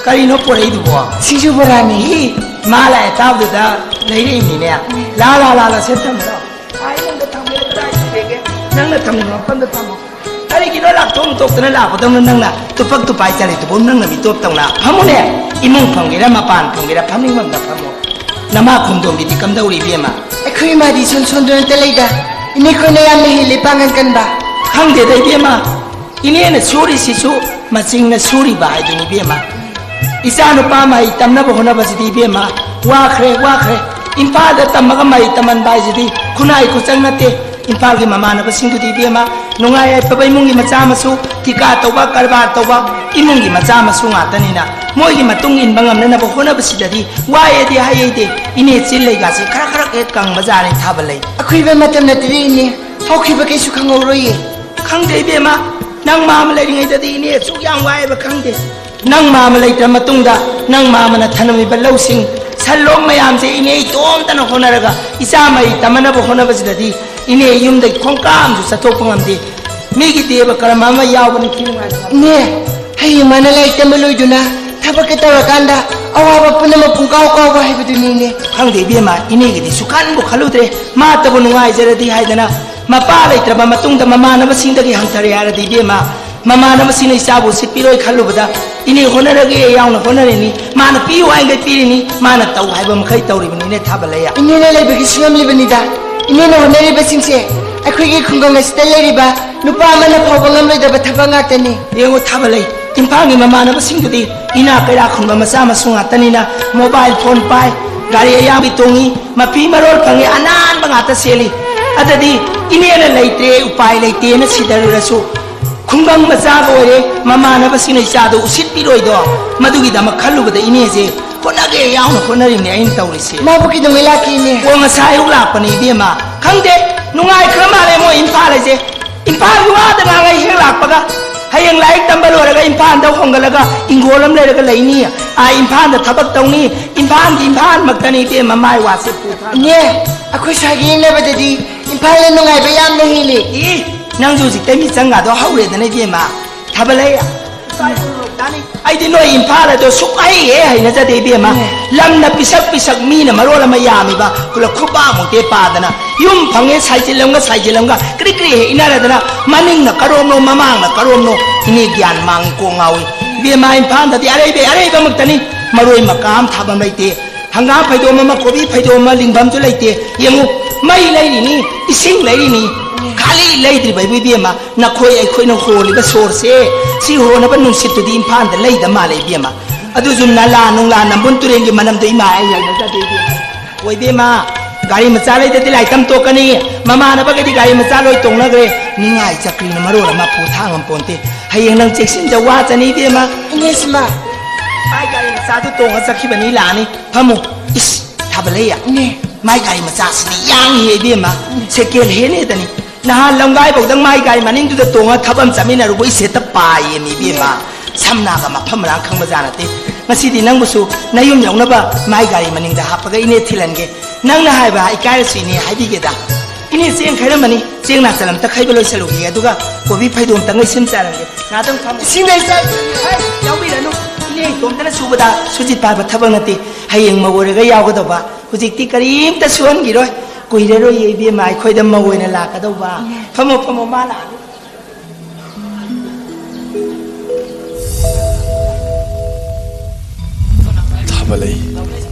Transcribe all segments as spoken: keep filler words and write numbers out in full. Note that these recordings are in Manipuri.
ꯀꯔꯤꯅꯣ ꯄꯣꯔꯛꯏꯗꯨꯕꯣ? ꯁꯤꯡꯖꯨ ꯕꯣꯔꯥꯅꯦ꯫ ꯏ, ꯃꯥ ꯂꯥꯛꯑꯦ ꯇꯥꯕꯗꯨꯗ ꯂꯩꯔꯛꯏꯅꯤꯅꯦ꯫ ꯂꯥ, ꯂꯥ, ꯂꯥ, ꯂꯥ, ꯁꯦ ꯊꯝꯃꯣ꯫ ꯑꯥ, ꯑꯩꯉꯣꯟꯗ ꯊꯝꯒꯦ, ꯀꯗꯥꯏ ꯊꯝꯒꯦ? ꯅꯪꯅ ꯊꯝꯅꯤꯡꯕ ꯃꯐꯝꯗ ꯊꯝꯃꯣ꯫ ꯀꯔꯤꯒꯤꯅꯣ ꯂꯥꯛꯊꯣꯛ ꯊꯣꯛꯇꯅ ꯂꯥꯛꯄꯗꯧꯅ ꯅꯪꯅ ꯇꯨꯄꯛ ꯇꯨꯄꯥꯏ ꯆꯠꯂꯤꯗꯨꯕꯨ ꯅꯪꯅ ꯃꯤꯇꯣꯞ ꯇꯧꯅ? ꯐꯝꯃꯨꯅꯦ, ꯏꯃꯨꯡ ꯐꯝꯒꯦꯔꯥ ꯃꯄꯥꯟ ꯐꯝꯒꯦꯔꯥ ꯐꯝꯅꯤꯡꯕ ꯑꯝꯗ ꯐꯝꯃꯣ꯫ ꯅꯃꯥ ꯈꯣꯡꯗꯣꯝꯕꯤꯗꯤ ꯀꯝꯗꯧꯔꯤ ꯏꯕꯦꯝꯃ? ꯑꯩꯈꯣꯏ ꯏꯃꯥꯗꯤ ꯏꯁꯣꯟ ꯁꯣꯟꯗꯨꯅꯇ ꯂꯩꯗ꯫ ꯏꯅꯦ ꯈꯣꯏꯅ ꯌꯥꯝꯅ ꯍꯦꯜꯂꯤ ꯄꯥꯡꯒꯜ ꯀꯟꯕ꯫ ꯈꯪꯗꯦꯗ ꯏꯕꯦꯝꯃ, ꯏꯅꯦꯅ ꯁꯨꯔꯤꯁꯤꯁꯨ ꯃꯆꯤꯡꯅ ꯁꯨꯔꯤꯕ ꯍꯥꯏꯗꯨꯅꯤ ꯏꯕꯦꯝꯃ꯫ ꯏꯆꯥ ꯅꯨꯄꯥ ꯃꯍꯩ ꯇꯝꯅꯕ ꯍꯣꯠꯅꯕꯁꯤꯗꯤ ꯏꯕꯦꯝꯃ ꯋꯥꯈ꯭ꯔꯦ, ꯋꯥꯈ꯭ꯔꯦ꯫ ꯏꯝꯐꯥꯜꯗ ꯇꯝꯃꯒ ꯃꯍꯩ ꯇꯝꯍꯟꯕ ꯍꯥꯏꯁꯤꯗꯤ ꯈꯨꯟꯅꯥꯏ ꯈꯨꯆꯪ ꯅꯠꯇꯦ꯫ ꯏꯝꯐꯥꯜꯒꯤ ꯃꯃꯥꯟꯅꯕꯁꯤꯡꯗꯨꯗꯤ ꯏꯕꯦꯝꯃ ꯅꯨꯡꯉꯥꯏ ꯌꯥꯏꯐꯕ ꯏꯃꯨꯡꯒꯤ ꯃꯆꯥ ꯃꯁꯨ, ꯊꯤꯀꯥ ꯇꯧꯕ, ꯀꯔꯕꯥꯔ ꯇꯧꯕ ꯏꯃꯨꯡꯒꯤ ꯃꯆꯥ ꯃꯁꯨ ꯉꯥꯛꯇꯅꯤꯅ ꯃꯣꯏꯒꯤ ꯃꯇꯨꯡ ꯏꯟꯕ ꯉꯝꯅꯅꯕ ꯍꯣꯠꯅꯕꯁꯤꯗꯗꯤ ꯋꯥꯏꯑꯦꯗꯤ ꯍꯥꯏ ꯍꯩꯗꯦ꯫ ꯏꯅꯦ ꯆꯤꯜ ꯂꯩꯒꯥꯁꯦ ꯈꯔ ꯈꯔ ꯍꯦꯛ ꯀꯪꯕꯖꯥꯠꯅꯤ ꯊꯥꯕ ꯂꯩ꯫ ꯑꯀꯨꯏꯕ ꯃꯇꯝ ꯅꯠꯇꯦꯗ ꯏꯅꯦ, ꯍꯧꯈꯤꯕ ꯀꯩꯁꯨ ꯈꯪꯍꯧꯔꯣꯏꯌꯦ꯫ ꯈꯪꯗꯦ ꯏꯕꯦꯝꯃ, ꯅꯪ ꯃꯥꯃ ꯂꯩꯔꯤꯉꯩꯗꯗꯤ ꯏꯅꯦ ꯑꯁꯨꯛ ꯌꯥꯝ ꯋꯥꯏꯑꯦꯕ ꯈꯪꯗꯦ꯫ ꯅꯪ ꯃꯥꯃ ꯂꯩꯇ꯭ꯔ ꯃꯇꯨꯡꯗ ꯅꯪ ꯃꯥꯃꯅ ꯊꯅꯝꯃꯤꯕ ꯂꯧꯁꯤꯡ, ꯁꯟ ꯂꯣꯛ ꯃꯌꯥꯝꯁꯦ ꯏꯅꯦ ꯏꯇꯣꯝꯇꯅ ꯍꯣꯠꯅꯔꯒ ꯏꯆꯥ ꯃꯍꯩ ꯇꯝꯅꯅꯕ ꯍꯣꯠꯅꯕꯁꯤꯗꯗꯤ ꯏꯅꯦ ꯌꯨꯝꯗꯒꯤ ꯈꯣꯡꯀꯥꯞ ꯑꯃꯁꯨ ꯆꯠꯊꯣꯛꯄ ꯉꯝꯗꯦ꯫ ꯃꯤꯒꯤ ꯗꯦꯕ ꯀꯔꯃ ꯑꯃ ꯌꯥꯎꯕꯅꯤ ꯊꯤ ꯅꯨꯡꯉꯥꯏꯇꯕ꯫ ꯏꯅꯦ, ꯍꯌꯦꯡ ꯃꯥꯅ ꯂꯥꯏꯔꯤꯛ ꯇꯝꯕ ꯂꯣꯏꯗꯨꯅ ꯊꯕꯛꯀ ꯇꯧꯔꯀꯥꯟꯗ ꯑꯋꯥꯕ ꯄꯨꯝꯅꯃꯛ ꯄꯨꯡꯀꯥꯎ ꯀꯥꯎꯕ ꯍꯥꯏꯕꯗꯨꯅꯤ ꯏꯅꯦ꯫ ꯈꯪꯗꯦ ꯏꯕꯦꯝꯃ, ꯏꯅꯦꯒꯤꯗꯤ ꯁꯨꯈꯟꯕꯨ ꯈꯜꯂꯨꯗ꯭ꯔꯦ꯫ ꯃꯥꯇꯕꯨ ꯅꯨꯡꯉꯥꯏꯖꯔꯗꯤ ꯍꯥꯏꯗꯅ ꯃꯄꯥ ꯂꯩꯇ꯭ꯔꯕ ꯃꯇꯨꯡꯗ ꯃꯃꯥꯟꯅꯕꯁꯤꯡꯗꯒꯤ ꯍꯪꯊꯔꯦ ꯍꯥꯏꯔꯗꯤ ꯏꯕꯦꯝꯃ, ꯃꯃꯥꯟꯅꯕꯁꯤꯡꯅ ꯏꯆꯥꯕꯨ ꯎꯁꯤꯠꯄꯤꯔꯣꯏ ꯈꯜꯂꯨꯕꯗ ꯏꯅꯦ ꯍꯣꯠꯅꯔꯒꯦ ꯌꯥꯎꯅ ꯍꯣꯠꯅꯔꯤꯅꯤ, ꯃꯥꯅ ꯄꯤꯌꯨ ꯍꯥꯏꯈꯩ ꯄꯤꯔꯤꯅꯤ, ꯃꯥꯅ ꯇꯧ ꯍꯥꯏꯕ ꯃꯈꯩ ꯇꯧꯔꯤꯕꯅꯤꯅꯦ ꯊꯥꯕꯂꯩꯌꯥ꯫ ꯏꯅꯦꯅ ꯂꯩꯕꯒꯤ ꯁꯨꯡꯉꯝꯂꯤꯕꯅꯤꯗ꯫ ꯏꯅꯦꯅ ꯍꯣꯠꯅꯔꯤꯕꯁꯤꯡꯁꯦ ꯑꯩꯈꯣꯏꯒꯤ ꯈꯨꯡꯒꯪ ꯑꯁꯤꯗ ꯂꯩꯔꯤꯕ ꯅꯨꯄꯥ ꯑꯃꯅ ꯐꯥꯎꯕ ꯉꯝꯂꯣꯏꯗꯕ ꯊꯕꯛ ꯉꯥꯛꯇꯅꯤ꯫ ꯌꯦꯡꯉꯨ ꯊꯥꯕꯂꯩ, ꯏꯝꯐꯥꯜꯒꯤ ꯃꯃꯥꯟꯅꯕꯁꯤꯡꯗꯨꯗꯤ ꯏꯅꯥꯛ ꯀꯩꯔꯥꯛ ꯈꯨꯟꯕ ꯃꯆꯥ ꯃꯁꯨ ꯉꯥꯛꯇꯅꯤꯅ mobile phone ꯄꯥꯏ, ꯒꯥꯔꯤ ꯑꯌꯥꯡꯕꯤ ꯇꯣꯡꯉꯤ, ꯃꯐꯤ ꯃꯔꯣꯜ ꯐꯪꯉꯤ, ꯑꯅꯥꯟꯕ ꯉꯥꯛꯇ ꯁꯦꯠꯂꯤ꯫ ꯑꯗꯗꯤ ꯏꯅꯦꯅ ꯂꯩꯇ꯭ꯔꯦ, ꯎꯄꯥꯏ ꯂꯩꯇꯦꯅ ꯁꯤꯗꯔꯨꯔꯁꯨ ꯈꯨꯡꯒꯪ ꯃꯆꯥꯒ ꯑꯣꯏꯔꯦ, ꯃꯃꯥꯟꯅꯕꯁꯤꯡꯅ ꯏꯆꯥꯗꯣ ꯎꯁꯤꯠꯄꯤꯔꯣꯏꯗꯣ, ꯃꯗꯨꯒꯤꯗꯃꯛ ꯈꯜꯂꯨꯕꯗ ꯏꯅꯦꯁꯦ ꯍꯣꯠꯅꯒꯦ ꯌꯥꯎꯅ ꯍꯣꯠꯅꯔꯤꯕꯅꯦ ꯑꯩꯅ ꯇꯧꯔꯤꯁꯦ꯫ ꯃꯥꯕꯨ ꯀꯩꯗꯧꯉꯩ ꯂꯥꯛꯀꯦ ꯏꯅꯦ? ꯑꯣ, ꯉꯁꯥꯏ ꯑꯌꯨꯛ ꯂꯥꯛꯄꯅꯦ ꯏꯕꯦꯝꯃ꯫ ꯈꯪꯗꯦ, ꯅꯨꯡꯉꯥꯏꯈ꯭ꯔ ꯃꯥꯜꯂꯦ ꯃꯣꯏ ꯏꯝꯐꯥꯜ ꯍꯥꯏꯁꯦ꯫ ꯏꯝꯐꯥꯜꯒꯤ ꯋꯥꯗ ꯉꯥꯡꯉꯩ ꯍꯦꯛ ꯂꯥꯛꯄꯒ ꯍꯌꯦꯡ ꯂꯥꯏꯔꯤꯛ ꯇꯝꯕ ꯂꯣꯏꯔꯒ ꯏꯝꯐꯥꯜꯗ ꯍꯣꯡꯒꯠꯂꯒ ꯏꯪꯈꯣꯜ ꯑꯃ ꯂꯩꯔꯒ ꯂꯩꯅꯤ꯫ ꯑꯥ, ꯏꯝꯐꯥꯜꯗ ꯊꯕꯛ ꯇꯧꯅꯤ꯫ ꯏꯝꯐꯥꯜꯒꯤ ꯏꯝꯐꯥꯜꯃꯛꯇꯅꯤ ꯏꯕꯦꯝꯃ ꯃꯥꯏ ꯋꯥꯁꯦ ꯄꯨꯊꯥ꯫ ꯏꯅꯦ, ꯑꯩꯈꯣꯏ ꯁ꯭ꯋꯥꯏꯒ ꯌꯦꯡꯅꯕꯗꯗꯤ ꯏꯝꯐꯥꯜꯅ ꯅꯨꯡꯉꯥꯏꯕ ꯌꯥꯝꯅ ꯍꯦꯜꯂꯤ꯫ ꯏ, ꯅꯪꯁꯨ ꯍꯧꯖꯤꯛꯇꯩ ꯃꯤꯆꯪꯒꯗꯣ ꯍꯧꯔꯦꯗꯅ ꯏꯕꯦꯝꯃ꯫ ꯊꯥꯕꯂꯩ꯫ ꯑꯩꯗꯤ ꯅꯣꯏ ꯏꯝꯐꯥꯜ ꯑꯗꯣ ꯁꯨꯛꯍꯩ ꯍꯦꯛ ꯍꯩꯅꯖꯗꯦ ꯏꯕꯦꯝꯃ꯫ ꯎꯝ꯫ ꯂꯝꯅ ꯄꯤꯁꯛ ꯄꯤꯁꯛ, ꯃꯤꯅ ꯃꯔꯣꯜ ꯑꯃ ꯌꯥꯝꯃꯤꯕ, ꯈꯨꯂꯛ ꯈꯨꯕꯥꯛꯃꯨꯛꯇꯤ ꯄꯥꯗꯅ꯫ ꯌꯨꯝ ꯐꯪꯉꯦ ꯁꯥꯏꯖꯤꯜꯂꯝꯒ ꯁꯥꯏꯖꯤꯜꯂꯝꯒ ꯀ꯭ꯔꯤ ꯀ꯭ꯔꯤ ꯍꯦꯛ ꯏꯟꯅꯔꯗꯅ, ꯃꯅꯤꯡꯅ ꯀꯔꯣꯝꯅꯣ ꯃꯃꯥꯡꯅ ꯀꯔꯣꯝꯅꯣ, ꯏꯅꯦ ꯒ꯭ꯌꯥꯟ ꯃꯥꯡꯉꯤ ꯀꯣꯛ ꯉꯥꯎꯏ꯫ ꯏꯕꯦꯝꯃ, ꯏꯝꯐꯥꯜꯗꯗꯤ ꯑꯔꯩꯕꯩ ꯑꯔꯩꯕꯃꯛꯇꯅꯤ꯫ ꯃꯔꯣꯏ ꯃꯀꯥ ꯑꯃ ꯊꯥꯐꯝ ꯂꯩꯇꯦ꯫ ꯍꯪꯒꯥꯝ ꯐꯩꯗꯣꯝ ꯑꯃ, ꯀꯣꯕꯤ ꯐꯩꯗꯣꯝ ꯑꯃ ꯂꯤꯡꯐꯝꯁꯨ ꯂꯩꯇꯦ꯫ ꯌꯦꯡꯉꯨ, ꯃꯩ ꯂꯩꯔꯤꯅꯤ, ꯏꯁꯤꯡ ꯂꯩꯔꯤꯅꯤ, ꯈꯥꯂꯤ ꯂꯩꯇ꯭ꯔꯤꯕ ꯏꯕꯨ ꯏꯕꯦꯝꯃ, ꯅꯈꯣꯏ ꯑꯩꯈꯣꯏꯅ ꯍꯣꯜꯂꯤꯕ ꯁꯣꯔꯁꯦ, ꯁꯤ ꯍꯣꯟꯅꯕ ꯅꯨꯡꯁꯤꯠꯇꯨꯗꯤ ꯏꯝꯐꯥꯜꯗ ꯂꯩꯗ ꯃꯥꯜꯂꯦ ꯏꯕꯦꯝꯃ꯫ ꯑꯗꯨꯁꯨ ꯅꯂꯥ ꯅꯨꯡꯂꯥ ꯅꯝꯕꯨꯜ ꯇꯨꯔꯦꯜꯒꯤ ꯃꯅꯝꯗꯣ ꯏꯃꯥ ꯑꯩ ꯍꯩꯅꯖꯗꯦ ꯏꯕꯦꯝꯃ꯫ ꯑꯣ ꯏꯕꯦꯝꯃ, ꯒꯥꯔꯤ ꯃꯆꯥ ꯂꯩꯗꯗꯤ ꯂꯥꯏ ꯇꯝ ꯇꯣꯛꯀꯅꯤ꯫ ꯃꯃꯥꯟꯅꯕꯒꯗꯤ ꯒꯥꯔꯤ ꯃꯆꯥ ꯂꯣꯏ ꯇꯣꯡꯅꯈ꯭ꯔꯦ꯫ ꯅꯤꯡꯉꯥꯏ ꯆꯀ꯭ꯔꯤꯅ ꯃꯔꯣꯜ ꯑꯃ ꯄꯨ ꯊꯥꯡ ꯉꯝꯄꯣꯟꯇꯦ꯫ ꯍꯌꯦꯡ ꯅꯪ ꯆꯦꯛꯁꯤꯟꯖꯧ ꯋꯥꯖꯅꯤ ꯏꯕꯦꯝꯃ꯫ ꯏꯅꯦꯁꯤꯃ꯫ ꯃꯥꯏ ꯒꯥꯔꯤ ꯃꯆꯥꯗꯨ ꯇꯣꯡꯉ ꯆꯠꯈꯤꯕꯅꯤ ꯂꯥꯛꯑꯅꯤ꯫ ꯐꯝꯃꯨ꯫ ꯏꯁ, ꯊꯥꯕꯂꯩ꯫ ꯏꯅꯦ꯫ ꯃꯥꯏ ꯒꯥꯔꯤ ꯃꯆꯥꯁꯤꯗꯤ ꯌꯥꯡꯉꯤꯍꯦ ꯏꯕꯦꯝꯃ꯫ Second hand ꯍꯦꯗꯅꯤ꯫ ꯅꯍꯥꯟ ꯂꯝꯒꯥꯏꯐꯥꯎꯗ ꯃꯥꯏ ꯒꯥꯔꯤ ꯃꯅꯤꯡꯗꯨꯗ ꯇꯣꯡꯉ ꯊꯕꯛ ꯑꯃ ꯆꯠꯃꯤꯟꯅꯔꯨꯕ ꯏꯁꯦꯠꯇ ꯄꯥꯏꯌꯦꯃꯤ ꯏꯕꯦꯝꯃ꯫ ꯁꯝꯅꯥꯒ ꯃꯐꯝ ꯃꯔꯥꯡ ꯈꯪꯕꯖꯥꯠ ꯅꯠꯇꯦ꯫ ꯉꯁꯤꯗꯤ ꯅꯪꯕꯨꯁꯨ ꯅꯌꯨꯝ ꯌꯧꯅꯕ ꯃꯥꯏ ꯒꯥꯔꯤ ꯃꯅꯤꯡꯗ ꯍꯥꯞꯄꯒ ꯏꯅꯦ ꯊꯤꯜꯍꯟꯒꯦ꯫ ꯅꯪꯅ ꯍꯥꯏꯕ ꯏꯀꯥꯏꯔꯁꯨ ꯏꯅꯦ ꯍꯥꯏꯕꯤꯒꯦꯗ꯫ ꯏꯅꯦ ꯆꯦꯡ ꯈꯩꯔꯝꯃꯅꯤ꯫ ꯆꯦꯡ ꯅꯥꯆꯜ ꯑꯝꯇ ꯈꯩꯕ ꯂꯣꯏꯁꯜꯂꯨꯈꯤꯒꯦ꯫ ꯑꯗꯨꯒ ꯀꯣꯕꯤ ꯐꯩꯗꯣꯝꯇꯪ ꯂꯩꯁꯤꯟ ꯆꯥꯔꯝꯒꯦ꯫ ꯉꯥꯛꯇꯪ ꯐꯝꯃꯨ꯫ ꯏꯁꯤꯡ ꯂꯩ ꯆꯥꯏ꯫ ꯍꯩ, ꯌꯥꯎꯕꯤꯔꯅꯨ꯫ ꯏꯅꯦ ꯏꯇꯣꯝꯇꯅ ꯁꯨꯕꯗ ꯁꯨꯖꯤꯠ ꯄꯥꯏꯕ ꯊꯕꯛ ꯅꯠꯇꯦ꯫ ꯍꯌꯦꯡ ꯃꯧ ꯑꯣꯏꯔꯒ ꯌꯥꯎꯒꯗꯧꯕ꯫ ꯍꯧꯖꯤꯛꯇꯤ ꯀꯔꯤꯝꯇ ꯁꯨꯍꯟꯈꯤꯔꯣꯏ꯫ ꯀꯨꯏꯔꯔꯣꯏꯌꯦ ꯏꯕꯦꯝꯃ, ꯑꯩꯈꯣꯏꯗ ꯃꯧ ꯑꯣꯏꯅ ꯂꯥꯛꯀꯗꯧꯕ꯫ ꯐꯝꯃꯣ, ꯐꯝꯃꯣ, ꯃꯥ ꯂꯥꯛꯑꯅꯤ꯫ ꯊꯥꯕꯂꯩ,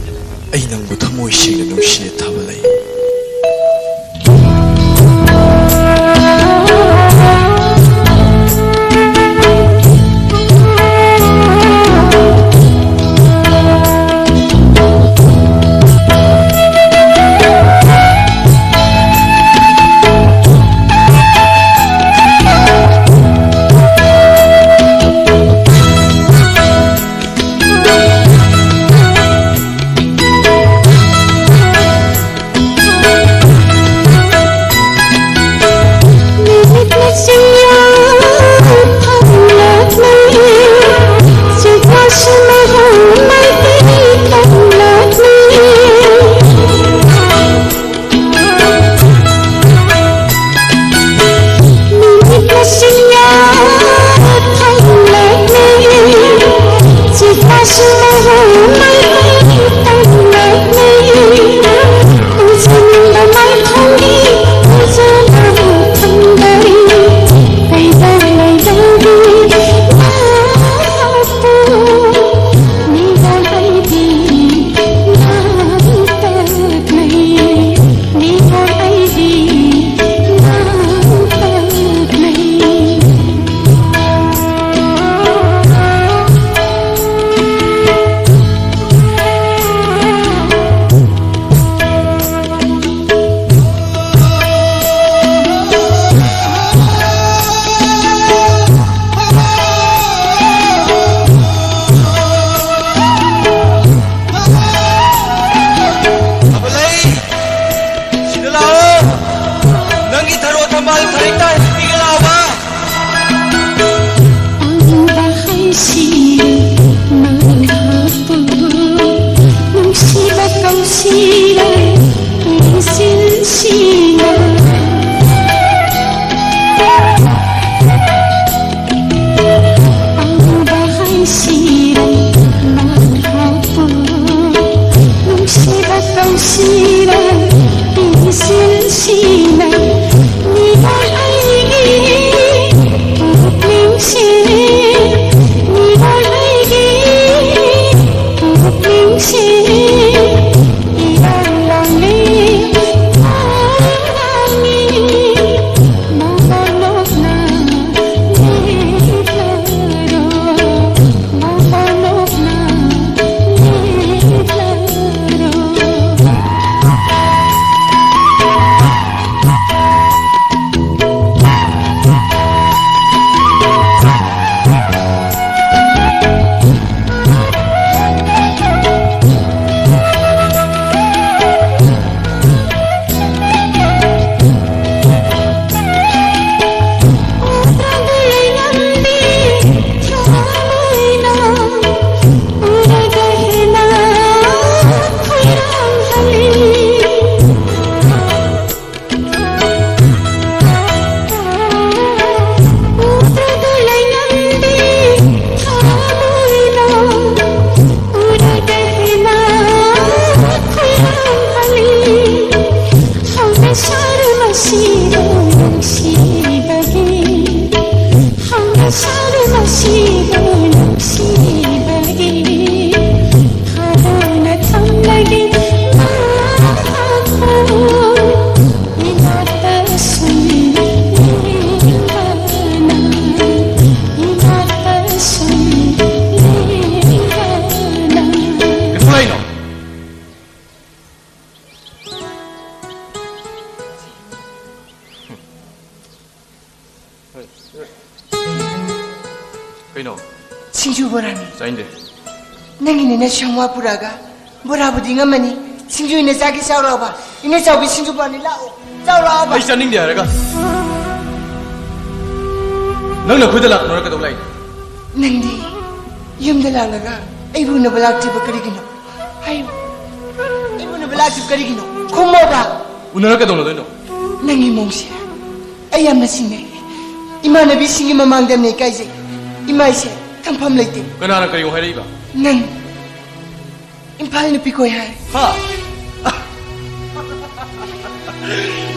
ꯑꯩ ꯅꯪꯕꯨ ꯊꯃꯣꯏ ꯁꯦꯡꯅ ꯅꯨꯡꯁꯤꯌꯦ, ꯊꯥꯕꯂꯩ꯫ ꯀꯩꯅꯣ? ꯁꯤꯡꯖꯨ ꯕꯣꯔꯥꯅꯤ꯫ ꯆꯥꯅꯤꯡꯗꯦ꯫ ꯅꯪꯒꯤꯅꯤꯅ ꯁꯪꯋꯥ ꯄꯨꯔꯛꯑꯒ ꯕꯣꯔꯥꯕꯨꯗꯤ ꯉꯝꯃꯅꯤ꯫ ꯁꯤꯡꯖꯨ ꯏꯅꯦ ꯆꯥꯒꯦ ꯆꯥꯎꯔꯛꯑꯕ? ꯏꯅꯦ ꯆꯥꯎꯕꯤ ꯁꯤꯡꯖꯨ ꯄꯥꯅꯤ ꯂꯥꯛꯑꯣ꯫ ꯆꯥꯎꯔꯛꯑꯕ? ꯑꯩ ꯆꯥꯅꯤꯡꯗꯦ ꯍꯥꯏꯔꯒ꯫ ꯅꯪꯅ ꯑꯩꯈꯣꯏꯗ ꯂꯥꯛꯄꯅ ꯀꯩꯗꯧ ꯂꯥꯛꯏꯅꯣ? ꯅꯪꯗꯤ ꯌꯨꯝꯗ ꯂꯥꯛꯂꯒ ꯑꯩꯕꯨ ꯎꯅꯕ ꯂꯥꯛꯇ꯭ꯔꯤꯕ ꯀꯔꯤꯒꯤꯅꯣ? ꯍꯥꯏꯌꯨ꯫ ꯑꯩꯕꯨ ꯎꯅꯕ ꯂꯥꯛꯇ꯭ꯔꯤꯕ ꯀꯔꯤꯒꯤꯅꯣ? ꯈꯨꯝꯃꯣꯕ꯫ ꯎꯅꯔ ꯀꯩꯗꯧꯅꯗꯣꯏꯅꯣ? ꯅꯪꯒꯤ ꯃꯑꯣꯡꯁꯦ ꯑꯩ ꯌꯥꯝꯅ ꯆꯤꯡꯅꯩ꯫ ꯏꯃꯥꯟꯅꯕꯤꯁꯤꯡꯒꯤ ꯃꯃꯥꯡꯗ ꯌꯥꯝꯅ ꯏꯀꯥꯏꯖꯩ꯫ ꯏꯃꯥꯏꯁꯦ ꯊꯝꯐꯝ ꯂꯩꯇꯦ꯫ ꯀꯅꯥꯅ ꯀꯔꯤꯅꯣ ꯍꯥꯏꯔꯛꯏꯕ? ꯅꯪ ꯏꯝꯐꯥꯜ ꯅꯨꯄꯤ ꯀꯣꯏ ꯍꯥꯏ꯫ ꯍꯥ?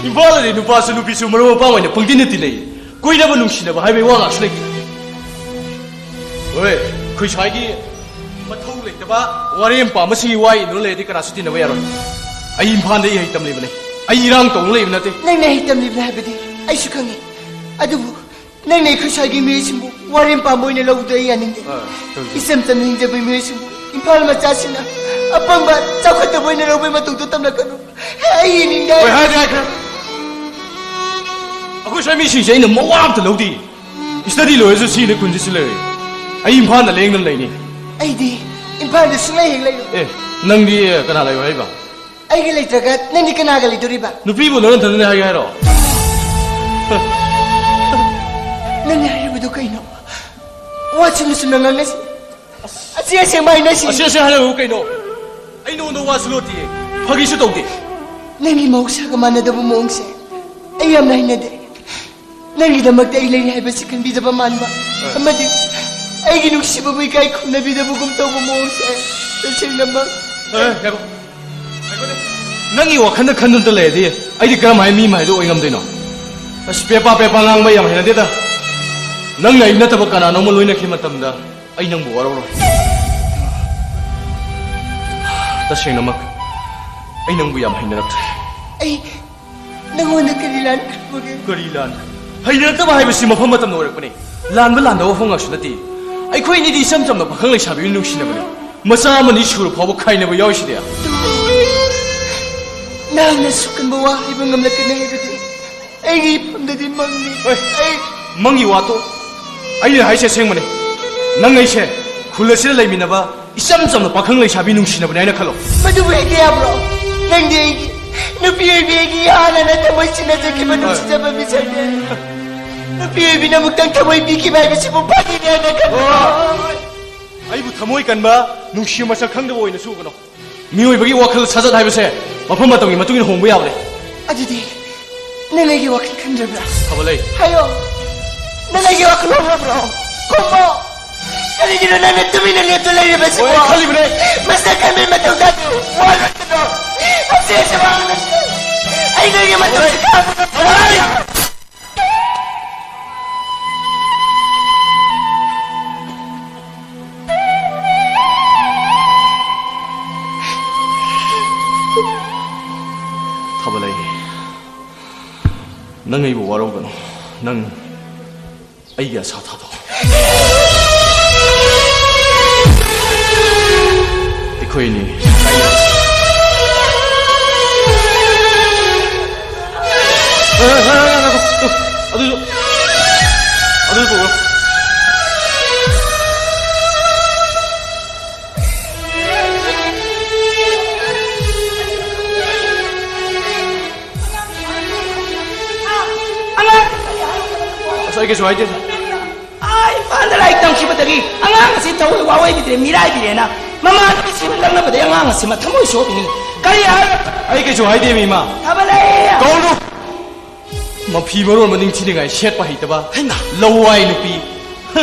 ꯏꯝꯐꯥꯜꯗꯗꯤ ꯅꯨꯄꯥꯁꯨ ꯅꯨꯄꯤꯁꯨ ꯃꯔꯨꯞ ꯃꯄꯥꯡ ꯑꯣꯏꯅ ꯄꯪꯇꯤꯟꯅ ꯇꯤꯟꯅꯩ꯫ ꯀꯣꯏꯅꯕ ꯅꯨꯡꯁꯤꯅꯕ ꯍꯥꯏꯕꯒꯤ ꯋꯥ ꯉꯥꯛꯁꯨ ꯂꯩꯇꯦ꯫ ꯍꯣꯏ, ꯑꯩꯈꯣꯏ ꯁ꯭ꯋꯥꯏꯒꯤ ꯃꯊꯧ ꯂꯩꯇꯕ ꯋꯥꯔꯦꯝ ꯄꯥꯝꯕꯁꯤꯡꯒꯤ ꯋꯥ ꯏꯟꯗꯨꯅ ꯂꯩꯔꯗꯤ ꯀꯅꯥꯁꯨ ꯇꯤꯟꯅꯕ ꯌꯥꯔꯣꯏ꯫ ꯑꯩ ꯏꯝꯐꯥꯜꯗ ꯏꯍꯩ ꯇꯝꯂꯤꯕꯅꯤ꯫ ꯑꯩ ꯏꯔꯥꯡ ꯇꯧꯅ ꯂꯩꯕ ꯅꯠꯇꯦ꯫ ꯅꯪꯅ ꯏꯍꯩ ꯇꯝꯂꯤꯕꯅꯤ ꯍꯥꯏꯕꯗꯤ ꯑꯩꯁꯨ ꯈꯪꯉꯤ꯫ ꯑꯗꯨꯕꯨ ꯅꯪꯅ ꯑꯩꯈꯣꯏ ꯁ꯭ꯋꯥꯏꯒꯤ ꯃꯤꯑꯣꯏꯁꯤꯡꯕꯨ ꯋꯥꯔꯦꯝ ꯄꯥꯝꯕ ꯑꯣꯏꯅ ꯂꯧꯕꯗꯨ ꯑꯩ ꯌꯥꯅꯤꯡꯗꯦ꯫ ꯑꯥ, ꯇꯧꯁꯤ꯫ ꯏꯆꯝ ꯆꯝꯅ ꯍꯤꯡꯖꯕ ꯃꯤꯑꯣꯏꯁꯤꯡꯕꯨ ꯏꯝꯐꯥꯜ ꯃꯆꯥꯁꯤꯡꯅ ꯑꯄꯪꯕ, ꯆꯥꯎꯈꯠꯇꯕ ꯑꯣꯏꯅ ꯂꯧꯕꯒꯤ ꯃꯇꯧꯗꯨ ꯇꯝꯂꯛꯀꯅꯨ꯫ ꯑꯩ ꯌꯦꯡꯅꯤꯡꯗꯦ꯫ ꯍꯣꯏ, ꯍꯥꯏꯗꯤ ꯍꯥꯏꯈ꯭ꯔꯦ꯫ ꯑꯩꯈꯣꯏ ꯁ꯭ꯋꯥꯏ ꯃꯤꯁꯤꯡꯁꯦ ꯑꯩꯅ ꯃꯋꯥ ꯑꯝꯇ ꯂꯧꯗꯦ꯫ ꯁ꯭ꯇꯗꯤ ꯂꯣꯏꯔꯁꯨ ꯁꯤꯗ ꯈꯨꯟꯁꯤꯁꯨ ꯂꯩꯔꯣꯏ꯫ ꯑꯩ ꯏꯝꯐꯥꯜꯗ ꯂꯦꯡꯗꯅ ꯂꯩꯅꯤ꯫ ꯑꯩꯗꯤ ꯏꯝꯐꯥꯜꯗ ꯁꯨꯡꯂꯩ ꯍꯦꯛ ꯂꯩꯔꯣꯏ꯫ ꯑꯦ, ꯅꯪꯗꯤ ꯀꯅꯥ ꯂꯩꯌꯣ ꯍꯥꯏꯕ? ꯑꯩꯒ ꯂꯩꯇ꯭ꯔꯒ ꯅꯪꯗꯤ ꯀꯅꯥꯒ ꯂꯩꯗꯣꯔꯤꯕ? ꯅꯨꯄꯤꯕꯨ ꯅꯪ ꯅꯊꯟꯗꯅꯦ ꯍꯥꯏꯒꯦ ꯍꯥꯏꯔꯣ? ꯅꯪꯅ ꯍꯥꯏꯔꯤꯕꯗꯨ ꯀꯩꯅꯣ? ꯋꯥ ꯆꯨꯝꯅ ꯆꯨꯝꯅ ꯉꯥꯡꯅꯁꯤ꯫ ꯑꯁꯤ ꯑꯁꯦꯡꯕ ꯍꯥꯏꯅꯁꯤ꯫ ꯑꯁꯤ ꯑꯁꯦꯡꯕ ꯍꯥꯏꯅꯕꯕꯨ ꯀꯩꯅꯣ? ꯑꯩ ꯅꯉꯣꯟꯗ ꯋꯥꯁꯨ ꯂꯣꯠꯇꯤꯌꯦ, ꯐꯥꯒꯤꯁꯨ ꯇꯧꯗꯦ꯫ ꯅꯪꯒꯤ ꯃꯍꯧꯁꯥꯒ ꯃꯥꯟꯅꯗꯕ ꯃꯑꯣꯡꯁꯦ ꯑꯩ ꯌꯥꯝꯅ ꯍꯩꯅꯗꯦ꯫ ꯅꯪꯒꯤꯗꯃꯛꯇ ꯑꯩ ꯂꯩꯔꯤ ꯍꯥꯏꯕꯁꯤ ꯈꯟꯕꯤꯗꯕ ꯃꯥꯟꯕ ꯑꯃꯗꯤ ꯑꯩꯒꯤ ꯅꯨꯡꯁꯤꯕꯕꯨ ꯏꯀꯥꯏ ꯈꯨꯝꯅꯕꯤꯗꯕꯒꯨꯝ ꯇꯧꯕ ꯃꯑꯣꯡꯁꯦ ꯇꯁꯦꯡꯅꯃꯛ꯫ ꯑꯦ, ꯉꯥꯏꯈꯣ꯫ ꯉꯥꯏꯈꯣꯅꯦ꯫ ꯅꯪꯒꯤ ꯋꯥꯈꯜꯗ ꯈꯟꯗꯨꯅꯇ ꯂꯩꯔꯗꯤ ꯑꯩꯗꯤ ꯀꯔꯝ ꯍꯥꯏꯅ ꯃꯤ ꯑꯃ ꯍꯥꯏꯗꯣ ꯑꯣꯏ ꯉꯝꯗꯣꯏꯅꯣ? ꯑꯁ, ꯄꯦꯄꯥ ꯄꯦꯄꯥ ꯉꯥꯡꯕ ꯌꯥꯝ ꯍꯩꯅꯗꯦꯗ꯫ ꯅꯪꯅ ꯑꯩ ꯅꯠꯇꯕ ꯀꯅꯥꯅꯣꯝꯃ ꯂꯣꯏꯅꯈꯤꯕ ꯃꯇꯝꯗ ꯑꯩ ꯅꯪꯕꯨ ꯋꯥꯔꯧꯔꯣꯏ꯫ ꯇꯁꯦꯡꯅꯃꯛ ꯑꯩ ꯅꯪꯕꯨ ꯌꯥꯝ ꯍꯩꯅꯔꯛꯇ꯭ꯔꯦ꯫ ꯑꯩ ꯅꯪꯉꯣꯟꯗ ꯀꯔꯤ ꯂꯥꯟꯈ꯭ꯔꯕꯒꯦ? ꯀꯔꯤ ꯂꯥꯟ? ꯍꯩꯅꯔꯛꯇꯕ ꯍꯥꯏꯕꯁꯤ ꯃꯐꯝ ꯃꯇꯝꯅ ꯑꯣꯏꯔꯛꯄꯅꯤ꯫ ꯂꯥꯟꯕ ꯂꯥꯟꯗꯕ ꯋꯥꯐꯝ ꯉꯥꯛꯁꯨ ꯅꯠꯇꯦ꯫ ꯑꯩꯈꯣꯏ ꯑꯅꯤꯗꯤ ꯏꯆꯝ ꯆꯝꯅ ꯄꯥꯈꯪ ꯂꯩꯁꯥꯕꯤꯕꯨ ꯅꯨꯡꯁꯤꯅꯕꯅꯤ꯫ ꯃꯆꯥ ꯑꯃꯅꯤ ꯁꯨꯔ ꯐꯥꯎꯕ ꯈꯥꯏꯅꯕ ꯌꯥꯎꯔꯤꯁꯤꯗꯤ꯫ ꯅꯍꯥꯛꯅ ꯑꯁꯨꯛ ꯀꯟꯕ ꯋꯥ ꯍꯥꯏꯕ ꯉꯝꯂꯛꯀꯅꯤ ꯍꯥꯏꯕꯗꯤ ꯑꯩꯒꯤ ꯏꯐꯝꯗꯗꯤ ꯃꯪꯅꯤ꯫ ꯍꯣꯏ꯫ ꯑꯩ ꯃꯪꯒꯤ ꯋꯥ ꯇꯣꯛ꯫ ꯑꯩꯅ ꯍꯥꯏꯁꯦ ꯑꯁꯦꯡꯕꯅꯤ꯫ ꯅꯪ ꯑꯩꯁꯦ ꯈꯨꯜ ꯑꯁꯤꯗ ꯂꯩꯃꯤꯟꯅꯕ ꯏꯆꯝ ꯆꯝꯅ ꯄꯥꯈꯪ ꯂꯩꯁꯥꯕꯤ ꯅꯨꯡꯁꯤꯅꯕꯅꯦ ꯍꯥꯏꯅ ꯈꯜꯂꯣ꯫ ꯃꯗꯨꯕꯨ ꯍꯦꯛꯇ ꯌꯥꯕ꯭ꯔꯣ? ꯅꯪꯗꯤ ꯑꯩꯒꯤ ꯅꯨꯄꯤ ꯑꯣꯏꯕꯤ ꯑꯩꯒꯤ ꯍꯥꯟꯅꯅ ꯊꯃꯣꯏ ꯁꯤꯟꯅꯖꯈꯤꯕ ꯍꯣꯏ꯫ ꯅꯨꯡꯁꯤꯖꯕ ꯃꯤꯁꯛꯅꯦ꯫ ꯅꯨꯄꯤ ꯑꯣꯏꯕꯤꯅ ꯑꯃꯨꯛꯇꯪ ꯊꯃꯣꯏ ꯄꯤꯈꯤꯕ ꯍꯥꯏꯕꯁꯤꯕꯨ ꯐꯒꯤꯅꯦ ꯍꯥꯏꯅ ꯈꯟꯕ꯭ꯔꯣ? ꯍꯣꯏ꯫ ꯑꯩꯕꯨ ꯊꯃꯣꯏ ꯀꯟꯕ, ꯅꯨꯡꯁꯤ ꯃꯁꯛ ꯈꯪꯗꯕ ꯑꯣꯏꯅꯁꯨ ꯎꯒꯅꯨ꯫ ꯃꯤꯑꯣꯏꯕꯒꯤ ꯋꯥꯈꯜ ꯁꯥꯖꯠ ꯍꯥꯏꯕꯁꯦ ꯃꯐꯝ ꯃꯇꯝꯒꯤ ꯃꯇꯨꯡ ꯏꯟꯅ ꯍꯣꯡꯕ ꯌꯥꯕꯅꯦ꯫ ꯑꯗꯨꯗꯤ ꯅꯪ ꯑꯩꯒꯤ ꯋꯥꯈꯜ ꯈꯟꯗ꯭ꯔꯕ꯭ꯔꯥ? ꯊꯕ ꯂꯩ꯫ ꯍꯥꯏꯌꯣ꯫ ꯅꯪ ꯑꯩꯒꯤ ꯋꯥꯈꯜ ꯍꯣꯡꯂꯕ꯭ꯔꯣ? ꯈꯨꯝꯃꯣ꯫ ꯀꯔꯤꯒꯤꯅꯣ ꯅꯪꯅ ꯇꯨꯃꯤꯟꯅ ꯂꯦꯞꯇꯨꯅ ꯂꯩꯔꯤꯕꯁꯤꯕꯣ? ꯍꯣꯏ, ꯈꯜꯂꯤꯕꯅꯦ꯫ ꯃꯁꯛ ꯈꯪꯕꯒꯤ ꯃꯇꯧ ꯇꯥꯗꯦ꯫ ꯋꯥ ꯂꯣꯠꯀꯅꯨ꯫ ꯑꯁꯦꯡ ꯑꯁꯦꯡꯕ ꯍꯥꯏꯌꯨ꯫ ꯑꯩ ꯅꯪꯒꯤ ꯃꯇꯧꯁꯤ ꯈꯪꯕ ꯉꯝꯗ꯭ꯔꯦ꯫ ꯊꯕ ꯂꯩ꯫ ꯅꯪ ꯑꯩꯕꯨ ꯋꯥꯔꯧꯒꯅꯨ꯫ ꯅꯪ ꯑꯩꯒꯤ ꯑꯁꯥ ꯊꯥꯗꯣꯛꯑꯣ꯫ ꯑꯩꯈꯣꯏꯅꯤ꯫ ꯑꯗꯨꯁꯨ, ꯑꯗꯨꯁꯨ ꯄꯨꯔꯛꯑꯣ꯫ ꯑꯉꯥꯡ ꯑꯁ, ꯑꯩ ꯀꯩꯁꯨ ꯍꯥꯏꯗꯦꯗ꯫ ꯑꯥ, ꯏꯝꯐꯥꯜꯗ ꯂꯥꯏꯔꯤꯛ ꯇꯝꯈꯤꯕꯗꯒꯤ ꯑꯉꯥꯡ ꯑꯁꯤ ꯊꯋꯥꯏ ꯋꯥꯑꯣꯏꯕꯤꯗ꯭ꯔꯦ, ꯃꯤꯔꯥꯏꯕꯤꯔꯦꯅ ꯃꯃꯥꯟꯅꯕꯤꯁꯤꯡꯅ ꯂꯛꯅꯕꯗꯒꯤ ꯑꯉꯥꯡ ꯑꯁꯤ ꯃꯊꯃꯣꯏ ꯁꯣꯛꯏꯅꯤ꯫ ꯀꯔꯤ ꯍꯥꯏ? ꯑꯩ ꯀꯩꯁꯨ ꯍꯥꯏꯗꯦ, ꯃꯤꯃ꯫ ꯊꯕ ꯂꯩ꯫ ꯀꯧꯅꯨ꯫ ꯃꯐꯤ ꯃꯔꯣꯟ ꯃꯅꯤꯡ ꯊꯤꯅꯤꯡꯉꯥꯏ ꯁꯦꯠꯄ ꯍꯩꯇꯕ꯫ ꯍꯩꯃꯥ꯫ ꯂꯋꯥꯏ ꯅꯨꯄꯤ꯫ ꯍ꯫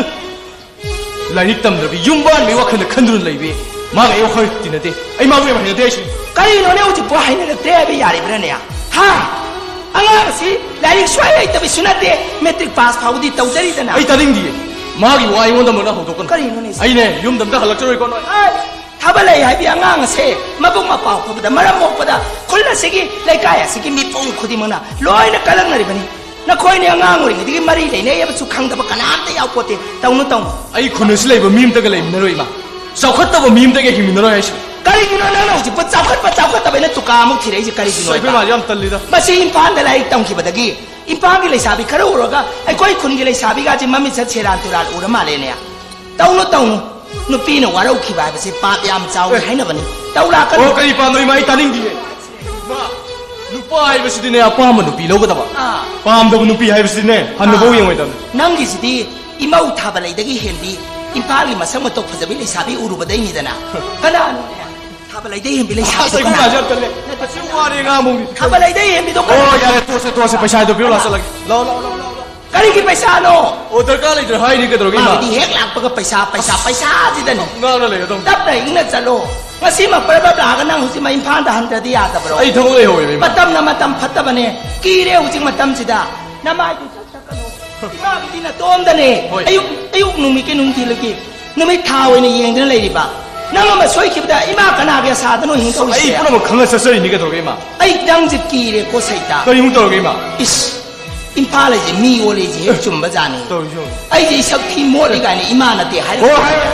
ꯂꯥꯏꯔꯤꯛ ꯇꯝꯗ꯭ꯔꯕꯤ, ꯌꯨꯝ ꯄꯥꯟꯕꯒꯤ ꯋꯥꯈꯜꯗ ꯈꯟꯗꯨꯅ ꯂꯩꯕꯤ꯫ ꯃꯥꯒ ꯑꯩ ꯋꯥꯈꯜ ꯇꯤꯟꯅꯗꯦ꯫ ꯑꯩ ꯃꯥꯕꯨ ꯌꯥꯝ ꯍꯩꯅꯗꯦ ꯍꯥꯏꯁꯤꯅꯤ꯫ ꯀꯔꯤꯅꯣꯅꯦ ꯍꯧꯖꯤꯛꯄꯨ ꯍꯩꯅꯔꯛꯇ꯭ꯔꯦ ꯍꯥꯏꯕ ꯌꯥꯔꯤꯕ꯭ꯔꯥꯅꯦ? ꯍꯥ? ꯑꯉꯥꯡ ꯑꯁꯤ ꯂꯥꯏꯔꯤꯛ ꯁꯨꯡꯍꯩ ꯍꯩꯇꯕꯁꯨ ꯅꯠꯇꯦ, ꯃꯦꯇ꯭ꯔꯤꯛ ꯄꯥꯁ ꯐꯥꯎꯕꯗꯤ ꯇꯧꯖꯔꯤꯗꯅ꯫ ꯑꯩ ꯇꯥꯅꯤꯡꯗꯤꯌꯦ꯫ ꯃꯥꯒꯤ ꯋꯥ ꯑꯩꯉꯣꯟꯗ ꯑꯃꯨꯛ ꯍꯧꯗꯣꯛꯀꯅꯨ꯫ ꯀꯔꯤꯅꯣꯅꯦ ꯁꯤ? ꯑꯩꯅꯦ ꯌꯨꯝꯗ ꯑꯝꯇ ꯍꯜꯂꯛꯆꯔꯣꯏꯀꯣ ꯅꯣꯏ꯫ ꯑꯩ ꯊꯥꯕ ꯂꯩ ꯍꯥꯏꯕꯤ ꯑꯉꯥꯡ ꯑꯁꯦ ꯃꯕꯨꯡ ꯃꯄꯥ ꯐꯕꯗ, ꯃꯔꯝ ꯃꯣꯛꯄꯗ ꯈꯨꯜ ꯑꯁꯤꯒꯤ, ꯂꯩꯀꯥꯏ ꯑꯁꯤꯒꯤ ꯃꯤꯄꯨꯝ ꯈꯨꯗꯤꯡꯃꯛꯅ ꯂꯣꯏꯅ ꯀꯜꯂꯛꯅꯔꯤꯕꯅꯤ꯫ ꯅꯈꯣꯏꯅꯤ ꯑꯉꯥꯡ ꯑꯣꯏꯔꯤꯉꯩꯗꯒꯤ ꯃꯔꯤ ꯂꯩꯅꯩ ꯍꯥꯏꯕꯁꯨ ꯈꯪꯗꯕ ꯀꯅꯥꯝꯇ ꯌꯥꯎꯄꯣꯠꯇꯦ꯫ ꯇꯧꯅꯨ, ꯇꯧꯅꯨ꯫ ꯑꯩ ꯈꯨꯟ ꯑꯁꯤ ꯂꯩꯕ ꯃꯤ ꯑꯝꯇꯒ ꯂꯩꯃꯤꯟꯅꯔꯣꯏ, ꯏꯃꯥ꯫ ꯆꯥꯎꯈꯠꯇꯕ ꯃꯤ ꯑꯝꯇꯒ ꯍꯤꯡꯃꯤꯟꯅꯔꯣꯏ ꯍꯥꯏꯁꯤꯅꯤ꯫ ꯀꯔꯤꯒꯤꯅꯣ ꯅꯪꯅ ꯍꯧꯖꯤꯛꯄꯨ ꯆꯥꯎꯈꯠꯄ, ꯆꯥꯎꯈꯠꯇꯕ ꯍꯥꯏꯅ ꯇꯨꯀꯥ ꯑꯃꯨꯛ ꯊꯤꯔꯛꯏꯁꯦ ꯀꯔꯤꯒꯤꯅꯣ ꯑꯁ, ꯑꯩꯈꯣꯏ ꯍꯥꯏꯕ? ꯃꯥꯁꯦ ꯌꯥꯝ ꯇꯜꯂꯤꯗ꯫ ꯃꯁꯤ ꯏꯝꯐꯥꯜꯗ ꯂꯥꯏꯔꯤꯛ ꯇꯝꯈꯤꯕꯗꯒꯤ ꯏꯝꯐꯥꯜꯒꯤ ꯂꯩꯁꯥꯕꯤ ꯈꯔ ꯎꯔꯒ ꯑꯩꯈꯣꯏ ꯈꯨꯟꯒꯤ ꯂꯩꯁꯥꯕꯤꯒꯥꯁꯦ ꯃꯃꯤꯠꯁꯠ ꯁꯦꯔꯥꯟ ꯇꯨꯔꯥꯟ ꯎꯔ ꯃꯥꯜꯂꯦꯅꯦ꯫ ꯇꯧꯅꯨ, ꯇꯧꯅꯨ꯫ ꯅꯨꯄꯤꯅ ꯋꯥꯔꯧꯈꯤꯕ ꯍꯥꯏꯕꯁꯦ ꯄꯥꯞ ꯌꯥꯝ ꯆꯥꯎꯏ ꯑꯦ꯫ ꯍꯥꯏꯅꯕꯅꯤ꯫ ꯇꯧ ꯂꯥꯛꯀꯅꯨ꯫ ꯑꯣ, ꯀꯔꯤ ꯄꯥꯝꯅꯣ ꯏꯃꯥ? ꯑꯩ ꯇꯥꯅꯤꯡꯗꯤꯌꯦ꯫ ꯏꯃꯥ, ꯅꯨꯄꯥ ꯍꯥꯏꯕꯁꯤꯗꯤꯅꯦ, ꯑꯄꯥꯝꯕ ꯅꯨꯄꯤ ꯂꯧꯒꯗꯕ꯫ ꯑꯥ꯫ ꯄꯥꯝꯗꯕ ꯅꯨꯄꯤ ꯍꯥꯏꯕꯁꯤꯗꯤꯅꯦ, ꯍꯟꯅꯐꯥꯎ ꯑꯥ꯫ ꯌꯦꯡꯉꯣꯏꯗꯕꯅꯤ꯫ ꯅꯪꯒꯤꯁꯤꯗꯤ ꯏꯃꯧ ꯊꯥꯕ ꯂꯩꯗꯒꯤ ꯍꯦꯟꯕꯤ, ꯏꯝꯐꯥꯜꯒꯤ ꯃꯁꯛ ꯃꯇꯧ ꯐꯖꯕꯤ ꯂꯩꯁꯥꯕꯤ ꯎꯔꯨꯕꯗꯩꯅꯤꯗꯅ꯫ ꯀꯅꯥꯅꯣ? ꯊꯥꯕ ꯂꯩꯗꯩ ꯍꯦꯟꯕꯤ ꯂꯩꯁꯥꯕꯤꯗꯣ ꯑꯁ, ꯑꯩ ꯀꯅꯥꯅꯣ? ꯃꯥꯁꯦ ꯌꯥꯝ ꯇꯜꯂꯦ꯫ ꯅꯠꯇꯦ, ꯑꯁꯤ ꯋꯥꯔꯦ ꯉꯥꯡꯕ ꯍꯧꯖꯤꯛ꯫ ꯊꯥꯕ ꯂꯩꯗꯩ ꯍꯦꯟꯕꯤꯗꯣ ꯑꯣ, ꯀꯅꯥꯅꯣ? ꯌꯥꯔꯦ, ꯇꯣꯛꯑꯁꯦ, ꯇꯣꯛꯑꯁꯦ, ꯄꯩꯁꯥꯗꯣ ꯄꯤꯔꯣ, ꯂꯥꯛꯆꯜꯂꯒꯦ꯫ ꯂꯥꯛꯑꯣ, ꯂꯥꯛꯑꯣ, ꯂꯥꯛꯑꯣ, ꯂꯥꯛꯑꯣ, ꯂꯥꯛꯑꯣ꯫ ꯀꯔꯤꯒꯤ ꯄꯩꯁꯥꯅꯣ? ꯑꯣ, ꯗꯔꯀꯥꯔ ꯂꯩꯇ꯭ꯔꯦ ꯍꯥꯏꯅꯤ, ꯀꯩꯗꯧꯔꯒꯦ, ꯏꯃꯥ? ꯃꯥꯒꯤꯗꯤ ꯍꯦꯛ ꯂꯥꯛꯄꯒ ꯄꯩꯁꯥ, ꯄꯩꯁꯥ, ꯄꯩꯁꯥꯁꯤꯗꯅꯤ꯫ ꯉꯥꯡꯅ ꯂꯩꯔꯗꯧꯅꯤ꯫ ꯇꯞꯅ ꯏꯪꯅ ꯆꯠꯂꯣ꯫ ꯉꯁꯤꯃꯛ ꯄ꯭ꯔꯕꯠ ꯂꯥꯛꯑꯒ ꯅꯪ ꯍꯧꯖꯤꯛ ꯏꯝꯐꯥꯜꯗ ꯍꯟꯗ꯭ꯔꯗꯤ ꯌꯥꯗꯕ꯭ꯔꯣ? ꯑꯩ ꯊꯕꯛ ꯂꯩꯍꯧꯋꯦꯕ, ꯏꯃꯥ꯫ ꯃꯇꯝꯅ ꯃꯇꯝ ꯐꯠꯇꯕꯅꯦ꯫ ꯀꯤꯔꯦ ꯍꯧꯖꯤꯛ ꯃꯇꯝꯁꯤꯗ꯫ ꯅꯃꯥꯏꯗꯨ ꯆꯠ ꯆꯠꯀꯅꯨ꯫ ꯏꯃꯥꯒꯤꯗꯤ ꯅꯇꯣꯝꯗꯅꯦ꯫ ꯍꯣꯏ꯫ ꯑꯌꯨꯛ, ꯑꯌꯨꯛ ꯅꯨꯃꯤꯠꯀꯤ ꯅꯨꯡꯊꯤꯜꯒꯤ ꯅꯨꯃꯤꯠ ꯊꯥ ꯑꯣꯏꯅ ꯌꯦꯡꯗꯨꯅ ꯂꯩꯔꯤꯕ꯫ ꯅꯪ ꯑꯃ ꯁꯣꯏꯈꯤꯕꯗ ꯏꯃꯥ ꯀꯅꯥꯒꯤ ꯑꯁꯥꯗꯅꯣ ꯍꯤꯡꯗꯧꯔꯤꯁꯦ? ꯑꯩ ꯄꯨꯝꯅꯃꯛ ꯈꯪꯅ ꯆꯠꯆꯔꯤꯅꯤ, ꯀꯩꯗꯧꯔꯒꯦ, ꯏꯃꯥ? ꯑꯩ ꯅꯪꯁꯦ ꯀꯤꯔꯦꯀꯣ, ꯁꯩꯇ꯫ ꯀꯔꯤꯃꯨꯛ ꯇꯧꯔꯒꯦ, ꯏꯃꯥ? ꯏꯁ, ꯏꯝꯐꯥꯜ ꯍꯥꯏꯁꯦ ꯃꯤ ꯑꯣꯜꯂꯦꯁꯦ ꯍꯦꯛ ꯆꯨꯝꯕ ꯖꯥꯠꯅꯤ꯫ ꯇꯧꯔꯤꯁꯤ ꯌꯦꯡꯉꯨ꯫ ꯑꯩꯁꯦ ꯏꯁꯛ ꯊꯤ ꯃꯣꯠꯂꯤ ꯀꯥꯏꯅ ꯏꯃꯥ ꯅꯠꯇꯦ ꯍꯥꯏꯔꯦ꯫ ꯍꯣꯏ, ꯍꯥꯏꯔꯦ꯫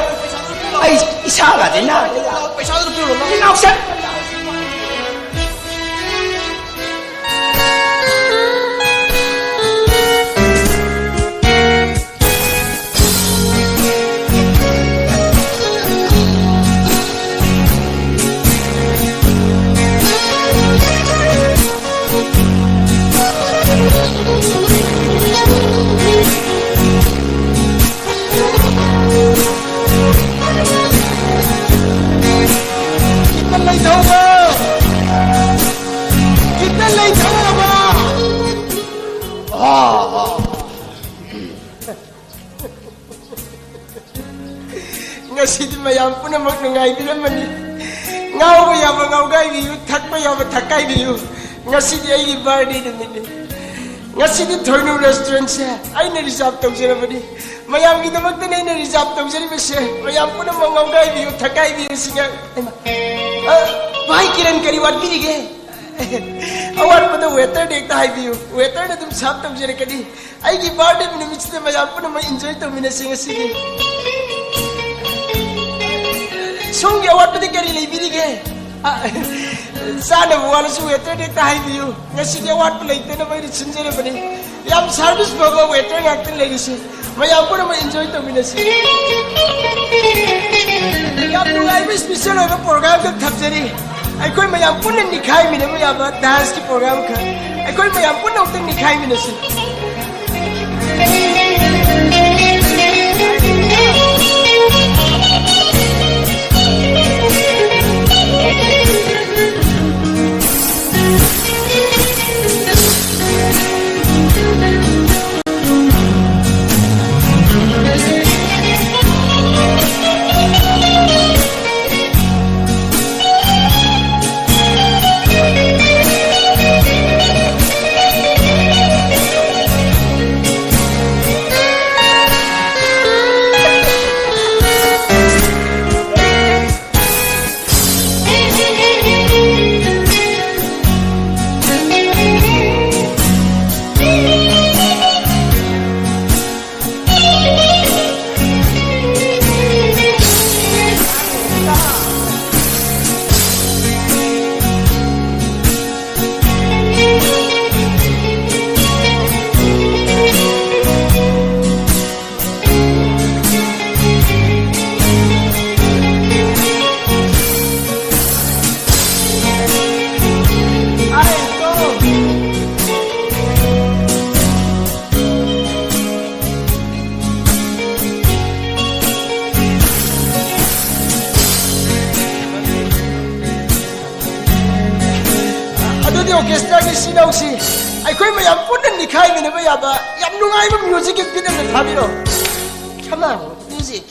ꯑꯩ ꯏꯁꯥꯒꯁꯦ ꯅꯥꯔꯦ꯫ ꯄꯩꯁꯥꯗꯨ ꯄꯤꯔꯣ, ꯂꯥꯎ꯫ ꯁꯤ ꯂꯥꯎꯁꯦ꯫ ꯈꯤꯇ ꯂꯩꯊꯧꯑꯣ! ꯈꯤꯇ ꯂꯩꯊꯧꯑꯣꯕ! ꯑꯥ, ꯑꯥ꯫ ꯉꯁꯤꯗꯤ ꯃꯌꯥꯝ ꯄꯨꯝꯅꯃꯛ ꯅꯨꯡꯉꯥꯏꯕꯤꯔꯝꯃꯅꯤ꯫ ꯉꯥꯎꯕ ꯌꯥꯕ ꯉꯥꯎꯒꯥꯏꯕꯤꯌꯨ, ꯊꯛꯄ ꯌꯥꯕ ꯊꯛꯀꯥꯏꯕꯤꯌꯨ꯫ ꯉꯁꯤꯗꯤ ꯑꯩꯒꯤ birthday ꯅꯨꯃꯤꯠꯅꯤ꯫ ꯉꯁꯤꯗꯤ ꯊꯣꯏꯅꯨ restaurant ꯁꯦ ꯑꯩꯅ reserve ꯇꯧꯖꯔꯕꯅꯤ꯫ ꯃꯌꯥꯝꯒꯤꯗꯃꯛꯇꯅꯤ ꯑꯩꯅ reserve ꯇꯧꯖꯔꯤꯕꯁꯦ꯫ ꯃꯌꯥꯝ ꯄꯨꯝꯅꯃꯛ ꯉꯥꯎꯒꯥꯏꯕꯤꯌꯨ, ꯊꯀꯥꯏꯕꯤꯌꯨ ꯁꯤꯒ꯫ ꯍꯩꯃꯥ꯫ ꯑ, ꯚꯥꯏ ꯀꯤꯔꯟ, ꯀꯔꯤ ꯋꯥꯠꯄꯤꯔꯤꯒꯦ? ꯑꯋꯥꯠꯄꯗ waiter ꯗ ꯍꯦꯛꯇ ꯍꯥꯏꯕꯤꯌꯨ, waiter ꯅ ꯑꯗꯨꯝ serve ꯇꯧꯖꯔꯛꯀꯅꯤ꯫ ꯑꯩꯒꯤ birthday ꯅꯨꯃꯤꯠꯁꯤꯗ ꯃꯌꯥꯝ ꯄꯨꯝꯅꯃꯛ enjoy ꯇꯧꯃꯤꯟꯅꯁꯤ ꯉꯁꯤꯗꯤ꯫ ꯁꯣꯝꯒꯤ ꯑꯋꯥꯠꯄꯗꯤ ꯀꯔꯤ ꯂꯩꯕꯤꯔꯤꯒꯦ? ꯑ, ꯆꯥꯅꯕ ꯋꯥꯠꯂꯁꯨ waiter ꯗ ꯍꯦꯛꯇ ꯍꯥꯏꯕꯤꯌꯨ꯫ ꯉꯁꯤꯗꯤ ꯑꯋꯥꯠꯄ ꯂꯩꯇꯅꯕ ꯑꯩꯅ ꯁꯤꯟꯖꯔꯕꯅꯤ꯫ ꯌꯥꯝ service ꯐꯕ waiter ꯉꯥꯛꯇ ꯂꯩꯔꯤꯁꯦ꯫ ꯃꯌꯥꯝ ꯄꯨꯝꯅꯃꯛ enjoy ꯇꯧꯃꯤꯟꯅꯁꯤ꯫ ꯌꯥꯝ ꯅꯨꯡꯉꯥꯏꯕ special ꯑꯣꯏꯕ program ꯈꯛ ꯊꯝꯖꯔꯤ꯫ ꯑꯩꯈꯣꯏ ꯃꯌꯥꯝ ꯄꯨꯟꯅ ꯅꯤꯈꯥꯏꯃꯤꯟꯅꯕ ꯌꯥꯕ dance ꯀꯤ program ꯈꯛ꯫ ꯑꯩꯈꯣꯏ ꯃꯌꯥꯝ ꯄꯨꯟꯅ ꯑꯃꯨꯛꯇꯪ ꯅꯤꯈꯥꯏꯃꯤꯟꯅꯁꯤ꯫ ꯑꯗꯨꯗꯤ orchestra ꯒꯤ ꯏꯆꯤꯟ ꯏꯅꯥꯎꯁꯤ ꯑꯩꯈꯣꯏ ꯃꯌꯥꯝ ꯄꯨꯟꯅ ꯅꯤꯈꯥꯏꯃꯤꯟꯅꯕ ꯌꯥꯕ ꯌꯥꯝ ꯅꯨꯡꯉꯥꯏꯕ music ꯒꯤ beat ꯑꯃ ꯊꯥꯕꯤꯔꯣ꯫ Come on, music.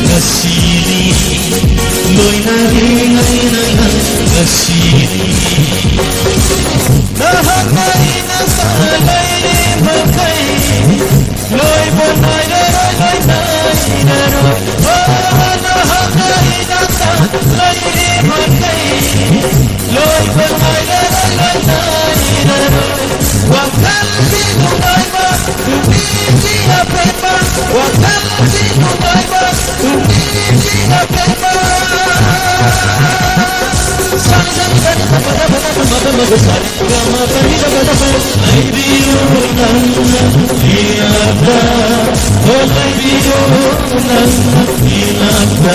ꯉꯁꯤꯅꯤ, ꯂꯣꯏꯅꯔꯤꯉꯩ ꯅꯪꯅ ꯉꯁꯤꯅꯤ꯫ ꯅꯍꯥꯛꯅ ꯑꯩꯅ ꯂꯩꯔꯤ ꯃꯈꯩ, ꯂꯣꯏꯕ ꯅꯥꯏꯔꯔꯣꯏ, ꯂꯣꯏꯅꯔꯔꯣꯏ꯫ ꯑꯣ, ꯅꯍꯥꯛꯅ ꯑꯩꯅ ꯂꯩꯔꯤ ꯃꯈꯩ, ꯂꯣꯏꯕ ꯅꯥꯏꯔꯔꯣꯏ, ꯂꯣꯏꯅꯔꯔꯣꯏ꯫ ꯋꯥꯈꯜꯒꯤ ꯅꯨꯡꯉꯥꯏꯕ, ꯄꯨꯛꯅꯤꯡꯒꯤ ꯑꯄꯦꯟꯕ, ꯋꯥꯈꯜꯒꯤ ꯅꯨꯡꯉꯥꯏꯕ, ꯄꯨꯛꯅꯤꯡꯒꯤ ꯑꯄꯦꯟꯕ꯫ ꯁꯥꯔꯤ ꯁꯥꯔꯤ ꯁꯥꯔꯤ ꯁꯥꯔꯤ ꯁꯥꯔꯤ ꯁꯥꯔꯤ ꯁꯥꯔꯤ ꯁꯥꯔꯤ ꯁꯥꯔꯤ ꯁꯥꯔꯤ ꯁꯥꯔꯤ ꯁꯥꯔꯤ ꯁꯥꯔꯤ ꯁꯥꯔꯤ ꯁꯥꯔꯤ ꯁꯥꯔꯤ ꯁꯥꯔꯤ ꯂꯩꯕꯤꯌꯨ ꯅꯪꯅ ꯏꯅꯥꯛꯇ, ꯑꯣ ꯂꯩꯕꯤꯌꯨ ꯅꯪꯅ ꯏꯅꯥꯛꯇ꯫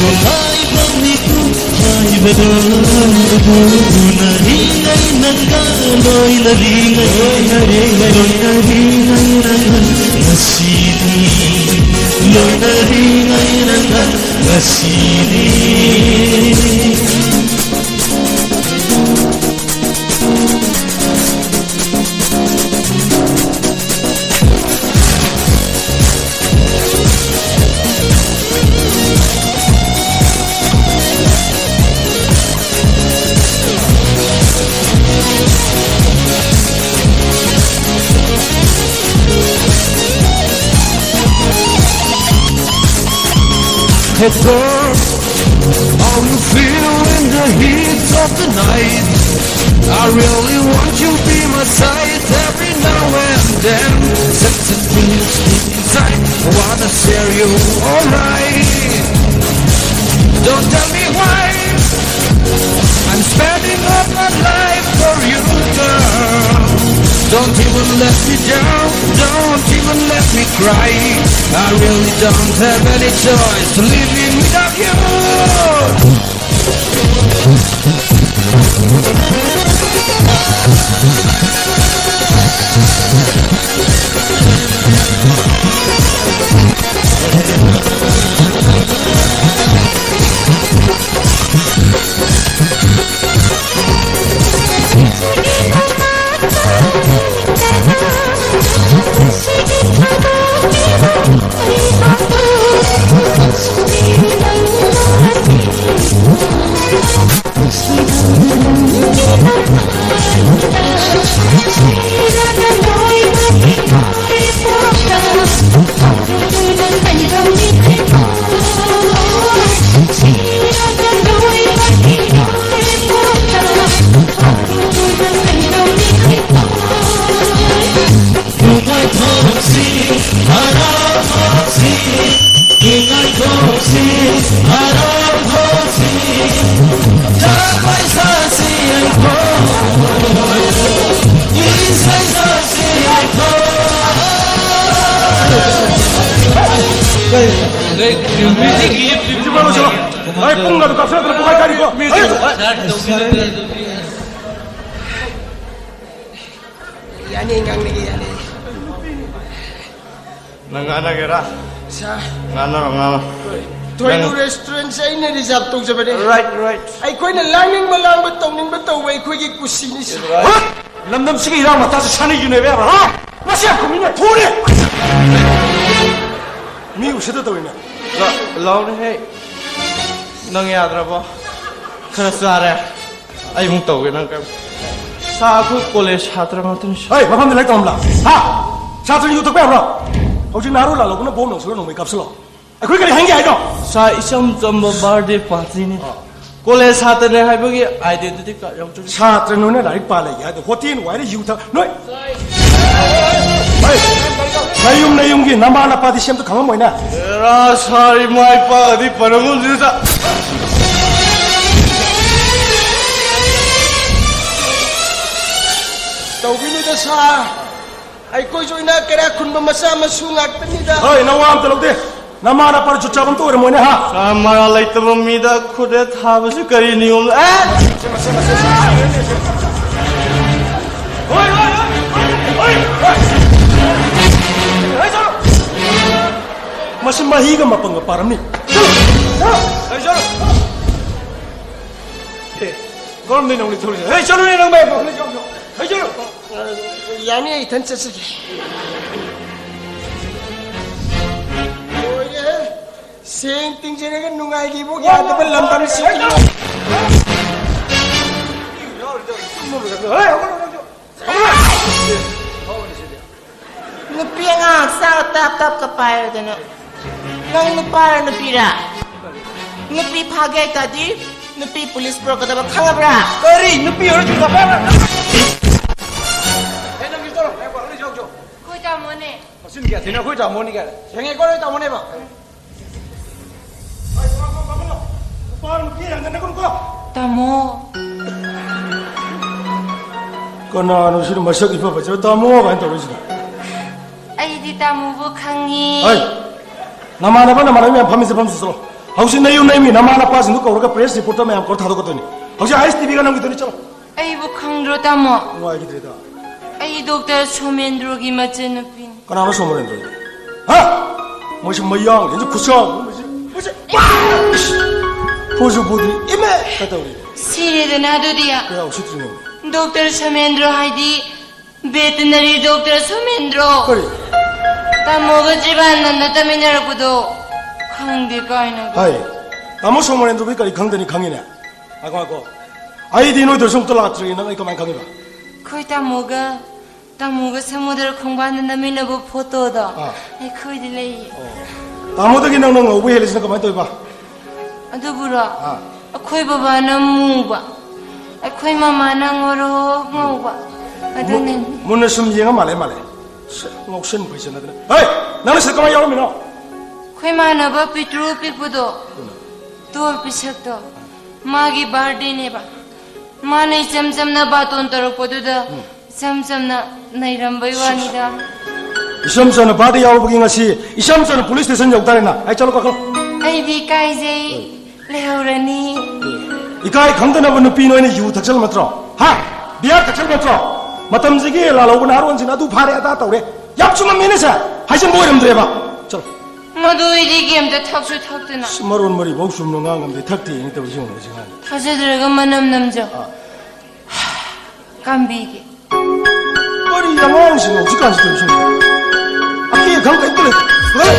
ꯅꯨꯡꯉꯥꯏꯕ ꯃꯤꯀꯨꯞ ꯍꯥꯏꯕꯗꯨ ꯎꯅꯔꯤꯉꯩ ꯅꯪꯒ ꯂꯣꯏꯅꯔꯤꯉꯩ, ꯂꯣꯏꯅꯔꯤꯉꯩ, ꯂꯣꯏꯅꯔꯤꯉꯩ ꯅꯪꯒ ꯉꯁꯤꯅꯤ, ꯂꯣꯏꯅꯔꯤꯉꯩ ꯅꯪꯒ ꯉꯁꯤꯅꯤ꯫ Hey girl, how you feel in the heat of the night? I really want you be my side every now and then. Something feels deep inside, wanna share you, alright. Don't tell me why I'm spending all my life for you, girl. Don't even let me down, don't even let me cry. I really don't have any choice to living without you. ꯍꯧꯖꯤꯛ ꯃꯥ ꯂꯣꯏꯁꯤꯜꯂꯣ꯫ ꯑꯩ ꯄꯨꯡ ꯑꯗꯨ ꯀꯥꯞꯁꯤꯜꯂꯛꯇꯅ ꯄꯨꯡꯈꯥꯏ ꯀꯥꯏꯔꯤꯀꯣ꯫ ꯌꯥꯅꯤ, ꯉꯥꯡꯅꯒꯦ, ꯌꯥꯅꯤ꯫ ꯅꯪ ꯉꯥꯡꯅꯒꯦꯔꯥ? ꯁꯥꯔ꯫ ꯉꯥꯡꯅꯔꯣ, ꯉꯥꯡꯅꯔꯣ꯫ ꯊꯣꯏꯅꯨ ꯅꯪ ꯔꯦꯁꯇꯨꯔꯦꯟꯁꯦ ꯑꯩꯅ ꯔꯤꯖꯥꯔꯚ ꯇꯧꯖꯕꯅꯦ꯫ Right, right. ꯑꯩꯈꯣꯏꯅ ꯂꯥꯡꯅꯤꯡꯕ ꯂꯥꯡꯕ, ꯇꯧꯅꯤꯡꯕ ꯇꯧꯕ ꯑꯩꯈꯣꯏꯒꯤ ꯀꯨꯁꯤꯅꯤ, ꯁꯥꯔ꯫ ꯍꯣꯏ! ꯂꯝꯗꯝꯁꯤꯒꯤ ꯏꯔꯥꯡ ꯃꯇꯥꯁꯤ ꯁꯥꯅ ꯌꯨꯅꯦꯕ ꯌꯥꯕ꯭ꯔꯥ? ꯍꯥ? ꯃꯁꯤ ꯌꯥꯝ ꯈꯨꯃꯤꯅ ꯊꯣꯛꯑꯦ! ꯃꯤ ꯎꯁꯤꯠꯇ ꯇꯧꯔꯤꯅꯦ꯫ ꯂꯥꯎꯅꯦꯍꯦ꯫ ꯅꯪ ꯌꯥꯗ꯭ꯔꯕꯣ? ꯈꯔ ꯆꯥꯔꯦ꯫ ꯑꯩ ꯑꯃꯨꯛ ꯇꯧꯒꯦ, ꯅꯪ ꯀꯩꯝ-, ꯁꯥ, ꯑꯩꯈꯣꯏ ꯀꯣꯂꯦꯖ ꯁꯥꯇ꯭ꯔ ꯉꯥꯛꯇꯅꯤ꯫ ꯍꯩ, ꯃꯐꯝꯗ ꯂꯥꯏꯔꯤꯛ ꯇꯝꯂꯝꯕ꯭ꯔꯥ? ꯍꯥ? ꯁꯥꯇ꯭ꯔꯅ ꯌꯨ ꯊꯛꯄ ꯌꯥꯕ꯭ꯔꯣ? ꯍꯧꯖꯤꯛ ꯅꯍꯥꯔꯣꯜ ꯂꯥꯜꯂꯛꯄꯅ ꯕꯣꯝ ꯂꯪꯁꯤꯜꯂ ꯅꯣꯡꯃꯩ ꯀꯥꯞꯁꯤꯜꯂꯣ꯫ ꯑꯩꯈꯣꯏ ꯀꯔꯤ ꯍꯥꯏꯅꯤꯡꯒꯦ ꯍꯥꯏꯅꯣ? ꯁꯥ, ꯏꯆꯝ ꯆꯝꯕ ꯕꯥꯔꯗꯦ ꯄꯥꯔꯇꯤꯅꯤ꯫ ꯑꯥ꯫ ꯀꯣꯂꯦꯖ ꯁꯥꯇ꯭ꯔꯅꯦ ꯍꯥꯏꯕꯒꯤ ꯑꯥꯏꯗꯦꯟꯇꯤꯇꯤ ꯀꯥꯔꯗ ꯌꯥꯎꯖꯔꯤ꯫ ꯁꯥꯇ꯭ꯔ ꯅꯣꯏꯅ ꯂꯥꯏꯔꯤꯛ ꯄꯥ ꯂꯩꯒꯦ ꯍꯥꯏꯗꯣ ꯍꯣꯇꯦꯜ ꯋꯥꯏꯔ ꯌꯨ ꯊꯛ-, ꯅꯣꯏ ꯍꯩ! ꯅꯌꯨꯝ ꯅꯌꯨꯝꯒꯤ ꯅꯃꯥ ꯅꯄꯥꯗꯤ ꯁꯦꯝꯇ ꯈꯪꯉꯝꯃꯣꯏꯅꯦ꯫ ꯑꯦꯔꯥ, ꯁꯥꯔ, ꯏꯃꯥ ꯏꯄꯥꯒꯗꯤ ꯄꯟꯅꯒꯨꯝꯁꯤꯗ꯫ ꯇꯧꯕꯤꯅꯨꯗ, ꯁꯥꯔ꯫ ꯑꯩꯈꯣꯏꯁꯨ ꯏꯅꯥꯛ ꯀꯩꯔꯥꯛ ꯈꯨꯟꯕ ꯃꯆꯥ ꯃꯁꯨ ꯉꯥꯛꯇꯅꯤꯗ꯫ ꯍꯣꯏ, ꯅꯋꯥ ꯑꯝꯇ ꯂꯧꯗꯦ꯫ ꯅꯃꯥ ꯅꯄꯥ ꯖꯨꯠ ꯆꯥꯕ ꯑꯝꯇ ꯑꯣꯏꯔꯝꯃꯣꯏꯅꯦ, ꯍꯥ? ꯁꯥꯔ, ꯃꯔꯥꯜ ꯂꯩꯇꯕ ꯃꯤꯗ ꯈꯨꯗꯦ ꯊꯥꯕꯁꯤ ꯀꯔꯤ ꯅꯤꯌꯣꯝꯅꯣ? ꯑꯦ! ꯍꯣꯏ, ꯍꯣꯏ, ꯍꯣꯏ, ꯍꯣꯏ, ꯍꯣꯏ, ꯍꯣꯏ꯫ ꯃꯁꯤ ꯃꯍꯤꯒ ꯃꯄꯪꯒ ꯄꯥꯔꯝꯅꯤ꯫ ꯆꯠꯂꯣ, ꯆꯠꯂꯣ꯫ ꯑꯦ, ꯀꯔꯝꯗꯩꯅꯣ ꯅꯪꯗꯤ ꯊꯣꯛꯂꯛꯏꯁꯦ? ꯍꯦ, ꯆꯠꯂꯨꯅꯦ ꯅꯪ ꯃꯌꯥꯝ ꯄꯥꯈꯠꯂꯦ, ꯆꯠꯂꯣ, ꯆꯠꯂꯣ꯫ ꯍꯦ, ꯆꯠꯂꯣ꯫ ꯌꯥꯅꯤ, ꯑꯩ ꯏꯊꯟ ꯆꯠꯆꯒꯦ꯫ ꯂꯣꯏꯔꯦꯍꯦ꯫ ꯁꯦꯡ ꯇꯤꯡꯖꯔꯒ ꯅꯨꯡꯉꯥꯏꯒꯦꯕꯨ ꯌꯥꯗꯕ ꯂꯝꯗꯝꯁꯤꯡ꯫ ꯅꯨꯄꯤ ꯑꯉꯥꯡ ꯆꯥꯛ ꯇꯞ ꯇꯞꯀ ꯄꯥꯏꯔꯗꯅ꯫ ꯅꯪ ꯅꯨꯄꯥꯔ ꯅꯨꯄꯤꯔ? ꯅꯨꯄꯤ ꯐꯥꯒꯦ ꯍꯥꯏꯇꯥꯔꯗꯤ ꯅꯨꯄꯤ ꯄꯨꯂꯤꯁ ꯄꯨꯔꯛꯀꯗꯕ, ꯈꯪꯉꯕ꯭ꯔꯥ? ꯀꯔꯤ? ꯅꯨꯄꯤ ꯑꯣꯏꯔꯗꯤ ꯆꯞ ꯃꯥꯟꯅ-, ꯑꯦ, ꯅꯪꯁꯨ ꯆꯠꯂꯣ꯫ ꯉꯥꯏꯈꯣ, ꯑꯩꯈꯣꯏ ꯇꯥꯃꯣꯅꯦ꯫ ꯃꯆꯤꯟ ꯀꯌꯥ ꯊꯤꯅ ꯑꯩꯈꯣꯏ ꯇꯥꯃꯣꯅꯤ ꯀꯥꯏꯅ꯫ ꯁꯦꯡꯉꯦꯀꯣ ꯅꯣꯏ ꯇꯥꯃꯣꯅꯦꯕ? ꯅꯨꯄꯥ ꯅꯨꯄꯤ ꯌꯥꯝꯗꯅꯒꯨꯝꯀꯣ꯫ ꯇꯥꯃꯣ꯫ ꯀꯅꯥꯅꯣ ꯁꯤꯅ ꯃꯁꯛ ꯏꯐ ꯐꯖꯕ ꯇꯥꯃꯣ ꯀꯥꯏꯅ ꯇꯧꯔꯤꯁꯤꯅ? ꯑꯩꯗꯤ ꯇꯥꯃꯣꯕꯨ ꯈꯪꯉꯤ꯫ ꯍꯩ! ꯅꯃꯥꯟꯅꯕ, ꯅꯃꯥꯟꯅꯕꯤ ꯃꯌꯥꯝ ꯐꯝꯃꯤꯁꯦ ꯐꯝꯁꯤ, ꯆꯠꯂꯣ꯫ ꯍꯧꯖꯤꯛ ꯅꯌꯨꯝ ꯅꯌꯨꯝꯒꯤ ꯅꯃꯥ ꯅꯄꯥꯁꯤꯡꯗꯨ ꯀꯧꯔꯒ press reporter ꯃꯌꯥꯝ ꯀꯧꯔ ꯊꯥꯗꯣꯛꯀꯗꯣꯏꯅꯤ꯫ ꯍꯧꯖꯤꯛ ꯑꯥꯏ ꯑꯦꯁ ꯇꯤ ꯚꯤꯒ ꯅꯝꯈꯤꯗꯣꯏꯅꯤ, ꯆꯠꯂꯣ꯫ ꯑꯩꯕꯨ ꯈꯪꯗ꯭ꯔꯣ, ꯇꯥꯃꯣ? ꯅꯨꯡꯉꯥꯏꯈꯤꯗ꯭ꯔꯦꯗ꯫ ꯑꯩ ꯗꯣꯛꯇꯔ ꯁꯣꯃꯦꯟꯗ꯭ꯔꯣꯒꯤ ꯃꯆꯟꯅꯨꯄꯤꯅꯤ꯫ ꯀꯅꯥꯅꯣ ꯁꯣꯃꯦꯟꯗ꯭ꯔꯣꯗꯤ? ꯍꯥ? ꯃꯣꯏꯁꯤ ꯃꯌꯥꯡ, ꯍꯧꯖꯤꯛ ꯈꯨꯠꯁꯥ, ꯃꯣꯏꯁꯤ, ꯃꯣꯏꯁꯤ, ꯐꯨꯁꯨ ꯐꯨꯗ꯭ꯔꯤ, ꯏꯃꯦ! ꯀꯩꯗꯧꯔꯤ? ꯁꯤꯔꯦꯗꯅ ꯑꯗꯨꯗꯤ꯫ ꯀꯌꯥ ꯎꯁꯤꯠꯇ꯭ꯔꯤꯅꯣ? ꯗꯣꯛꯇꯔ ꯁꯣꯃꯦꯟꯗ꯭ꯔꯣ ꯍꯥꯏꯗꯤ ꯚꯦꯇꯤꯅꯔꯤ ꯗꯣꯛꯇꯔ ꯁꯣꯃꯦꯟꯗ꯭ꯔꯣ꯫ ꯀꯔꯤ? ꯇꯥꯃꯣꯒ ꯖꯤꯕꯥꯅꯟꯗ ꯇꯝꯃꯤꯟꯅꯔꯛꯄꯗꯣ ꯈꯪꯗꯦ ꯀꯥꯏꯅ꯫ ꯍꯥꯏ, ꯇꯥꯃꯣ ꯁꯣꯃꯣꯔꯦꯟꯗ꯭ꯔꯣꯕꯤ ꯀꯔꯤ ꯈꯪꯗꯅꯤ? ꯈꯪꯉꯤꯅꯦ꯫ ꯉꯥꯏꯈꯣ, ꯉꯥꯏꯈꯣ꯫ ꯑꯩꯗꯤ ꯅꯣꯏꯗꯁꯨ ꯑꯝꯇ ꯂꯥꯛꯇ꯭ꯔꯤ, ꯅꯪ ꯑꯩ ꯀꯃꯥꯏꯅ ꯈꯪꯉꯤꯕ? ꯑꯩꯈꯣꯏ ꯇꯥꯃꯣꯒ, ꯇꯥꯃꯣꯒ ꯁꯃꯨꯗ꯭ꯔ ꯈꯣꯡꯕꯥꯟꯗ ꯅꯝꯃꯤꯟꯅꯕ ꯐꯣꯇꯣꯗꯣ ꯑꯥ꯫ ꯑꯩꯈꯣꯏꯗꯤ ꯂꯩꯌꯦ꯫ ꯑꯣ꯫ ꯇꯥꯃꯣꯗꯒꯤ ꯅꯪꯅ ꯉꯧꯕ ꯍꯦꯜꯂꯤꯁꯤꯅ ꯀꯃꯥꯏꯅ ꯇꯧꯔꯤꯕ? ꯑꯗꯨꯕꯨꯔꯣ? ꯑꯥ꯫ ꯑꯩꯈꯣꯏ ꯕꯕꯥꯅ ꯃꯨꯕ, ꯑꯩꯈꯣꯏ ꯃꯃꯥꯅ ꯉꯧꯔꯣꯛ ꯉꯧꯕ꯫ ꯑꯗꯨꯅꯅꯤ꯫ ꯃꯨꯟꯅ ꯁꯨꯝ ꯌꯦꯡꯉ ꯃꯥꯜꯂꯦ, ꯃꯥꯜꯂꯦ꯫ ꯁꯦ, ꯉꯥꯎꯁꯟ ꯐꯩꯁꯟꯅꯗꯅ꯫ ꯍꯦ! ꯅꯪꯅ ꯁꯤꯗ ꯀꯃꯥꯏ ꯌꯥꯎꯔꯝꯃꯤꯅꯣ? ꯑꯩꯈꯣꯏ ꯃꯥꯟꯅꯕ ꯄꯤꯛꯇ꯭ꯔꯨ ꯄꯤꯛꯄꯗꯣ, ꯇꯣꯜ ꯄꯤꯁꯛꯇꯣ, ꯃꯥꯒꯤ ꯕꯥꯔꯗꯦꯅꯦꯕ꯫ ꯃꯥꯅ ꯏꯆꯝ ꯆꯝꯅ ꯕꯥꯇꯣꯟ ꯇꯧꯔꯛꯄꯗꯨꯗ ꯏꯆꯝ ꯆꯝꯅ ꯅꯩꯔꯝꯕꯩ ꯋꯥꯅꯤꯗ꯫ ꯏꯆꯝ ꯆꯝꯅ ꯕꯥꯔꯗꯦ ꯌꯥꯎꯔꯨꯕꯒꯤ ꯉꯁꯤ ꯏꯆꯝ ꯆꯝꯅ ꯄꯨꯂꯤꯁ ꯁ꯭ꯇꯦꯁꯟ ꯌꯧ ꯇꯥꯔꯦꯅ꯫ ꯑꯩ ꯆꯠꯂꯣ, ꯀꯥꯈꯠꯂꯣ꯫ ꯑꯩꯗꯤ ꯏꯀꯥꯏꯖꯩ꯫ ꯂꯩꯍꯧꯔꯅꯤ꯫ ꯏꯀꯥꯏ ꯈꯪꯗꯅꯕ ꯅꯨꯄꯤ ꯅꯣꯏꯅ ꯌꯨ ꯊꯛꯆꯜ ꯅꯠꯇ꯭ꯔꯣ? ꯍꯥ? ꯕꯤꯌꯥꯔ ꯊꯛꯆꯜ ꯅꯠꯇ꯭ꯔꯣ? ꯃꯇꯝꯁꯤꯒꯤ ꯂꯥꯜꯍꯧꯕ ꯅꯍꯥꯔꯣꯟꯁꯤꯡꯅ ꯑꯗꯨ ꯐꯥꯔꯦ, ꯑꯗꯥ ꯇꯧꯔꯦ꯫ ꯌꯥꯝ ꯆꯨꯝꯃꯝꯃꯤꯅꯦ ꯁꯦ꯫ ꯍꯥꯏꯖꯟꯕ ꯑꯣꯏꯔꯝꯗ꯭ꯔꯦꯕ꯫ ꯆꯠꯂꯣ꯫ ꯃꯗꯨ ꯑꯩꯗꯤ ꯀꯩꯝꯇ ꯊꯛꯁꯨ ꯊꯛꯇꯅ꯫ ꯑꯁ, ꯃꯔꯣꯟ ꯃꯔꯤꯐꯥꯎ ꯆꯨꯝꯅ ꯉꯥꯡꯉꯝꯗꯦ, ꯊꯛꯇꯦ ꯍꯥꯏꯅ ꯇꯧꯔꯤꯁꯤ ꯌꯦꯡꯉꯨ, ꯁꯤ ꯉꯥꯡꯉꯤ꯫ ꯊꯥꯖꯗ꯭ꯔꯒ ꯃꯅꯝ ꯅꯝꯖꯧ꯫ ꯑꯥ꯫ ꯀꯥꯝꯕꯤꯒꯦ꯫ ꯀꯔꯤ ꯑꯉꯥꯡꯁꯤꯡꯅꯣ ꯍꯧꯖꯤꯛꯀꯥꯟꯁꯤ ꯇꯧꯔꯤꯁꯤꯕꯣ? ꯑꯀꯤ ꯑꯈꯪ ꯀꯩꯝꯇ ꯂꯩꯇꯦ꯫ ꯍꯣꯏ!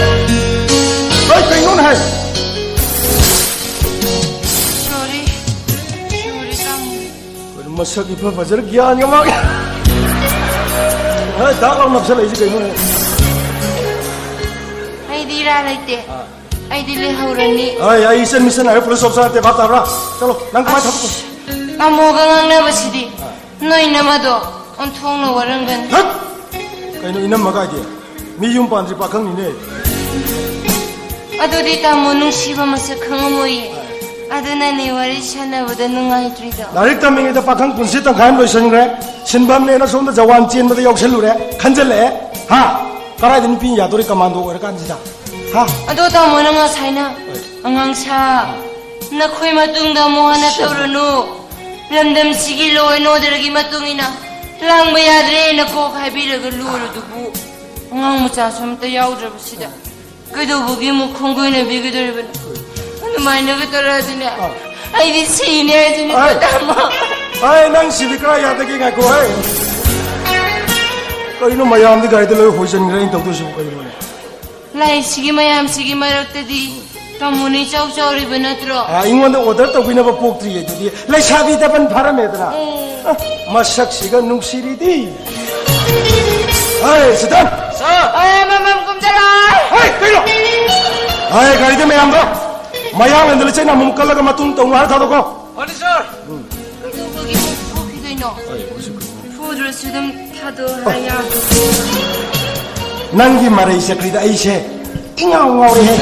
ꯍꯣꯏ, ꯀꯩꯅꯣꯅꯦ ꯍꯥꯏ? ꯁꯣꯔꯤ꯫ ꯁꯣꯔꯤ, ꯇꯥꯃꯣ꯫ ꯀꯩꯅꯣ ꯃꯁꯛ ꯏꯐ ꯐꯖꯔ ꯒ꯭ꯌꯥꯟꯒ ꯃꯥꯡꯉꯦ꯫ ꯍꯣꯏ, ꯗꯥꯛ ꯂꯥꯎ ꯅꯞꯁꯜꯂꯛꯏꯁꯤ ꯀꯩꯅꯣꯅꯦ? ꯑꯩꯗꯤ ꯏꯔꯥ ꯂꯩꯇꯦ꯫ ꯑꯥ꯫ ꯑꯩꯗꯤ ꯂꯩꯍꯧꯔꯅꯤ꯫ ꯑꯩ, ꯑꯩ ꯏꯆꯟ ꯃꯤꯆꯟ ꯍꯥꯏꯕ ꯄꯨꯂꯤꯁ ꯑꯣꯐꯤꯁꯔ ꯅꯠꯇꯦ, ꯚꯥꯞ ꯇꯥꯕ꯭ꯔꯥ? ꯆꯠꯂꯣ, ꯅꯪ ꯀꯃꯥꯏꯅ ꯊꯕꯛ ꯇꯧ-? ꯑꯁ, ꯇꯥꯃꯣꯒ ꯉꯥꯡꯅꯕꯁꯤꯗꯤ ꯑꯥ꯫ ꯅꯣꯏ ꯅꯃꯗꯣ ꯑꯣꯟꯊꯣꯛꯅ ꯋꯥꯔꯝꯒꯅꯤ꯫ ꯍꯠ! ꯀꯩꯅꯣ ꯏꯅꯝꯃ ꯀꯥꯏꯗꯤ? ꯃꯤ ꯌꯨꯝ ꯄꯥꯟꯗ꯭ꯔꯤ ꯄꯥꯈꯪꯅꯤꯅꯦ꯫ ꯑꯗꯨꯗꯤ ꯇꯥꯃꯣ ꯅꯨꯡꯁꯤꯕ ꯃꯁꯛ ꯈꯪꯉꯝꯃꯣꯏꯌꯦ꯫ ꯑꯗꯨꯅꯅꯦ ꯋꯥꯔꯤ ꯁꯥꯟꯅꯕꯗ ꯅꯨꯡꯉꯥꯏꯇ꯭ꯔꯤꯗꯣ꯫ ꯂꯥꯏꯔꯤꯛ ꯇꯝꯃꯤꯉꯩꯗ ꯄꯥꯈꯪ ꯄꯨꯟꯁꯤ ꯇꯪꯈꯥꯏ ꯑꯃ ꯂꯣꯏꯁꯟꯈ꯭ꯔꯦ꯫ ꯁꯤꯟꯐꯝꯅꯦꯅ ꯁꯣꯝꯗ ꯖꯋꯥꯟ ꯆꯦꯟꯕꯗ ꯌꯥꯎꯁꯜꯂꯨꯔꯦ꯫ ꯈꯟꯖꯜꯂꯛꯑꯦ꯫ ꯍꯥ? ꯀꯗꯥꯏꯗ ꯅꯨꯄꯤ ꯌꯥꯗꯣꯔꯤ ꯀꯃꯥꯟꯗꯣ ꯑꯣꯏꯔꯀꯥꯟꯁꯤꯗ? ꯍꯥ? ꯑꯗꯣ ꯇꯥꯃꯣ, ꯅꯪ ꯉꯁꯥꯏꯅ ꯑꯉꯥꯡ ꯁꯥ, ꯅꯈꯣꯏ ꯃꯇꯨꯡꯗ ꯑꯃꯨꯛ ꯍꯟꯅ ꯇꯧꯔꯨꯅꯨ꯫ ꯂꯝꯗꯝꯁꯤꯒꯤ law and orderꯒꯤ ꯃꯇꯨꯡ ꯏꯟꯅ ꯂꯥꯡꯕ ꯌꯥꯗ꯭ꯔꯦꯅ ꯀꯣꯛ ꯍꯥꯏꯕꯤꯔꯒ ꯂꯣꯏꯔꯗꯨꯕꯨ꯫ ꯑꯉꯥꯡ ꯃꯆꯥꯁꯨ ꯑꯝꯇ ꯌꯥꯎꯗ꯭ꯔꯕꯁꯤꯗ ꯀꯩꯗꯧꯕꯒꯤ ꯑꯃꯨꯛ ꯈꯣꯡꯒꯣꯏꯅꯕꯤꯒꯗꯧꯔꯤꯕꯅꯣ? ꯑꯗꯨꯃꯥꯏꯅꯒ ꯇꯧꯔꯛꯑꯗꯤꯅꯦ, ꯑꯥ꯫ ꯑꯩꯗꯤ ꯁꯤꯅꯦ ꯍꯥꯏꯁꯤꯅꯦ, ꯑꯥ꯫ ꯇꯥꯃꯣ꯫ ꯑꯥꯏ, ꯅꯪ ꯁꯤꯗꯤ ꯀꯔꯥꯏ ꯌꯥꯗꯒꯦ? ꯉꯥꯏꯈꯣ, ꯍꯦ꯫ ꯀꯩꯅꯣ, ꯃꯌꯥꯝꯗꯤ ꯒꯥꯔꯤꯗ ꯂꯣꯏ ꯍꯣꯏꯖꯤꯟꯈ꯭ꯔꯦ, ꯑꯩꯅ ꯇꯧꯗꯣꯏꯁꯤꯕꯨ ꯀꯩꯅꯣꯅꯦ? ꯂꯥꯏꯁꯤꯒꯤ ꯃꯌꯥꯝꯁꯤꯒꯤ ꯃꯔꯛꯇꯗꯤ ꯇꯥꯃꯣꯅ ꯏꯆꯥꯎ ꯆꯥꯎꯔꯤꯕ ꯅꯠꯇ꯭ꯔꯣ? ꯑꯥ, ꯑꯩꯉꯣꯟꯗ order ꯇꯧꯕꯤꯅꯕ ꯄꯣꯛꯇ꯭ꯔꯤꯌꯦ, ꯑꯗꯨꯗꯤ ꯂꯩꯁꯥꯕꯤ ꯗꯕꯟ ꯐꯥꯔꯝꯃꯦꯗꯅ꯫ ꯎꯝ꯫ ꯑ, ꯃꯁꯛꯁꯤꯒ ꯅꯨꯡꯁꯤꯔꯤꯗꯤ꯫ ꯍꯥꯏ, ꯁꯤꯗꯟ! ꯁꯥꯔ! ꯑꯦ, ꯃꯃꯝ ꯀꯨꯝꯊꯔꯣ! ꯍꯥꯏ, ꯀꯩꯅꯣ? ꯍꯥꯏ, ꯒꯥꯔꯤꯗ ꯃꯌꯥꯝꯗꯣ ꯃꯌꯥꯡꯂꯦꯟꯗ ꯂꯤꯆꯩꯅ ꯑꯃꯨꯛ ꯀꯜꯂꯒ ꯃꯇꯨꯡ ꯇꯧꯅꯨ ꯍꯥꯏꯔ ꯊꯥꯗꯣꯛꯀꯣ꯫ ꯐꯅꯤ, ꯁꯥꯔ! ꯀꯩꯗꯧꯕꯒꯤ ꯐꯨꯈꯤꯗꯣꯏꯅꯣ? ꯐꯨꯗ꯭ꯔꯁꯨ ꯑꯗꯨꯝ ꯊꯥꯗꯣꯛꯑꯣ ꯍꯥꯏ ꯌꯥꯕ꯭ꯔꯣ? ꯅꯪꯒꯤ ꯃꯔꯩ ꯆꯀ꯭ꯔꯤꯗ ꯑꯩꯁꯦ ꯏꯉꯥꯎ ꯉꯥꯎꯔꯦꯍꯦ꯫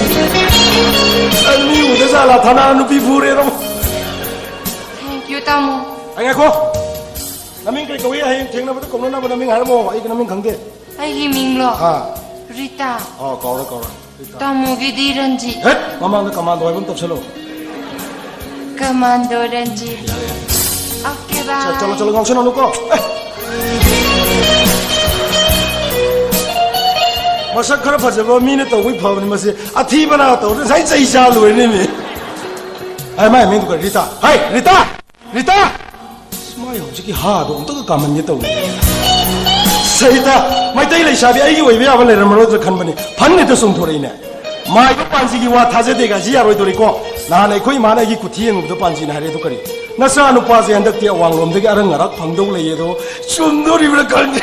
ꯅꯪ ꯃꯤ ꯎꯗ ꯖꯥꯠꯂꯥ? ꯊꯥꯅ ꯅꯨꯄꯤ ꯐꯨꯔꯦꯔꯣ? Thank you, ꯇꯥꯃꯣ꯫ ꯑꯩ ꯉꯥꯏꯈꯣ꯫ ꯅꯃꯤꯡ ꯀꯔꯤ ꯀꯧꯏ? ꯍꯌꯦꯡ ꯊꯦꯡꯅꯕꯗ ꯀꯧꯅꯅꯕ ꯅꯃꯤꯡ ꯍꯥꯏꯔꯝꯃꯣ꯫ ꯑꯩꯒꯤ ꯅꯃꯤꯡ ꯈꯪꯗꯦ꯫ ꯑꯩꯒꯤ ꯃꯤꯡꯂꯣ? ꯑꯥ꯫ ꯔꯤꯇꯥ꯫ ꯑꯥ, ꯀꯥꯎꯔꯦ, ꯀꯥꯎꯔꯦ꯫ ꯔꯤꯇꯥ꯫ ꯇꯥꯃꯣꯒꯤꯗꯤ ꯔꯟꯖꯤꯠ꯫ ꯍꯦꯠ! ꯃꯃꯥꯡꯗ ꯀꯃꯥꯟꯗꯣ ꯍꯥꯏꯕ ꯑꯃ ꯇꯧꯁꯜꯂꯣ꯫ ꯀꯃꯥꯟꯗꯣ ꯔꯟꯖꯤꯠ꯫ ꯌꯥꯔꯦ, ꯌꯥꯔꯦ꯫ ꯑꯣꯀꯦ, ꯕꯥꯏ꯫ ꯆꯠ-, ꯆꯠꯂꯣ, ꯆꯠꯂꯣ, ꯉꯥꯎꯁꯟꯅꯅꯨꯀꯣ꯫ ꯑꯦ! ꯃꯁꯛ ꯈꯔ ꯐꯖꯕ ꯃꯤꯅ ꯇꯧꯕꯩ ꯐꯕꯅꯤ ꯃꯁꯤ꯫ ꯑꯊꯤꯕꯅ ꯇꯧꯔꯗꯤ ꯉꯁꯥꯏ ꯆꯩ ꯆꯥ ꯂꯣꯏꯔꯅꯤ ꯃꯤ꯫ ꯑꯦ, ꯃꯥꯏ ꯃꯤꯡꯗꯨ ꯀꯔꯤ? ꯔꯤꯇꯥ꯫ ꯍꯥꯏ, ꯔꯤꯇꯥ! ꯔꯤꯇꯥ! ꯑꯁ, ꯃꯥꯏ ꯍꯧꯖꯤꯛꯀꯤ ꯍꯥꯗꯣ ꯑꯝꯇꯒ ꯀꯥꯝꯍꯟꯒꯦ ꯇꯧꯅꯤ꯫ ꯁꯍꯤꯇꯥ, ꯃꯩꯇꯩ ꯂꯩꯁꯥꯕꯤ ꯑꯩꯒꯤ ꯑꯣꯏꯕ ꯌꯥꯕ ꯂꯩꯔꯝꯃꯔꯣꯏꯗ꯭ꯔꯥ ꯈꯟꯕꯅꯤ꯫ ꯐꯟ ꯍꯦꯛꯇ ꯆꯣꯡꯊꯣꯔꯛꯏꯅꯦ꯫ ꯃꯥꯏꯕ ꯄꯥꯟꯖꯤꯒꯤ ꯋꯥ ꯊꯥꯖꯗꯦ ꯀꯥꯏꯁꯤ ꯌꯥꯔꯣꯏꯗꯣꯔꯤꯀꯣ꯫ ꯅꯍꯥꯟ ꯑꯩꯈꯣꯏ ꯏꯃꯥꯅ ꯑꯩꯒꯤ ꯀꯨꯊꯤ ꯌꯦꯡꯉꯨꯕꯗ ꯄꯥꯟꯖꯤꯅ ꯍꯥꯏꯔꯦ꯫ ꯑꯗꯨ ꯀꯔꯤ? ꯅꯆꯥ ꯅꯨꯄꯥꯁꯦ ꯍꯟꯗꯛꯇꯤ ꯑꯋꯥꯡꯂꯣꯝꯗꯒꯤ ꯑꯔꯪ ꯑꯔꯥꯛ ꯐꯪꯗꯧ ꯂꯩꯌꯦ ꯑꯗꯣ ꯆꯨꯝꯗꯣꯔꯤꯕ꯭ꯔꯥ ꯈꯪꯗꯦ꯫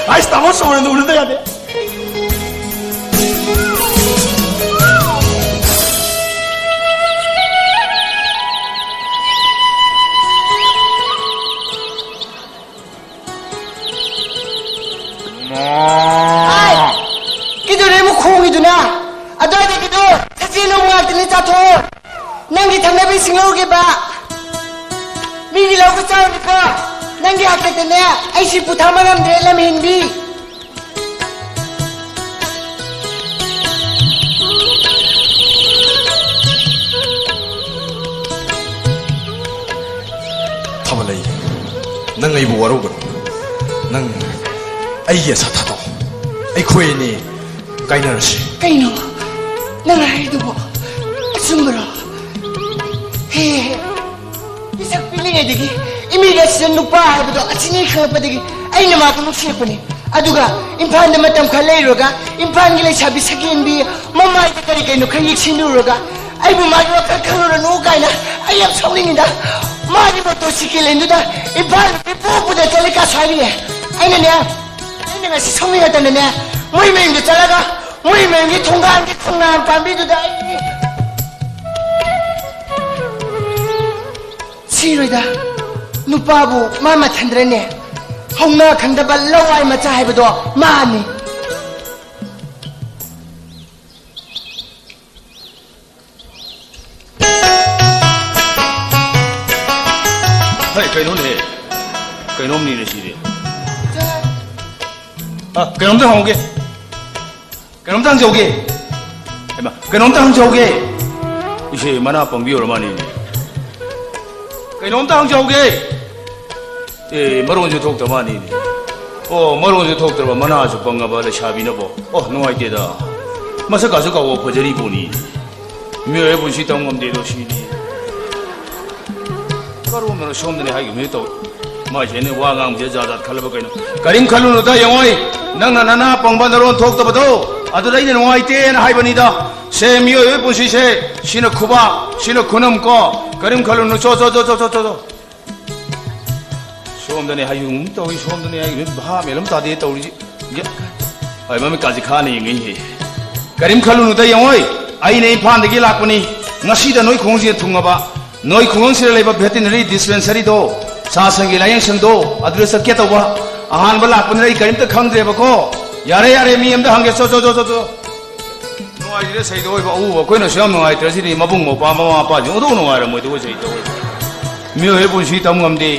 ꯑꯩꯁ, ꯇꯥꯃꯣ ꯁꯣꯔꯅ ꯎꯅꯗ ꯌꯥꯗꯦ꯫ ꯍꯥꯏ! ꯀꯤꯗꯨꯅꯦ ꯑꯃꯨꯛ ꯈꯣꯡꯉꯤꯗꯨꯅ? ꯑꯗꯨꯋꯥꯏꯗꯒꯤꯗꯣ ꯁꯖꯦꯜ ꯂꯧꯕ ꯉꯥꯛꯇꯅꯦ, ꯆꯥꯊꯣꯛꯑꯣ꯫ ꯅꯪꯒꯤ ꯊꯛꯅꯕꯤꯁꯤꯡ ꯂꯧꯔꯨꯒꯦꯕ꯫ ꯃꯤꯒꯤ ꯂꯧꯕ ꯆꯥꯔꯨꯅꯨꯀꯣ꯫ ꯅꯪꯒꯤ ꯍꯥꯛꯇꯛꯇꯅꯦ ꯑꯩ ꯁꯤ ꯄꯨꯊꯥ ꯉꯝꯗ꯭ꯔꯦ, ꯂꯝꯍꯦꯟꯕꯤ꯫ ꯀꯔꯤꯕꯨ ꯋꯥꯔꯧꯒꯅꯨ꯫ ꯅꯪ ꯑꯩꯒꯤ ꯑꯁꯥ ꯊꯥꯗꯣꯛꯑꯣ꯫ ꯑꯩꯈꯣꯏ ꯑꯅꯤ ꯀꯥꯏꯅꯔꯁꯤ꯫ ꯀꯩꯅꯣ ꯅꯪ ꯍꯥꯏꯔꯤꯗꯨꯕꯣ? ꯑꯆꯨꯝꯕꯔꯣ? ꯍꯦ, ꯍꯦ, ꯄꯤꯁꯛ ꯄꯤꯛꯂꯤꯉꯩꯗꯒꯤ ꯏꯃꯤꯒ꯭ꯔꯦꯁꯟ ꯅꯨꯄꯥ ꯍꯥꯏꯕꯗꯣ ꯑꯁꯤꯅꯤ ꯈꯪꯂꯛꯄꯗꯒꯤ ꯑꯩꯅ ꯃꯥꯕꯨ ꯅꯨꯡꯁꯤꯔꯛꯄꯅꯤ꯫ ꯑꯗꯨꯒ ꯏꯝꯐꯥꯜꯗ ꯃꯇꯝ ꯈꯔ ꯂꯩꯔꯨꯔꯒ ꯏꯝꯐꯥꯜꯒꯤ ꯂꯩꯁꯥꯕꯤ ꯁꯛꯍꯦꯟꯕꯤ ꯃꯃꯥꯏꯗ ꯀꯔꯤ ꯀꯩꯅꯣ ꯈꯔ ꯌꯦꯛꯁꯤꯟꯂꯨꯔꯒ ꯑꯩꯕꯨ ꯃꯥꯒꯤ ꯋꯥꯈꯜ ꯈꯜꯂꯨꯔꯅꯨ ꯀꯥꯏꯅ ꯑꯩ ꯌꯥꯝ ꯁꯥꯎꯅꯤꯡꯉꯤꯗ꯫ ꯃꯥꯒꯤ ꯃꯣꯇꯣꯔ ꯁꯤꯀꯦꯜ ꯂꯦꯟꯗꯨꯗ ꯏꯝꯐꯥꯜ ꯅꯨꯄꯤ ꯄꯨ ꯄꯨꯗ ꯆꯠꯂꯤ ꯀꯥ ꯁ꯭ꯋꯥꯏꯔꯤꯌꯦ꯫ ꯑꯩꯅꯅꯦ, ꯑꯩꯅ ꯉꯁꯤ ꯁꯥꯎꯅꯤꯡꯉꯛꯇꯅꯅꯦ, ꯃꯣꯏ ꯃꯌꯨꯝꯗ ꯆꯠꯂꯒ ꯃꯣꯏ ꯃꯌꯨꯝꯒꯤ ꯊꯣꯡꯒꯥꯟꯒꯤ ꯈꯣꯡꯅꯥꯡ ꯄꯥꯝꯕꯤꯗꯨꯗ ꯑꯩ ꯁꯤꯔꯣꯏꯗ꯫ ꯅꯨꯄꯥꯕꯨ ꯃꯥ ꯃꯊꯟꯗ꯭ꯔꯅꯦ? ꯍꯧꯅ ꯈꯪꯗꯕ ꯂꯋꯥꯏ ꯃꯆꯥ ꯍꯥꯏꯕꯗꯣ ꯃꯥꯅꯤ꯫ ꯍꯩ, ꯀꯩꯅꯣꯅꯦꯍꯦ? ꯀꯩꯅꯣꯝꯅꯤꯅꯦ ꯁꯤꯗꯤ꯫ ꯑ, ꯀꯩꯅꯣꯝꯇ ꯍꯪꯍꯧꯒꯦ꯫ ꯀꯩꯅꯣꯝꯇ ꯍꯪꯖꯍꯧꯒꯦ꯫ ꯍꯩꯃꯥ, ꯀꯩꯅꯣꯝꯇ ꯍꯪꯖꯍꯧꯒꯦ꯫ ꯏꯁꯦ, ꯃꯅꯥ ꯄꯪꯕꯤ ꯑꯣꯏꯔ ꯃꯥꯅꯦꯅꯦ꯫ ꯀꯩꯅꯣꯝꯇ ꯍꯪꯖꯍꯧꯒꯦ꯫ ꯑꯦ, ꯃꯔꯣꯟꯁꯨ ꯊꯣꯛꯇ ꯃꯥꯅꯤꯅꯦ꯫ ꯑꯣ, ꯃꯔꯣꯟꯁꯨ ꯊꯣꯛꯇ꯭ꯔꯕ ꯃꯅꯥꯁꯨ ꯄꯪꯉꯕ ꯂꯩꯁꯥꯕꯤꯅꯕꯣ꯫ ꯑꯣ, ꯅꯨꯡꯉꯥꯏꯇꯦꯗ꯫ ꯃꯁꯛꯀꯥꯁꯨ ꯀꯥꯎꯕ ꯐꯖꯔꯤ ꯄꯣꯠꯅꯤ꯫ ꯃꯤꯑꯣꯏꯕ ꯄꯨꯟꯁꯤ ꯇꯝ ꯉꯝꯗꯦꯗꯣ ꯁꯤꯅꯤ꯫ ꯀꯔꯣꯝꯗꯅꯣ ꯁꯣꯝꯗꯅꯤ ꯍꯥꯏꯈꯤꯕꯅꯤ ꯇꯧ꯫ ꯃꯥꯏꯁꯦ ꯑꯩꯅ ꯋꯥ ꯉꯥꯡꯕꯁꯦ ꯖꯥꯠ ꯖꯥꯠ ꯈꯜꯂꯕ ꯀꯩꯅꯣ? ꯀꯔꯤꯝ ꯈꯜꯂꯨꯅꯨꯗ, ꯌꯦꯡꯉꯣꯏ꯫ ꯅꯪꯅ ꯅꯅꯥ ꯄꯪꯕ ꯅꯔꯣꯟ ꯊꯣꯛꯇꯕꯗꯣ ꯑꯗꯨꯗ ꯑꯩꯅ ꯅꯨꯡꯉꯥꯏꯇꯦꯅ ꯍꯥꯏꯕꯅꯤꯗ꯫ ꯁꯦ, ꯃꯤꯑꯣꯏꯕꯒꯤ ꯄꯨꯟꯁꯤꯁꯦ ꯁꯤꯅ ꯈꯨꯕꯥꯛ, ꯁꯤꯅ ꯈꯨꯅꯝ ꯀꯣ꯫ ꯀꯔꯤꯝ ꯈꯜꯂꯨꯅꯨ꯫ ꯆꯣ, ꯆꯣ, ꯆꯣ꯫ ꯁꯣꯝꯗꯅꯦ ꯍꯥꯏꯌꯨꯝ ꯇꯧꯏ, ꯁꯣꯝꯗꯅꯦ ꯍꯥꯏꯌꯨꯝ, ꯚꯥꯞ ꯃꯦꯟ ꯑꯃ ꯇꯥꯗꯦ ꯇꯧꯔꯤꯁꯤ꯫ ꯌꯥ-, ꯑꯩ ꯃꯃꯤꯠꯀꯥꯁꯦ ꯈꯥꯅ ꯌꯦꯡꯉꯛꯏꯍꯦ꯫ ꯀꯔꯤꯝ ꯈꯜꯂꯨꯅꯨꯗ, ꯌꯦꯡꯉꯣꯏ꯫ ꯑꯩꯅ ꯏꯝꯐꯥꯜꯗꯒꯤ ꯂꯥꯛꯄꯅꯤ꯫ ꯉꯁꯤꯗ ꯅꯣꯏ ꯈꯨꯡꯒꯪꯁꯤꯗ ꯊꯨꯡꯉꯕ꯫ ꯅꯣꯏ ꯈꯨꯡꯒꯪꯁꯤꯗ ꯂꯩꯕ ꯚꯦꯇꯤꯅꯔꯤ ꯗꯤꯁꯄꯦꯟꯁꯔꯤꯗꯣ, ꯁꯥ ꯁꯟꯒꯤ ꯂꯥꯌꯦꯡꯁꯪꯗꯣ, ꯑꯗꯨꯗ ꯆꯠꯀꯦ ꯇꯧꯕ꯫ ꯑꯍꯥꯟꯕ ꯂꯥꯛꯄꯅꯤꯅ ꯑꯩ ꯀꯔꯤꯝꯇ ꯈꯪꯗ꯭ꯔꯦꯕꯀꯣ꯫ ꯌꯥꯔꯦ, ꯌꯥꯔꯦ, ꯃꯤ ꯑꯝꯇ ꯍꯪꯒꯦ꯫ ꯆꯣ, ꯆꯣ, ꯆꯣ, ꯆꯣ, ꯆꯣ꯫ ꯅꯨꯡꯉꯥꯏꯇꯦꯗ ꯁꯩꯗ ꯑꯣꯏꯕ ꯑꯎꯕ ꯑꯩꯈꯣꯏꯅꯁꯨ ꯌꯥꯝ ꯅꯨꯡꯉꯥꯏꯇ꯭ꯔꯦ꯫ ꯁꯤꯗꯤ ꯃꯕꯨꯡ ꯃꯧꯄ꯭ꯋꯥ ꯃꯃꯥ ꯃꯄꯥꯁꯤꯡ ꯑꯣꯟꯊꯣꯛ ꯅꯨꯡꯉꯥꯏꯔꯝꯃꯣꯏꯗꯕ ꯁꯩꯗ ꯑꯣꯏꯕ꯫ ꯃꯤꯑꯣꯏꯕꯒꯤ ꯄꯨꯟꯁꯤ ꯇꯝ ꯉꯝꯗꯦ꯫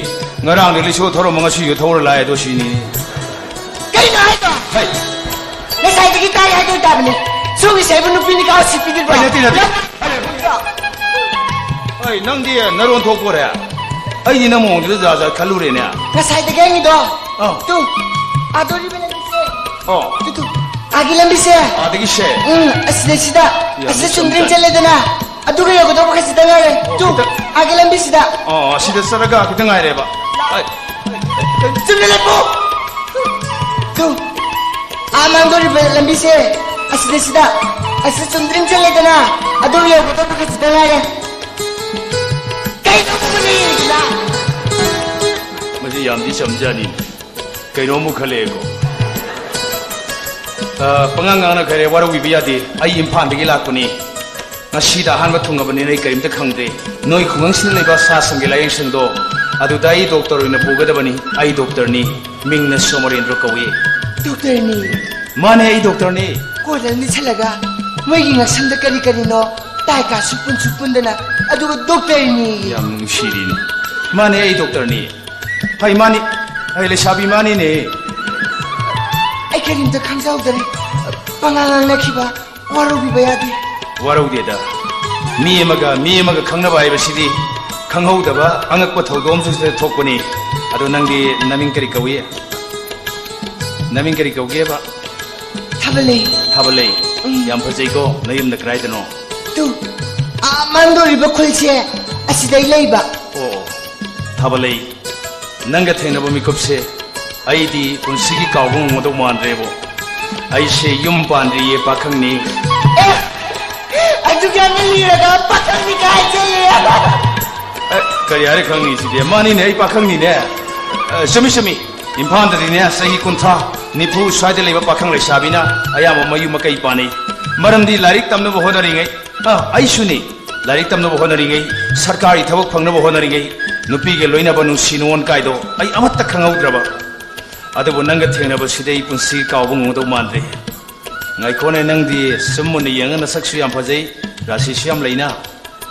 ꯉꯔꯥꯡꯗꯤ ꯂꯤꯁꯣ ꯊꯧꯔꯝꯕ ꯉꯁꯤꯁꯨ ꯊꯧꯔ ꯂꯥꯛꯑꯦ ꯑꯗꯣ ꯁꯤꯅꯤ꯫ ꯀꯩꯅꯣ ꯍꯥꯏꯗꯣ? ꯍꯩ꯫ ꯉꯁꯥꯏꯗꯒꯤ ꯇꯥꯏ ꯍꯥꯏꯗꯣꯏ ꯇꯥꯕꯅꯤ꯫ ꯁꯣꯝꯒꯤ ꯁꯥꯏꯕꯨ ꯅꯨꯄꯤꯅꯤ ꯀꯥ ꯁꯤ ꯄꯤꯕꯤꯕ꯭ꯔꯣ? ꯑꯩ ꯅꯠꯇꯦ, ꯅꯠꯇꯦ꯫ ꯍꯩ, ꯅꯪꯗꯤ ꯅꯔꯣꯟ ꯊꯣꯛꯄꯣꯔꯦ꯫ ꯑꯩꯗꯤ ꯅꯪ ꯃꯑꯣꯡꯗꯨꯗ ꯖꯥꯠ ꯖꯥꯠ ꯈꯜꯂꯨꯔꯦꯅꯦ꯫ ꯉꯁꯥꯏꯗꯒꯤ ꯍꯪꯉꯤꯗꯣ꯫ ꯑꯥ꯫ ꯇꯨ, ꯑꯥꯗꯣꯔꯤꯕ ꯂꯝꯕꯤꯁꯦ꯫ ꯑꯣ꯫ ꯇꯨ, ꯇꯨ, ꯑꯥꯒꯤ ꯂꯝꯕꯤꯁꯦ꯫ ꯑꯥꯗꯒꯤꯁꯦ꯫ ꯎꯝ, ꯑꯁꯤꯗꯩꯁꯤꯗ꯫ ꯌꯥꯝ ꯑꯁꯤꯗ ꯆꯨꯝꯗ꯭ꯔꯤꯡ ꯆꯨꯝꯗ꯭ꯔꯤꯡ ꯆꯠꯂꯦꯗꯅ꯫ ꯑꯗꯨꯒ ꯌꯧꯒꯗꯧꯕ ꯈꯖꯤꯛꯇ ꯉꯥꯏꯔꯦ꯫ ꯑꯣ, ꯇꯨ, ꯈꯤꯇꯪ꯫ ꯑꯥꯒꯤ ꯂꯝꯕꯤꯁꯤꯗ꯫ ꯑꯣ, ꯑꯁꯤꯗ ꯆꯠꯂꯒ ꯈꯤꯇꯪ ꯉꯥꯏꯔꯦꯕ꯫ ꯑꯩ, ꯆꯨꯝꯅ ꯂꯦꯞꯄꯨ꯫ ꯇꯨ, ꯑꯥ ꯃꯥꯡꯗꯣꯔꯤꯕ ꯂꯝꯕꯤꯁꯦ ꯑꯁꯤꯗꯩꯁꯤꯗ꯫ ꯑꯁꯤꯗ ꯆꯨꯝꯗ꯭ꯔꯤꯡ ꯆꯠꯂꯦꯗꯅ꯫ ꯑꯗꯨꯒ ꯌꯧꯒꯗꯧꯕ ꯈꯖꯤꯛꯇ ꯉꯥꯏꯔꯦ꯫ ꯀꯩꯅꯣ ꯃꯅꯤ? ꯃꯁꯤ ꯌꯥꯝꯗꯤ ꯆꯝꯖꯥꯅꯤ꯫ ꯀꯩꯅꯣꯝ ꯈꯜꯂꯛꯑꯦꯀꯣ꯫ ꯑ, ꯄꯉꯥꯡ ꯉꯥꯡꯅꯈ꯭ꯔꯦ, ꯋꯥꯔꯧꯕꯤꯕ ꯌꯥꯗꯦ꯫ ꯑꯩ ꯏꯝꯐꯥꯜꯗꯒꯤ ꯂꯥꯛꯄꯅꯤ꯫ ꯉꯁꯤꯗ ꯑꯍꯥꯟꯕ ꯊꯨꯡꯉꯕꯅꯤꯅ ꯑꯩ ꯀꯔꯤꯝꯇ ꯈꯪꯗꯦ꯫ ꯅꯣꯏ ꯈꯨꯡꯒꯪꯁꯤꯗ ꯂꯩꯕ ꯁꯥ ꯁꯟꯒꯤ ꯂꯥꯌꯦꯡꯁꯪꯗꯣ, ꯑꯗꯨꯗ ꯑꯩ ꯗꯣꯛꯇꯔ ꯑꯣꯏꯅ ꯄꯨꯒꯗꯕꯅꯤ꯫ ꯑꯩ ꯗꯣꯛꯇꯔꯅꯤ꯫ ꯃꯤꯡꯅ ꯁꯣꯃꯣꯔꯦꯟꯗ꯭ꯔꯣ ꯀꯧꯏ꯫ ꯗꯣꯛꯇꯔꯅꯤ꯫ ꯃꯥꯅꯦ, ꯑꯩ ꯗꯣꯛꯇꯔꯅꯤ꯫ ꯀꯣꯏꯔ ꯅꯤꯠꯁꯜꯂꯒ ꯃꯣꯏꯒꯤ ꯉꯛꯁꯝꯗ ꯀꯔꯤ ꯀꯔꯤꯅꯣ ꯇꯥꯏ ꯀꯥ ꯁꯨꯛ ꯄꯨꯟ ꯁꯨꯛ ꯄꯨꯟꯗꯅ, ꯑꯗꯨꯒ ꯗꯣꯛꯇꯔꯅꯤ꯫ ꯌꯥꯝ ꯅꯨꯡꯁꯤꯔꯤꯅꯤ꯫ ꯃꯥꯅꯦ, ꯑꯩ ꯗꯣꯛꯇꯔꯅꯤ꯫ ꯍꯩ, ꯃꯥꯅꯤ꯫ ꯍꯩ, ꯂꯩꯁꯥꯕꯤ ꯃꯥꯅꯤꯅꯦ꯫ ꯑꯩ ꯀꯔꯤꯝꯇ ꯈꯪꯖꯍꯧꯗꯔꯦ꯫ ꯄꯉꯥꯡ ꯉꯥꯡꯅꯈꯤꯕ꯫ ꯋꯥꯔꯧꯕꯤꯕ ꯌꯥꯗꯦ꯫ ꯋꯥꯔꯧꯗꯦꯗ꯫ ꯃꯤ ꯑꯃꯒ ꯃꯤ ꯑꯃꯒ ꯈꯪꯅꯕ ꯍꯥꯏꯕꯁꯤꯗꯤ ꯈꯪꯍꯧꯗꯕ ꯑꯉꯛꯄ ꯊꯧꯗꯣꯛ ꯑꯃꯁꯨ ꯁꯤꯗ ꯊꯣꯛꯄꯅꯤ꯫ ꯑꯗꯣ ꯅꯪꯗꯤ ꯅꯃꯤꯡ ꯀꯔꯤ ꯀꯧꯏ? ꯅꯃꯤꯡ ꯀꯔꯤ ꯀꯧꯒꯦꯕ? ꯊꯥꯕꯂꯩ꯫ ꯊꯥꯕꯂꯩ? ꯎꯝ꯫ ꯌꯥꯝ ꯐꯖꯩꯀꯣ꯫ ꯅꯌꯨꯝꯅ ꯀꯗꯥꯏꯗꯅꯣ? ꯇꯨ, ꯑꯥ ꯃꯥꯡꯗꯣꯔꯤꯕ ꯈꯨꯜꯁꯦ ꯑꯁꯤꯗꯩ ꯂꯩꯕ꯫ ꯑꯣ, ꯑꯣ꯫ ꯊꯥꯕꯂꯩ, ꯅꯪꯒ ꯊꯦꯡꯅꯕ ꯃꯤꯀꯨꯞꯁꯦ ꯑꯩꯗꯤ ꯄꯨꯟꯁꯤꯒꯤ ꯀꯥꯎꯕ ꯉꯝꯒꯗꯧ ꯃꯥꯟꯗ꯭ꯔꯦꯕꯣ꯫ ꯑꯩꯁꯦ ꯌꯨꯝ ꯄꯥꯟꯗ꯭ꯔꯤꯌꯦ, ꯄꯥꯈꯪꯅꯤ꯫ ꯑꯦ, ꯑꯗꯨꯛ ꯌꯥꯝꯅ ꯂꯤꯔꯒ ꯄꯥꯈꯪꯅꯤ ꯀꯥꯏ ꯍꯥꯏꯖꯜꯂꯦ꯫ ꯑꯦ, ꯀꯔꯤ ꯍꯥꯏꯔ ꯈꯪꯅꯤ ꯁꯤꯗꯤ? ꯃꯥꯅꯤꯅꯦ, ꯑꯩ ꯄꯥꯈꯪꯅꯤꯅꯦ꯫ ꯑ, ꯆꯨꯝꯃꯤ, ꯆꯨꯝꯃꯤ꯫ ꯏꯝꯐꯥꯜꯗꯗꯤꯅꯦ, ꯆꯍꯤ ꯀꯨꯟꯊ꯭ꯔꯥ, ꯅꯤꯐꯨ ꯁ꯭ꯋꯥꯏꯗ ꯂꯩꯕ ꯄꯥꯈꯪ ꯂꯩꯁꯥꯕꯤꯅ ꯑꯌꯥꯝꯕ ꯃꯌꯨꯝ ꯃꯀꯩ ꯄꯥꯟꯅꯩ꯫ ꯃꯔꯝꯗꯤ ꯂꯥꯏꯔꯤꯛ ꯇꯝꯅꯕ ꯍꯣꯠꯅꯔꯤꯉꯩ, ꯑ, ꯑꯩꯁꯨꯅꯤ꯫ ꯂꯥꯏꯔꯤꯛ ꯇꯝꯅꯕ ꯍꯣꯠꯅꯔꯤꯉꯩ, ꯁꯔꯀꯥꯔꯒꯤ ꯊꯕꯛ ꯐꯪꯅꯕ ꯍꯣꯠꯅꯔꯤꯉꯩ, ꯅꯨꯄꯤꯒ ꯂꯣꯏꯅꯕ ꯅꯨꯡꯁꯤ ꯅꯨꯡꯉꯣꯟ ꯀꯥꯏꯗꯣ ꯑꯩ ꯑꯃꯠꯇ ꯈꯪꯍꯧꯗ꯭ꯔꯕ꯫ ꯑꯗꯨꯕꯨ ꯅꯪꯒ ꯊꯦꯡꯅꯕꯁꯤꯗꯤ ꯑꯩ ꯄꯨꯟꯁꯤ ꯀꯥꯎꯕ ꯉꯝꯒꯗꯧ ꯃꯥꯟꯗꯦ꯫ ꯉꯥꯏꯈꯣꯅꯦ, ꯅꯪꯗꯤ ꯁꯨꯝ ꯃꯨꯟꯅ ꯌꯦꯡꯉ ꯅꯁꯛꯁꯨ ꯌꯥꯝ ꯐꯖꯩ, ꯔꯥꯁꯤꯁꯨ ꯌꯥꯝ ꯂꯩꯅ꯫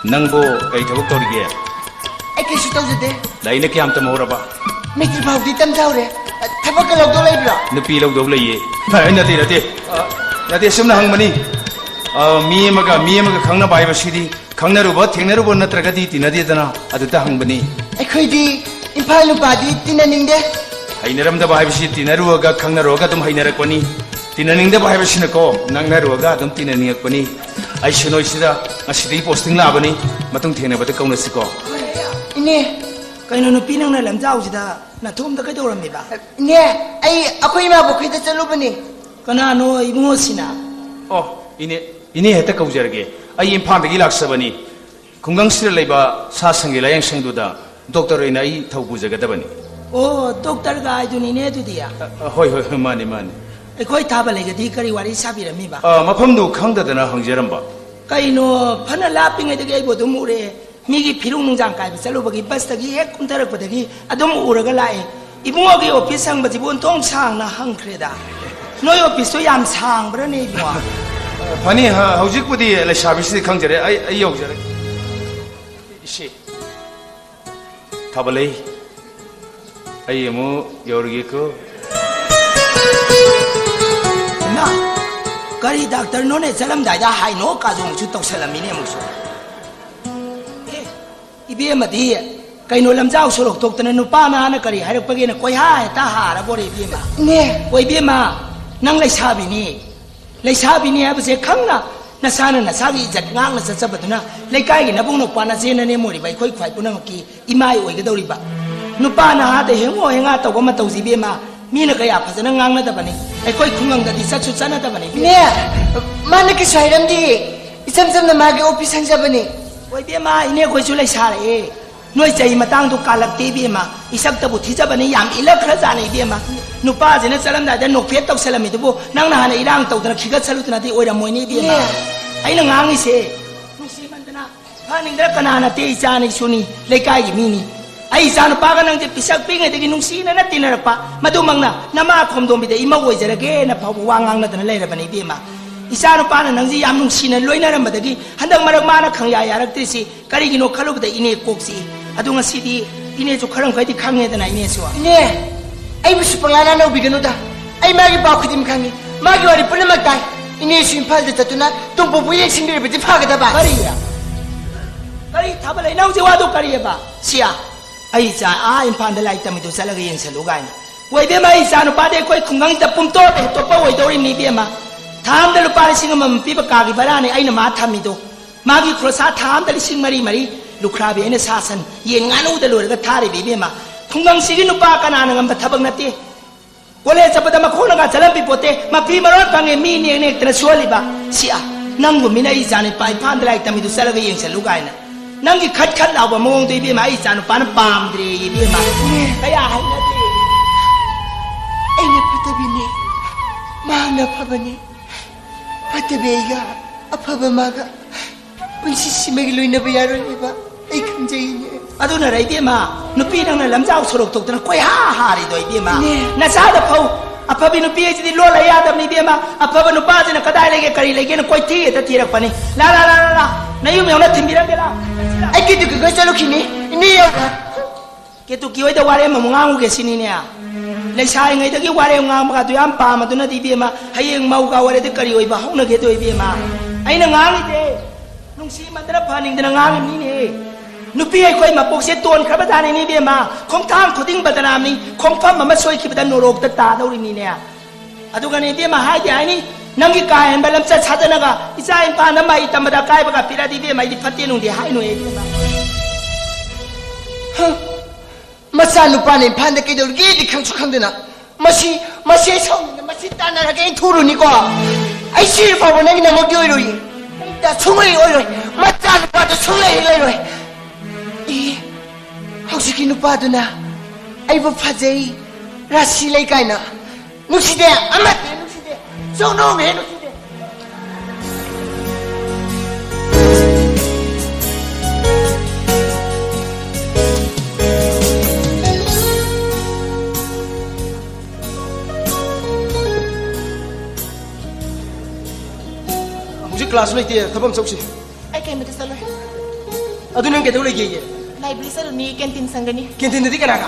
ꯅꯪꯕꯨ ꯀꯔꯤ ꯊꯕꯛ ꯇꯧꯔꯤꯒꯦ? ꯑꯩ ꯀꯩꯁꯨ ꯇꯧꯖꯗꯦ꯫ ꯂꯥꯏꯔꯤꯛꯅ ꯀꯌꯥꯝ ꯇꯝꯍꯧꯔꯕ? ꯃꯦꯇ꯭ꯔꯤꯛ ꯐꯥꯎꯗꯤ ꯇꯝꯖꯍꯧꯔꯦ꯫ ꯊꯕꯛꯀ ꯂꯧꯗꯧ ꯂꯩꯕ꯭ꯔꯣ? ꯅꯨꯄꯤ ꯂꯧꯗꯧ ꯂꯩꯌꯦ꯫ ꯑ, ꯅꯠꯇꯦ, ꯅꯠꯇꯦ꯫ ꯑ, ꯅꯠꯇꯦ, ꯁꯨꯝꯅ ꯍꯪꯕꯅꯤ꯫ ꯑ, ꯃꯤ ꯑꯃꯒ ꯃꯤ ꯑꯃꯒ ꯈꯪꯅꯕ ꯍꯥꯏꯕꯁꯤꯗꯤ ꯈꯪꯅꯔꯨꯕ, ꯊꯦꯡꯅꯔꯨꯕ ꯅꯠꯇ꯭ꯔꯒꯗꯤ ꯇꯤꯟꯅꯗꯦꯗꯅ, ꯑꯗꯨꯗ ꯍꯪꯕꯅꯤ꯫ ꯑꯩꯈꯣꯏꯗꯤ ꯏꯝꯐꯥꯜ ꯅꯨꯄꯥꯗꯤ ꯇꯤꯟꯅꯅꯤꯡꯗꯦ꯫ ꯍꯩꯅꯔꯝꯗꯕ ꯍꯥꯏꯕꯁꯤ ꯇꯤꯟꯅꯔꯨꯔꯒ ꯈꯪꯅꯔꯨꯔꯒ ꯑꯗꯨꯝ ꯍꯩꯅꯔꯛꯄꯅꯤ꯫ ꯇꯤꯟꯅꯅꯤꯡꯗꯕ ꯍꯥꯏꯕꯁꯤꯅꯀꯣ ꯅꯪꯅꯔꯨꯔꯒ ꯑꯗꯨꯝ ꯇꯤꯟꯅꯅꯤꯡꯉꯛꯄꯅꯤ꯫ ꯑꯩꯁꯨ ꯅꯣꯏꯁꯤꯗ ꯉꯁꯤꯗꯒꯤ posting ꯂꯥꯛꯑꯕꯅꯤ꯫ ꯃꯇꯨꯡ ꯊꯦꯡꯅꯕꯗ ꯀꯧꯅꯁꯤꯀꯣ꯫ ꯏꯅꯦ꯫ ꯀꯩꯅꯣ ꯅꯨꯄꯤ ꯅꯪꯅ ꯂꯝꯖꯥꯎꯁꯤꯗ ꯅꯊꯣꯝꯗ ꯀꯩꯗꯧꯔꯝꯃꯤꯕ? ꯏꯅꯦ, ꯑꯩ ꯑꯩꯈꯣꯏ ꯏꯃꯥꯕꯣꯛꯈꯩꯗ ꯆꯠꯂꯨꯕꯅꯤ꯫ ꯀꯅꯥꯅꯣ ꯏꯕꯨꯡꯉꯣꯁꯤꯅ? ꯑꯣ, ꯏꯅꯦ, ꯏꯅꯦ ꯍꯦꯛꯇ ꯀꯧꯖꯔꯒꯦ꯫ ꯑꯩ ꯏꯝꯐꯥꯜꯗꯒꯤ ꯂꯥꯛꯆꯕꯅꯤ꯫ ꯈꯨꯡꯒꯪꯁꯤꯗ ꯂꯩꯕ ꯁꯥ ꯁꯟꯒꯤ ꯂꯥꯌꯦꯡ ꯁꯪꯗꯨꯗ doctor ꯑꯣꯏꯅ ꯑꯩ ꯊꯧ ꯄꯨꯖꯒꯗꯕꯅꯤ꯫ ꯑꯣ, doctorꯒ ꯍꯥꯏꯗꯨꯅꯤꯅꯦ ꯑꯗꯨꯗꯤ꯫ ꯑ, ꯑ, ꯍꯣꯏ, ꯍꯣꯏ, ꯍꯣꯏ, ꯃꯥꯅꯤ, ꯃꯥꯅꯤ꯫ ꯑꯩꯈꯣꯏ ꯊꯥꯕ ꯂꯩꯒꯗꯤ ꯀꯔꯤ ꯋꯥꯔꯤ ꯁꯥꯕꯤꯔꯝꯃꯤꯕ? ꯑ, ꯃꯐꯝꯗꯨ ꯈꯪꯗꯗꯅ ꯍꯪꯖꯔꯝꯕ꯫ ꯀꯩꯅꯣ, ꯐꯅ ꯂꯥꯞꯄꯤꯉꯩꯗꯒꯤ ꯑꯩꯕꯨ ꯑꯗꯨꯝ ꯎꯔꯦ꯫ ꯃꯤꯒꯤ ꯐꯤꯔꯨꯡ ꯅꯨꯡꯖꯥꯡ ꯀꯥꯏꯕ ꯆꯠꯂꯨꯕꯒꯤ busꯇꯒꯤ ꯍꯦꯛ ꯀꯨꯝꯊꯔꯛꯄꯗꯒꯤ ꯑꯗꯨꯝ ꯎꯔꯒ ꯂꯥꯛꯑꯦ꯫ ꯏꯕꯨꯡꯉꯣꯒꯤ office ꯍꯪꯕꯁꯤꯕꯨ ꯑꯣꯟꯊꯣꯡ ꯁꯥꯡꯅ ꯍꯪꯈ꯭ꯔꯦꯗ꯫ ꯅꯣꯏ officeꯇꯣ ꯌꯥꯝ ꯁꯥꯡꯕ꯭ꯔꯅꯦ ꯏꯕꯨꯡꯉꯣ? ꯐꯅꯤ, ꯍ-, ꯍꯧꯖꯤꯛꯄꯨꯗꯤ ꯂꯩꯁꯥꯕꯤꯁꯤꯗꯤ ꯈꯪꯖꯔꯦ꯫ ꯑꯩ, ꯑꯩ ꯌꯧꯖꯔꯒꯦ꯫ ꯏꯁꯦ, ꯊꯥꯕꯂꯩ, ꯑꯩ ꯑꯃꯨꯛ ꯌꯧꯔꯒꯦꯀꯣ꯫ ꯏꯃꯥ, ꯀꯔꯤ doctorꯅꯣꯅꯦ ꯆꯠꯂꯝꯗꯥꯏꯗ ꯍꯥꯏꯅꯣ ꯀꯥꯖꯣꯡꯁꯨ ꯇꯧꯁꯜꯂꯝꯃꯤꯅꯦ ꯑꯃꯨꯛꯁꯨ? ꯑꯦ, ꯏꯕꯦꯝꯃꯗꯤ ꯀꯩꯅꯣ ꯂꯝꯖꯥꯎ ꯁꯣꯔꯣꯛ ꯊꯣꯛꯇꯅ ꯅꯨꯄꯥ ꯅꯍꯥꯅ ꯀꯔꯤ ꯍꯥꯏꯔꯛꯄꯒꯦꯅ ꯀꯣꯏꯍꯥ ꯍꯦꯛꯇ ꯍꯥꯔꯕꯣꯔꯦ ꯏꯕꯦꯝꯃ꯫ ꯏꯅꯦ꯫ ꯑꯣ ꯏꯕꯦꯝꯃ, ꯅꯪ ꯂꯩꯁꯥꯕꯤꯅꯤ꯫ ꯂꯩꯁꯥꯕꯤꯅꯤ ꯍꯥꯏꯕꯁꯦ ꯈꯪꯅ ꯅꯁꯥꯅ ꯅꯁꯥꯒꯤ ꯏꯖꯠ ꯉꯥꯛꯅ ꯆꯠꯆꯕꯗꯨꯅ ꯂꯩꯀꯥꯏꯒꯤ ꯅꯕꯨꯡ ꯅꯧꯄ꯭ꯋꯥ ꯅꯆꯦ ꯅꯅꯦꯝ ꯑꯣꯏꯔꯤꯕ ꯑꯩꯈꯣꯏ ꯈ꯭ꯋꯥꯏ ꯄꯨꯝꯅꯃꯛꯀꯤ ꯏꯃꯥꯏ ꯑꯣꯏꯒꯗꯧꯔꯤꯕ꯫ ꯅꯨꯄꯥ ꯅꯍꯥꯗ ꯍꯦꯡꯉꯣ ꯍꯦꯡꯉꯥ ꯇꯧꯕ ꯃꯇꯧꯁꯤ ꯏꯕꯦꯝꯃ, ꯃꯤꯅ ꯀꯌꯥ ꯐꯖꯅ ꯉꯥꯡꯅꯗꯕꯅꯤ꯫ ꯑꯩꯈꯣꯏ ꯈꯨꯡꯒꯪꯗꯗꯤ ꯆꯠꯁꯨ ꯆꯠꯅꯗꯕꯅꯤ꯫ ꯏꯅꯦ, ꯃꯥꯅ ꯀꯩꯁꯨ ꯍꯥꯏꯔꯝꯗꯦ꯫ ꯏꯆꯝ ꯆꯝꯅ ꯃꯥꯒꯤ office ꯍꯪꯖꯕꯅꯤ꯫ ꯍꯣꯏ ꯏꯕꯦꯝꯃ, ꯏꯅꯦ ꯑꯩꯈꯣꯏꯁꯨ ꯂꯩꯁꯥꯔꯛꯑꯦ꯫ ꯅꯣꯏ ꯆꯍꯤ ꯃꯇꯥꯡꯗꯣ ꯀꯥꯜꯂꯛꯇꯦ ꯏꯕꯦꯝꯃ꯫ ꯏꯁꯛꯇꯕꯨ ꯊꯤꯖꯕꯅꯤ, ꯌꯥꯝ ꯏꯜꯂꯛꯈ꯭ꯔꯖꯥꯠꯅꯤ ꯏꯕꯦꯝꯃ꯫ ꯅꯨꯄꯥꯁꯤꯅ ꯆꯠꯂꯝꯗꯥꯏꯗ ꯅꯣꯛꯐꯦꯠ ꯇꯧꯁꯜꯂꯝꯃꯤꯗꯨꯕꯨ ꯅꯪꯅ ꯍꯥꯟꯅ ꯏꯔꯥꯡ ꯇꯧꯗꯅ ꯈꯤꯒꯠꯁꯜꯂꯨꯗꯅꯗꯤ ꯑꯣꯏꯔꯝꯃꯣꯏꯅꯦ ꯏꯕꯦꯝꯃ꯫ ꯏꯅꯦ꯫ ꯑꯩꯅ ꯉꯥꯡꯉꯤꯁꯦ ꯅꯨꯡꯁꯤꯃꯟꯗꯅ ꯐꯥꯅꯤꯡꯗ꯭ꯔ ꯀꯅꯥ ꯅꯠꯇꯦ, ꯏꯆꯥꯅꯤ ꯏꯁꯨꯅꯤ, ꯂꯩꯀꯥꯏꯒꯤ ꯃꯤꯅꯤ꯫ ꯑꯩ ꯏꯆꯥꯅꯨꯄꯥꯒ ꯅꯪꯁꯦ ꯄꯤꯁꯛ ꯄꯤꯛꯉꯩꯗꯒꯤ ꯅꯨꯡꯁꯤꯅꯅ ꯇꯤꯟꯅꯔꯛꯄ, ꯃꯗꯨꯃꯛꯅ ꯅꯃꯥ ꯈꯣꯝꯗꯣꯝꯕꯤꯗ ꯏꯃꯧ ꯑꯣꯏꯖꯔꯒꯦꯅ ꯐꯥꯎꯕ ꯋꯥ ꯉꯥꯡꯅꯗꯅ ꯂꯩꯔꯕꯅꯤ ꯏꯕꯦꯝꯃ꯫ ꯏꯆꯥꯅꯨꯄꯥꯅ ꯅꯪꯁꯦ ꯌꯥꯝ ꯅꯨꯡꯁꯤꯅ ꯂꯣꯏꯅꯔꯝꯕꯗꯒꯤ ꯍꯟꯗꯛ ꯃꯔꯛ ꯃꯥꯅ ꯈꯪꯌꯥ ꯌꯥꯔꯛꯇ꯭ꯔꯤꯁꯤ ꯀꯔꯤꯒꯤꯅꯣ ꯈꯜꯂꯨꯕꯗ ꯏꯅꯦ ꯀꯣꯛ ꯆꯤꯛꯏ꯫ ꯑꯗꯨ ꯉꯁꯤꯗꯤ ꯏꯅꯦꯁꯨ ꯈꯔ ꯃꯈꯩꯗꯤ ꯈꯪꯉꯦꯗꯅ ꯏꯅꯦꯁꯨ꯫ ꯏꯅꯦ, ꯑꯩꯕꯨꯁꯨ ꯄꯪꯉꯥ ꯉꯥꯡꯅꯧꯕꯤꯒꯅꯨꯗ꯫ ꯑꯩ ꯃꯥꯒꯤ ꯄꯥꯎ ꯈꯨꯗꯤꯡ ꯈꯪꯉꯤ, ꯃꯥꯒꯤ ꯋꯥꯔꯤ ꯄꯨꯝꯅꯃꯛ ꯇꯥꯏ꯫ ꯏꯅꯦꯁꯨ ꯏꯝꯐꯥꯜꯗ ꯆꯠꯇꯨꯅ ꯇꯣꯝꯄꯣꯛꯄꯨ ꯌꯦꯡꯁꯤꯟꯕꯤꯔꯕꯗꯤ ꯐꯒꯗꯕ꯫ ꯀꯔꯤ? ꯀꯔꯤ ꯊꯥꯕ ꯂꯩ? ꯅꯪ ꯍꯧꯖꯤꯛ ꯋꯥꯗꯣ ꯀꯔꯤꯑꯕ? ꯁꯤꯌꯥ꯫ ꯑꯩ ꯏꯆꯥ ꯑꯥ ꯏꯝꯐꯥꯜꯗ ꯂꯥꯏꯔꯤꯛ ꯇꯝꯃꯤꯗꯣ ꯆꯠꯂꯒ ꯌꯦꯡꯁꯜꯂꯨ ꯀꯥꯏꯅ꯫ ꯑꯣꯏꯕꯦꯝꯃ, ꯑꯩ ꯏꯆꯥ ꯅꯨꯄꯥꯗꯤ ꯑꯩꯈꯣꯏ ꯈꯨꯡꯒꯪꯁꯤꯗ ꯄꯨꯝꯇꯣꯞ ꯍꯦꯛ ꯇꯣꯞꯄ ꯑꯣꯏꯗꯧꯔꯤꯕꯅꯤ ꯏꯕꯦꯝꯃ꯫ ꯊꯥ ꯑꯃꯗ ꯂꯨꯄꯥ ꯂꯤꯁꯤꯡ ꯑꯃꯃꯝ ꯄꯤꯕ ꯀꯥꯒꯤ ꯚꯔꯥꯅꯦ ꯑꯩꯅ ꯃꯥ ꯊꯝꯃꯤꯗꯣ꯫ ꯃꯥꯒꯤ ꯈꯣꯔꯁꯥ ꯊꯥ ꯑꯃꯗ ꯂꯤꯁꯤꯡ ꯃꯔꯤ ꯃꯔꯤ꯫ ꯂꯨꯈ꯭ꯔꯥꯕꯤ ꯑꯩꯅ ꯁꯥ ꯁꯟ, ꯌꯦꯟ ꯉꯥꯅꯨꯗ ꯂꯣꯏꯔꯒ ꯊꯥꯔꯤꯕ ꯏꯕꯦꯝꯃ꯫ ꯈꯨꯡꯒꯪꯁꯤꯒꯤ ꯅꯨꯄꯥ ꯀꯅꯥꯅ ꯉꯝꯕ ꯊꯕꯛ ꯅꯠꯇꯦ꯫ ꯀꯣꯂꯦꯖ ꯆꯠꯄꯗ ꯃꯈꯣꯡꯅꯒ ꯆꯠꯂꯝꯕꯤ ꯄꯣꯠꯇꯦ, ꯃꯐꯤ ꯃꯔꯣꯟ ꯐꯪꯉꯦ, ꯃꯤ ꯅꯦꯛ ꯅꯦꯛꯇꯅ ꯁꯨꯍꯜꯂꯤꯕ꯫ ꯁꯤ ꯑꯥ, ꯅꯪꯒꯨꯝꯕꯤꯅ ꯑꯩ ꯏꯆꯥ ꯅꯨꯄꯥ ꯏꯝꯐꯥꯜꯗ ꯂꯥꯏꯔꯤꯛ ꯇꯝꯃꯤꯗꯨ ꯆꯠꯂꯒ ꯌꯦꯡꯁꯜꯂꯨ ꯀꯥꯏꯅ꯫ ꯅꯪꯒꯤ ꯈꯠ ꯈꯠ ꯂꯥꯎꯕ ꯃꯑꯣꯡꯗꯣ ꯏꯕꯦꯝꯃ ꯑꯩ ꯏꯆꯥ ꯅꯨꯄꯥꯅ ꯄꯥꯝꯗ꯭ꯔꯦ ꯏꯕꯦꯝꯃ꯫ ꯀꯌꯥ ꯍꯩꯅꯗꯦ꯫ ꯑꯩꯅ ꯐꯠꯇꯕꯤꯅꯦ, ꯃꯍꯥꯛꯅ ꯑꯐꯕꯅꯦ꯫ ꯐꯠꯇꯕꯤ ꯑꯩꯒ ꯑꯐꯕ ꯃꯥꯒ ꯄꯨꯟꯁꯤꯁꯤꯃꯒꯤ ꯂꯣꯏꯅꯕ ꯌꯥꯔꯣꯏ ꯍꯥꯏꯕ ꯑꯩ ꯈꯪꯖꯩꯅꯦ꯫ ꯑꯗꯨꯅꯔ ꯏꯕꯦꯝꯃ, ꯅꯨꯄꯤ ꯅꯪꯅ ꯂꯝꯖꯥꯎ ꯁꯣꯔꯣꯛ ꯊꯣꯛꯇꯅ ꯀꯣꯏꯍꯥ ꯍꯥꯔꯤꯗꯣ ꯏꯕꯦꯝꯃ? ꯏꯅꯦ꯫ ꯅꯆꯥꯗ ꯐꯧ ꯑꯐꯕꯤ ꯅꯨꯄꯤ ꯍꯥꯏꯁꯤꯗꯤ ꯂꯣꯜꯂ ꯌꯥꯗꯕꯅꯤ ꯏꯕꯦꯝꯃ꯫ ꯑꯐꯕ ꯅꯨꯄꯥꯁꯤꯅ ꯀꯗꯥꯏ ꯂꯩꯒꯦ, ꯀꯔꯤ ꯂꯩꯒꯦꯅ ꯀꯣꯏꯊꯤ ꯍꯦꯛꯇ ꯊꯤꯔꯛꯄꯅꯤ꯫ ꯂꯥ, ꯂꯥ, ꯂꯥ, ꯂꯥ, ꯂꯥ꯫ ꯅꯌꯨꯝ ꯌꯧꯅ ꯊꯤꯟꯕꯤꯔꯝꯒꯦ ꯂꯥ꯫ ꯑꯩ ꯀꯦꯇꯨꯀꯤꯒ ꯆꯠꯂꯨꯈꯤꯅꯤ, ꯏꯅꯦ ꯌꯧꯅ꯫ ꯀꯦꯇꯨꯀꯤ ꯍꯣꯏꯗ ꯋꯥꯔꯦꯝ ꯑꯃꯨꯛ ꯉꯥꯡꯉꯨꯒꯦ ꯁꯤꯅꯤꯅꯦ꯫ ꯂꯩꯁꯥꯔꯤꯉꯩꯗꯒꯤ ꯋꯥꯔꯦꯝ ꯉꯥꯡꯕꯒ ꯑꯗꯨ ꯌꯥꯝ ꯄꯥꯝꯃꯗꯨꯅꯗꯤ ꯏꯕꯦꯝꯃ, ꯍꯌꯦꯡ ꯃꯧꯒ ꯑꯣꯏꯔꯗꯤ ꯀꯔꯤ ꯑꯣꯏꯕ ꯍꯧꯅꯒꯦꯗꯣ ꯏꯕꯦꯝꯃ? ꯑꯩꯅ ꯉꯥꯡꯉꯤꯁꯦ ꯅꯨꯡꯁꯤꯃꯟꯗꯅ ꯐꯍꯟꯅꯤꯡꯗꯅ ꯉꯥꯡꯉꯤꯕꯅꯤꯅꯦ꯫ ꯅꯨꯄꯤ ꯑꯩꯈꯣꯏ ꯃꯄꯣꯛꯁꯦ ꯇꯣꯟꯈ꯭ꯔꯕ ꯖꯥꯠꯅꯤꯅꯦ ꯏꯕꯦꯝꯃ꯫ ꯈꯣꯡꯊꯥꯡ ꯈꯨꯗꯤꯡ ꯕꯗꯅꯥꯝꯅꯤ, ꯈꯣꯡꯐꯝ ꯑꯃ ꯁꯣꯏꯈꯤꯕꯗ ꯅꯣꯔꯣꯛꯇ ꯇꯥꯗꯧꯔꯤꯅꯤꯅꯦ꯫ ꯑꯗꯨꯒꯅꯦ ꯏꯕꯦꯝꯃ, ꯍꯥꯏꯗꯤ ꯍꯥꯏꯅꯤ, ꯅꯪꯒꯤ ꯀꯥ ꯍꯦꯟꯕ ꯂꯝꯆꯠ ꯁꯥꯖꯠꯅꯒ ꯏꯆꯥ ꯏꯝꯐꯥꯜꯗ ꯃꯍꯩ ꯇꯝꯕꯗ ꯑꯀꯥꯏꯕꯒ ꯄꯤꯔꯛꯑꯗꯤ ꯏꯕꯦꯝꯃ, ꯑꯩꯗꯤ ꯐꯠꯇꯦ ꯅꯨꯡꯗꯦ ꯍꯥꯏꯅꯨ ꯏꯕꯦꯝꯃ꯫ ꯍ, ꯃꯆꯥꯅꯨꯄꯥꯅ ꯏꯝꯐꯥꯜꯗ ꯀꯩꯗꯧꯔꯤꯒꯦꯗꯤ ꯈꯪꯁꯨ ꯈꯪꯗꯅ, ꯃꯁꯤ, ꯃꯁꯤ ꯑꯩ ꯁꯥꯎꯅꯤꯡꯗꯅ ꯃꯁꯤ ꯇꯥꯟꯅꯔꯒ ꯑꯩ ꯊꯨꯔꯨꯅꯤꯀꯣ꯫ ꯑꯩ ꯁꯤꯔ ꯐꯥꯎꯕ ꯅꯪꯒꯤꯗꯃꯛꯇꯤ ꯑꯣꯏꯔꯣꯏꯌꯦ꯫ ꯑꯩ ꯁꯨꯡꯑꯣꯏ ꯑꯣꯏꯔꯣꯏ꯫ ꯃꯆꯥꯅꯨꯄꯥꯗꯣ ꯁꯨꯡꯂꯩ ꯍꯦꯛ ꯂꯩꯔꯣꯏ꯫ ꯑꯦ, ꯍꯧꯖꯤꯛꯀꯤ ꯅꯨꯄꯥꯗꯨꯅ ꯑꯩꯕꯨ ꯐꯖꯩ, ꯔꯥꯁꯤ ꯂꯩ ꯀꯥꯏꯅ ꯅꯨꯡꯁꯤꯗꯦ, ꯑꯃꯠꯇ ꯍꯦꯛ ꯅꯨꯡꯁꯤꯗꯦ, ꯁꯨꯡꯅꯨꯡ ꯍꯦꯛ ꯅꯨꯡꯁꯤꯗꯦ꯫ ꯍꯧꯖꯤꯛ ꯀ꯭ꯂꯥꯁꯁꯨ ꯂꯩꯇꯦ, ꯊꯕꯛ ꯑꯃ ꯆꯧꯁꯤ꯫ ꯑꯩ ꯀꯩꯃꯇ ꯆꯠꯂꯣꯏ꯫ ꯑꯗꯨ ꯅꯪ ꯀꯩꯗꯧ ꯂꯩꯒꯦꯌꯦ? Library ꯆꯠꯂꯨꯅꯤ, canteen ꯁꯪꯒꯅꯤ꯫ ꯀꯦꯟꯇꯤꯟꯗꯗꯤ ꯀꯅꯥꯒ?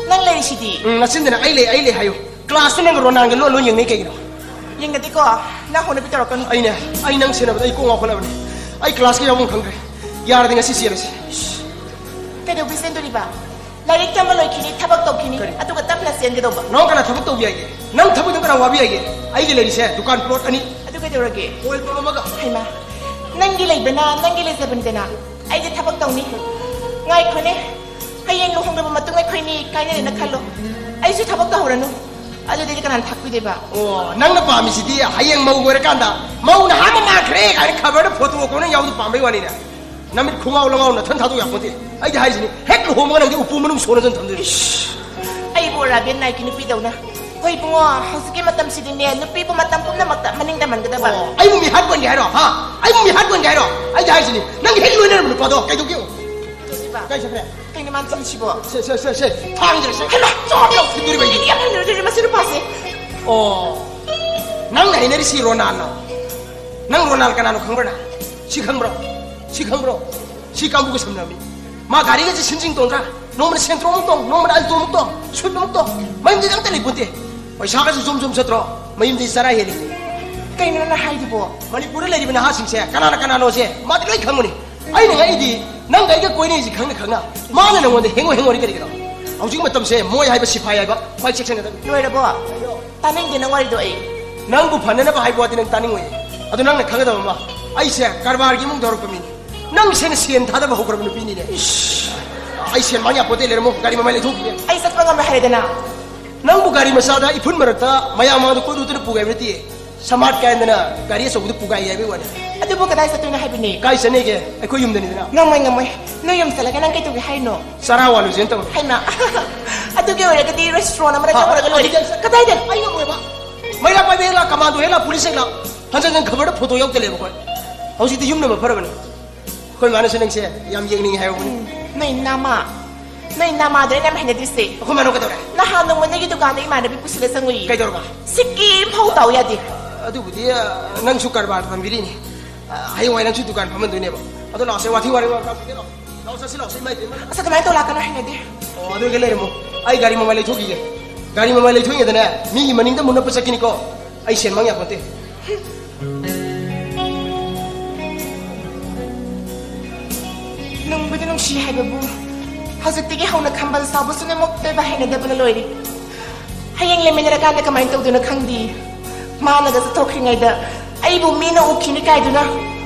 ꯅꯪ ꯂꯩꯔꯤꯁꯤꯗꯤ꯫ ꯎꯝ, ꯅꯆꯤꯟꯗꯅ "ꯑꯩ ꯂꯩ, ꯑꯩ ꯂꯩ" ꯍꯥꯏꯌꯨ꯫ ꯀ꯭ꯂꯥꯁꯇꯨ ꯅꯪ ꯔꯣꯅꯥꯜꯒ ꯂꯣꯟ ꯂꯣꯟ ꯌꯦꯡꯅꯩ ꯀꯩꯒꯤꯅꯣ? ꯌꯦꯡꯒꯗꯤꯀꯣ, ꯅꯪ ꯍꯧꯅꯕꯤ ꯇꯧꯔꯛꯀꯅꯨ꯫ ꯑꯩꯅꯦ, ꯑꯩ ꯅꯪ ꯁꯦꯟꯅꯕꯗ ꯑꯩ ꯀꯣꯛ ꯉꯥꯎꯈꯠꯂꯕꯅꯤ꯫ ꯑꯩ ꯀ꯭ꯂꯥꯁꯀ ꯌꯥꯎꯐꯝ ꯈꯪꯗ꯭ꯔꯦ꯫ ꯌꯥꯔꯗꯤ ꯉꯁꯤ ꯆꯦꯜꯂꯁꯤ꯫ ꯀꯩꯗꯧꯕꯤ ꯆꯦꯟꯗꯣꯔꯤꯕ? ꯂꯥꯏꯔꯤꯛ ꯇꯝꯕ ꯂꯣꯏꯈꯤꯅꯤ, ꯊꯕꯛ ꯇꯧꯈꯤꯅꯤ, ꯀꯔꯤ? ꯑꯗꯨꯒ ꯇꯞꯅ ꯆꯦꯟꯒꯗꯧꯕ꯫ ꯅꯪ ꯀꯅꯥ ꯊꯕꯛ ꯇꯧꯕ ꯌꯥꯏꯒꯦ? ꯅꯪ ꯊꯕꯛꯇꯣ ꯀꯅꯥ ꯋꯥꯕ ꯌꯥꯏꯒꯦ? ꯑꯩꯒꯤ ꯂꯩꯔꯤꯁꯦ ꯗꯨꯀꯥꯟ ꯄ꯭ꯂꯣꯠ ꯑꯅꯤ, ꯑꯗꯨ ꯀꯩꯗꯧꯔꯒꯦ? ꯑꯣꯏꯜ ꯄꯝ ꯑꯃꯒ꯫ ꯍꯩꯃꯥ, ꯅꯪꯒꯤ ꯂꯩꯕꯅ ꯅꯪꯒꯤ ꯂꯩꯖꯕꯅꯤꯗꯅ꯫ ꯑꯩꯗꯤ ꯊꯕꯛ ꯇꯧꯅꯤ꯫ ꯉꯥꯏꯈꯣꯅꯦ, ꯍꯌꯦꯡ ꯂꯨꯍꯣꯡꯂꯕ ꯃꯇꯨꯡ ꯑꯩꯈꯣꯏꯅꯤ ꯀꯥꯏꯅꯔꯦꯅ ꯈꯜꯂꯣ, ꯑꯩꯁꯨ ꯊꯕꯛ ꯇꯧꯍꯧꯔꯅꯨ꯫ ꯑꯗꯨꯗꯤ ꯀꯅꯥꯅ ꯊꯥꯛꯄꯤꯗꯣꯏꯕ? ꯑꯣ, ꯅꯪꯅ ꯄꯥꯝꯃꯤꯁꯤꯗꯤ ꯍꯌꯦꯡ ꯃꯧ ꯑꯣꯏꯔꯀꯥꯟꯗ ꯃꯧ ꯅꯍꯥ ꯑꯃ ꯃꯥꯟꯈ꯭ꯔꯦ ꯀꯥꯏꯅ ꯈꯕꯔꯗ ꯐꯣꯇꯣ ꯀꯣꯟꯅ ꯌꯥꯎꯕꯗꯣ ꯄꯥꯝꯕꯩ ꯋꯥꯅꯤꯅꯦ꯫ ꯅꯃꯤꯠ ꯈꯨꯉꯥꯎ ꯂꯉꯥꯎ ꯅꯊꯟ ꯊꯥꯗꯣꯛ ꯌꯥꯄꯣꯟꯇꯦ꯫ ꯑꯩꯗꯤ ꯍꯥꯏꯔꯤꯁꯤꯅꯤ, ꯍꯦꯛ ꯂꯨꯍꯣꯡꯕꯒ ꯅꯪꯗꯤ ꯎꯄꯨ ꯃꯅꯨꯡ ꯁꯣꯟꯅꯗꯅ ꯊꯝꯗꯣꯏꯅꯤ꯫ ꯏꯁ, ꯑꯩꯕꯨ ꯑꯔꯥꯕꯤꯌꯥꯟ ꯅꯥꯏꯠꯀꯤ ꯅꯨꯄꯤꯗꯧꯅ꯫ ꯍꯣꯏ ꯏꯕꯨꯡꯉꯣ, ꯍꯧꯖꯤꯛꯀꯤ ꯃꯇꯝꯁꯤꯗꯤꯅꯦ, ꯅꯨꯄꯤꯕꯨ ꯃꯇꯝ ꯄꯨꯝꯅꯃꯛꯇ ꯃꯅꯤꯡ ꯇꯝꯍꯟꯒꯗꯕ꯫ ꯑꯣ, ꯑꯩꯕꯨ ꯃꯤꯍꯥꯠ ꯀꯣꯟꯒꯦ ꯍꯥꯏꯔꯣ? ꯍꯥ? ꯑꯩꯕꯨ ꯃꯤꯍꯥꯠ ꯀꯣꯟꯒꯦ ꯍꯥꯏꯔꯣ? ꯑꯩꯗꯤ ꯍꯥꯏꯔꯤꯁꯤꯅꯤ, ꯅꯪꯒꯤ ꯍꯦꯛ ꯂꯣꯏꯅꯔꯝꯕ ꯅꯨꯄꯥꯗꯣ ꯀꯩꯗꯧꯒꯦ? ꯀꯩꯗꯧꯁꯤꯕ? ꯀꯥꯏ ꯆꯠꯈ꯭ꯔꯦ? ꯀꯩꯅꯣ ꯃꯥꯅ ꯆꯠꯂꯤꯁꯤꯕꯣ? ꯁꯦ, ꯁꯦ, ꯁꯦ, ꯁꯦ, ꯊꯥꯡꯁꯦ, ꯁꯦ, ꯍꯩꯃꯥ! ꯆꯥꯎ ꯂꯥꯎ ꯊꯤꯟꯗꯣꯔꯤꯕ ꯑꯩꯗꯤ꯫ ꯑꯩꯗꯤ ꯌꯥꯝ ꯍꯩꯅꯗ꯭ꯔꯦ ꯃꯁꯤ ꯅꯨꯄꯥꯁꯦ꯫ ꯑꯣ, ꯅꯪꯅ ꯍꯩꯅꯔꯤꯁꯤ ꯔꯣꯅꯥꯜꯂꯣ? ꯅꯪ ꯔꯣꯅꯥꯜ ꯀꯅꯥꯅꯣ ꯈꯪꯕ꯭ꯔꯥ ꯅꯪ? ꯁꯤ ꯈꯪꯕ꯭ꯔꯣ? ꯁꯤ ꯈꯪꯕ꯭ꯔꯣ? ꯁꯤ ꯀꯥꯡꯕꯨꯒ ꯁꯝꯅꯕꯅꯤ꯫ ꯃꯥ ꯒꯥꯔꯤꯒꯁꯦ ꯁꯤꯟꯖꯤꯡ ꯇꯣꯡꯗ꯭ꯔꯥ? ꯅꯣꯡꯃꯅ ꯁꯦꯟꯇ꯭ꯔꯣ ꯑꯃꯨꯛ ꯇꯣꯡ, ꯅꯣꯡꯃꯅ ꯑꯜꯇꯣ ꯑꯃꯨꯛ ꯇꯣꯡ, ꯁ꯭ꯋꯤꯐ ꯑꯃꯨꯛ ꯇꯣꯡ꯫ ꯃꯌꯨꯝꯗ ꯑꯝꯇ ꯂꯩꯄꯣꯟꯇꯦ꯫ ꯄꯩꯁꯥꯒꯁꯨ ꯖꯣꯝ ꯖꯣꯝ ꯆꯠꯇ꯭ꯔꯣ? ꯃꯌꯨꯝꯗꯤ ꯆꯔꯥ ꯍꯦꯜꯂꯤꯅꯦ꯫ ꯀꯩꯅꯣ ꯅꯪꯅ ꯍꯥꯏꯗꯨꯕꯣ? ꯃꯅꯤꯄꯨꯔꯗ ꯂꯩꯔꯤꯕ ꯅꯍꯥꯁꯤꯡꯁꯦ ꯀꯅꯥꯅ ꯀꯅꯥꯅꯣꯁꯦ ꯃꯥꯗꯤ ꯂꯣꯏ ꯈꯪꯕꯅꯤ꯫ ꯑꯩꯅ ꯉꯛꯏꯗꯤ ꯅꯪꯒ ꯑꯩꯒ ꯀꯣꯏꯅꯩꯁꯤ ꯈꯪꯅ ꯈꯪꯅ ꯃꯥꯅ ꯅꯪꯉꯣꯟꯗ ꯍꯦꯡꯉꯣ ꯍꯦꯡꯉꯣꯅꯤ ꯀꯔꯤꯒꯤꯅꯣ? ꯍꯧꯖꯤꯛ ꯃꯇꯝꯁꯦ ꯃꯣꯏ ꯍꯥꯏꯕ ꯁꯤꯐꯥꯏ ꯍꯥꯏꯕ ꯈ꯭ꯋꯥꯏ ꯆꯦꯛꯁꯤꯟꯒꯗꯕꯅꯤ꯫ ꯂꯣꯏꯔꯕꯣ? ꯇꯥꯅꯤꯡꯗꯦ ꯅꯪ ꯋꯥꯔꯤꯗꯣ ꯑꯩ꯫ ꯅꯪꯕꯨ ꯐꯅꯅꯕ ꯍꯥꯏꯕ ꯋꯥꯗꯤ ꯅꯪ ꯇꯥꯅꯤꯡꯉꯣꯏ꯫ ꯑꯗꯣ ꯅꯪꯅ ꯈꯪꯒꯗꯕ ꯑꯃ, ꯑꯩꯁꯦ ꯀꯔꯕꯥꯔꯒꯤ ꯏꯃꯨꯡꯗ ꯍꯧꯔꯛꯄ ꯃꯤꯅꯤ꯫ ꯅꯪ ꯁꯦꯅ ꯁꯦꯟ ꯊꯥꯗꯕ ꯍꯧꯈ꯭ꯔꯕ ꯅꯨꯄꯤꯅꯤꯅꯦ꯫ ꯏꯁ! ꯑꯩ ꯁꯦꯟ ꯃꯥꯡ ꯌꯥꯄꯣꯠꯇꯦ, ꯂꯩꯔꯝꯃꯣ, ꯒꯥꯔꯤ ꯃꯃꯥꯏ ꯂꯩꯊꯣꯛꯈꯤꯒꯦ꯫ ꯑꯩ ꯆꯠꯄ ꯉꯝꯃꯦ ꯍꯥꯏꯔꯦꯗꯅ꯫ ꯅꯪꯕꯨ ꯒꯥꯔꯤ ꯃꯆꯥꯗ ꯏꯐꯨꯟ ꯃꯔꯛꯇ ꯃꯌꯥꯝ ꯃꯥꯡꯗ ꯀꯣꯏꯔꯨꯗꯅ ꯄꯨꯒꯦ ꯍꯥꯏꯕ ꯅꯠꯇꯦ꯫ ꯁꯃꯥꯔꯠ ꯀꯥꯏꯗꯅ ꯒꯥꯔꯤ ꯑꯆꯧꯕꯗ ꯄꯨꯒꯥꯏꯒꯦ ꯍꯥꯏꯕꯒꯤ ꯋꯥꯅꯤ꯫ ꯑꯗꯨꯕꯨ ꯀꯗꯥꯏ ꯆꯠꯇꯣꯏꯅꯣ ꯍꯥꯏꯕꯅꯦ? ꯀꯥꯏ ꯆꯠꯅꯤꯒꯦ? ꯑꯩꯈꯣꯏ ꯌꯨꯝꯗꯅꯤꯗꯅ꯫ ꯉꯝꯃꯣꯏ, ꯉꯝꯃꯣꯏ꯫ ꯅꯣꯏ ꯌꯨꯝ ꯆꯠꯂꯒ ꯅꯪ ꯀꯩꯗꯧꯒꯦ ꯍꯥꯏꯅꯣ? ꯆꯔꯥ ꯋꯥꯜꯂꯨꯁꯦꯅ ꯇꯧꯅꯤ꯫ ꯍꯩꯃꯥ! ꯑꯗꯨꯒꯤ ꯑꯣꯏꯔꯒꯗꯤ ꯔꯦꯁꯇꯨꯔꯦꯟ ꯑꯃꯗ ꯍꯥ, ꯆꯠꯂꯨꯔꯒ ꯂꯣꯏꯔꯦ꯫ ꯑꯗꯨꯗꯤ ꯑꯩ ꯆꯠ-, ꯀꯗꯥꯏꯗ? ꯑꯩ ꯉꯝꯃꯣꯏꯕ꯫ ꯃꯩꯔꯥ ꯄꯥꯏꯕꯤ ꯍꯦꯛ ꯂꯥꯛ, ꯀꯃꯥꯟꯗꯣ ꯍꯦꯛ ꯂꯥꯛ, ꯄꯨꯂꯤꯁ ꯍꯦꯛ ꯂꯥꯛ꯫ ꯍꯟꯖꯟ ꯍꯟꯖꯟ ꯈꯕꯔꯗ ꯐꯣꯇꯣ ꯌꯥꯎꯗ ꯂꯩꯕ ꯑꯩꯈꯣꯏ꯫ ꯍꯧꯖꯤꯛꯇꯤ ꯌꯨꯝꯅ ꯃꯐꯔꯕꯅꯤ꯫ ꯑꯩꯈꯣꯏ ꯃꯥꯅꯁꯨ ꯅꯪꯁꯦ ꯌꯥꯝ ꯌꯦꯡꯅꯤꯡꯉꯤ ꯍꯥꯏꯍꯧꯕꯅꯤ꯫ ꯎꯝ, ꯅꯣꯏ ꯅꯃꯥ, ꯅꯣꯏ ꯅꯃꯥꯗꯨꯅ ꯌꯥꯝ ꯍꯩꯅꯗ꯭ꯔꯤꯁꯦ꯫ ꯑꯩꯈꯣꯏ ꯃꯥꯅ ꯀꯩꯗꯧꯔꯦ? ꯅꯍꯥꯟ ꯅꯣꯡꯃ ꯅꯣꯏꯒꯤ ꯗꯨꯀꯥꯟꯗ ꯏꯃꯥꯟꯅꯕꯤ ꯄꯨꯁꯤꯜꯂ ꯆꯪꯉꯨꯏ꯫ ꯀꯩꯗꯧꯔꯕ? ꯁꯤꯀꯤ ꯑꯃ ꯐꯥꯎ ꯇꯥꯎ ꯌꯥꯗꯦ꯫ ꯑꯗꯨꯕꯨꯗꯤ, ꯑ, ꯅꯪꯁꯨ ꯀꯔꯕꯥꯔ ꯇꯝꯕꯤꯔꯤꯅꯤ꯫ ꯑ, ꯍꯌꯦꯡꯋꯥꯏ ꯅꯪꯁꯨ ꯗꯨꯀꯥꯟ ꯐꯝꯍꯟꯗꯣꯏꯅꯦꯕ꯫ ꯑꯗꯣ ꯂꯥꯛꯑꯣꯁꯦ, ꯋꯥꯊꯤ ꯋꯥꯔꯦꯝ ꯉꯥꯡ ꯀꯥꯞꯁꯤꯗꯦ, ꯂꯥꯛꯑꯣ꯫ ꯂꯥꯛꯑꯣ, ꯆꯠꯁꯤ, ꯂꯥꯛꯑꯣꯁꯦ, ꯏꯃꯥ ꯏꯕꯦꯝꯃ꯫ ꯑꯁ, ꯑꯗꯨꯃꯥꯏꯅ ꯇꯧ ꯂꯥꯛꯀꯅꯨ, ꯍꯩꯅꯗꯦ꯫ ꯑꯣ, ꯑꯗꯨ ꯑꯣꯏꯒ ꯂꯩꯔꯝꯃꯣ꯫ ꯑꯩ ꯒꯥꯔꯤ ꯃꯃꯥꯏ ꯂꯩꯊꯣꯛꯈꯤꯒꯦ꯫ ꯒꯥꯔꯤ ꯃꯃꯥꯏ ꯂꯩꯊꯣꯛꯏꯉꯩꯗꯅꯦ, ꯃꯤꯒꯤ ꯃꯅꯤꯡꯗ ꯃꯨꯟꯅꯞꯄ ꯆꯠꯈꯤꯅꯤꯀꯣ꯫ ꯑꯩ ꯁꯦꯟ ꯃꯥꯡ ꯌꯥꯄꯣꯟꯇꯦ꯫ ꯅꯨꯡꯕꯨꯗꯤ ꯅꯨꯡꯁꯤ ꯍꯥꯏꯕꯕꯨ, ꯍꯧꯖꯤꯛꯇꯒꯤ ꯍꯧꯅ ꯈꯝꯕꯜ ꯁꯥꯎꯕꯁꯨ ꯅꯃꯨꯛꯇꯣꯏꯕ ꯍꯩꯅꯗꯕꯅ ꯂꯣꯏꯔꯦ꯫ ꯍꯌꯦꯡ ꯂꯩꯃꯤꯟꯅꯔꯀꯥꯟꯗ ꯀꯃꯥꯏꯅ ꯇꯧꯗꯣꯏꯅꯣ ꯈꯪꯗꯦ꯫ ꯃꯥꯅꯒ ꯆꯠꯊꯣꯛꯈ꯭ꯔꯤꯉꯩꯗ ꯑꯩꯕꯨ ꯃꯤꯅ ꯎꯈꯤꯅꯤ ꯀꯥꯏꯗꯨꯅ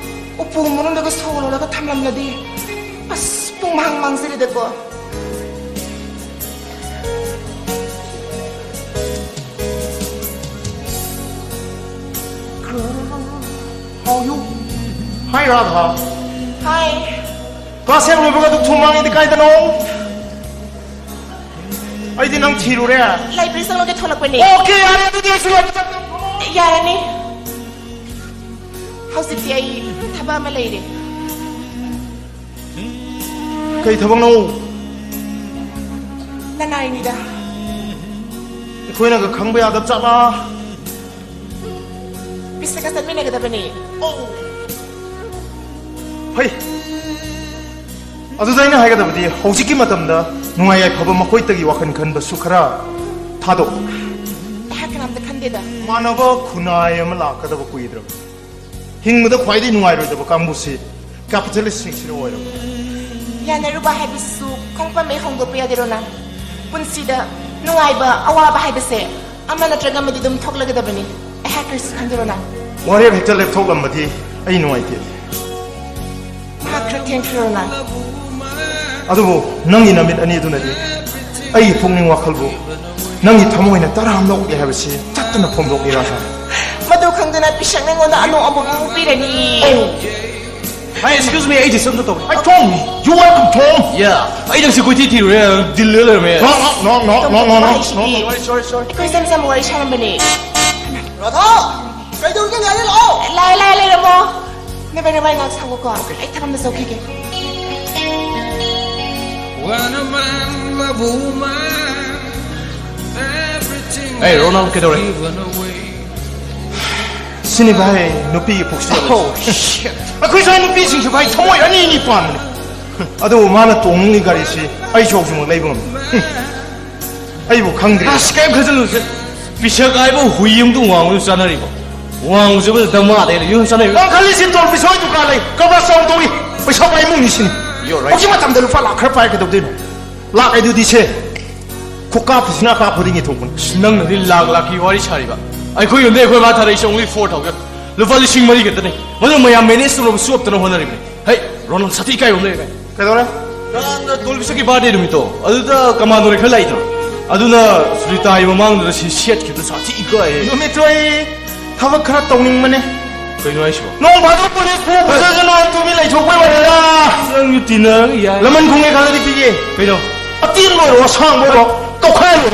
ꯎꯄꯨ ꯃꯅꯨꯡꯗꯒ ꯁꯣ ꯂꯣꯜꯂꯒ ꯊꯝꯂꯝꯂꯗꯤ꯫ ꯑꯁ, ꯄꯨꯡ ꯃꯥꯡ ꯃꯥꯡꯖꯔꯦꯗꯀꯣ꯫ How you? Hi, Radha. Hi. Class ꯍꯦꯛ ꯂꯣꯏꯕꯒ ꯑꯗꯨꯛ ꯊꯨ ꯃꯥꯡꯉꯤꯗꯤ ꯀꯥꯏꯗꯅꯣ? ꯑꯩꯗꯤ ꯅꯪ ꯊꯤꯔꯨꯔꯦ꯫ Library ꯆꯪꯂꯒ ꯊꯣꯛꯂꯛꯄꯅꯦ꯫ Okay, ꯌꯥꯔꯦ, ꯑꯗꯨꯗꯤ ꯑꯩꯁꯨ ꯂꯣꯏꯕ ꯆꯠꯀꯦ꯫ ꯌꯥꯔꯅꯤ꯫ ꯍꯧꯖꯤꯛꯇꯤ ꯑꯩ ꯊꯕꯛ ꯑꯃ ꯂꯩꯔꯦ꯫ ꯀꯩ ꯊꯕꯛꯅꯣ? ꯅꯅꯥꯏꯅꯤꯗ꯫ ꯑꯩꯈꯣꯏꯅꯒ ꯈꯪꯕ ꯌꯥꯗꯕ ꯆꯠꯂꯥ? ꯕꯤꯁꯀ ꯆꯠꯃꯤꯟꯅꯒꯗꯕꯅꯦ꯫ ꯑꯣ꯫ ꯐꯩ꯫ ꯑꯗꯨꯗ ꯑꯩꯅ ꯍꯥꯏꯒꯗꯕꯗꯤ, ꯍꯧꯖꯤꯛꯀꯤ ꯃꯇꯝꯗ ꯅꯨꯡꯉꯥꯏ ꯌꯥꯏꯐꯕ ꯃꯈꯣꯏꯇꯒꯤ ꯋꯥꯈꯜ ꯈꯟꯕꯁꯨ ꯈꯔ ꯊꯥꯗꯣꯛꯎ꯫ ꯑꯩꯍꯥꯛ ꯀꯅꯥꯝꯇ ꯈꯟꯗꯦꯗ꯫ ꯃꯥꯟꯅꯕ ꯈꯨꯟꯅꯥꯏ ꯑꯃ ꯂꯥꯛꯀꯗꯕ ꯀꯨꯏꯗ꯭ꯔꯕꯅꯤ꯫ ꯍꯤꯡꯕꯗ ꯈ꯭ꯋꯥꯏꯗꯒꯤ ꯅꯨꯡꯉꯥꯏꯔꯣꯏꯗꯕ ꯀꯥꯡꯕꯨꯁꯤ capitalist ꯁꯤꯡꯁꯤꯅ ꯑꯣꯏꯔꯕꯅꯤ꯫ ꯌꯥꯅꯔꯨꯕ ꯍꯥꯏꯕꯁꯤꯁꯨ ꯈꯣꯡꯐꯝ ꯍꯦꯛ ꯍꯣꯡꯗꯣꯛꯄ ꯌꯥꯗꯦ, ꯔꯣꯅꯥ꯫ ꯄꯨꯟꯁꯤꯗ ꯅꯨꯡꯉꯥꯏꯕ, ꯑꯋꯥꯕ ꯍꯥꯏꯕꯁꯦ ꯑꯃ ꯅꯠꯇ꯭ꯔꯒ ꯑꯃꯗꯤ ꯑꯗꯨꯝ ꯊꯣꯛꯂꯒꯗꯕꯅꯤ꯫ ꯑꯩꯍꯥꯛ ꯀꯔꯤꯁꯨ ꯈꯟꯗꯦ, ꯔꯣꯅꯥ꯫ ꯋꯥꯔꯦꯞ ꯍꯦꯛꯇ ꯂꯦꯞꯊꯣꯛꯂꯝꯕꯗꯤ ꯑꯩ ꯅꯨꯡꯉꯥꯏꯇꯦ꯫ ꯃꯍꯥꯛ ꯈꯔ ꯊꯦꯡꯈ꯭ꯔꯦ, ꯔꯣꯅꯥ꯫ ꯑꯗꯨꯕꯨ ꯅꯪꯒꯤ ꯅꯃꯤꯠ ꯑꯅꯤꯗꯨꯅꯗꯤ ꯑꯩꯒꯤ ꯄꯨꯛꯅꯤꯡ ꯋꯥꯈꯜꯕꯨ ꯅꯪꯒꯤ ꯊꯃꯣꯏꯅ ꯇꯔꯥꯝꯅ ꯑꯣꯛꯂꯦ ꯍꯥꯏꯕꯁꯤ ꯇꯠꯇꯅ ꯐꯣꯡꯗꯣꯛꯂꯤ, ꯔꯥꯙꯥ꯫ ꯃꯗꯨ ꯈꯪꯗꯨꯅ ꯄꯤꯁꯛ ꯅꯉꯣꯟꯗ ꯑꯅꯣꯛ ꯑꯃꯨꯛ ꯎꯄꯤꯔꯅꯤ꯫ Hey, excuse me, ꯑꯩ disturb ꯇꯧꯔꯦ꯫ I told me, you welcome, Tom. Yeah, ꯑꯩ ꯅꯪꯁꯤ ꯀꯣꯏꯊꯤ ꯊꯤꯔꯨꯔꯦ, ꯗꯤꯜꯂ ꯂꯩꯔꯝꯃꯦ꯫ No, no, no, no, no, no, no, no. ꯍꯥꯏꯁꯤꯗꯤ꯫ Sorry, sorry, sorry. ꯑꯩꯈꯣꯏ ꯏꯆꯝ ꯆꯝꯕ ꯋꯥꯔꯤ ꯁꯥꯔꯝꯕꯅꯦ꯫ ꯔꯥꯙꯥ! ꯀꯩꯗꯧꯔꯤꯒꯦ? ꯉꯥꯏꯔꯦ, ꯂꯥꯛꯑꯣ꯫ ꯂꯥꯛꯑꯦ, ꯂꯥꯛꯑꯦ, ꯂꯩꯔꯝꯃꯣ꯫ ꯅꯕꯥꯏ, ꯅꯕꯥꯏ ꯉꯥꯏꯍꯥꯛ ꯁꯪꯉꯨꯀꯣ꯫ Okay. ꯑꯩ ꯊꯕꯛ ꯑꯝꯇ ꯆꯠꯈꯤꯒꯦ꯫ Hey, ꯔꯣꯅꯥꯜ, ꯀꯩꯗꯧꯔꯦ? ꯁꯤꯅꯤ ꯚꯥꯏ, ꯅꯨꯄꯤꯒꯤ ꯄꯨꯛꯁꯤ꯫ Oh, shit. ꯑꯩꯈꯣꯏ ꯁ꯭ꯋꯥꯏ ꯅꯨꯄꯤꯁꯤꯡꯁꯨ ꯚꯥꯏ ꯊꯃꯣꯏ ꯑꯅꯤ ꯑꯅꯤ ꯄꯥꯟꯕꯅꯦ꯫ ꯑꯗꯨꯕꯨ ꯃꯥꯅ ꯇꯣꯡꯅꯤꯡꯉꯤ ꯒꯥꯔꯤꯁꯤ ꯑꯩꯁꯨ ꯍꯧꯖꯤꯛꯃꯛ ꯂꯩꯕ ꯉꯝꯗꯦ꯫ ꯑꯩꯕꯨ ꯈꯪꯗ꯭ꯔꯤ꯫ ꯑꯁ, ꯀꯩꯝ ꯈꯟꯖꯜꯂꯨꯁꯦ꯫ ꯄꯤꯁꯛ ꯍꯥꯏꯕ ꯍꯨꯏ ꯑꯃꯗꯨ ꯋꯥꯡꯕꯗꯨ ꯆꯥꯅꯔꯤꯕꯣ? ꯋꯥꯡꯕꯁꯤꯕꯨ ꯗꯃꯥꯗ ꯂꯩꯅ ꯌꯨꯝ ꯆꯥꯅꯔꯤꯕꯣ? ꯅꯪ ꯈꯜꯂꯤꯁꯤ ꯇꯣꯜ ꯄꯤꯁꯣꯏ ꯗꯨꯀꯥꯟ ꯂꯩ, ꯀꯔꯕꯥꯔ ꯆꯥꯎꯅ ꯇꯧꯏ, ꯄꯩꯁꯥ ꯄꯥꯏ ꯏꯃꯨꯡꯅꯤ ꯁꯤꯅꯤ꯫ You're right. ꯍꯧꯖꯤꯛ ꯃꯇꯝꯗ ꯂꯨꯄꯥ ꯂꯥꯛ ꯈꯔ ꯄꯥꯏꯔ ꯀꯩꯗꯧꯗꯣꯏꯅꯣ? ꯂꯥꯛ ꯍꯥꯏꯗꯨꯗꯤ ꯁꯦ꯫ ꯈꯨꯀꯥꯞꯄꯁꯤꯅ ꯀꯥꯞꯄꯗꯒꯤ ꯊꯣꯛꯄꯅꯤ꯫ ꯑꯁ, ꯅꯪꯅꯗꯤ ꯂꯥꯛ ꯂꯥꯛꯀꯤ ꯋꯥꯔꯤ ꯁꯥꯔꯤꯕ꯫ ꯑꯩꯈꯣꯏ ꯌꯨꯝꯗ ꯑꯩꯈꯣꯏ ꯃꯥ ꯊꯥꯔꯛꯏꯁꯦ only four thousand꯫ ꯂꯨꯄꯥ ꯂꯤꯁꯤꯡ ꯃꯔꯤ ꯈꯛꯇꯅꯤ꯫ ꯃꯗꯨ ꯃꯌꯥꯝ manage ꯇꯧꯅꯕ ꯁꯨꯞꯇꯅ ꯍꯣꯠꯅꯔꯤꯕꯅꯤ꯫ ꯍꯩ, ꯔꯣꯅꯥꯜ, ꯁꯥꯊꯤ ꯏꯀꯥꯏꯕ ꯑꯃ ꯂꯩꯔꯦ꯫ ꯀꯩꯗꯧꯔꯦ? ꯉꯔꯥꯡꯗ ꯇꯣꯜꯕꯤꯁꯛꯀꯤ birthday ꯅꯨꯃꯤꯠꯇꯣ, ꯑꯗꯨꯗ ꯀꯃꯥꯟꯗꯣꯅ ꯈꯔ ꯂꯥꯛꯏꯗꯅ꯫ ꯑꯗꯨꯅ ꯁꯨꯖꯤꯇꯥꯒꯤ ꯃꯃꯥꯡꯗꯨꯗ ꯁꯤ ꯁꯦꯠꯈꯤꯕꯗꯣ ꯁꯥꯊꯤ ꯏꯀꯥꯏꯌꯦ꯫ ꯅꯨꯃꯤꯠꯇꯣ ꯑꯩ ꯊꯕꯛ ꯈꯔ ꯇꯧꯅꯤꯡꯕꯅꯦ꯫ ꯀꯩꯅꯣ ꯍꯥꯏꯁꯤꯕꯣ? ꯅꯣꯡ ꯐꯥꯗꯣꯛ ꯄꯨꯂꯤꯁ ꯐꯨ ꯐꯨꯖꯁꯅꯨ, ꯇꯨꯃꯤꯟ ꯂꯩꯊꯣꯛꯄꯩ ꯋꯥꯅꯤꯗ꯫ ꯅꯪꯁꯨ ꯇꯤꯟꯅꯔꯒ ꯌꯥꯏ꯫ ꯂꯃꯟ ꯈꯨꯝꯒꯦ ꯈꯜꯂꯗꯤ ꯄꯤꯒꯦ꯫ ꯀꯩꯅꯣ? ꯑꯇꯦꯟꯕ ꯑꯣꯏꯔꯣ, ꯑꯁꯥꯡꯕ ꯑꯣꯏꯔꯣ, ꯇꯧꯈꯥꯏꯔꯣ꯫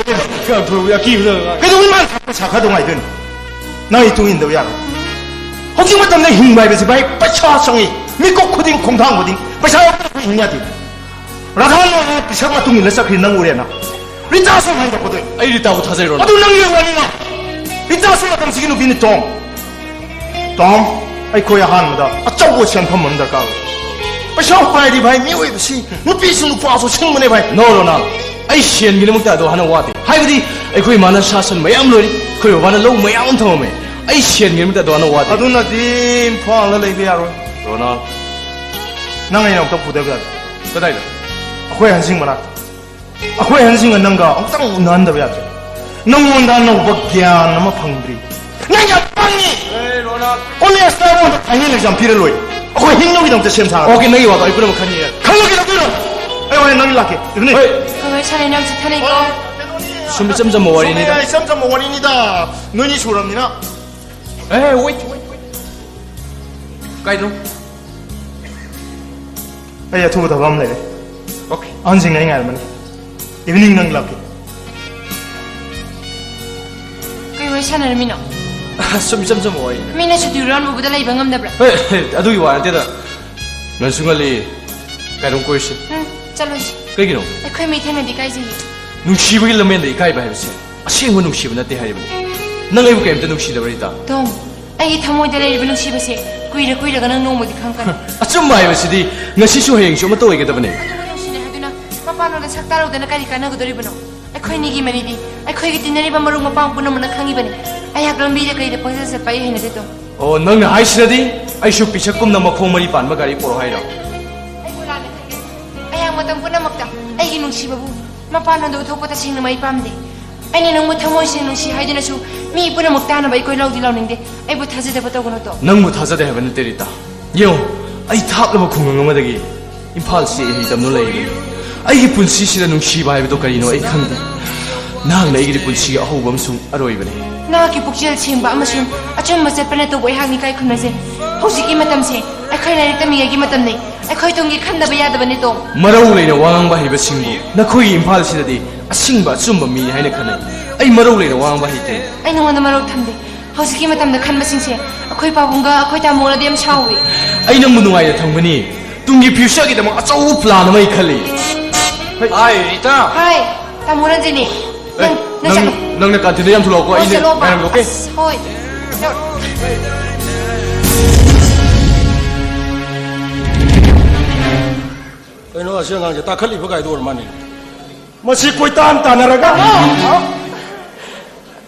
ꯀꯌꯥꯝ ꯊꯨꯔꯕ ꯑꯀꯤꯕꯗ ꯉꯥꯏ꯫ ꯀꯩꯗꯧꯕꯩ ꯃꯥꯅ ꯄꯩꯁꯥ ꯈꯔ ꯅꯨꯡꯉꯥꯏꯗꯣꯏꯅꯣ? ꯅꯪ ꯑꯩ ꯇꯨꯡ ꯏꯟꯗꯕ ꯌꯥꯔꯣꯏ꯫ ꯍꯧꯖꯤꯛ ꯃꯇꯝꯗ ꯍꯤꯡꯕ ꯍꯥꯏꯕꯁꯤ, ꯚꯥꯏ, ꯄꯩꯁꯥ ꯆꯪꯉꯤ꯫ ꯃꯤꯀꯨꯞ ꯈꯨꯗꯤꯡ, ꯈꯣꯡꯊꯥꯡ ꯈꯨꯗꯤꯡ ꯄꯩꯁꯥ ꯌꯥꯎꯗꯅ ꯍꯤꯡ ꯌꯥꯗꯦ꯫ ꯔꯥꯙꯥ ꯅꯣꯡꯃ ꯄꯤꯁꯛ ꯃꯇꯨꯡ ꯏꯜꯂ ꯆꯠꯈ꯭ꯔꯤ, ꯅꯪ ꯎꯔꯦꯅ꯫ ꯔꯤꯇꯥꯁꯨ ꯀꯃꯥꯏꯅ ꯇꯧꯒꯗꯣꯏ? ꯑꯩ ꯔꯤꯇꯥꯕꯨ ꯊꯥꯖꯩꯔꯣ? ꯑꯗꯨ ꯅꯪꯒꯤ ꯋꯥꯅꯤꯅ꯫ ꯔꯤꯇꯥꯁꯨ ꯃꯇꯝꯁꯤꯒꯤ ꯅꯨꯄꯤꯅꯤ, ꯇꯣꯝ꯫ ꯇꯣꯝ, ꯑꯩꯈꯣꯏ ꯑꯍꯥꯟꯕꯗ ꯑꯆꯧꯕ ꯁꯦꯟꯐꯝ ꯑꯃ ꯗꯔꯀꯥꯔ ꯑꯣꯏ꯫ ꯄꯩꯁꯥ ꯄꯥꯏꯔꯗꯤ, ꯚꯥꯏ, ꯃꯤꯑꯣꯏꯕꯁꯤ ꯅꯨꯄꯤꯁꯨ ꯅꯨꯄꯥꯁꯨ ꯁꯤꯡꯕꯅꯦ, ꯚꯥꯏ꯫ No, ꯔꯣꯅꯥꯜ, ꯑꯩ ꯁꯦꯟꯒꯤꯗꯃꯛꯇ ꯑꯗꯣ ꯍꯥꯟꯅ ꯋꯥꯗꯦ꯫ ꯍꯥꯏꯕꯗꯤ ꯑꯩꯈꯣꯏ ꯏꯃꯥꯅ ꯁꯥ ꯁꯟ ꯃꯌꯥꯝ ꯂꯣꯏꯔꯤ, ꯑꯩꯈꯣꯏ ꯕꯕꯥꯅ ꯂꯧ ꯃꯌꯥꯝ ꯑꯃ ꯊꯝꯃꯝꯃꯦ꯫ ꯑꯩ ꯁꯦꯟꯒꯤꯗꯃꯛꯇ ꯑꯗꯣ ꯍꯥꯟꯅ ꯋꯥꯗꯦ꯫ ꯑꯗꯨꯅꯗꯤ ꯏꯝꯐꯥꯜꯗ ꯂꯩꯕ ꯌꯥꯔꯣꯏ꯫ ꯔꯣꯅꯥꯜ, ꯅꯪ ꯑꯩꯅ ꯑꯝꯇ ꯄꯨꯗꯕ ꯌꯥꯗꯦ꯫ ꯀꯗꯥꯏꯗ? ꯑꯩꯈꯣꯏ ꯍꯟꯁꯤꯡ ꯃꯅꯥꯛꯇ꯫ ꯑꯩꯈꯣꯏ ꯑꯍꯟꯁꯤꯡꯒ ꯅꯪꯒ ꯑꯃꯨꯛꯇꯪ ꯎꯅꯍꯟꯗꯕ ꯌꯥꯗ꯭ꯔꯦ꯫ ꯅꯪꯉꯣꯟꯗ ꯑꯅꯧꯕ ꯒ꯭ꯌꯥꯟ ꯑꯃ ꯐꯪꯗ꯭ꯔꯤ꯫ ꯅꯪ ꯌꯥꯝ ꯄꯪꯉꯤ꯫ ꯑꯦ, ꯔꯣꯅꯥꯜ꯫ ꯀꯣꯂꯦꯖꯇ ꯑꯩꯉꯣꯟꯗ final exam ꯄꯤꯔ ꯂꯣꯏ꯫ ꯑꯩꯈꯣꯏ ꯍꯤꯡꯅꯕꯒꯤꯗꯃꯛꯇ ꯁꯦꯝ ꯁꯥꯔ꯫ Okay, ꯅꯪꯒꯤ ꯋꯥꯗꯣ ꯑꯩ ꯄꯨꯝꯅꯃꯛ ꯈꯪꯉꯦ꯫ ꯈꯪꯉꯒꯦ ꯇꯧꯗꯣꯏꯔꯣ? ꯑꯩ ꯍꯣꯔꯦꯟ ꯅꯪꯒꯤ ꯂꯥꯛꯀꯦ꯫ ꯏꯚꯤꯅꯤꯡ꯫ ꯍꯣꯏ꯫ ꯀꯃꯥꯏ ꯁꯥꯟꯅꯩ ꯅꯪ ꯆꯤꯊꯅꯩꯀꯣ? ꯁꯨꯝ ꯏꯆꯝ ꯆꯝꯕ ꯋꯥꯔꯤꯅꯤꯗ꯫ ꯁꯨꯝ ꯏꯆꯝ ꯆꯝꯕ ꯋꯥꯔꯤꯅꯤꯗ꯫ ꯅꯣꯏꯅꯤ ꯁꯨꯔꯕꯅꯤꯅ꯫ ꯑꯦ, wait, wait, wait. ꯀꯥꯏꯗꯅꯣ? ꯑꯩ ꯑꯊꯨꯕ ꯊꯕꯛ ꯑꯃ ꯂꯩꯔꯦ꯫ Okay. ꯑꯍꯟꯁꯤꯡꯅ ꯑꯩ ꯉꯥꯏꯔꯝꯃꯅꯤ꯫ Evening ꯅꯪ ꯂꯥꯛꯀꯦ꯫ ꯀꯩ ꯋꯥꯔꯤ ꯁꯥꯟꯅꯔꯝꯃꯤꯅꯣ? ꯁꯨꯝ ꯏꯆꯝ ꯆꯝꯕ ꯋꯥꯔꯤꯅꯤ꯫ ꯃꯤꯅ ꯁꯨꯇꯤ ꯍꯨꯔꯥꯟꯕ ꯎꯕꯗ ꯂꯩꯕ ꯉꯝꯗꯕ꯭ꯔꯥ? ꯍꯦ, ꯍꯦ, ꯑꯗꯨꯒꯤ ꯋꯥ ꯅꯠꯇꯦꯗ꯫ ꯉꯟꯁꯨ ꯉꯜꯂꯤ꯫ ꯀꯥꯏꯗꯅꯣ ꯀꯣꯏꯔꯨꯁꯤ꯫ ꯎꯝ, ꯆꯠꯂꯨꯁꯤ꯫ ꯀꯩꯒꯤꯅꯣ? ꯑꯩꯈꯣꯏ ꯃꯤ ꯊꯦꯡꯅꯗꯤ ꯏꯀꯥꯏꯖꯩꯌꯦ꯫ ꯅꯨꯡꯁꯤꯕꯒꯤ ꯂꯝꯕꯦꯟꯗ ꯏꯀꯥꯏꯕ ꯍꯥꯏꯕꯁꯦ ꯑꯁꯦꯡꯕ ꯅꯨꯡꯁꯤꯕ ꯅꯠꯇꯦ ꯍꯥꯏꯔꯤꯕꯅꯤ꯫ ꯅꯪ ꯑꯩꯕꯨ ꯀꯔꯤꯝꯇ ꯅꯨꯡꯁꯤꯗꯕ꯭ꯔꯥ, ꯔꯤꯇꯥ? ꯇꯣꯝ, ꯑꯩꯒꯤ ꯊꯃꯣꯏꯗ ꯂꯩꯔꯤꯕ ꯅꯨꯡꯁꯤꯕꯁꯦ ꯀꯨꯏꯔ ꯀꯨꯏꯔꯒ ꯅꯪ ꯅꯣꯡꯃꯗꯤ ꯈꯪꯒꯅꯤ꯫ ꯑꯆꯨꯝꯕ ꯍꯥꯏꯕꯁꯤꯗꯤ ꯉꯁꯤꯁꯨ ꯍꯌꯦꯡꯁꯨ ꯑꯃꯠꯇ ꯑꯣꯏꯒꯗꯕꯅꯦ꯫ ꯑꯗꯨꯕꯨ ꯅꯨꯡꯁꯤꯅꯩ ꯍꯥꯏꯗꯨꯅ ꯃꯄꯥꯟꯂꯣꯝꯗ ꯁꯛ ꯇꯥꯔꯧꯗꯅ ꯀꯔꯤ ꯀꯥꯟꯅꯒꯗꯧꯔꯤꯕꯅꯣ? ꯑꯩꯈꯣꯏꯅꯤꯒꯤ ꯃꯔꯤꯗꯤ ꯑꯩꯈꯣꯏꯒꯤ ꯇꯤꯟꯅꯔꯤꯕ ꯃꯔꯨꯞ ꯃꯄꯥꯡ ꯄꯨꯝꯅꯃꯛꯅ ꯈꯪꯉꯤꯕꯅꯤ꯫ ꯑꯩꯍꯥꯛ ꯂꯝꯕꯤꯗ ꯀꯩꯗ ꯄꯪꯆꯠ ꯆꯠꯄ ꯑꯩ ꯍꯩꯅꯗꯦ, ꯇꯣꯝ꯫ ꯑꯣ, ꯅꯪꯅ ꯍꯥꯏꯁꯤꯅꯗꯤ ꯑꯩꯁꯨ ꯄꯤꯁꯛꯀꯨꯝꯅ ꯃꯈꯣꯡ ꯃꯔꯤ ꯄꯥꯟꯕ ꯒꯥꯔꯤ ꯄꯣꯔꯛꯑꯣ ꯍꯥꯏꯔꯣ? ꯑꯩꯕꯨ ꯂꯥꯟꯅ ꯈꯟꯒꯅꯨ꯫ ꯑꯩꯍꯥꯛ ꯃꯇꯝ ꯄꯨꯝꯅꯃꯛꯇ ꯑꯩꯒꯤ ꯅꯨꯡꯁꯤꯕꯕꯨ ꯃꯄꯥꯟꯂꯣꯝꯗ ꯎꯠꯊꯣꯛꯄ ꯇꯁꯦꯡꯅꯃꯛ ꯑꯩ ꯄꯥꯝꯗꯦ꯫ ꯑꯩꯅ ꯅꯪꯕꯨ ꯊꯃꯣꯏ ꯁꯦꯡꯅ ꯅꯨꯡꯁꯤ ꯍꯥꯏꯗꯨꯅꯁꯨ ꯃꯤ ꯄꯨꯝꯅꯃꯛ ꯇꯥꯅꯕ ꯑꯩꯈꯣꯏ ꯂꯧꯗꯤ ꯂꯧꯅꯤꯡꯗꯦ꯫ ꯑꯩꯕꯨ ꯊꯥꯖꯗꯕ ꯇꯧꯒꯅꯨ ꯇꯣꯝ꯫ ꯅꯪꯕꯨ ꯊꯥꯖꯗꯦ ꯍꯥꯏꯕ ꯅꯠꯇꯦ ꯔꯤꯇꯥ꯫ ꯌꯦꯡꯉꯨ, ꯑꯩ ꯊꯥꯞꯂꯕ ꯈꯨꯡꯒꯪ ꯑꯃꯗꯒꯤ ꯏꯝꯐꯥꯜ ꯁꯤ ꯑꯩ ꯇꯝꯗꯨꯅ ꯂꯩꯔꯤꯕꯅꯤ꯫ ꯑꯩꯒꯤ ꯄꯨꯟꯁꯤꯁꯤꯗ ꯅꯨꯡꯁꯤꯕ ꯍꯥꯏꯕꯗꯨ ꯀꯔꯤꯅꯣ ꯑꯩ ꯈꯪꯗꯦ꯫ ꯅꯍꯥꯛꯅ ꯑꯩꯒꯤꯗꯤ ꯄꯨꯟꯁꯤꯒꯤ ꯑꯍꯧꯕ ꯑꯃꯁꯨꯡ ꯑꯔꯣꯏꯕꯅꯤ꯫ ꯅꯍꯥꯛꯀꯤ ꯄꯨꯛꯆꯦꯜ ꯁꯦꯡꯕ ꯑꯃꯁꯨꯡ ꯑꯆꯨꯝꯕ ꯆꯠꯄ ꯅꯠꯇꯕꯨ ꯑꯩꯍꯥꯛꯅ ꯏꯀꯥꯏ ꯈꯨꯝꯅꯖꯩ꯫ ꯍꯧꯖꯤꯛꯀꯤ ꯃꯇꯝꯁꯦ ꯑꯩꯈꯣꯏ ꯂꯥꯏꯔꯤꯛ ꯇꯝꯃꯤꯉꯩꯒꯤ ꯃꯇꯝꯅꯤ꯫ ꯑꯩꯈꯣꯏ ꯇꯨꯡꯒꯤ ꯈꯟꯗꯕ ꯌꯥꯗꯕꯅꯤ ꯇꯣꯝ꯫ ꯃꯔꯧ ꯂꯩꯅ ꯋꯥ ꯉꯥꯡꯕ ꯍꯩꯕꯁꯤꯡꯕꯨ ꯅꯈꯣꯏꯒꯤ ꯏꯝꯐꯥꯜꯁꯤꯗꯗꯤ ꯑꯁꯤꯡꯕ ꯑꯆꯨꯝꯕ ꯃꯤꯅꯤ ꯍꯥꯏꯅ ꯈꯟꯅꯩ꯫ ꯑꯩ ꯃꯔꯧ ꯂꯩꯅ ꯋꯥ ꯉꯥꯡꯕ ꯍꯩꯇꯦ꯫ ꯑꯩ ꯅꯉꯣꯟꯗ ꯃꯔꯧ ꯊꯝꯗꯦ꯫ ꯍꯧꯖꯤꯛꯀꯤ ꯃꯇꯝꯗ ꯈꯟꯕꯁꯤꯡꯁꯦ ꯑꯩꯈꯣꯏ ꯄꯥꯕꯨꯡꯒ ꯑꯩꯈꯣꯏ ꯇꯥꯃꯣꯅꯗꯤ ꯌꯥꯝ ꯁꯥꯎꯏ꯫ ꯑꯩ ꯅꯪꯕꯨ ꯅꯨꯡꯉꯥꯏꯅ ꯊꯝꯒꯅꯤ꯫ ꯇꯨꯡꯒꯤ ꯐ꯭ꯌꯨꯆꯔꯒꯤꯗꯃꯛ ꯑꯆꯧꯕ ꯄ꯭ꯂꯥꯟ ꯑꯃ ꯑꯩ ꯈꯜꯂꯤ꯫ ꯍꯥꯏ, ꯔꯤꯇꯥ꯫ ꯍꯥꯏ, ꯇꯥꯃꯣ ꯔꯟꯖꯤꯅꯤ꯫ ꯑꯦ, ꯅꯪ, ꯅꯪ ꯅꯪ, ꯆꯠꯂꯣ꯫ ꯅꯪꯅ ꯀꯥꯟꯇꯤꯟꯗ ꯌꯥꯝ ꯊꯨꯂꯛꯑꯣꯀꯣ, ꯍꯣꯏ, ꯑꯩꯅ ꯆꯠꯂꯣꯕ꯫ ꯉꯥꯏꯔꯝꯂꯒꯦ꯫ ꯑꯁ, ꯍꯣꯏ꯫ ꯀꯩꯅꯣ, ꯑꯁꯤ ꯑꯉꯥꯡꯁꯦ ꯇꯥꯈꯠꯂꯤꯕ ꯀꯥꯏꯗꯣ ꯑꯣꯏꯔ ꯃꯥꯅꯦ꯫ ꯃꯁꯤ ꯀꯣꯏꯇꯥꯟ ꯇꯥꯟꯅꯔꯒ꯫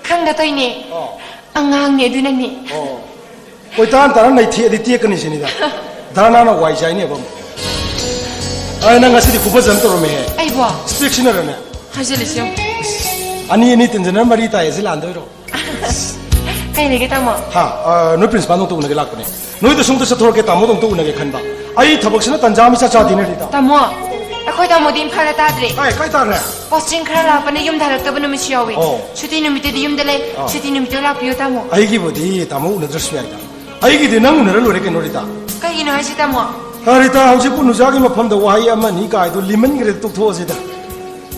ꯈꯪꯗ ꯇꯧꯏꯅꯦ꯫ ꯑꯣ꯫ ꯑꯉꯥꯡꯅꯦ ꯑꯗꯨꯅꯅꯦ꯫ ꯑꯣ꯫ ꯀꯣꯏꯇꯥꯟ ꯇꯥꯟꯅ ꯅꯩꯊꯦꯛꯑꯗꯤ ꯇꯦꯛꯀꯅꯤ ꯁꯤꯅꯤꯗ꯫ ꯙꯔꯅꯥꯅ ꯋꯥꯏ ꯆꯥꯏꯅꯦꯕ ꯑꯃꯨꯛ꯫ ꯑꯩ ꯅꯪ ꯉꯁꯤꯗꯤ ꯈꯨꯐꯖ ꯑꯃ ꯇꯧꯔꯝꯃꯦꯍꯦ꯫ ꯑꯩꯕꯣ? ꯏꯁꯄꯦꯛꯁꯤꯅꯔꯅꯦ? ꯍꯥꯏꯖꯜꯂꯤꯁꯤ ꯌꯦꯡꯉꯨ꯫ ꯑꯅꯤ ꯑꯅꯤ ꯇꯤꯟꯖꯟꯅꯔ ꯃꯔꯤ ꯇꯥꯏ, ꯑꯁꯤ ꯂꯥꯟꯗꯣꯏꯔꯣ? ꯀꯩ ꯂꯩꯒꯦ, ꯇꯥꯃꯣ? ꯍꯥ, ꯑ, ꯅꯣꯏ ꯄ꯭ꯔꯤꯟꯁꯤꯄꯥꯜꯗꯣ ꯑꯝꯇ ꯎꯅꯒꯦ ꯂꯥꯛꯄꯅꯦ꯫ ꯅꯣꯏꯗꯁꯨ ꯑꯝꯇ ꯆꯠꯊꯣꯔꯛꯀꯦ, ꯇꯥꯃꯣꯗꯣ ꯑꯝꯇ ꯎꯅꯒꯦ ꯈꯟꯕ꯫ ꯑꯩ ꯊꯕꯛꯁꯤꯅ ꯇꯟꯖꯥ ꯑꯃ ꯏꯆꯥ ꯆꯥꯗꯦꯅꯦ, ꯔꯤꯇꯥ꯫ ꯇꯥꯃꯣ, ꯑꯩꯈꯣꯏ ꯇꯥꯃꯣꯗꯤ ꯏꯝꯐꯥꯜꯗ ꯇꯥꯗ꯭ꯔꯦ꯫ ꯀꯥꯏ, ꯀꯥꯏ ꯇꯥꯈ꯭ꯔꯦ? ꯄꯣꯁꯇꯤꯡ ꯈꯔ ꯂꯥꯛꯄꯅ ꯌꯨꯝꯗ ꯍꯜꯂꯛꯇꯕ ꯅꯨꯃꯤꯠꯁꯨ ꯌꯥꯎꯏ꯫ ꯑꯣ꯫ ꯁꯨꯇꯤ ꯅꯨꯃꯤꯠꯇꯗꯤ ꯌꯨꯝꯗ ꯂꯩ꯫ ꯑꯥ꯫ ꯁꯨꯇꯤ ꯅꯨꯃꯤꯠꯇ ꯂꯥꯛꯄꯤꯌꯣ, ꯇꯥꯃꯣ꯫ ꯑꯩꯒꯤꯕꯨꯗꯤ ꯇꯥꯃꯣ ꯎꯅꯗ꯭ꯔꯁꯨ ꯌꯥꯏꯗ꯫ ꯑꯩꯒꯤꯗꯤ ꯅꯪ ꯎꯅꯔ ꯂꯣꯏꯔꯦ ꯀꯩꯅꯣ, ꯔꯤꯇꯥ꯫ ꯀꯩꯒꯤꯅꯣ ꯍꯥꯏꯁꯦ, ꯇꯥꯃꯣ? ꯑ, ꯔꯤꯇꯥ, ꯍꯧꯖꯤꯛꯄꯨ ꯅꯨꯖꯥꯒꯤ ꯃꯐꯝꯗ ꯋꯥꯍꯩ ꯑꯃ ꯑꯅꯤ ꯀꯥꯏꯗꯣ ꯂꯤꯃꯟꯈ꯭ꯔꯦ, ꯇꯣꯛꯊꯣꯛꯑꯁꯤꯗ꯫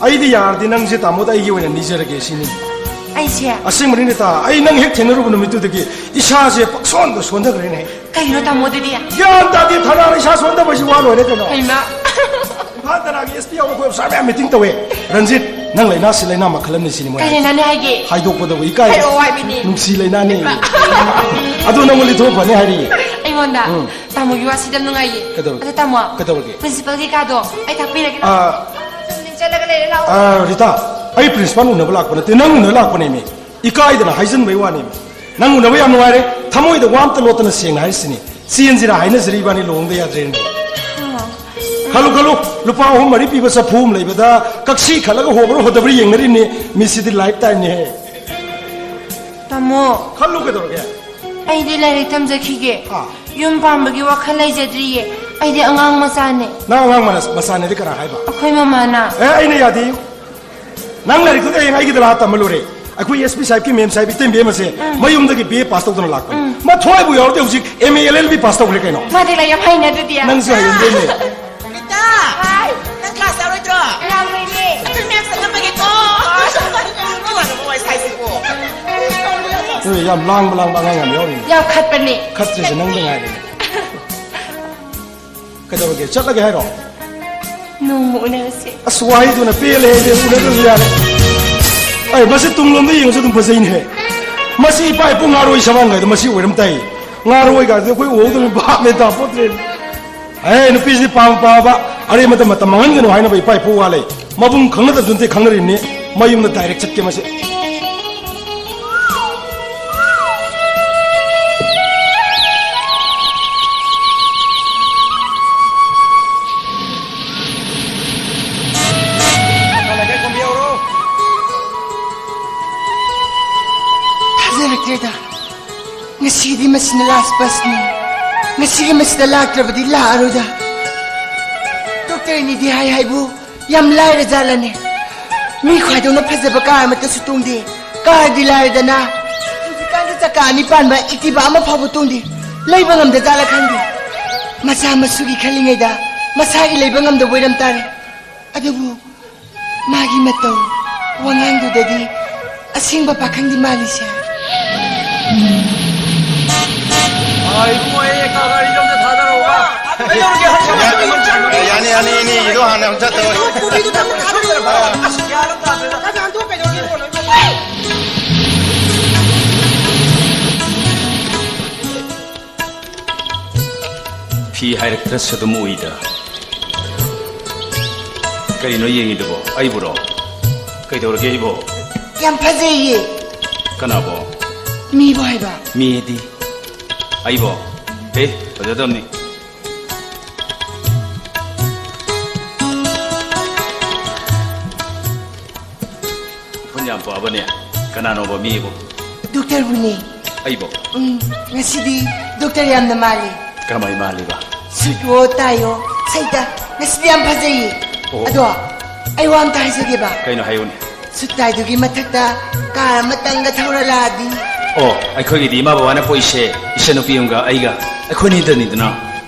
ꯑꯩꯗꯤ ꯌꯥꯔꯗꯤ ꯅꯪꯁꯦ ꯇꯥꯃꯣꯗ ꯑꯩꯒꯤ ꯑꯣꯏꯅ ꯅꯤꯖꯔꯒꯦ ꯁꯤꯅꯤ꯫ ꯑꯩꯁꯦ? ꯑꯁꯦꯡꯕꯅꯤ ꯔꯤꯇꯥ, ꯑꯩ ꯅꯪ ꯍꯦꯛ ꯊꯦꯡꯅꯔꯨꯕ ꯅꯨꯃꯤꯠꯇꯨꯗꯒꯤ ꯏꯁꯥꯁꯦ ꯄꯛꯁꯣꯟꯗ ꯁꯣꯟꯊꯈ꯭ꯔꯦꯅꯦ꯫ ꯀꯩꯅꯣ ꯇꯥꯃꯣ ꯑꯗꯨꯗꯤ? ꯒ꯭ꯌꯥꯟ ꯇꯥꯗꯦ, ꯊꯥꯅꯥꯗ ꯏꯁꯥ ꯁꯣꯟꯊꯕꯁꯤ ꯋꯥ ꯂꯣꯏꯔꯦ ꯀꯩꯅꯣ꯫ ꯍꯩꯃꯥ꯫ ꯏꯝꯐꯥꯜ ꯊꯥꯅꯥꯒꯤ ꯑꯦꯁ ꯄꯤ ꯌꯥꯎꯕ ꯑꯩꯈꯣꯏ ꯑꯣꯐꯤꯁꯥꯔ ꯃꯌꯥꯝ ꯃꯤꯇꯤꯡ ꯇꯧꯋꯦ꯫ ꯔꯟꯖꯤꯠ, ꯅꯪ ꯂꯥꯏꯅꯥꯁꯤ ꯂꯥꯏꯅꯥ ꯃꯈꯜ ꯑꯃꯅꯤ ꯁꯤꯅꯤ ꯃꯣꯏ ꯀꯩ ꯍꯥꯏꯁꯦ꯫ ꯂꯥꯏꯅꯥꯅꯤ ꯍꯥꯏꯒꯦ? ꯍꯥꯏꯗꯣꯛꯄꯗꯕꯨ ꯏꯀꯥꯏ꯫ ꯍꯥꯏꯔꯛꯑꯣ ꯍꯥꯏꯕꯅꯤ꯫ ꯅꯨꯡꯁꯤ ꯂꯥꯏꯅꯥꯅꯤ꯫ ꯍꯩꯃꯥ꯫ ꯑꯗꯨ ꯅꯪꯉꯣꯟꯗ ꯊꯣꯛ ꯐꯅꯤ ꯍꯥꯏꯔꯤꯌꯦ꯫ ꯑꯩꯉꯣꯟꯗ? ꯎꯝ꯫ ꯇꯥꯃꯣꯒꯤ ꯋꯥꯁꯤꯗꯤ ꯌꯥꯝ ꯅꯨꯡꯉꯥꯏꯌꯦ꯫ ꯀꯩꯗꯧꯔꯒꯦ? ꯑꯗꯣ ꯇꯥꯃꯣ, ꯀꯩꯗꯧꯔꯒꯦ? ꯄ꯭ꯔꯤꯟꯁꯤꯄꯜꯒꯤ ꯀꯥꯗꯣ ꯑꯩ ꯇꯥꯛꯄꯤꯔꯒꯦ꯫ ꯑꯥ꯫ ꯆꯠꯂꯒ ꯂꯩꯔꯦ, ꯂꯥꯛꯑꯣ꯫ ꯑꯥ, ꯔꯤꯇꯥ, ꯑꯩ ꯄ꯭ꯔꯤꯟꯁꯤꯄꯥꯜ ꯎꯅꯕ ꯂꯥꯛꯄ ꯅꯠꯇꯦ, ꯅꯪ ꯎꯅꯕ ꯂꯥꯛꯄꯅꯦꯃꯤ꯫ ꯏꯀꯥꯏꯗꯅ ꯍꯥꯏꯖꯤꯟꯕꯩ ꯋꯥꯅꯦꯃꯤ꯫ ꯅꯪ ꯎꯅꯕ ꯌꯥꯝ ꯅꯨꯡꯉꯥꯏꯔꯦ꯫ ꯊꯃꯣꯏꯗ ꯋꯥ ꯑꯝꯇ ꯂꯣꯠꯇꯅ ꯁꯦꯡꯅ ꯍꯥꯏꯔꯤꯁꯤꯅꯤ꯫ ꯆꯦꯟꯁꯤꯔꯥ ꯍꯥꯏꯅꯁꯤꯔ ꯏꯕꯥꯅꯤ ꯂꯨꯍꯣꯡꯗ ꯌꯥꯗ꯭ꯔꯦꯅꯦ꯫ ꯑꯣ, ꯈꯜꯂꯨ, ꯈꯜꯂꯨ, ꯂꯨꯄꯥ ꯑꯍꯨꯝ ꯃꯔꯤ ꯄꯤꯕ ꯆꯐꯨ ꯑꯃ ꯂꯩꯕꯗ ꯀꯛꯁꯤ ꯈꯜꯂꯒ ꯍꯣꯕ꯭ꯔ ꯍꯣꯗꯕ꯭ꯔ ꯌꯦꯡꯅꯔꯤꯕꯅꯤ꯫ ꯃꯤꯁꯤꯗꯤ ꯂꯥꯏꯐ ꯇꯥꯏꯝꯅꯤꯍꯦ꯫ ꯇꯥꯃꯣ, ꯈꯜꯂꯨ ꯀꯩꯗꯧꯔꯒꯦ? ꯑꯩꯗꯤ ꯂꯥꯏꯔꯤꯛ ꯇꯝꯖꯈꯤꯒꯦ꯫ ꯑꯥ꯫ ꯌꯨꯝ ꯄꯥꯟꯕꯒꯤ ꯋꯥꯈꯜ ꯂꯩꯖꯗ꯭ꯔꯤꯌꯦ꯫ ꯑꯩꯗꯤ ꯑꯉꯥꯡ ꯃꯆꯥꯅꯦ꯫ ꯅꯪ ꯑꯉꯥꯡ ꯃꯅ-, ꯃꯆꯥꯅꯦꯗꯤ ꯀꯅꯥ ꯍꯥꯏꯕ? ꯑꯩꯈꯣꯏ ꯃꯃꯥꯅ꯫ ꯑꯦ, ꯑꯩꯅ ꯌꯥꯗꯦ꯫ ꯅꯪ ꯂꯥꯏꯔꯤꯛꯇꯨꯗ ꯍꯌꯦꯡ ꯑꯩꯒꯤꯗ ꯂꯥꯛꯑ ꯇꯝꯕ ꯂꯣꯏꯔꯦ꯫ ꯑꯩꯈꯣꯏ ꯑꯦꯁ ꯄꯤ ꯁꯥꯍꯦꯕꯀꯤ ꯃꯦꯝ ꯁꯥꯍꯦꯕ ꯏꯇꯩꯃ ꯑꯃꯁꯦ ꯎꯝ꯫ ꯃꯌꯨꯝꯗꯒꯤ ꯕꯤ ꯑꯦ ꯄꯥꯁ ꯇꯧꯗꯅ ꯂꯥꯛꯄꯅꯤ꯫ ꯎꯝ꯫ ꯃꯊꯣꯏꯕꯨ ꯌꯥꯎꯔꯗꯤ ꯍꯧꯖꯤꯛ M A L L B pass ꯇꯧꯈ꯭ꯔꯦ ꯀꯩꯅꯣ꯫ ꯃꯥꯗꯤ ꯂꯥꯏꯔꯤꯛ ꯌꯥꯝ ꯍꯩꯅ ꯑꯗꯨꯗꯤ꯫ ꯅꯪꯁꯨ ꯍꯩꯅꯗꯣꯏꯅꯦ꯫ ꯔꯤꯇꯥ! ꯍꯥꯏ꯫ ꯅꯪ ꯀ꯭ꯂꯥꯁ ꯌꯥꯎꯔꯣꯏꯗ꯭ꯔꯣ? ꯌꯥꯎꯔꯣꯏꯌꯦ꯫ ꯑꯗꯨ ꯃꯦꯝ ꯆꯠꯂꯝꯃꯒꯦꯀꯣ꯫ ꯅꯨꯡꯉꯥꯏꯅꯕ ꯋꯥꯏ ꯁꯥꯏꯁꯤꯕꯣ꯫ ꯅꯣꯏ ꯌꯥꯝ ꯂꯥꯡꯕ ꯂꯥꯡꯕ ꯑꯉꯥꯡ ꯌꯥꯝ ꯌꯥꯎꯔꯤ꯫ ꯌꯥꯝ ꯈꯠꯄꯅꯦ꯫ ꯈꯠꯇ꯭ꯔꯤꯁꯦ ꯅꯪꯗ ꯉꯥꯏꯔꯦ꯫ ꯀꯩꯗꯧꯔꯒꯦ? ꯆꯠꯂꯒꯦ ꯍꯥꯏꯔꯣ? ꯅꯣꯡꯃ ꯎꯅꯔꯁꯦ꯫ ꯑꯁ, ꯋꯥꯍꯩꯗꯨꯅ ꯄꯦꯜꯂꯦ, ꯑꯩꯗꯤ ꯎꯅꯗ꯭ꯔꯁꯨ ꯌꯥꯔꯦ꯫ ꯑꯩ ꯃꯁꯤ ꯇꯨꯡꯂꯣꯝꯗ ꯌꯦꯡꯉꯁꯨ ꯑꯗꯨꯝ ꯐꯖꯩꯅꯦ꯫ ꯃꯁꯤ ꯏꯄꯥ ꯏꯄꯨ ꯉꯥꯔꯣꯏ ꯁꯕꯥꯟꯈꯩꯗꯣ ꯃꯁꯤ ꯑꯣꯏꯔꯝ ꯇꯥꯏ꯫ ꯉꯥꯔꯣꯏꯒꯗꯤ ꯑꯩꯈꯣꯏ ꯎꯍꯧꯗꯕꯅꯤ, ꯚꯥꯞ ꯃꯦꯟ ꯇꯥꯄꯣꯠꯇ꯭ꯔꯦ꯫ ꯑꯦ, ꯅꯨꯄꯤꯁꯤꯗꯤ ꯄꯥꯝ ꯄꯥꯝꯕ, ꯑꯔꯦꯝꯕꯗ ꯃꯇꯝ ꯃꯥꯡꯍꯟꯒꯅꯨ ꯍꯥꯏꯅꯕ ꯏꯄꯥ ꯏꯄꯨ ꯋꯥ ꯂꯩ꯫ ꯃꯕꯨꯡ ꯈꯪꯅꯗꯕꯁꯨ ꯅꯠꯇꯦ, ꯈꯪꯅꯔꯤꯕꯅꯤ꯫ ꯃꯌꯨꯝꯗ ꯗꯥꯏꯔꯦꯛ ꯆꯠꯀꯦ ꯃꯁꯤ꯫ ꯊꯥꯖꯔꯛꯇ꯭ꯔꯦꯗ꯫ ꯉꯁꯤꯗꯤ ꯃꯁꯤꯅ ꯂꯥꯁ ꯕꯁꯅꯤ꯫ ꯉꯁꯤꯒꯤ ꯃꯁꯤꯗ ꯂꯥꯛꯇ꯭ꯔꯕꯗꯤ ꯂꯥꯛꯑꯔꯣꯏꯗ꯫ ꯗꯣꯛꯇꯔꯅꯤꯗꯤ ꯍꯥꯏ ꯍꯥꯏꯕꯨ ꯌꯥꯝ ꯂꯥꯏꯔ ꯖꯥꯠꯂꯅꯦ꯫ ꯃꯤ ꯈ꯭ꯋꯥꯏꯗꯧꯅ ꯐꯖꯕ ꯀꯥꯔ ꯑꯃꯠꯇꯁꯨ ꯇꯣꯡꯗꯦ꯫ ꯀꯥꯔꯗꯤ ꯂꯥꯏꯔꯗꯅ, ꯍꯧꯖꯤꯛꯀꯥꯟꯗꯤ ꯆꯀꯥ ꯑꯅꯤ ꯄꯥꯟꯕ ꯑꯦꯛꯇꯤꯚꯥ ꯑꯃ ꯐꯥꯎꯕ ꯇꯣꯡꯗꯦ꯫ ꯂꯩꯕ ꯉꯝꯗ ꯖꯥꯠꯂ ꯈꯪꯗꯦ꯫ ꯃꯆꯥ ꯃꯁꯨꯒꯤ ꯈꯜꯂꯤꯉꯩꯗ ꯃꯁꯥꯒꯤ ꯂꯩꯕ ꯉꯝꯗꯕ ꯑꯣꯏꯔꯝ ꯇꯥꯔꯦ꯫ ꯑꯗꯨꯕꯨ ꯃꯥꯒꯤ ꯃꯇꯧ ꯋꯥꯉꯥꯡꯗꯨꯗꯗꯤ ꯑꯁꯦꯡꯕ ꯄꯥꯈꯪꯗꯤ ꯃꯥꯜꯂꯤꯁꯦ꯫ ꯑꯥ, ꯏꯕꯨꯡꯉꯣ, ꯑꯩ ꯀꯥ ꯒꯥꯔꯤꯗꯣ ꯑꯝꯇ ꯊꯥꯗꯔꯛꯑꯣꯕ꯫ ꯌꯥꯅꯤ, ꯌꯥꯅꯤ, ꯏꯅꯦꯒꯤꯗꯣ ꯍꯥꯟꯅ ꯑꯝꯇ ꯇꯧ꯫ ꯐꯤ ꯍꯥꯏꯔꯛꯇ꯭ꯔꯁꯨ ꯑꯗꯨꯝ ꯎꯏꯗ꯫ ꯀꯔꯤꯅꯣ ꯌꯦꯡꯉꯤꯗꯨꯕꯣ? ꯑꯩꯕꯨꯔꯣ? ꯀꯩꯗꯧꯔꯒꯦ ꯑꯩꯕꯣ? ꯌꯥꯝ ꯐꯖꯩꯌꯦ꯫ ꯀꯅꯥꯕꯣ? ꯃꯤꯕꯨ ꯍꯥꯏꯕ꯫ ꯃꯤꯗꯤ? ꯑꯩꯕꯣ? ꯑꯦ, ꯐꯖꯗꯕꯅꯤ꯫ ꯐꯕꯅꯦ꯫ ꯀꯅꯥꯅꯣꯕ ꯃꯤꯕꯨ? ꯗꯣꯛꯇꯔꯕꯨꯅꯦ꯫ ꯑꯩꯕꯨ? ꯎꯝ, ꯉꯁꯤꯗꯤ ꯗꯣꯛꯇꯔ ꯌꯥꯝꯅ ꯃꯥꯜꯂꯤ꯫ ꯀꯔꯝꯍꯥꯏ ꯃꯥꯜꯂꯤꯕ? ꯁꯨꯠꯋꯣ ꯇꯥꯏꯌꯣ꯫ ꯁꯩꯇ, ꯉꯁꯤꯗꯤ ꯌꯥꯝ ꯐꯖꯩꯌꯦ꯫ ꯑꯣ꯫ ꯑꯗꯣ ꯑꯩ ꯋꯥ ꯑꯝꯇ ꯍꯥꯏꯖꯒꯦꯕ꯫ ꯀꯩꯅꯣ ꯍꯥꯏꯌꯨꯅꯦ꯫ ꯁꯨꯠ ꯇꯥꯏꯗꯨꯒꯤ ꯃꯊꯛꯇ ꯀꯥꯔ ꯑꯃꯇꯪꯒ ꯊꯧꯔ ꯂꯥꯛꯑꯗꯤ? ꯑꯣ, ꯑꯩꯈꯣꯏꯒꯤꯗꯤ ꯏꯃꯥ ꯕꯕꯥꯅ ꯄꯣꯛꯏꯁꯦ ꯏꯆꯟꯅꯨꯄꯤ ꯑꯃꯒ ꯑꯩꯒ, ꯑꯩꯈꯣꯏꯅꯤꯗꯅꯤꯗꯅ꯫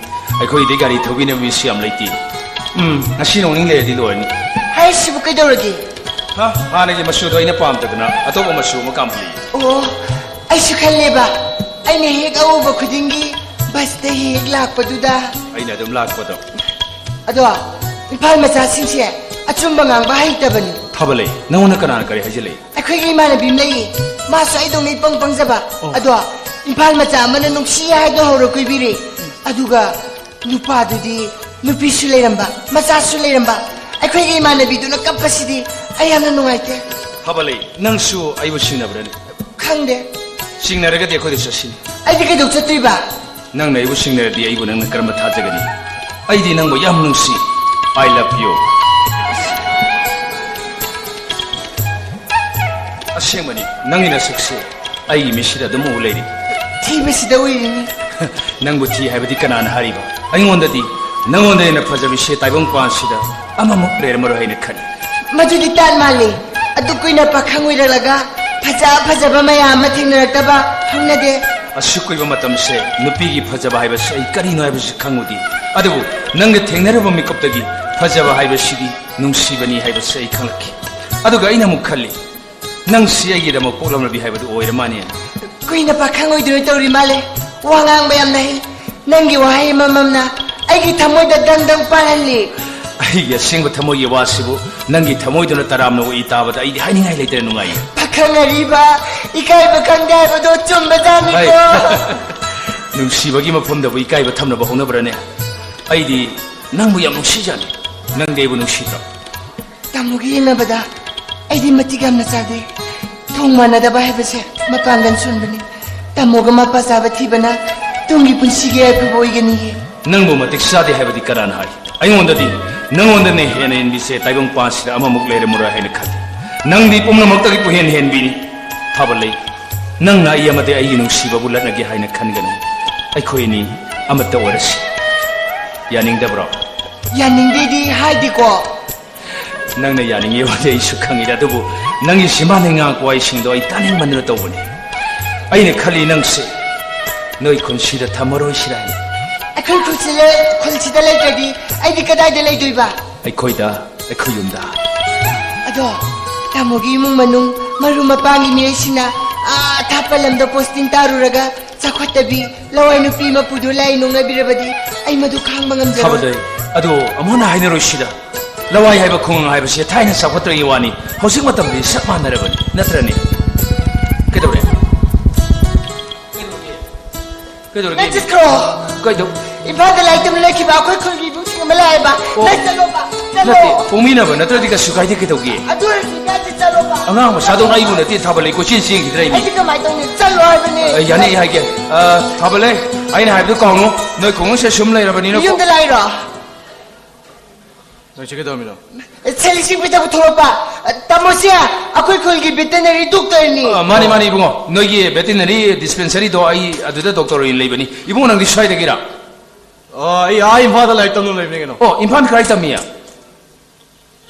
ꯑꯩꯈꯣꯏꯒꯤꯗꯤ ꯒꯥꯔꯤ ꯊꯧꯕꯤꯅꯕ ꯃꯤꯁꯨ ꯌꯥꯝ ꯂꯩꯇꯦ꯫ ꯎꯝ, ꯉꯁꯤ ꯅꯣꯡ ꯅꯤꯅꯤ ꯂꯩꯔꯗꯤ ꯂꯣꯏꯔꯅꯤ꯫ ꯍꯥꯏꯁꯤꯕꯨ ꯀꯩꯗꯧꯔꯒꯦ? ꯍꯥ? ꯍꯥꯟꯅꯒꯤ ꯃꯆꯨꯗꯣ ꯑꯩꯅ ꯄꯥꯝꯗꯗꯅ ꯑꯇꯣꯞꯄ ꯃꯆꯨ ꯑꯃ ꯀꯥꯝꯕꯤꯌꯦ꯫ ꯑꯣ, ꯑꯩꯁꯨ ꯈꯜꯂꯦꯕ꯫ ꯑꯩꯅ ꯍꯦꯛ ꯑꯎꯕ ꯈꯨꯗꯤꯡꯒꯤ ꯕꯁꯇ ꯍꯦꯛ ꯂꯥꯛꯄꯗꯨꯗ꯫ ꯑꯩꯅ ꯑꯗꯨꯝ ꯂꯥꯛꯄꯗꯣ꯫ ꯑꯗꯣ ꯏꯝꯐꯥꯜ ꯃꯆꯥꯁꯤꯡꯁꯦ ꯑꯆꯨꯝꯕ ꯉꯥꯡꯕ ꯍꯩꯇꯕꯅꯤ꯫ ꯊꯥꯕꯂꯩ, ꯅꯉꯣꯟꯗ ꯀꯅꯥꯅ ꯀꯔꯤ ꯍꯥꯏꯖꯤꯜꯂꯛꯏ? ꯑꯩꯈꯣꯏꯒꯤ ꯏꯃꯥꯟꯅꯕꯤ ꯑꯃ ꯂꯩꯌꯦ, ꯃꯥꯁꯨ ꯑꯩꯗꯧꯅ ꯏꯄꯪ ꯄꯪꯖꯕ꯫ ꯑꯣ꯫ ꯑꯗꯣ ꯏꯝꯐꯥꯜ ꯃꯆꯥ ꯑꯃꯅ ꯅꯨꯡꯁꯤ ꯍꯥꯏꯗꯣ ꯍꯧꯔ ꯀꯣꯏꯕꯤꯔꯦ꯫ ꯑꯗꯨꯒ ꯅꯨꯄꯥꯗꯨꯗꯤ ꯅꯨꯄꯤꯁꯨ ꯂꯩꯔꯝꯕ, ꯃꯆꯥꯁꯨ ꯂꯩꯔꯝꯕ꯫ ꯑꯩꯈꯣꯏꯒꯤ ꯏꯃꯥꯟꯅꯕꯤꯗꯨꯅ ꯀꯞꯄꯁꯤꯗꯤ ꯑꯩ ꯌꯥꯝꯅ ꯅꯨꯡꯉꯥꯏꯇꯦ꯫ ꯊꯥꯕꯂꯩ, ꯅꯪꯁꯨ ꯑꯩꯕꯨ ꯁꯤꯡꯅꯕ꯭ꯔꯅꯦ? ꯈꯪꯗꯦ꯫ ꯁꯤꯡꯅꯔꯒꯗꯤ ꯑꯩꯈꯣꯏꯗ ꯆꯠꯁꯤꯅꯦ꯫ ꯑꯩꯗꯤ ꯀꯩꯗꯧ ꯆꯠꯇꯣꯏꯕ? ꯅꯪꯅ ꯑꯩꯕꯨ ꯁꯤꯡꯅꯔꯗꯤ ꯑꯩꯕꯨ ꯅꯪꯅ ꯀꯔꯝꯕ ꯊꯥꯖꯒꯅꯤ? ꯑꯩꯗꯤ ꯅꯪꯕꯨ ꯌꯥꯝ ꯅꯨꯡꯁꯤ꯫ I love you. ꯑꯁꯦꯡꯕꯅꯤ, ꯅꯪꯒꯤ ꯅꯁꯛꯁꯦ ꯑꯩꯒꯤ ꯃꯤꯠꯁꯤꯗ ꯑꯗꯨꯝ ꯎ ꯂꯩꯔꯤ꯫ ꯊꯤꯕꯁꯤꯗ ꯎꯏꯔꯤꯅꯤ꯫ ꯅꯪꯕꯨ ꯊꯤ ꯍꯥꯏꯕꯗꯤ ꯀꯅꯥꯅ ꯍꯥꯏꯔꯤꯕ? ꯑꯩꯉꯣꯟꯗꯗꯤ ꯅꯪꯉꯣꯟꯗ ꯍꯦꯟꯅ ꯐꯖꯕꯤꯁꯦ ꯇꯥꯏꯕꯪꯄꯥꯟꯁꯤꯗ ꯑꯃꯃꯨꯛ ꯂꯩꯔꯝꯃꯔꯣꯏ ꯍꯥꯏꯅ ꯈꯜꯂꯤ꯫ ꯃꯗꯨꯗꯤ ꯇꯥꯟ ꯃꯥꯜꯂꯤ꯫ ꯑꯗꯨꯛ ꯀꯨꯏꯅ ꯄꯥꯈꯪ ꯑꯣꯏꯔꯛꯂꯒ ꯐꯖ ꯐꯖꯕ ꯃꯌꯥꯝ ꯑꯃ ꯊꯦꯡꯅꯔꯛꯇꯕ ꯍꯧꯅꯗꯦ꯫ ꯑꯁꯨꯛ ꯀꯨꯏꯕ ꯃꯇꯝꯁꯦ ꯅꯨꯄꯤꯒꯤ ꯐꯖꯕ ꯍꯥꯏꯕꯁꯤ ꯑꯩ ꯀꯔꯤꯅꯣ ꯍꯥꯏꯕꯁꯤ ꯈꯪꯉꯨꯗꯦ꯫ ꯑꯗꯨꯕꯨ ꯅꯪꯒ ꯊꯦꯡꯅꯔꯨꯕ ꯃꯤꯀꯨꯞꯇꯒꯤ ꯐꯖꯕ ꯍꯥꯏꯕꯁꯤꯗꯤ ꯅꯨꯡꯁꯤꯕꯅꯤ ꯍꯥꯏꯕꯁꯤ ꯑꯩ ꯈꯪꯂꯛꯈꯤ꯫ ꯑꯗꯨꯒ ꯑꯩꯅ ꯑꯃꯨꯛ ꯈꯜꯂꯤ, ꯅꯪꯁꯤ ꯑꯩꯒꯤꯗꯃꯛ ꯄꯣꯛꯂꯝꯂꯕꯤ ꯍꯥꯏꯕꯗꯨ ꯑꯣꯏꯔ ꯃꯥꯅꯦ꯫ ꯀꯨꯏꯅ ꯄꯥꯈꯪ ꯑꯣꯏꯗꯨꯅ ꯇꯧꯔꯤ ꯃꯥꯜꯂꯦ꯫ ꯋꯥ ꯉꯥꯡꯕ ꯌꯥꯝꯅ ꯍꯩ꯫ ꯅꯪꯒꯤ ꯋꯥꯍꯩ ꯑꯃꯃꯝꯅ ꯑꯩꯒꯤ ꯊꯃꯣꯏꯗ ꯗꯪ ꯗꯪ ꯄꯥꯜꯍꯜꯂꯤ꯫ ꯑꯩꯒꯤ ꯑꯁꯦꯡꯕ ꯊꯃꯣꯏꯒꯤ ꯋꯥꯁꯤꯕꯨ ꯅꯪꯒꯤ ꯊꯃꯣꯏꯗꯨꯅ ꯇꯔꯥꯝꯅ ꯑꯣꯛꯏ ꯇꯥꯕꯗ ꯑꯩꯗꯤ ꯍꯥꯏꯅꯤꯡꯉꯥꯏ ꯂꯩꯇꯅ ꯅꯨꯡꯉꯥꯏꯌꯦ꯫ ꯄꯥꯈꯪ ꯑꯔꯤꯕ, ꯏꯀꯥꯏꯕ ꯈꯪꯗꯦ ꯍꯥꯏꯕꯗꯣ ꯆꯨꯝꯕꯖꯥꯠꯅꯤꯀꯣ꯫ ꯍꯩ꯫ ꯅꯨꯡꯁꯤꯕꯒꯤ ꯃꯐꯝꯗꯕꯨ ꯏꯀꯥꯏꯕ ꯊꯝꯅꯕ ꯍꯧꯅꯕ꯭ꯔꯅꯦ? ꯑꯩꯗꯤ ꯅꯪꯕꯨ ꯌꯥꯝ ꯅꯨꯡꯁꯤꯖꯥꯠꯅꯤ꯫ ꯅꯪꯗꯤ ꯑꯩꯕꯨ ꯅꯨꯡꯁꯤꯗ꯭ꯔꯣ? ꯇꯥꯃꯣꯒ ꯌꯦꯡꯅꯕꯗ ꯑꯩꯗꯤ ꯃꯇꯤꯛ ꯌꯥꯝꯅ ꯆꯥꯗꯦ꯫ ꯊꯣꯡ ꯃꯥꯟꯅꯗꯕ ꯍꯥꯏꯕꯁꯦ ꯃꯄꯥꯡꯒꯜ ꯁꯣꯟꯕꯅꯤ꯫ ꯇꯥꯃꯣꯒ ꯃꯄꯥ ꯆꯥꯕ ꯊꯤꯕꯅ ꯇꯨꯡꯒꯤ ꯄꯨꯟꯁꯤꯒꯤ ꯌꯥꯏꯐꯕ ꯑꯣꯏꯒꯅꯤꯌꯦ꯫ ꯅꯪꯕꯨ ꯃꯇꯤꯛ ꯆꯥꯗꯦ ꯍꯥꯏꯕꯗꯤ ꯀꯅꯥꯅ ꯍꯥꯏ? ꯑꯩꯉꯣꯟꯗꯗꯤ ꯅꯪꯉꯣꯟꯗꯅ ꯍꯦꯟꯅ ꯏꯟꯕꯤꯁꯦ ꯇꯥꯏꯕꯪꯄꯥꯟꯁꯤꯗ ꯑꯃꯃꯨꯛ ꯂꯩꯔꯝꯃꯔꯣꯏ ꯍꯥꯏꯅ ꯈꯜꯂꯤ꯫ ꯅꯪꯗꯤ ꯄꯨꯝꯅꯃꯛꯇꯒꯤ ꯄꯨꯍꯦꯟ ꯍꯦꯟꯕꯤꯅꯤ꯫ ꯊꯥꯕꯜꯂꯩ, ꯅꯪꯅ ꯑꯩ ꯑꯃꯗꯤ ꯑꯩꯒꯤ ꯅꯨꯡꯁꯤꯕꯕꯨ ꯂꯠꯅꯒꯦ ꯍꯥꯏꯅ ꯈꯟꯒꯅꯨ꯫ ꯑꯩꯈꯣꯏ ꯑꯅꯤ ꯑꯃꯠꯇ ꯑꯣꯏꯔꯁꯤ꯫ ꯌꯥꯅꯤꯡꯗꯕ꯭ꯔꯣ? ꯌꯥꯅꯤꯡꯗꯦꯗꯤ ꯍꯥꯏꯗꯦꯀꯣ꯫ ꯅꯪꯅ ꯌꯥꯅꯤꯡꯉꯤ ꯋꯥꯗꯤ ꯑꯩꯁꯨ ꯈꯪꯉꯤꯗ, ꯑꯗꯨꯕꯨ ꯅꯪꯒꯤ ꯁꯤꯃꯥꯟꯅꯩ ꯉꯥꯡꯉꯛꯄ ꯋꯥꯍꯩꯁꯤꯡꯗꯣ ꯑꯩ ꯇꯥꯅꯤꯡꯃꯟꯗꯅ ꯇꯧꯕꯅꯤ꯫ ꯑꯩꯅ ꯈꯜꯂꯤ ꯅꯪꯁꯦ ꯅꯣꯏ ꯈꯨꯟꯁꯤꯗ ꯊꯝꯃꯔꯣꯏꯁꯤꯔꯥ ꯍꯥꯏꯅ꯫ ꯑꯩꯈꯣꯏ ꯈꯨꯟꯁꯤ ꯂꯩ-, ꯈꯨꯟꯁꯤꯗ ꯂꯩꯇ꯭ꯔꯗꯤ ꯑꯩꯗꯤ ꯀꯗꯥꯏꯗ ꯂꯩꯗꯣꯏꯕ? ꯑꯩꯈꯣꯏꯗ, ꯑꯩꯈꯣꯏ ꯌꯨꯝꯗ꯫ ꯑꯗꯣ, ꯇꯥꯃꯣꯒꯤ ꯏꯃꯨꯡ ꯃꯅꯨꯡ, ꯃꯔꯨꯞ ꯃꯄꯥꯡꯒꯤ ꯃꯤꯑꯣꯏꯁꯤꯡꯅ ꯑꯥ ꯑꯊꯥꯞꯄ ꯂꯝꯗ ꯄꯣꯁꯇꯤꯡ ꯇꯥꯔꯨꯔꯒ ꯆꯥꯎꯈꯠꯇꯕꯤ ꯂꯋꯥꯏ ꯅꯨꯄꯤ ꯃꯄꯨꯗꯨ ꯂꯥꯏ ꯅꯣꯛꯅꯕꯤꯔꯕꯗꯤ ꯑꯩ ꯃꯗꯨ ꯈꯥꯡꯕ ꯉꯝꯖꯔꯣꯏ꯫ ꯊꯥꯕꯗꯩ, ꯑꯗꯣ ꯑꯃꯨꯛ ꯍꯟꯅ ꯍꯥꯏꯅꯔꯣꯏꯁꯤꯗ꯫ ꯂꯋꯥꯏ ꯍꯥꯏꯕ ꯈꯨꯡꯒꯪ ꯍꯥꯏꯕꯁꯦ ꯊꯥꯏꯅ ꯆꯥꯎꯈꯠꯇ꯭ꯔꯤꯉꯩ ꯋꯥꯅꯤ, ꯍꯧꯖꯤꯛ ꯃꯇꯝꯗꯤ ꯆꯞ ꯃꯥꯟꯅꯔꯕꯅꯤ, ꯅꯠꯇ꯭ꯔꯅꯦ? ꯀꯩꯗꯧꯔꯦ? ꯀꯩꯗꯧꯔꯒꯦ? ꯅꯪ ꯆꯠꯈ꯭ꯔꯣ꯫ ꯀꯩꯗꯧ- ꯏꯝꯐꯥꯜꯗ ꯂꯥꯏꯔꯤꯛ ꯇꯝꯕ ꯂꯩꯈꯤꯕ ꯑꯩꯈꯣꯏ ꯈꯨꯜꯒꯤ ꯏꯕꯨꯡꯁꯤꯡ ꯑꯃ ꯂꯥꯛꯑꯦꯕ꯫ ꯑꯣ꯫ ꯅꯪ ꯆꯠꯂꯣꯕ꯫ ꯆꯠꯂꯣ꯫ ꯅꯠꯇꯦ, ꯄꯣꯛꯃꯤꯟꯅꯕ ꯅꯠꯇ꯭ꯔꯗꯤ ꯀꯩꯁꯨ ꯀꯥꯏꯗꯦ, ꯀꯩꯗꯧꯒꯦ? ꯑꯗꯨ ꯑꯣꯏꯔꯁꯨ ꯏꯀꯥꯏꯗꯦ, ꯆꯠꯂꯣꯕ꯫ ꯑꯉꯥꯡ ꯃꯆꯥꯗꯧꯅ ꯑꯩꯕꯨ ꯅꯠꯇꯦ ꯊꯥꯕꯜꯂꯩ ꯀꯣꯏꯆꯦꯟ ꯆꯦꯟꯈꯤꯗ꯭ꯔꯦ ꯃꯤ꯫ ꯑꯩꯗꯤ ꯀꯃꯥꯏꯅ ꯇꯧꯅꯤ? ꯆꯠꯂꯣ ꯍꯥꯏꯕꯅꯦ꯫ ꯑ, ꯌꯥꯅꯤ, ꯑꯩ ꯍꯥꯏꯒꯦ꯫ ꯑ, ꯊꯥꯕꯜꯂꯩ, ꯑꯩꯅ ꯍꯥꯏꯕꯗꯨ ꯀꯥꯎꯅꯨ꯫ ꯅꯣꯏ ꯈꯨꯡꯒꯪꯁꯦ ꯁꯨꯝ ꯂꯩꯔꯕꯅꯤꯅ ꯀꯣ- ꯌꯨꯝꯗ ꯂꯥꯛꯏꯔꯣ? ꯅꯣꯏ ꯁꯤ ꯀꯩꯗꯧꯔꯝꯃꯤꯅꯣ? ꯁꯦ, ꯂꯤꯁꯤꯡ ꯄꯤꯗ ꯄꯨꯊꯣꯔꯛꯄ꯫ ꯇꯥꯃꯣꯁꯦ ꯑꯩꯈꯣꯏ ꯈꯨꯜꯒꯤ ꯚꯦꯇꯤꯅꯔꯤ ꯗꯣꯛꯇꯔꯅꯤ꯫ ꯑ, ꯃꯥꯅꯤ, ꯃꯥꯅꯤ, ꯏꯕꯨꯡꯉꯣ꯫ ꯅꯣꯏꯒꯤ ꯚꯦꯇꯤꯅꯔꯤ ꯗꯤꯁꯄꯦꯟꯁꯔꯤꯗꯣ ꯑꯩ ꯑꯗꯨꯗ ꯗꯣꯛꯇꯔ ꯑꯣꯏꯅ ꯂꯩꯕꯅꯤ꯫ ꯏꯕꯨꯡꯉꯣ, ꯅꯪꯗꯤ ꯁ꯭ꯋꯥꯏꯗꯒꯤꯔꯥ? ꯑ, ꯑꯩ ꯑꯥ ꯏꯝꯐꯥꯜꯗ ꯂꯥꯏꯔꯤꯛ ꯇꯝꯗꯨꯅ ꯂꯩꯕꯅꯤ ꯀꯩꯅꯣ꯫ ꯑꯣ, ꯏꯝꯐꯥꯜ ꯀꯗꯥꯏ ꯇꯝꯃꯤ?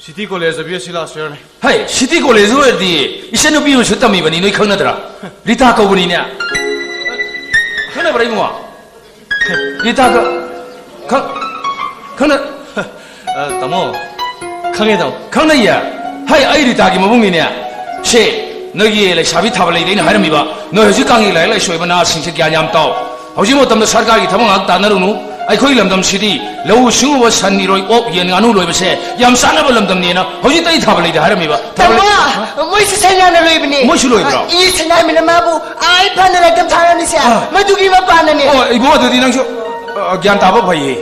ꯁꯤꯇꯤ ꯀꯣꯂꯦꯖꯇ ꯕꯤ ꯑꯦꯁ ꯁꯤ ꯂꯥꯁ ꯏꯌꯔꯅꯤ꯫ ꯍꯩ, ꯁꯤꯇꯤ ꯀꯣꯂꯦꯖ ꯑꯣꯏꯔꯗꯤ ꯏꯆꯟꯅꯨꯄꯤ ꯑꯃꯁꯨ ꯇꯝꯃꯤꯕꯅꯤ, ꯅꯣꯏ ꯈꯪꯅꯗ꯭ꯔꯥ? ꯔꯤꯇꯥ ꯀꯧꯕꯅꯤꯅꯦ꯫ ꯈꯪꯅꯕ꯭ꯔꯥ, ꯏꯕꯨꯡꯉꯣ? ꯔꯤꯇꯥ ꯈ-, ꯈ-, ꯈꯪꯅ-, ꯑ, ꯇꯥꯃꯣ, ꯈꯪꯉꯦ, ꯇꯥꯃꯣ꯫ ꯈꯪꯅꯩꯌꯦ? ꯍꯩ, ꯑꯩ ꯔꯤꯇꯥꯒꯤ ꯃꯕꯨꯡꯅꯤꯅꯦ꯫ ꯁꯦ, ꯅꯣꯏꯒꯤ ꯂꯩꯁꯥꯕꯤ ꯊꯥꯕꯜꯂꯩꯗ ꯑꯩꯅ ꯍꯥꯏꯔꯝꯃꯤꯕ, ꯅꯣꯏ ꯍꯧꯖꯤꯛꯀꯥꯟꯒꯤ ꯂꯥꯏꯔꯤꯛ ꯂꯥꯏꯁꯨ ꯑꯣꯏꯕ ꯅꯍꯥꯁꯤꯡꯁꯦ ꯒ꯭ꯌꯥꯟ ꯌꯥꯝ ꯇꯥꯎ꯫ ꯍꯧꯖꯤꯛ ꯃꯇꯝꯗ ꯁꯔꯀꯥꯔꯒꯤ ꯊꯕꯛ ꯉꯥꯏꯍꯥꯛ ꯇꯥꯟꯅꯔꯨꯅꯨ꯫ ꯑꯩꯈꯣꯏ ꯂꯝꯗꯝꯁꯤꯗꯤ ꯂꯧꯎ ꯁꯤꯡꯎꯕ, ꯁꯟ, ꯏꯔꯣꯏ, ꯑꯣꯛ, ꯌꯦꯟ, ꯉꯥꯅꯨ ꯂꯣꯏꯕꯁꯦ ꯌꯥꯝ ꯆꯥꯟꯅꯕ ꯂꯝꯗꯝꯅꯦꯅ ꯍꯧꯖꯤꯛꯇ ꯑꯩ ꯊꯥꯕꯜꯂꯩꯗ ꯍꯥꯏꯔꯝꯃꯤꯕ꯫ ꯇꯥꯃꯣ, ꯃꯣꯏꯁꯨ ꯁꯟ ꯉꯥꯅꯨ ꯂꯣꯏꯕꯅꯦ꯫ ꯃꯣꯏꯁꯨ ꯂꯣꯏꯕ꯭ꯔꯣ? ꯏ ꯁꯅꯥꯃꯤꯅ ꯃꯥꯕꯨ ꯑꯥ ꯏꯝꯐꯥꯜꯗ ꯂꯥꯏꯔꯤꯛ ꯇꯝ ꯊꯥꯔꯝꯃꯤꯁꯦ ꯑꯥ꯫ ꯃꯗꯨꯒꯤ ꯃꯄꯥꯟꯅꯅꯦ꯫ ꯑꯣ, ꯏꯕꯨꯡ, ꯑꯗꯨꯗꯤ ꯅꯪꯁꯨ, ꯑ, ꯒ꯭ꯌꯥꯟ ꯇꯥꯕ ꯐꯩꯌꯦ꯫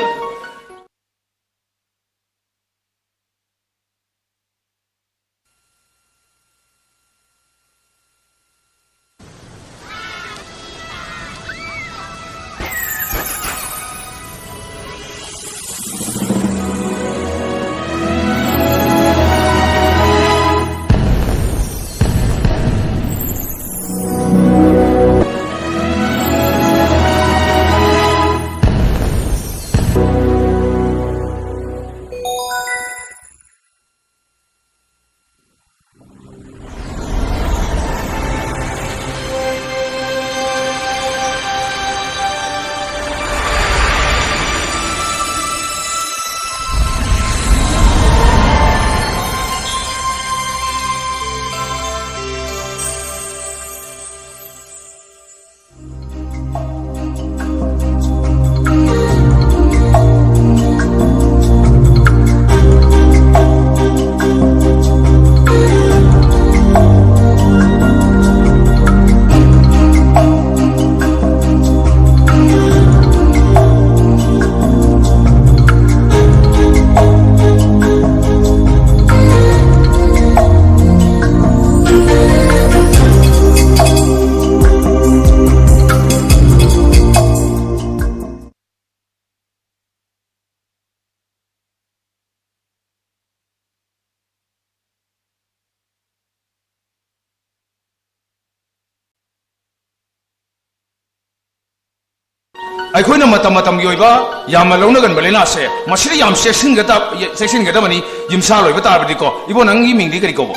ꯑꯩꯈꯣꯏꯅ ꯃꯇꯝ ꯃꯇꯝꯒꯤ ꯑꯣꯏꯕ ꯌꯥꯝꯅ ꯂꯧꯅꯒꯟꯕ ꯂꯥꯏꯅꯥꯁꯦ, ꯃꯁꯤꯗ ꯌꯥꯝ ꯆꯦꯛꯁꯤꯟꯒꯗ-, ꯆꯦꯛꯁꯤꯟꯒꯗꯕꯅꯤ꯫ ꯌꯨꯝꯁꯥ ꯂꯣꯏꯕ ꯇꯥꯔꯕꯗꯤꯀꯣ꯫ ꯏꯕꯣ, ꯅꯪꯒꯤ ꯃꯤꯡꯗꯤ ꯀꯔꯤ ꯀꯧꯕ?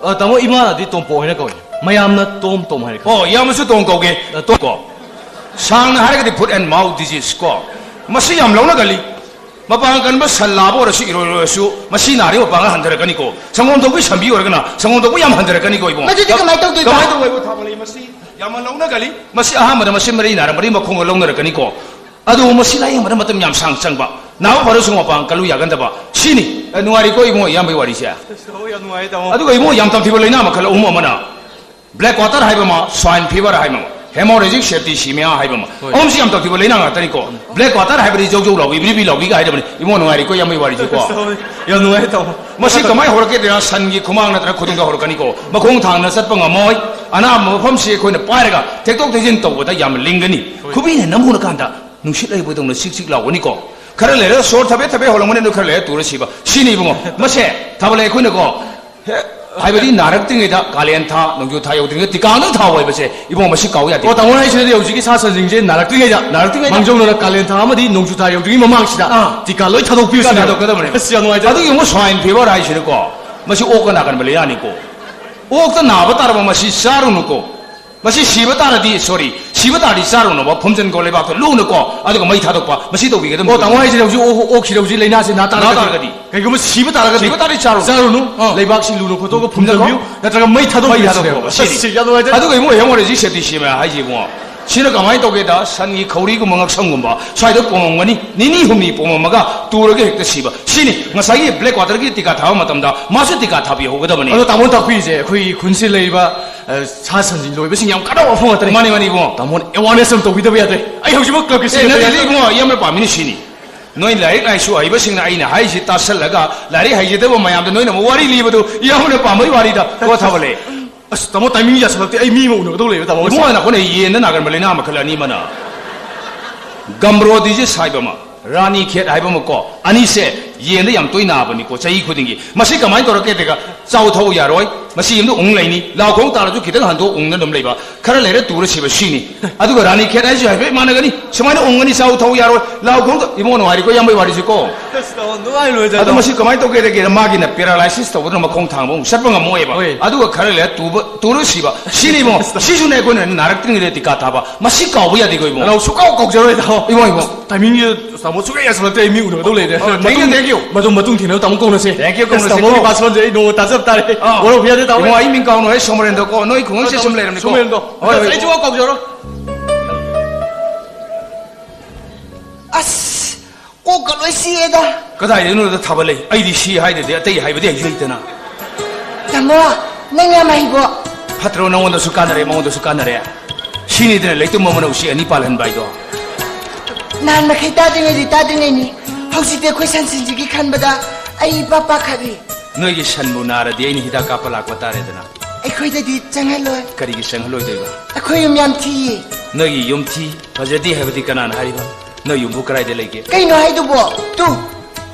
ꯑ, ꯇꯥꯃꯣ, ꯏꯃꯥꯅꯗꯤ ꯇꯣꯝꯄꯣ ꯍꯥꯏꯅ ꯀꯧꯏ꯫ ꯃꯌꯥꯝꯅ ꯇꯣꯝ ꯇꯣꯝ ꯍꯥꯏꯅ ꯀꯧꯏ꯫ ꯑꯣ, ꯏꯌꯥꯝꯕꯁꯨ ꯇꯣꯝ ꯀꯧꯒꯦ꯫ ꯑ, ꯇꯣꯝ ꯀꯣ꯫ ꯁꯥꯡꯅ ꯍꯥꯏꯔꯒꯗꯤ foot and mouth disease ꯀꯣ꯫ ꯃꯁꯤ ꯌꯥꯝ ꯂꯧꯅꯒꯜꯂꯤ꯫ ꯃꯄꯥꯡ ꯀꯟꯕ ꯁꯟ ꯂꯥꯕ ꯑꯣꯏꯔꯁꯨ, ꯏꯔꯣꯏ ꯑꯣꯏꯔꯁꯨ, ꯃꯁꯤ ꯅꯥꯔꯤꯕ ꯃꯄꯥꯡꯒꯜ ꯍꯟꯊꯔꯛꯀꯅꯤꯀꯣ꯫ ꯁꯪꯒꯣꯝ ꯊꯣꯛꯄꯤ ꯁꯟꯕꯤ ꯑꯣꯏꯔꯒꯅ ꯁꯪꯒꯣꯝ ꯊꯣꯛꯄ ꯌꯥꯝ ꯍꯟꯊꯔꯛꯀꯅꯤꯀꯣ, ꯏꯕꯨꯡꯉꯣ꯫ ꯃꯗꯨꯗꯤ ꯀꯃꯥꯏꯅ ꯇꯧꯗꯣꯏꯕ? ꯀꯃꯥꯏꯅ ꯇꯧꯕ, ꯏꯕꯨꯡꯉꯣ? ꯊꯥꯕ ꯂꯩ ꯃꯁꯤ ꯌꯥꯝꯅ ꯂꯧꯅꯒꯜꯂꯤ꯫ ꯃꯁꯤ ꯑꯍꯥꯟꯕꯗ ꯃꯁꯤ ꯃꯔꯤ ꯅꯥꯔꯝꯕꯗꯒꯤ ꯃꯈꯣꯡꯒ ꯂꯧꯅꯔꯛꯀꯅꯤꯀꯣ꯫ ꯑꯗꯨꯕꯨ ꯃꯁꯤ ꯂꯥꯌꯦꯡꯕꯗ ꯃꯇꯝ ꯌꯥꯝ ꯁꯥꯡ ꯆꯪꯕ, ꯅꯥꯕ ꯐꯔꯁꯨ ꯃꯄꯥꯡ ꯀꯜꯂꯨ ꯌꯥꯒꯟꯗꯕ, ꯁꯤꯅꯤ꯫ ꯑ, ꯅꯨꯡꯉꯥꯏꯔꯤꯀꯣ ꯏꯕꯨꯡꯉꯣ, ꯏꯌꯥꯝꯕꯒꯤ ꯋꯥꯔꯤꯁꯦ꯫ ꯑꯣ, ꯌꯥꯝ ꯅꯨꯡꯉꯥꯏ, ꯇꯥꯃꯣ꯫ ꯑꯗꯨꯒ ꯏꯕꯨꯡꯉꯣ, ꯌꯥꯝ ꯇꯝꯊꯤꯕ ꯂꯥꯏꯅꯥ ꯃꯈꯜ ꯑꯍꯨꯝ ꯑꯃꯅ black water ꯍꯥꯏꯕ ꯑꯃ, swine fever ꯍꯥꯏꯕ ꯑꯃ, hemorrhagic septicemia ꯍꯥꯏꯕ ꯑꯃ꯫ ꯍꯣꯏ꯫ ꯑꯍꯨꯝꯁꯤ ꯌꯥꯝ ꯇꯝꯊꯤꯕ ꯂꯥꯏꯅꯥ ꯉꯥꯛꯇꯅꯤꯀꯣ꯫ Black water ꯍꯥꯏꯕꯗꯤ ꯖꯧ ꯖꯧ ꯂꯥꯎꯕꯤ, ꯕ꯭ꯔꯤ ꯕ꯭ꯔꯤ ꯂꯥꯎꯕꯤꯒ ꯍꯥꯏꯗꯕꯅꯤ꯫ ꯏꯕꯨꯡꯉꯣ, ꯅꯨꯡꯉꯥꯏꯔꯤꯀꯣ ꯏꯌꯥꯝꯕꯒꯤ ꯋꯥꯔꯤꯁꯦꯀꯣ꯫ ꯌꯥꯝ ꯅꯨꯡꯉꯥꯏ, ꯇꯥꯃꯣ꯫ ꯃꯁꯤ ꯀꯃꯥꯏꯅ ꯍꯧꯔꯛꯀꯦꯗꯅ, ꯁꯟꯒꯤ ꯈꯨꯃꯥꯡ ꯅꯠꯇ꯭ꯔꯒ ꯈꯨꯗꯨꯝꯗ ꯍꯧꯔꯛꯀꯅꯤꯀꯣ꯫ ꯃꯈꯣꯡ ꯊꯥꯡꯅ ꯆꯠꯄ ꯉꯝꯃꯣꯏ꯫ ꯑꯅꯥꯕ ꯃꯐꯝꯁꯤ ꯑꯩꯈꯣꯏꯅ ꯄꯥꯏꯔꯒ ꯊꯦꯛꯇꯣꯛ ꯊꯦꯛꯆꯤꯟ ꯇꯧꯕꯗ ꯌꯥꯝꯅ ꯂꯤꯡꯒꯅꯤ꯫ ꯍꯣꯏ꯫ ꯈꯨꯕꯤꯅ ꯅꯝꯃꯨꯔꯀꯥꯟꯗ ꯅꯨꯡꯁꯤꯠ ꯂꯩꯕꯗꯧꯅ ꯆꯤꯛ ꯆꯤꯛ ꯂꯥꯎꯒꯅꯤꯀꯣ꯫ ꯈꯔ ꯂꯩꯔꯒ ꯁꯣꯔ ꯊꯕꯦꯠ ꯊꯕꯦꯠ ꯍꯣꯜꯂꯝꯒꯅꯤ, ꯑꯗꯨ ꯈꯔ ꯂꯩꯔꯒ ꯇꯨꯔ ꯁꯤꯕ꯫ ꯁꯤꯅꯤ ꯏꯕꯨꯡꯉꯣ꯫ ꯃꯁꯦ ꯊꯥꯕ ꯂꯩ ꯑꯩꯈꯣꯏꯅꯀꯣ꯫ ꯍꯦ, ꯍꯥꯏꯕꯗꯤ ꯅꯥꯔꯛꯇ꯭ꯔꯤꯉꯩꯗ, ꯀꯥꯂꯦꯟ ꯊꯥ, ꯅꯣꯡꯖꯨ ꯊꯥ ꯌꯧꯗ꯭ꯔꯤꯉꯩꯗ ꯇꯤꯀꯥ ꯑꯃꯇꯪ ꯊꯥꯎ ꯍꯥꯏꯕꯁꯦ, ꯏꯕꯨꯡꯉꯣ, ꯃꯁꯤ ꯀꯥꯎ ꯌꯥꯗꯦ꯫ ꯑꯣ, ꯇꯥꯃꯣ ꯍꯥꯏꯁꯤꯅꯗꯤ ꯍꯧꯖꯤꯛꯀꯤ ꯁꯥ ꯁꯟꯁꯤꯡꯁꯦ ꯅꯥꯔꯛꯇ꯭ꯔꯤꯉꯩꯗ, ꯅꯥꯔꯛꯇ꯭ꯔꯤꯉꯩꯗ꯫ ꯃꯥꯡꯖꯧꯅꯅ ꯀꯥꯂꯦꯟ ꯊꯥ ꯑꯃꯗꯤ ꯅꯣꯡꯖꯨ ꯊꯥ ꯌꯧꯗ꯭ꯔꯤꯉꯩ ꯃꯃꯥꯡꯁꯤꯗ ꯑꯥ꯫ ꯇꯤꯀꯥ ꯂꯣꯏ ꯊꯥꯗꯣꯛꯄꯤꯌꯨ ꯇꯤꯀꯥ ꯁꯤꯅꯦꯕ꯫ ꯊꯥꯗꯣꯛꯀꯗꯕꯅꯦ꯫ ꯑꯁ, ꯌꯥꯝ ꯅꯨꯡꯉꯥꯏꯖꯔꯦ꯫ ꯑꯗꯨꯒꯤ ꯑꯃꯨꯛ swine fever ꯍꯥꯏꯁꯤꯅꯀꯣ, ꯃꯁꯤ ꯑꯣꯛꯀ ꯅꯥꯒꯟꯕ ꯂꯥꯏꯅꯥꯅꯤꯀꯣ꯫ ꯑꯣꯛꯇ ꯅꯥꯕ ꯇꯥꯔꯕ ꯃꯁꯤ ꯆꯥꯔꯨꯅꯨꯀꯣ꯫ ꯃꯁꯤ ꯁꯤꯕ ꯇꯥꯔꯗꯤ, sorry, ꯁꯤꯕ ꯇꯥꯔꯗꯤ ꯆꯥꯔꯨꯅꯣꯕ, ꯐꯨꯝꯖꯤꯟꯈꯣ ꯂꯩꯕꯥꯛꯇ ꯂꯨꯅꯀꯣ, ꯑꯗꯨꯒ ꯃꯩ ꯊꯥꯗꯣꯛꯄ, ꯃꯁꯤ ꯇꯧꯕꯤꯒꯗꯕꯅꯤ꯫ ꯑꯣ, ꯇꯥꯃꯣ ꯍꯥꯏꯁꯤꯅ ꯍꯧꯖꯤꯛ ꯑꯣꯛ, ꯑꯣꯛꯁꯤꯗ ꯍꯧꯖꯤꯛ ꯂꯥꯏꯅꯥꯁꯤ ꯅꯥ ꯇꯥꯔꯒꯗꯤ? ꯅꯥ ꯇꯥꯔꯒꯗꯤ? ꯀꯩꯒꯨꯝꯕ ꯁꯤꯕ ꯇꯥꯔꯒꯗꯤ? ꯁꯤꯕ ꯇꯥꯔꯗꯤ ꯆꯥꯔꯨꯅꯨ꯫ ꯆꯥꯔꯨꯅꯨ꯫ ꯑꯥ꯫ ꯂꯩꯕꯥꯛꯁꯤ ꯂꯨꯅ ꯈꯣꯠꯇꯣꯛꯑꯒ ꯐꯨꯝꯖꯤꯟꯕꯤꯌꯨ, ꯐꯨꯝꯖꯤꯜꯂꯣ꯫ ꯅꯠꯇ꯭ꯔꯒ ꯃꯩ ꯊꯥꯗꯣꯛꯄꯤꯌꯨ ꯃꯩ ꯊꯥꯗꯣꯛꯄ, ꯁꯤꯅꯦꯕ꯫ ꯁꯤꯅꯦꯕ꯫ ꯑꯁꯤ ꯌꯥꯝ ꯅꯨꯡꯉꯥꯏꯖꯔꯦ꯫ ꯑꯗꯨꯒ ꯏꯕꯨꯡꯉꯣ, hemorrhagic septicemia ꯍꯥꯏꯁꯤ ꯏꯕꯨꯡꯉꯣ, ꯁꯤꯅ ꯀꯃꯥꯏꯅ ꯇꯧꯒꯦꯗ, ꯁꯟꯒꯤ ꯈꯧꯔꯤꯒꯨꯝꯕ ꯉꯛꯁꯝꯒꯨꯝꯕ ꯁ꯭ꯋꯥꯏꯗ ꯄꯣꯝꯃꯝꯒꯅꯤ, ꯅꯤꯅꯤ ꯍꯨꯝꯅꯤ ꯄꯣꯝꯃꯝꯃꯒ ꯇꯨꯔꯒ ꯍꯦꯛꯇ ꯁꯤꯕ꯫ ꯁꯤꯅꯤ ꯉꯁꯥꯏꯒꯤ black water ꯒꯤ ꯇꯤꯀꯥ ꯊꯥꯕ ꯃꯇꯝꯗ ꯃꯥꯁꯨ ꯇꯤꯀꯥ ꯊꯥꯕꯤꯍꯧꯒꯗꯕꯅꯤ꯫ ꯑꯗꯣ ꯇꯥꯃꯣꯅ ꯇꯥꯛꯄꯤꯔꯤꯁꯦ ꯑꯩꯈꯣꯏꯒꯤ ꯈꯨꯟꯁꯤ ꯂꯩꯔꯤꯕ ꯑ, ꯁꯥ ꯁꯟꯁꯤꯡ ꯂꯣꯏꯕꯁꯤꯡ ꯌꯥꯝ ꯀꯥꯟꯅꯕ ꯋꯥꯐꯝ ꯉꯥꯛꯇꯅꯤ꯫ ꯃꯥꯅꯤ, ꯃꯥꯅꯤ, ꯏꯕꯨꯡꯉꯣ꯫ ꯇꯥꯃꯣꯅ awareness ꯑꯃ ꯇꯧꯕꯤꯗꯕ ꯌꯥꯗ꯭ꯔꯦ꯫ ꯑꯩ ꯍꯧꯖꯤꯛꯃꯛ club ꯀꯤ ꯑꯦ, secretary ꯅꯠꯇꯦ, ꯏꯕꯨꯡꯉꯣ, ꯏꯌꯥꯝꯕꯅ ꯄꯥꯝꯃꯤꯅꯤ ꯁꯤꯅꯤ꯫ ꯅꯣꯏ ꯂꯥꯏꯔꯤꯛ ꯂꯥꯏꯁꯨ ꯍꯩꯕꯁꯤꯡꯅ ꯑꯩꯅ ꯍꯥꯏꯔꯤꯁꯤ ꯇꯥꯁꯜꯂꯒ, ꯂꯥꯏꯔꯤꯛ ꯍꯩꯖꯗꯕ ꯃꯌꯥꯝꯗ ꯅꯣꯏꯅ ꯑꯃꯨꯛ ꯋꯥꯔꯤ ꯂꯤꯕꯗꯨ ꯏꯌꯥꯝꯕꯅ ꯄꯥꯝꯕꯩ ꯋꯥꯔꯤꯗ꯫ ꯀꯣ, ꯊꯥꯕ ꯂꯩ꯫ ꯑꯁ, ꯇꯥꯃꯣ, timing ꯌꯥꯁꯜꯂꯛꯇꯦ꯫ ꯑꯩ ꯃꯤ ꯑꯃ ꯎꯅꯒꯗꯧ ꯂꯩꯕ, ꯇꯥꯃꯣ꯫ ꯏꯕꯨꯡꯉꯣ, ꯅꯈꯣꯏꯅ ꯌꯦꯟꯗ ꯅꯥꯒꯟꯕ ꯂꯥꯏꯅꯥ ꯃꯈꯜ ꯑꯅꯤ ꯑꯃꯅ ꯒꯝꯕ꯭ꯔꯣ disease ꯍꯥꯏꯕ ꯑꯃ, ꯔꯥꯅꯤ ꯈꯦꯠ ꯍꯥꯏꯕ ꯑꯃ ꯀꯣ, ꯑꯅꯤꯁꯦ ꯌꯦꯟꯗ ꯌꯥꯝ ꯇꯣꯏ ꯅꯥꯕꯅꯤꯀꯣ ꯆꯍꯤ ꯈꯨꯗꯤꯡꯒꯤ꯫ ꯃꯁꯤ ꯀꯃꯥꯏꯅ ꯇꯧꯔꯛꯀꯦ ꯍꯥꯏꯔꯒ, ꯆꯥꯎ ꯊꯛꯎ ꯌꯥꯔꯣꯏ, ꯃꯁꯤ ꯌꯨꯝꯗ ꯎꯪ ꯂꯩꯅꯤ, ꯂꯥꯎ ꯈꯣꯡ ꯇꯥꯔꯁꯨ ꯈꯤꯇꯪ ꯍꯟꯗꯣꯛ ꯎꯪꯅ ꯑꯗꯨꯝ ꯂꯩꯕ, ꯈꯔ ꯂꯩꯔ ꯇꯨꯔ ꯁꯤꯕ, ꯁꯤꯅꯤ꯫ ꯑꯗꯨꯒ ꯔꯥꯅꯤ ꯈꯦꯠ ꯍꯥꯏꯁꯨ ꯍꯥꯏꯐꯦꯠ ꯃꯥꯟꯅꯒꯅꯤ, ꯁꯨꯃꯥꯏꯅ ꯎꯪꯒꯅꯤ, ꯆꯥꯎ ꯊꯧ ꯌꯥꯔꯣꯏ, ꯂꯥꯎ ꯈꯣꯡ ꯇ-, ꯏꯕꯨꯡꯉꯣ ꯅꯨꯡꯉꯥꯏꯔꯤꯀꯣ, ꯏꯌꯥꯝꯕꯩ ꯋꯥꯔꯤꯁꯤꯀꯣ꯫ ꯑꯁ, ꯇꯥꯃꯣ, ꯅꯨꯡꯉꯥꯏ ꯂꯣꯏꯗ, ꯑꯗꯣ ꯇꯥꯃꯣ꯫ ꯃꯁꯤ ꯀꯃꯥꯏꯅ ꯇꯧꯒꯦꯗꯒꯦꯗ, ꯃꯥꯒꯤꯅ paralysis ꯇꯧꯗꯅ ꯃꯈꯣꯡ ꯊꯥꯡꯕ ꯑꯃꯨꯛ ꯆꯠꯄ ꯉꯝꯃꯣꯏꯕ꯫ ꯍꯣꯏ꯫ ꯑꯗꯨꯒ ꯈꯔ ꯂꯩꯔ ꯇꯨꯕ, ꯇꯨꯔ ꯁꯤꯕ, ꯁꯤꯅꯤ ꯏꯕꯨꯡꯉꯣ꯫ ꯁꯤꯁꯨꯅꯦ ꯑꯩꯈꯣꯏꯅ ꯅꯥꯔꯛꯇ꯭ꯔꯤꯉꯩꯗ ꯇꯤꯀꯥ ꯊꯥꯕ, ꯃꯁꯤ ꯀꯥꯎꯕ ꯌꯥꯗꯦꯀꯣ ꯏꯕꯨꯡꯉꯣ꯫ ꯅꯅꯥꯎ ꯁꯨꯀꯥꯎ ꯀꯥꯎꯖꯔꯣꯏ, ꯇꯥꯃꯣ꯫ ꯏꯕꯨꯡꯉꯣ, ꯏꯕꯨꯡꯉꯣ꯫ Timing ꯁꯦ ꯇꯥꯃꯣ ꯁꯨꯛꯌꯥ ꯌꯥꯁꯤꯜꯂꯛꯇ꯭ꯔꯦ, ꯑꯩ ꯃꯤ ꯎꯅꯒꯗꯧ ꯂꯩꯔꯦ꯫ ꯑꯣ, thank you, ꯃꯇꯨꯡ, thank you꯫ ꯃꯇꯨꯡ ꯃꯇꯨꯡ ꯊꯦꯡꯅꯕ ꯇꯥꯃꯣ ꯀꯧꯅꯁꯦ꯫ Thank you, ꯑꯁ, ꯀꯧꯅꯁꯦ, ꯇꯥꯃꯣꯒꯤ ꯀꯣ꯫ Password ꯁꯦ ꯑꯩ ꯅꯣꯡꯃ ꯇꯥꯖꯕ ꯇꯥꯔꯦ꯫ ꯑꯥ꯫ ꯋꯥꯔꯧꯕ ꯌꯥꯗꯦ, ꯇꯥꯃꯣ꯫ ꯏꯕꯨꯡꯉꯣ, ꯑꯩ ꯃꯤꯡ ꯀꯥꯎꯅꯨ, ꯑꯩ ꯁꯣꯃꯣꯔꯦꯟꯗ꯭ꯔꯣ ꯀꯣ꯫ ꯅꯣꯏ ꯈꯨꯡꯒꯪꯁꯦ ꯁꯨꯝ ꯂꯩꯔꯝꯅꯤꯀꯣ꯫ ꯁꯣꯃꯣꯔꯦꯟꯗ꯭ꯔꯣ꯫ ꯍꯣꯏ, ꯑꯁ, ꯍꯣꯏ꯫ ꯑꯩ ꯁꯨꯡꯀꯥꯎ ꯀꯥꯎꯖꯔꯣꯏ꯫ ꯑꯁ, ꯀꯣꯛꯀ ꯂꯣꯏ ꯆꯤꯛꯑꯦꯗ꯫ ꯀꯗꯥꯏꯗꯩꯅꯣꯗ ꯊꯥꯕꯜ ꯂꯩ? ꯑꯩꯗꯤ ꯁꯤ ꯍꯥꯏꯗ꯭ꯔꯗꯤ ꯑꯇꯩ ꯍꯥꯏꯕꯗꯤ ꯍꯩꯁꯨ ꯍꯩꯇꯅ꯫ ꯇꯥꯃꯣ, ꯅꯪ ꯌꯥꯝ ꯍꯩꯕꯣ꯫ ꯐꯠꯇ꯭ꯔꯣ? ꯅꯉꯣꯟꯗꯁꯨ ꯀꯥꯟꯅꯔꯦ, ꯃꯉꯣꯟꯗꯁꯨ ꯀꯥꯟꯅꯔꯦ꯫ ꯁꯤꯅꯤꯗꯅ ꯂꯩꯇꯨꯝꯕ ꯃꯅꯧꯁꯤ ꯑꯅꯤ ꯄꯥꯜꯍꯟꯕ ꯍꯥꯏꯗꯣ꯫ ꯅꯍꯥꯟ ꯃꯈꯩ ꯇꯥꯗ꯭ꯔꯤꯉꯩꯗꯤ ꯇꯥꯗ꯭ꯔꯤꯉꯩꯅꯤ꯫ ꯍꯧꯖꯤꯛꯇꯤ ꯑꯩꯈꯣꯏ ꯁꯟꯁꯤꯡꯁꯤꯒꯤ ꯈꯟꯕꯗ ꯑꯩ ꯏꯄꯥ ꯄꯥꯈꯠꯂꯤ꯫ ꯅꯣꯏꯒꯤ ꯁꯟꯕꯨ ꯅꯥꯔꯗꯤ ꯑꯩꯅ ꯍꯤꯗꯥꯛ ꯀꯥꯞꯄ ꯂꯥꯛꯄ ꯇꯥꯔꯦꯗꯅ꯫ ꯑꯩꯈꯣꯏꯗꯗꯤ ꯆꯪꯍꯜꯂꯣꯏ꯫ ꯀꯔꯤꯒꯤ ꯆꯪꯍꯜꯂꯣꯏꯗꯣꯏꯕ? ꯑꯩꯈꯣꯏ ꯌꯨꯝ ꯌꯥꯝ ꯊꯤꯌꯦ꯫ ꯅꯣꯏꯒꯤ ꯌꯨꯝ ꯊꯤ, ꯐꯖꯗꯦ ꯍꯥꯏꯕꯗꯤ ꯀꯅꯥꯅ ꯍꯥꯏꯔꯤꯕ? ꯅꯣꯏ ꯌꯨꯝꯕꯨ ꯀꯗꯥꯏꯗ ꯂꯩꯒꯦ? ꯀꯩꯅꯣ ꯍꯥꯏꯗꯨꯕꯣ? ꯇꯨ,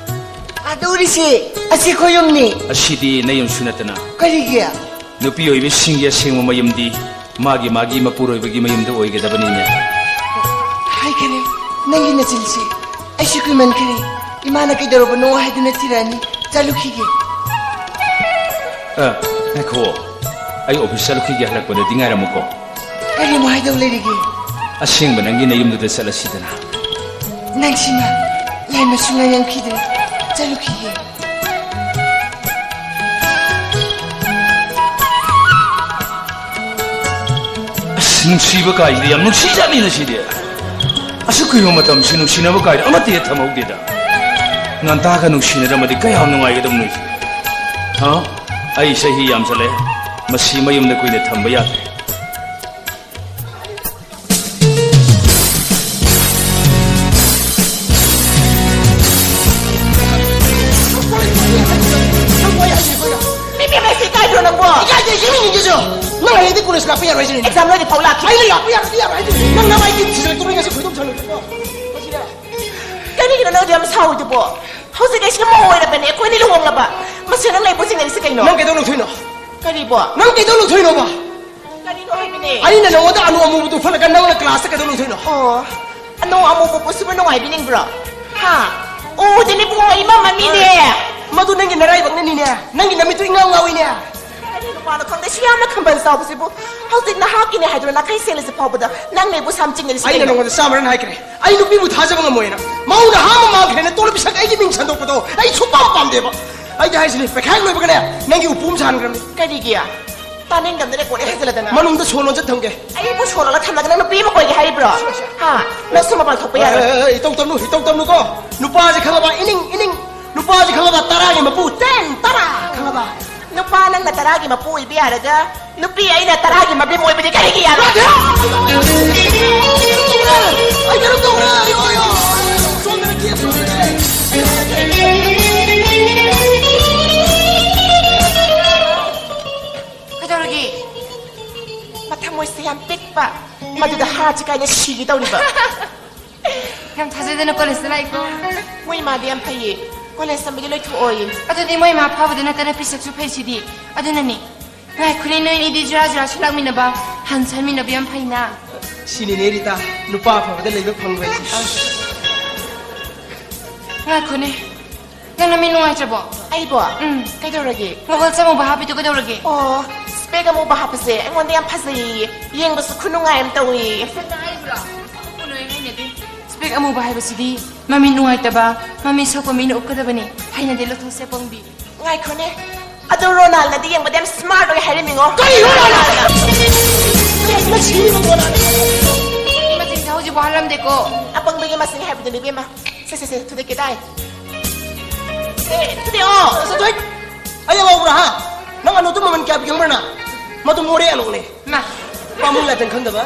ꯑꯥꯗ ꯎꯔꯤꯁꯤ, ꯑꯁꯤ ꯑꯩꯈꯣꯏ ꯌꯨꯝꯅꯤ꯫ ꯑꯁꯤꯗꯤ ꯅꯌꯨꯝꯁꯨ ꯅꯠꯇꯅ꯫ ꯀꯔꯤꯒꯤ? ꯅꯨꯄꯤ ꯑꯣꯏꯕꯤꯁꯤꯡꯒꯤ ꯑꯁꯦꯡꯕ ꯃꯌꯨꯝꯗꯤ ꯃꯥꯒꯤ ꯃꯥꯒꯤ ꯃꯄꯨꯔꯣꯏꯕꯒꯤ ꯃꯌꯨꯝꯗ ꯑꯣꯏꯒꯗꯕꯅꯤꯅꯦ꯫ ꯍꯥꯏꯈ꯭ꯔꯦ, ꯅꯪꯒꯤ ꯅꯆꯤꯟꯁꯤ꯫ ꯑꯩꯁꯨ ꯀꯨꯏꯃꯟꯈ꯭ꯔꯦ꯫ ꯏꯃꯥꯅ ꯀꯩꯗꯧꯔꯕꯅꯣ ꯍꯥꯏꯗꯨꯅ ꯊꯤꯔꯛꯑꯅꯤ꯫ ꯆꯠꯂꯨꯈꯤꯒꯦ꯫ ꯑ, ꯉꯥꯏꯈꯣ꯫ ꯑꯩ office ꯆꯠꯂꯨꯈꯤꯒꯦ, ꯍꯜꯂꯛꯄꯗꯗꯤ ꯉꯥꯏꯔꯝꯃꯨꯀꯣ꯫ ꯀꯔꯤ ꯑꯃꯨꯛ ꯍꯥꯏꯗꯧ ꯂꯩꯔꯤꯒꯦ? ꯑꯁꯦꯡꯕ ꯅꯪꯒꯤ ꯅꯌꯨꯝꯗꯨꯗ ꯆꯠꯂꯁꯤꯗꯅ꯫ ꯅꯪꯁꯤꯅ ꯂꯥꯏꯃ ꯁꯨꯡꯉꯥꯏ ꯉꯝꯈꯤꯗ꯭ꯔꯦ꯫ ꯆꯠꯂꯨꯈꯤꯒꯦ꯫ ꯑꯁ, ꯅꯨꯡꯁꯤꯕ ꯀꯥꯏꯁꯤꯗꯤ ꯌꯥꯝ ꯅꯨꯡꯁꯤꯖꯥꯠꯅꯤꯅ ꯁꯤꯗꯤ꯫ ꯑꯁꯨꯛ ꯀꯨꯏꯕ ꯃꯇꯝꯁꯤ ꯅꯨꯡꯁꯤꯅꯕ ꯀꯥꯏꯗ ꯑꯃꯠꯇ ꯍꯦꯛ ꯊꯝꯍꯧꯗꯦꯗ꯫ ꯉꯟꯇꯥꯒ ꯅꯨꯡꯁꯤꯅꯔꯝꯃꯗꯤ ꯀꯌꯥꯝ ꯅꯨꯡꯉꯥꯏꯒꯗꯕꯅꯣ ꯁꯤ꯫ ꯍꯥ? ꯑꯩ ꯆꯍꯤ ꯌꯥꯝꯁꯜꯂꯛꯑꯦ꯫ ꯃꯁꯤ ꯃꯌꯨꯝꯗ ꯀꯨꯏꯅ ꯊꯝꯕ ꯌꯥꯗ꯭ꯔꯦ꯫ ꯃꯤ ꯃꯤ ꯃꯁꯤ ꯏꯀꯥꯏꯗ꯭ꯔꯣ ꯅꯪꯕꯣ? ꯏꯀꯥꯏꯗꯦ, ꯌꯦꯡꯅꯤꯡꯗꯦꯁꯨ꯫ ꯅꯪ ꯍꯌꯦꯡꯗꯤ college ꯂꯥꯛꯄ ꯌꯥꯔꯣꯏ ꯍꯥꯏꯁꯤꯅꯤ꯫ Exam ꯂꯣꯏꯗ꯭ꯔꯤ ꯐꯥꯎ ꯂꯥꯛꯈꯤ꯫ ꯑꯩꯅ ꯂꯥꯛꯄ ꯌꯥꯔꯣꯏꯗꯤ ꯌꯥꯔꯣꯏ ꯍꯥꯏꯁꯤꯅꯤ꯫ ꯅꯪ ꯅꯃꯥꯏ ꯀꯤꯟ ꯊꯤꯖꯤꯜꯂꯛꯇꯕ ꯉꯁꯤ ꯈꯣꯏꯗꯧ ꯁꯥꯎꯅꯤꯡꯉꯦꯀꯣ꯫ ꯃꯁꯤꯅ ꯀꯔꯤꯒꯤꯅꯣ ꯅꯪ ꯑꯗꯨ ꯌꯥꯝ ꯁꯥꯎꯔꯤꯗꯨꯕꯣ? ꯍꯧꯖꯤꯛ ꯑꯩꯁꯤꯅ ꯃꯧ ꯑꯣꯏꯔꯕꯅꯦ, ꯑꯩꯈꯣꯏꯅꯤ ꯂꯨꯍꯣꯡꯂꯕ꯫ ꯃꯁꯤ ꯅꯪ ꯂꯩꯕꯨ ꯆꯤꯡꯅꯔꯤꯁꯤ ꯀꯩꯅꯣ? ꯅꯪ ꯀꯩꯗꯧ ꯂꯧꯊꯣꯛꯏꯅꯣ? ꯀꯔꯤꯕꯣ? ꯅꯪ ꯀꯩꯗꯧ ꯂꯧꯊꯣꯛꯏꯅꯣꯕ? ꯀꯔꯤꯅꯣ ꯍꯥꯏꯕꯅꯦ? ꯑꯩꯅ ꯅꯉꯣꯟꯗ ꯑꯅꯨ ꯑꯃꯨꯕꯗꯨ ꯎꯠꯍꯜꯂꯒ ꯅꯪꯅ class ꯇ ꯀꯩꯗꯧ ꯂꯧꯊꯣꯛꯏꯅꯣ? ꯑꯣ, ꯑꯅꯨ ꯑꯃꯨꯕ ꯎꯕꯁꯤꯕꯨ ꯅꯨꯡꯉꯥꯏꯕꯤꯅꯤꯡꯕ꯭ꯔꯣ? ꯍꯥ? ꯎꯗꯦꯅꯦ ꯏꯕꯨꯡꯉꯣ, ꯏꯃꯝ ꯃꯝꯃꯤꯅꯦ꯫ ꯃꯗꯨ ꯅꯪꯒꯤ ꯅꯔꯥꯏꯕꯛꯅꯅꯤꯅꯦ꯫ ꯅꯪꯒꯤ ꯅꯃꯤꯠꯇꯨ ꯏꯉꯥꯎ ꯉꯥꯎꯏꯅꯦ꯫ ꯀꯔꯤ ꯅꯨꯄꯥꯅꯣ ꯈꯪꯗꯦ, ꯁꯤ ꯌꯥꯝꯅ ꯈꯝꯕꯜ ꯆꯥꯎꯕꯁꯤꯕꯨ꯫ ꯍꯧꯖꯤꯛ ꯅꯍꯥꯛꯀꯤꯅꯦ ꯍꯥꯏꯗꯨꯅ ꯅꯥꯈꯩ ꯁꯦꯜꯂꯤꯁꯤ ꯐꯥꯎꯕꯗ ꯅꯪꯅ ꯑꯩꯕꯨ ꯁꯥꯝ ꯆꯤꯡꯅꯔꯤꯁꯤ ꯑꯩꯅ ꯀꯩꯅꯣ? ꯅꯉꯣꯟꯗ ꯆꯥꯝꯃꯔꯛ ꯍꯥꯏꯈ꯭ꯔꯦ, ꯑꯩ ꯅꯨꯄꯤꯕꯨ ꯊꯥꯖꯕ ꯉꯝꯃꯣꯏꯅ꯫ ꯃꯧꯅ ꯑꯍꯥꯟꯕ ꯃꯥꯡꯈ꯭ꯔꯦꯅ ꯇꯣꯂꯣꯞ ꯄꯤꯁꯛ ꯑꯩꯒꯤ ꯃꯤꯡ ꯁꯟꯗꯣꯛꯄꯗꯣ ꯑꯩ ꯁꯨꯡꯄꯥꯝ ꯄꯥꯝꯗꯦꯕ꯫ ꯑꯩꯗꯤ ꯍꯥꯏꯁꯤꯅꯤ, ꯄꯩꯈꯥ ꯍꯦꯛ ꯂꯣꯏꯕꯒꯅꯦ ꯅꯪꯒꯤ ꯎꯄꯨ ꯑꯃ ꯁꯥꯍꯟꯈ꯭ꯔꯕꯅꯤ꯫ ꯀꯔꯤꯒꯤ? ꯇꯥꯅꯤꯡꯗꯕꯅ record ꯍꯦꯛ ꯍꯦꯟꯖꯤꯜꯂꯗꯅ꯫ ꯃꯅꯨꯡꯗ ꯁꯣ ꯂꯣꯟꯖꯟ ꯊꯝꯒꯦ꯫ ꯑꯩꯕꯨ ꯁꯣ ꯂꯣꯜꯂ ꯊꯝꯂꯒ ꯅꯪ ꯅꯨꯄꯤ ꯑꯃ ꯀꯣꯏꯒꯦ ꯍꯥꯏꯔꯤꯕ꯭ꯔꯣ? ꯍꯥ? ꯅꯪꯁꯨ ꯃꯄꯥꯟ ꯊꯣꯛꯄ ꯌꯥꯔꯣꯏ꯫ ꯑꯦ, ꯑꯦ, ꯑꯦ, ꯏꯇꯧ ꯇꯧꯅꯨ, ꯏꯇꯧ ꯇꯧꯅꯨꯀꯣ꯫ ꯅꯨꯄꯥꯁꯦ ꯈꯪꯉꯕ? ꯏꯅꯤꯡ, ꯏꯅꯤꯡ꯫ ꯅꯨꯄꯥꯁꯦ ꯈꯪꯉꯕ? ꯇꯔꯥꯒꯤ ꯃꯄꯨ, ten, ꯇꯔꯥ, ꯈꯪꯉꯕ? ꯅꯨꯄꯥ ꯅꯪꯅ ꯇꯔꯥꯒꯤ ꯃꯄꯨ ꯑꯣꯏꯕ ꯌꯥꯔꯒ ꯅꯨꯄꯤ ꯑꯩꯅ ꯇꯔꯥꯒꯤ ꯃꯕꯦꯝ ꯑꯣꯏꯕꯗꯤ ꯀꯔꯤꯒꯤ ꯌꯥꯔꯣꯏ? ꯑꯩ ꯀꯩꯅꯣꯝ ꯇꯧꯔꯦ, ꯑꯌꯣ, ꯑꯌꯣ꯫ ꯁꯣꯝꯗꯅ case ꯇꯧꯔꯦ꯫ ꯀꯩꯗꯧꯔꯒꯦ? ꯃꯊꯃꯣꯏꯁꯦ ꯌꯥꯝ ꯄꯤꯛꯄ, ꯃꯗꯨꯗ heart ꯁꯦ ꯀꯥꯏꯅ ꯁꯤꯒꯦ ꯇꯧꯔꯤꯕ꯫ ꯌꯥꯝ ꯊꯥꯖꯗꯅ college ꯇ ꯂꯥꯛꯏꯀꯣ꯫ ꯃꯣꯏ ꯏꯃꯥꯗꯤ ꯌꯥꯝ ꯐꯩꯌꯦ, college ꯇꯝꯕꯗꯤ ꯂꯣꯏꯊꯣꯛꯑꯣꯌꯦ꯫ ꯑꯗꯨꯗꯤ ꯃꯣꯏ ꯏꯃꯥ ꯐꯕꯗ ꯅꯠꯇꯅ ꯄꯤꯁꯛꯁꯨ ꯐꯩꯁꯤꯗꯤ꯫ ꯑꯗꯨꯅꯅꯤ꯫ ꯉꯥꯏꯈꯣꯅꯦ, ꯅꯣꯏ ꯑꯅꯤꯗꯤ ꯖꯨꯔꯥ ꯖꯨꯔꯥꯁꯨ ꯂꯥꯛꯃꯤꯟꯅꯕ, ꯍꯟꯁꯨ ꯍꯟꯃꯤꯟꯅꯕ ꯌꯥꯝ ꯐꯩꯅ꯫ ꯁꯤꯅꯤꯅꯦ ꯔꯤꯇꯥ, ꯅꯨꯄꯥ ꯑꯐꯕꯗ ꯂꯩꯕ ꯐꯪꯕ ꯍꯥꯏꯁꯦ꯫ ꯉꯥꯏꯈꯣꯅꯦ, ꯅꯪ ꯅꯃꯤꯠ ꯅꯨꯡꯉꯥꯏꯇ꯭ꯔꯕꯣ? ꯑꯩꯕꯣ? ꯎꯝ꯫ ꯀꯩꯗꯧꯔꯒꯦ? Goggles ꯑꯃꯨꯕ ꯍꯥꯞꯄꯤꯗꯣ ꯀꯩꯗꯧꯔꯒꯦ? ꯑꯣ, spec ꯑꯃꯨꯕ ꯍꯥꯞꯄꯁꯦ ꯑꯩꯉꯣꯟꯗ ꯌꯥꯝ ꯐꯖꯩꯌꯦ, ꯌꯦꯡꯕꯁꯨ ꯈꯨꯅꯨꯡꯉꯥꯏ ꯑꯃ ꯇꯧꯏ꯫ ꯇꯁꯦꯡꯅ ꯍꯥꯏꯕ꯭ꯔꯣ? ꯈꯨꯅꯨꯡꯉꯥꯏ ꯍꯥꯏꯅꯗꯦ꯫ Spec ꯑꯃꯨꯕ ꯍꯥꯏꯕꯁꯤꯗꯤ ꯃꯃꯤꯠ ꯅꯨꯡꯉꯥꯏꯇꯕ, ꯃꯃꯤꯠ ꯁꯣꯛꯄ ꯃꯤꯅ ꯎꯞꯀꯗꯕꯅꯤ꯫ ꯍꯩꯅꯗꯦ, ꯂꯧꯊꯣꯛꯁꯦ, ꯑꯄꯪꯕꯤ꯫ ꯉꯥꯏꯈꯣꯅꯦ, ꯑꯗꯨ ꯔꯣꯅꯥꯜꯅꯗꯤ ꯌꯦꯡꯕꯗ ꯌꯥꯝ smart ꯑꯣꯏ ꯍꯥꯏꯔꯝꯃꯤꯉꯣ꯫ ꯀꯔꯤ ꯔꯣꯅꯥꯜꯅ? ꯀꯔꯤꯅ ꯁꯤꯔꯤꯕ ꯔꯣꯅꯥꯜꯅ? ꯃꯆꯤꯡ ꯊꯥꯎꯁꯤꯕꯨ ꯍꯥꯜꯂꯝꯗꯦꯀꯣ꯫ ꯑꯄꯪꯕꯒꯤ ꯃꯆꯤꯡ ꯍꯥꯏꯕꯗꯨꯅꯤ, ꯏꯕꯦꯝꯃ꯫ ꯁꯦ, ꯁꯦ, ꯁꯦ, ꯊꯨꯗꯦꯛꯀꯦ ꯇꯥꯏ꯫ ꯁꯦ, ꯊꯨꯗꯦꯛꯑꯣ꯫ ꯆꯠꯊꯣꯏ, ꯑꯩ ꯑꯉꯥꯎꯕ꯭ꯔꯥ, ꯍꯥ? ꯅꯪ ꯑꯅꯣꯛꯇꯨ ꯃꯃꯜ ꯀꯌꯥ ꯄꯤ ꯈꯪꯕ꯭ꯔꯥ ꯅꯪ? ꯃꯗꯨ ꯃꯣꯔꯦ ꯑꯅꯣꯛꯅꯦ꯫ ꯃꯥ꯫ ꯄꯥꯝꯃꯨ ꯂꯥꯏꯇꯪ ꯈꯪꯗꯕ?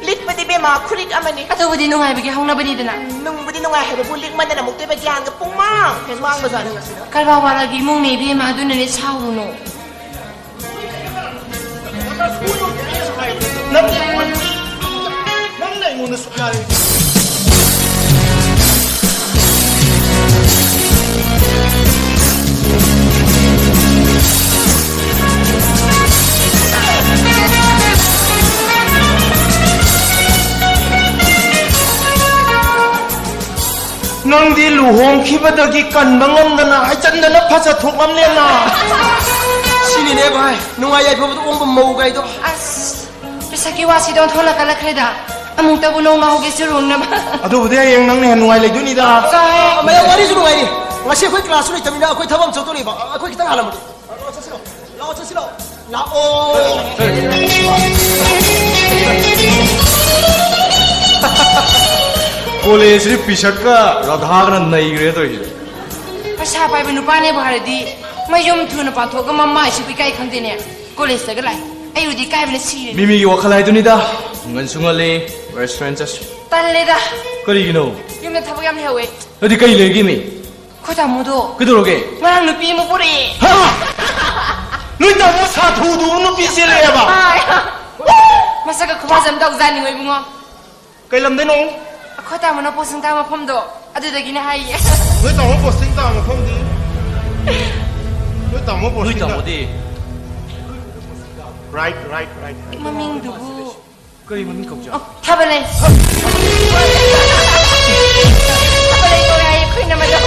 ꯂꯤꯛꯄꯗꯤ ꯏꯕꯦꯝꯃ, ꯈꯨꯔꯤꯛ ꯑꯃꯅꯤ꯫ ꯑꯗꯨꯕꯨꯗꯤ ꯅꯨꯡꯉꯥꯏꯕꯒꯤ ꯍꯧꯅꯕꯅꯤꯗꯅ꯫ ꯅꯨꯡꯕꯨꯗꯤ ꯅꯨꯡꯉꯥꯏ ꯍꯥꯏꯕꯕꯨ ꯂꯤꯛꯃꯟꯗꯅ ꯑꯃꯨꯛꯇꯣꯏꯕ ꯒ꯭ꯌꯥꯟꯒ ꯄꯨꯡꯃꯥꯡ ꯃꯥꯡꯕꯖꯥꯠꯅꯤ ꯉꯁꯤꯗ꯫ ꯀꯔꯕꯥꯔ ꯋꯥꯂꯥꯒꯤ ꯏꯃꯨꯡꯅꯦ ꯏꯕꯦꯝꯃ, ꯑꯗꯨꯅꯅꯦ ꯁꯥꯎꯔꯨꯅꯨ꯫ ꯅꯪ, ꯅꯪꯅ ꯑꯩꯉꯣꯟꯗ ꯁꯨꯛꯌꯥ ꯌꯥꯔꯦ꯫ ꯅꯪꯗꯤ ꯂꯨꯍꯣꯡꯈꯤꯕꯗꯒꯤ ꯀꯟꯕ ꯉꯝꯗꯅ ꯍꯥꯏꯆꯟꯗꯅ ꯐꯖ ꯊꯣꯛꯂꯝꯂꯦꯅ꯫ ꯁꯤꯅꯤꯅꯦ ꯚꯥꯏ, ꯅꯨꯡꯉꯥꯏ ꯌꯥꯏꯐꯕꯗ ꯑꯣꯡꯕ ꯃꯧ ꯀꯥꯏꯗꯣ꯫ ꯑꯁ, ꯄꯩꯁꯥꯒꯤ ꯋꯥꯁꯤꯗ ꯑꯣꯟꯊꯣꯛꯅ ꯀꯜꯂꯛꯈ꯭ꯔꯦꯗ꯫ ꯑꯃꯨꯛꯇꯕꯨ ꯅꯣꯡ ꯂꯥꯎꯍꯧꯒꯦ ꯆꯨꯔꯣꯡꯅꯕ꯫ ꯑꯗꯨꯕꯨꯗꯤ ꯍꯌꯦꯡ ꯅꯪꯅ ꯍꯦꯟꯅ ꯅꯨꯡꯉꯥꯏ ꯂꯩꯗꯣꯏꯅꯤꯗ꯫ ꯆꯥꯍꯦ꯫ ꯃꯌꯥꯝ ꯋꯥꯔꯤꯁꯨ ꯅꯨꯡꯉꯥꯏꯔꯤ꯫ ꯉꯁꯤ ꯑꯩꯈꯣꯏ ꯀ꯭ꯂꯥꯁꯁꯨ ꯂꯩꯇꯕꯅꯤꯅ ꯑꯩꯈꯣꯏ ꯊꯕꯛ ꯑꯃ ꯆꯠꯇꯣꯔꯤꯕ꯫ ꯑꯩꯈꯣꯏ ꯈꯤꯇꯪ ꯍꯥꯜꯂꯝꯃꯒꯦ꯫ ꯂꯥꯛꯑꯣ, ꯆꯠꯁꯤ ꯂꯥꯛꯑꯣ꯫ ꯂꯥꯛꯑꯣ, ꯆꯠꯁꯤ ꯂꯥꯛꯑꯣ꯫ ꯂꯥꯛꯑꯣ꯫ ꯀꯣꯂꯦꯖꯁꯤꯗꯤ ꯄꯤꯁꯛꯀ ꯔꯥꯙꯥꯒꯅ ꯅꯩꯈ꯭ꯔꯦ ꯇꯧꯔꯤꯁꯤꯗꯤ꯫ ꯄꯩꯁꯥ ꯄꯥꯏꯕ ꯅꯨꯄꯥꯅꯦꯕꯨ ꯍꯥꯏꯔꯗꯤ ꯃꯌꯨꯝ ꯊꯨꯅ ꯄꯥꯟꯊꯣꯛꯑꯒ ꯃꯃꯥꯏꯁꯤꯕꯨ ꯏꯀꯥꯏ ꯈꯪꯗꯦꯅꯦ꯫ ꯀꯣꯂꯦꯖꯇꯒ ꯂꯥꯛꯑꯦ꯫ ꯑꯩꯕꯨꯗꯤ ꯏꯀꯥꯏꯕꯅ ꯁꯤꯔꯦ꯫ ꯃꯤꯃꯤꯒꯤ ꯋꯥꯈꯜ ꯍꯥꯏꯗꯨꯅꯤꯗ꯫ ꯉꯟꯁꯨ ꯉꯜꯂꯤ, ꯔꯦꯁꯇꯨꯔꯦꯟ ꯆꯠꯁꯤ꯫ ꯇꯜꯂꯦꯗ꯫ ꯀꯔꯤꯒꯤꯅꯣ? ꯌꯨꯝꯗ ꯊꯕꯛ ꯌꯥꯝ ꯂꯩꯍꯧꯋꯦ꯫ ꯑꯗꯨꯗꯤ ꯀꯩ ꯂꯩꯒꯦ ꯃꯤ? ꯑꯩꯈꯣꯏ ꯇꯥꯃꯣꯗꯣ꯫ ꯀꯩꯗꯧꯔꯒꯦ? ꯉꯔꯥꯡ ꯅꯨꯄꯤ ꯑꯃ ꯄꯨꯔꯛꯑꯦ꯫ ꯍꯥ? ꯅꯣꯏ ꯇꯥꯃꯣ ꯁꯥꯊꯨꯗꯨꯕꯨ ꯅꯨꯄꯤ ꯆꯦꯜꯂꯛꯑꯦꯕ? ꯍꯣꯏ꯫ ꯃꯁꯛꯀ ꯈꯨꯐꯖ ꯑꯃ ꯇꯧꯖꯥꯠꯅꯤꯉꯣ ꯏꯕꯨꯡꯉꯣ꯫ ꯀꯩ ꯂꯝꯗꯩꯅꯣ? ꯑꯩꯈꯣꯏ ꯇꯥꯃꯣꯅ ꯄꯣꯁꯇꯤꯡ ꯇꯥꯕ ꯃꯐꯝꯗꯣ ꯑꯗꯨꯗꯒꯤꯅꯦ ꯍꯥꯏꯌꯦ꯫ ꯅꯣꯏ ꯇꯥꯃꯣ ꯄꯣꯁꯇꯤꯡ ꯇꯥꯕ ꯃꯐꯝꯗꯤ? ꯅꯣꯏ ꯇꯥꯃꯣ ꯅꯣꯏ ꯄꯣꯁꯇꯤꯡ ꯇꯥ- ꯇꯥꯃꯣꯗꯤ? Right, right, right, right. ꯃꯃꯤꯡꯗꯨꯕꯨ? ꯀꯔꯤ ꯃꯃꯤꯡ ꯀꯧꯖ? ꯑꯣ, ꯊꯥꯕꯂꯩ꯫ ꯊꯥꯕꯂꯩ ꯀꯧꯋꯦ ꯍꯥꯏꯌꯦ ꯑꯩꯈꯣꯏ ꯏꯅꯝꯃꯗꯣ꯫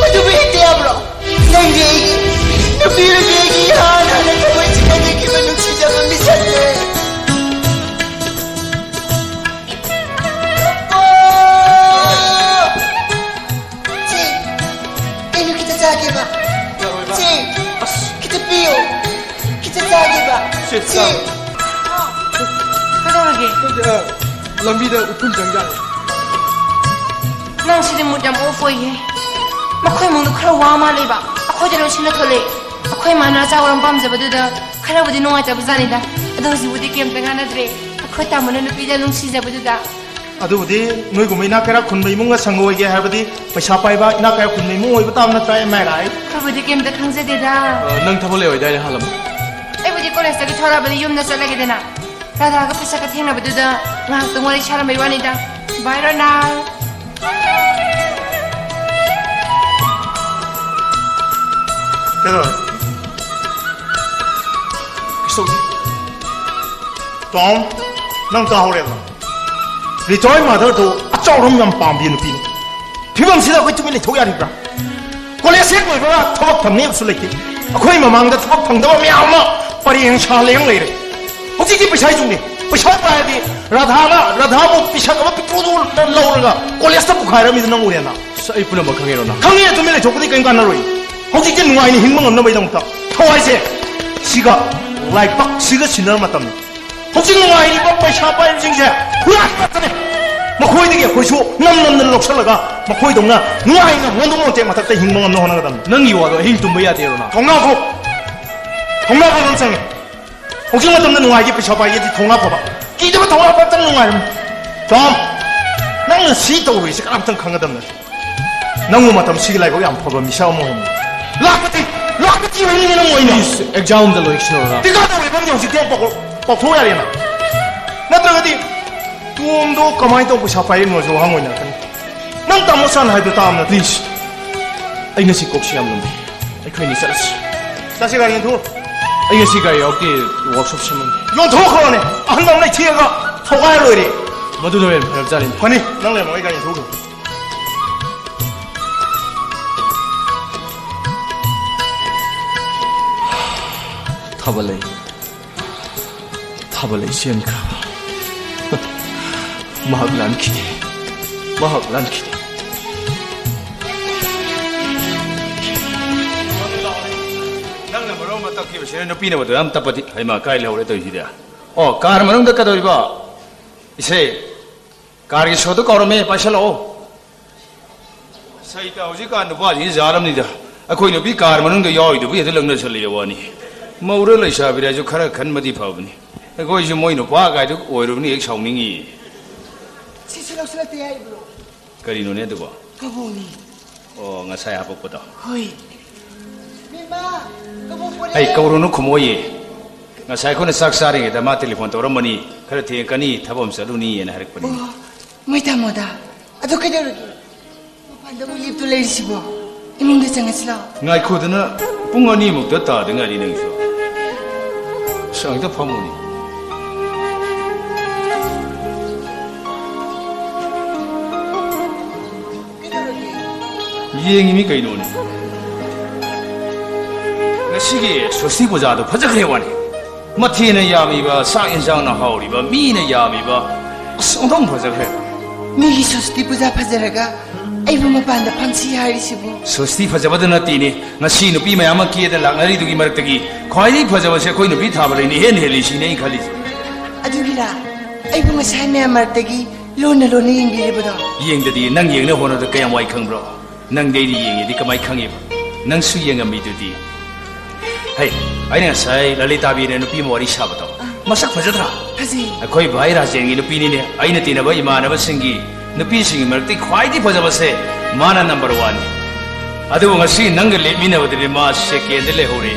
ꯑꯗꯨꯕꯨ ꯍꯦꯛꯇ ꯌꯥꯕ꯭ꯔꯣ? ꯅꯪꯗꯤ ꯑꯩꯒꯤ ꯅꯨꯄꯤꯔꯗꯤ ꯑꯩꯒꯤ ꯏꯍꯥꯟ ꯍꯥꯟꯅ ꯊꯃꯣꯏ ꯆꯤꯛꯍꯟꯖꯈꯤꯕ ꯅꯨꯡꯁꯤꯖꯕ ꯃꯤꯁꯛꯅꯦ꯫ ꯑꯣ! ꯆꯦ, ꯀꯩꯅꯣ ꯈꯤꯇ ꯆꯥꯒꯦꯕ? ꯌꯥꯔꯣꯏꯕ꯫ ꯆꯦ, ꯑꯁ꯫ ꯈꯤꯇ ꯄꯤꯌꯣ꯫ ꯈꯤꯇ ꯆꯥꯒꯦꯕ? ꯁꯦ, ꯆꯦ꯫ ꯆꯥ꯫ ꯀꯩꯗꯧꯔꯒꯦ? ꯈꯪꯗꯦ, ꯑ, ꯂꯝꯕꯤꯗ ꯎꯐꯨꯟ ꯆꯪꯖꯥꯠꯅꯤ꯫ ꯅꯪ ꯁꯤꯗꯤ mood ꯌꯥꯝ off ꯑꯣꯏꯌꯦ꯫ ꯃꯈꯣꯏ ꯏꯃꯨꯡꯗꯣ ꯈꯔ ꯋꯥ ꯃꯥꯜꯂꯦꯕ꯫ ꯑꯩꯈꯣꯏꯗ ꯂꯣꯏ ꯁꯤꯟꯅ ꯊꯣꯛꯂꯛꯑꯦ꯫ ꯑꯩꯈꯣꯏ ꯃꯥꯅ ꯑꯆꯥꯄꯣꯠ ꯑꯃ ꯄꯥꯝꯖꯕꯗꯨꯗ ꯈꯔꯕꯨꯗꯤ ꯅꯨꯡꯉꯥꯏꯇꯕ ꯖꯥꯠꯅꯤꯗ꯫ ꯑꯗꯣ ꯍꯧꯖꯤꯛꯄꯨꯗꯤ ꯀꯩꯝꯇ ꯉꯥꯡꯅꯗ꯭ꯔꯦ꯫ ꯑꯩꯈꯣꯏ ꯇꯥꯃꯣꯅ ꯅꯨꯄꯤꯗ ꯅꯨꯡꯁꯤꯖꯕꯗꯨꯗ꯫ ꯑꯗꯨꯕꯨꯗꯤ ꯅꯣꯏꯒꯨꯝꯕ ꯏꯅꯥꯛ ꯀꯩꯔꯥꯛ ꯈꯨꯟꯕ ꯏꯃꯨꯡꯒ ꯁꯪꯒ ꯑꯣꯏꯒꯦ ꯍꯥꯏꯔꯕꯗꯤ ꯄꯩꯁꯥ ꯄꯥꯏꯕ ꯏꯅꯥꯛ ꯀꯩꯔꯥꯛ ꯈꯨꯟꯕ ꯏꯃꯨꯡ ꯑꯣꯏꯕ ꯇꯥꯕ ꯅꯠꯇ꯭ꯔꯥ, am I right? ꯑꯩꯈꯣꯏꯕꯨꯗꯤ ꯀꯩꯝꯇ ꯈꯪꯖꯗꯦꯗ꯫ ꯑ, ꯅꯪ ꯊꯕꯛ ꯂꯩ ꯑꯣꯏꯗꯥꯏꯅꯦ, ꯍꯥꯜꯂꯝꯃꯣ꯫ ꯑꯩꯕꯨꯗꯤ ꯀꯣꯂꯦꯖꯇꯒꯤ ꯊꯣꯛꯂꯛꯑꯕꯅꯤ, ꯌꯨꯝꯗ ꯆꯠꯂꯒꯦꯗꯅ꯫ ꯔꯥꯙꯥꯒ ꯄꯩꯁꯥꯒ ꯊꯦꯡꯅꯕꯗꯨꯗ ꯉꯥꯏꯍꯥꯛꯇꯪ ꯋꯥꯔꯤ ꯁꯥꯔꯝꯕꯩ ꯋꯥꯅꯤꯗ꯫ Bye, ꯔꯣꯅꯥꯜ꯫ ꯀꯩꯗꯧꯔꯦ? ꯀꯩꯁꯨ ꯇꯧꯗꯦ꯫ ꯇꯣꯝ, ꯅꯪ ꯇꯥꯍꯧꯔꯦꯕ? ꯔꯤꯇꯣꯏ ꯃꯥꯗꯔꯗꯣ ꯑꯆꯥꯎꯔꯝ ꯌꯥꯝ ꯄꯥꯝꯕꯤ ꯅꯨꯄꯤꯅꯤ꯫ ꯐꯤꯕꯝꯁꯤꯗ ꯑꯩꯈꯣꯏ ꯇꯨꯃꯤꯟ ꯂꯩꯊꯣꯛ ꯌꯥꯔꯤꯕ꯭ꯔꯥ? ꯀꯣꯂꯦꯖ ꯍꯦꯛ ꯂꯣꯏꯕꯒ ꯊꯕꯛ ꯐꯪꯅꯤ ꯍꯥꯏꯕꯁꯨ ꯂꯩꯇꯦ꯫ ꯑꯩꯈꯣꯏ ꯃꯃꯥꯡꯗ ꯊꯕꯛ ꯐꯪꯗꯕ ꯃꯌꯥꯝ ꯑꯃ ꯄꯔꯦꯡ ꯁꯥ ꯂꯦꯡ ꯂꯩꯔꯦ꯫ ꯍꯧꯖꯤꯛꯇꯤ ꯄꯩꯁꯥ ꯌꯨꯒꯅꯤ꯫ ꯄꯩꯁꯥ ꯄꯥꯏꯔꯗꯤ ꯔꯥꯙꯥꯅ, ꯔꯥꯙꯥꯕꯨ ꯄꯤꯁꯛ ꯑꯃ ꯄꯤꯛꯇ꯭ꯔꯨꯗꯨ ꯂꯧꯔꯒ ꯀꯣꯂꯦꯖꯇ ꯄꯨꯈꯥꯏꯔꯝꯃꯤꯗꯨ ꯅꯪ ꯎꯔꯦꯅ꯫ ꯑꯁ, ꯑꯩ ꯄꯨꯝꯅꯃꯛ ꯈꯪꯉꯦ, ꯔꯣꯅꯥ꯫ ꯈꯪꯉꯦ, ꯇꯨꯃꯤꯟ ꯂꯩꯊꯣꯛꯄꯗꯤ ꯀꯔꯤꯝ ꯀꯥꯟꯅꯔꯣꯏ꯫ ꯍꯧꯖꯤꯛꯇꯤ ꯅꯨꯡꯉꯥꯏꯅ ꯍꯤꯡꯕ ꯉꯝꯅꯕꯒꯤꯗꯃꯛꯇ ꯊꯋꯥꯏꯁꯦ ꯁꯤꯒ ꯂꯥꯏꯕꯛꯁꯤꯒ ꯁꯤꯟꯅꯔ ꯃꯇꯝꯅꯤ꯫ ꯍꯧꯖꯤꯛ ꯅꯨꯡꯉꯥꯏꯔꯤꯕ ꯄꯩꯁꯥ ꯄꯥꯏꯕꯁꯤꯡꯁꯦ ꯍꯨꯔꯥꯟ ꯉꯥꯛꯇꯅꯦ꯫ ꯃꯈꯣꯏꯗꯒꯤ ꯑꯩꯈꯣꯏꯁꯨ ꯅꯝ ꯅꯝꯗꯅ ꯂꯧꯁꯤꯜꯂꯒ ꯃꯈꯣꯏꯗꯧꯅ ꯅꯨꯡꯉꯥꯏꯅ ꯍꯣꯟꯗꯣꯛ ꯃꯣꯟꯇꯦꯛ ꯃꯊꯛꯇ ꯍꯤꯡꯕ ꯉꯝꯅ ꯍꯣꯠꯅꯒꯗꯕꯅꯤ꯫ ꯅꯪꯒꯤ ꯋꯥꯗꯣ ꯑꯍꯤꯡ ꯇꯨꯝꯕ ꯌꯥꯗꯦ, ꯔꯣꯅꯥ꯫ ꯊꯣꯡꯅꯥꯎ ꯐꯥꯎ, ꯊꯣꯡꯅꯥꯎ ꯐꯥꯎ ꯑꯃ ꯆꯪꯉꯦ꯫ ꯍꯧꯖꯤꯛ ꯃꯇꯝꯗ ꯅꯨꯡꯉꯥꯏꯒꯦ ꯄꯩꯁꯥ ꯄꯥꯏꯒꯦꯗꯤ ꯊꯣꯡꯅꯥꯎ ꯐꯕ꯫ ꯀꯤꯗꯕ ꯊꯣꯡꯅꯥꯎ ꯐꯕꯇꯪ ꯅꯨꯡꯉꯥꯏꯔꯝꯃꯤ꯫ ꯇꯣꯝ, ꯅꯪꯅ ꯁꯤ ꯇꯧꯔꯨꯏꯁꯦ ꯀꯅꯥꯝꯇꯪ ꯈꯪꯒꯗꯕ ꯅꯠꯇꯦ꯫ ꯅꯪꯕꯨ ꯃꯇꯝꯁꯤꯒꯤ ꯂꯥꯏꯕꯛ ꯌꯥꯝ ꯐꯕ ꯃꯤꯁꯛ ꯑꯃ ꯑꯣꯏꯔꯝꯃꯤ꯫ ꯂꯥꯛꯄꯗꯤ, ꯂꯥꯛꯄꯗꯤ ꯑꯣꯏꯅꯤꯡꯉꯤ ꯅꯪ ꯑꯣꯏꯅ꯫ Please, exam ꯑꯝꯇ ꯂꯣꯏꯁꯤꯟꯅꯔꯣ꯫ ꯇꯤꯀꯥ ꯇꯧꯔꯤꯕ ꯑꯃꯗꯤ ꯍꯧꯖꯤꯛꯇꯤ ꯄꯥꯎꯊꯣꯛ-, ꯄꯥꯎꯊꯣꯛ ꯌꯥꯔꯦꯅ꯫ ꯅꯠꯇ꯭ꯔꯒꯗꯤ ꯇꯣꯝꯗꯣ ꯀꯃꯥꯏꯅ ꯇꯧꯕ ꯄꯩꯁꯥ ꯄꯥꯏꯔꯤꯕꯅꯣꯁꯨ ꯋꯥꯍꯪ ꯑꯣꯏꯅꯔꯛꯀꯅꯤ꯫ ꯅꯪ ꯇꯥꯃꯣ ꯁꯥꯟ ꯍꯥꯏꯕꯗꯣ ꯇꯥꯕ ꯅꯠꯇ꯭ꯔꯣ? Please, ꯑꯩ ꯉꯁꯤ ꯀꯣꯛꯁꯤ ꯌꯥꯝ ꯂꯨꯝꯃꯤ꯫ ꯑꯩꯈꯣꯏ ꯑꯅꯤ ꯆꯠꯂꯁꯤ꯫ ꯆꯠꯁꯤ, ꯒꯥꯔꯤ ꯌꯦꯟꯊꯣꯛꯎꯔꯣ꯫ ꯑꯩ ꯉꯁꯤ ꯒꯥꯔꯤ ꯌꯥꯎꯔꯛꯇꯦ, ꯋꯥꯛꯁꯣꯞ ꯁꯦꯝꯃꯝꯃꯤ꯫ ꯌꯣꯟꯊꯣꯛꯈ꯭ꯔꯣꯅꯦ, ꯑꯍꯟꯕ ꯑꯃ ꯂꯩꯊꯦꯛꯑꯒ ꯊꯧꯒꯥꯏꯔ ꯂꯣꯏꯔꯦ꯫ ꯃꯗꯨꯅ ꯍꯦꯟꯅ ꯐꯔꯕꯖꯥꯠꯅꯤ꯫ ꯐꯅꯤ, ꯅꯪ ꯂꯩꯔꯝꯃꯣ, ꯑꯩ ꯒꯥꯔꯤ ꯌꯦꯟꯊꯣꯛꯎꯒꯦ꯫ ꯊꯥꯕꯜꯂꯩ, ꯊꯥꯕꯜꯂꯩ ꯆꯦꯟꯈ꯭ꯔꯕ꯫ ꯃꯍꯥꯛ ꯂꯥꯟꯈꯤꯗꯦ, ꯃꯍꯥꯛ ꯂꯥꯟꯈꯤꯗꯦ꯫ ꯅꯪꯅ ꯃꯔꯣꯜ ꯑꯃ ꯇꯞꯈꯤꯕꯁꯤꯅ ꯅꯨꯄꯤꯅ ꯃꯇꯧ ꯌꯥꯝ ꯇꯞꯄꯗꯤ꯫ ꯍꯩꯃꯥ, ꯀꯥꯏ ꯂꯩꯍꯧꯔꯦ ꯇꯧꯔꯤꯁꯤꯗꯤ? ꯑꯣ, ꯀꯥꯔ ꯃꯅꯨꯡꯗ ꯀꯩꯗꯧꯔꯤꯕ? ꯏꯁꯩ, ꯀꯥꯔꯒꯤ ꯁꯣꯗꯣ ꯀꯧꯔꯝꯃꯦ, ꯄꯥꯏꯁꯜꯂꯛꯑꯣ꯫ ꯁꯩꯇ, ꯍꯧꯖꯤꯛꯀꯥꯟ ꯅꯨꯄꯥꯁꯤꯡꯁꯤ ꯌꯥꯔꯝꯅꯤꯗ꯫ ꯑꯩꯈꯣꯏ ꯅꯨꯄꯤ ꯀꯥꯔ ꯃꯅꯨꯡꯗ ꯌꯥꯎꯔꯤꯗꯨꯕꯨ ꯍꯦꯛꯇ ꯂꯛꯅꯁꯜꯂꯛꯑꯦ ꯋꯥꯅꯤ꯫ ꯃꯧꯔ ꯂꯩꯁꯥꯕꯤꯔꯁꯨ ꯈꯔ ꯈꯟꯕꯗꯤ ꯐꯕꯅꯤ꯫ ꯑꯩꯈꯣꯏꯁꯨ ꯃꯣꯏ ꯅꯨꯄꯥ ꯀꯥꯏꯗꯨ ꯑꯣꯏꯔꯨꯕꯅꯤ ꯍꯦꯛ ꯁꯥꯎꯅꯤꯡꯉꯤ꯫ ꯁꯤꯁꯨ ꯂꯧꯁꯤꯜꯂꯛꯇꯦ ꯍꯥꯏꯕ꯭ꯔꯣ? ꯀꯔꯤꯅꯣꯅꯦ ꯑꯗꯨꯕꯣ? ꯀꯕꯣꯛꯅꯤ꯫ ꯑꯣ, ꯉꯁꯥꯏ ꯍꯥꯄꯛꯄꯗꯣ꯫ ꯍꯣꯏ꯫ ꯕꯦꯝꯃ, ꯀꯕꯣꯛ ꯄꯣꯔꯛꯑꯦ꯫ ꯑꯩ ꯀꯧꯔꯨꯅꯨ ꯈꯨꯝꯃꯣꯏꯌꯦ꯫ ꯉꯁꯥꯏ ꯑꯩꯈꯣꯏꯅ ꯆꯥꯛ ꯆꯥꯔꯤꯉꯩꯗ ꯃꯥ ꯇꯦꯂꯤꯐꯣꯟ ꯇꯧꯔꯝꯕꯅꯤ꯫ "ꯈꯔ ꯊꯦꯡꯉꯛꯀꯅꯤ, ꯊꯕꯛ ꯑꯃ ꯆꯠꯂꯨꯅꯤꯅ" ꯍꯥꯏꯔꯛꯄꯅꯤ꯫ ꯑꯣ, ꯃꯣꯏ ꯇꯥꯃꯣꯗ꯫ ꯑꯗꯨ ꯀꯩꯗꯧꯔꯒꯦ? ꯃꯄꯥꯟꯗ ꯑꯃꯨꯛ ꯂꯦꯞꯇꯨ ꯂꯩꯔꯤꯁꯤꯕꯣ? ꯏꯃꯨꯡꯗ ꯆꯪꯉꯁꯤ ꯂꯥꯛꯑꯣ꯫ ꯉꯥꯏꯈꯣꯗꯅ, ꯄꯨꯡ ꯑꯅꯤꯃꯨꯛꯇ ꯇꯥꯗ ꯉꯥꯏꯔꯤ ꯅꯪꯁꯨ꯫ ꯁꯥꯡꯗ ꯐꯝꯃꯨꯅꯤ꯫ ꯀꯩꯗꯧꯔꯒꯦ? ꯌꯦꯡꯉꯤꯃꯤ ꯀꯩꯅꯣꯅꯦ꯫ ꯉꯁꯤꯒꯤ ꯁ꯭ꯋꯁꯇꯤ ꯄꯨꯖꯥꯗꯣ ꯐꯖꯈ꯭ꯔꯦ ꯋꯥꯅꯤ꯫ ꯃꯊꯦꯜꯅ ꯌꯥꯝꯃꯤꯕ, ꯆꯥꯛ ꯌꯦꯟꯁꯥꯡꯅ ꯍꯥꯎꯔꯤꯕ, ꯃꯤꯅ ꯌꯥꯝꯃꯤꯕ꯫ ꯑꯁ, ꯑꯣꯟꯊꯣꯛꯅ ꯐꯖꯈ꯭ꯔꯦ꯫ ꯃꯤꯒꯤ ꯁ꯭ꯋꯁꯇꯤ ꯄꯨꯖꯥ ꯐꯖꯔꯒ ꯑꯩꯕꯨ ꯃꯄꯥꯟꯗ ꯐꯝꯁꯤ ꯍꯥꯏꯔꯤꯁꯤꯕꯨ? ꯁ꯭ꯋꯁꯇꯤ ꯐꯖꯕꯗ ꯅꯠꯇꯦꯅꯦ, ꯉꯁꯤ ꯅꯨꯄꯤ ꯃꯌꯥꯝ ꯑꯃ ꯀꯦꯗ ꯂꯥꯛꯅꯔꯤꯗꯨꯒꯤ ꯃꯔꯛꯇꯒꯤ ꯈ꯭ꯋꯥꯏꯗꯒꯤ ꯐꯖꯕꯁꯦ ꯑꯩꯈꯣꯏ ꯅꯨꯄꯤ ꯊꯥꯕ ꯂꯩꯅ ꯏꯍꯦꯟ ꯍꯦꯜꯂꯤ ꯁꯤꯅꯦ ꯑꯩꯅ ꯈꯜꯂꯤꯁꯦ꯫ ꯑꯗꯨꯒꯤꯔꯥ ꯑꯩꯕꯨ ꯉꯁꯥꯏ ꯃꯌꯥꯝ ꯃꯔꯛꯇꯒꯤ ꯂꯣꯟꯅ ꯂꯣꯟꯅ ꯌꯦꯡꯕꯤꯔꯤꯕꯗꯣ? ꯌꯦꯡꯗꯗꯤ ꯅꯪ ꯌꯦꯡꯅ ꯍꯣꯠꯅꯕꯗ ꯀꯌꯥꯝ ꯋꯥꯏ ꯈꯪꯕ꯭ꯔꯣ? ꯅꯪꯗꯤ ꯑꯩꯅ ꯌꯦꯡꯉꯤꯗꯤ ꯀꯃꯥꯏ ꯈꯪꯉꯤꯕ? ꯅꯪꯁꯨ ꯌꯦꯡꯉꯝꯃꯤꯗꯨꯗꯤ꯫ ꯍꯩ, ꯑꯩꯅ ꯉꯁꯥꯏ ꯂꯂꯤꯇꯥꯕꯤꯅ ꯅꯨꯄꯤ ꯑꯃ ꯋꯥꯔꯤ ꯁꯥꯕꯗꯣ, ꯑꯥ꯫ ꯃꯁꯛ ꯐꯖꯗ꯭ꯔꯥ? ꯐꯖꯩ꯫ ꯑꯩꯈꯣꯏ ꯚꯥꯏ ꯔꯥꯖꯦꯟꯒꯤ ꯅꯨꯄꯤꯅꯤꯅꯦ꯫ ꯑꯩꯅ ꯇꯤꯟꯅꯕ ꯏꯃꯥꯟꯅꯕꯁꯤꯡꯒꯤ ꯅꯨꯄꯤꯁꯤꯡꯒꯤ ꯃꯔꯛꯇꯒꯤ ꯈ꯭ꯋꯥꯏꯗꯒꯤ ꯐꯖꯕꯁꯦ ꯃꯥꯅ ꯅꯝꯕꯔ ꯋꯥꯟꯅꯤ꯫ ꯑꯗꯨꯕꯨ ꯉꯁꯤ ꯅꯪꯒ ꯂꯦꯞꯃꯤꯟꯅꯕꯗꯗꯤ ꯃꯥ ꯁꯦꯀꯦꯟꯗ ꯂꯩꯍꯧꯔꯦ꯫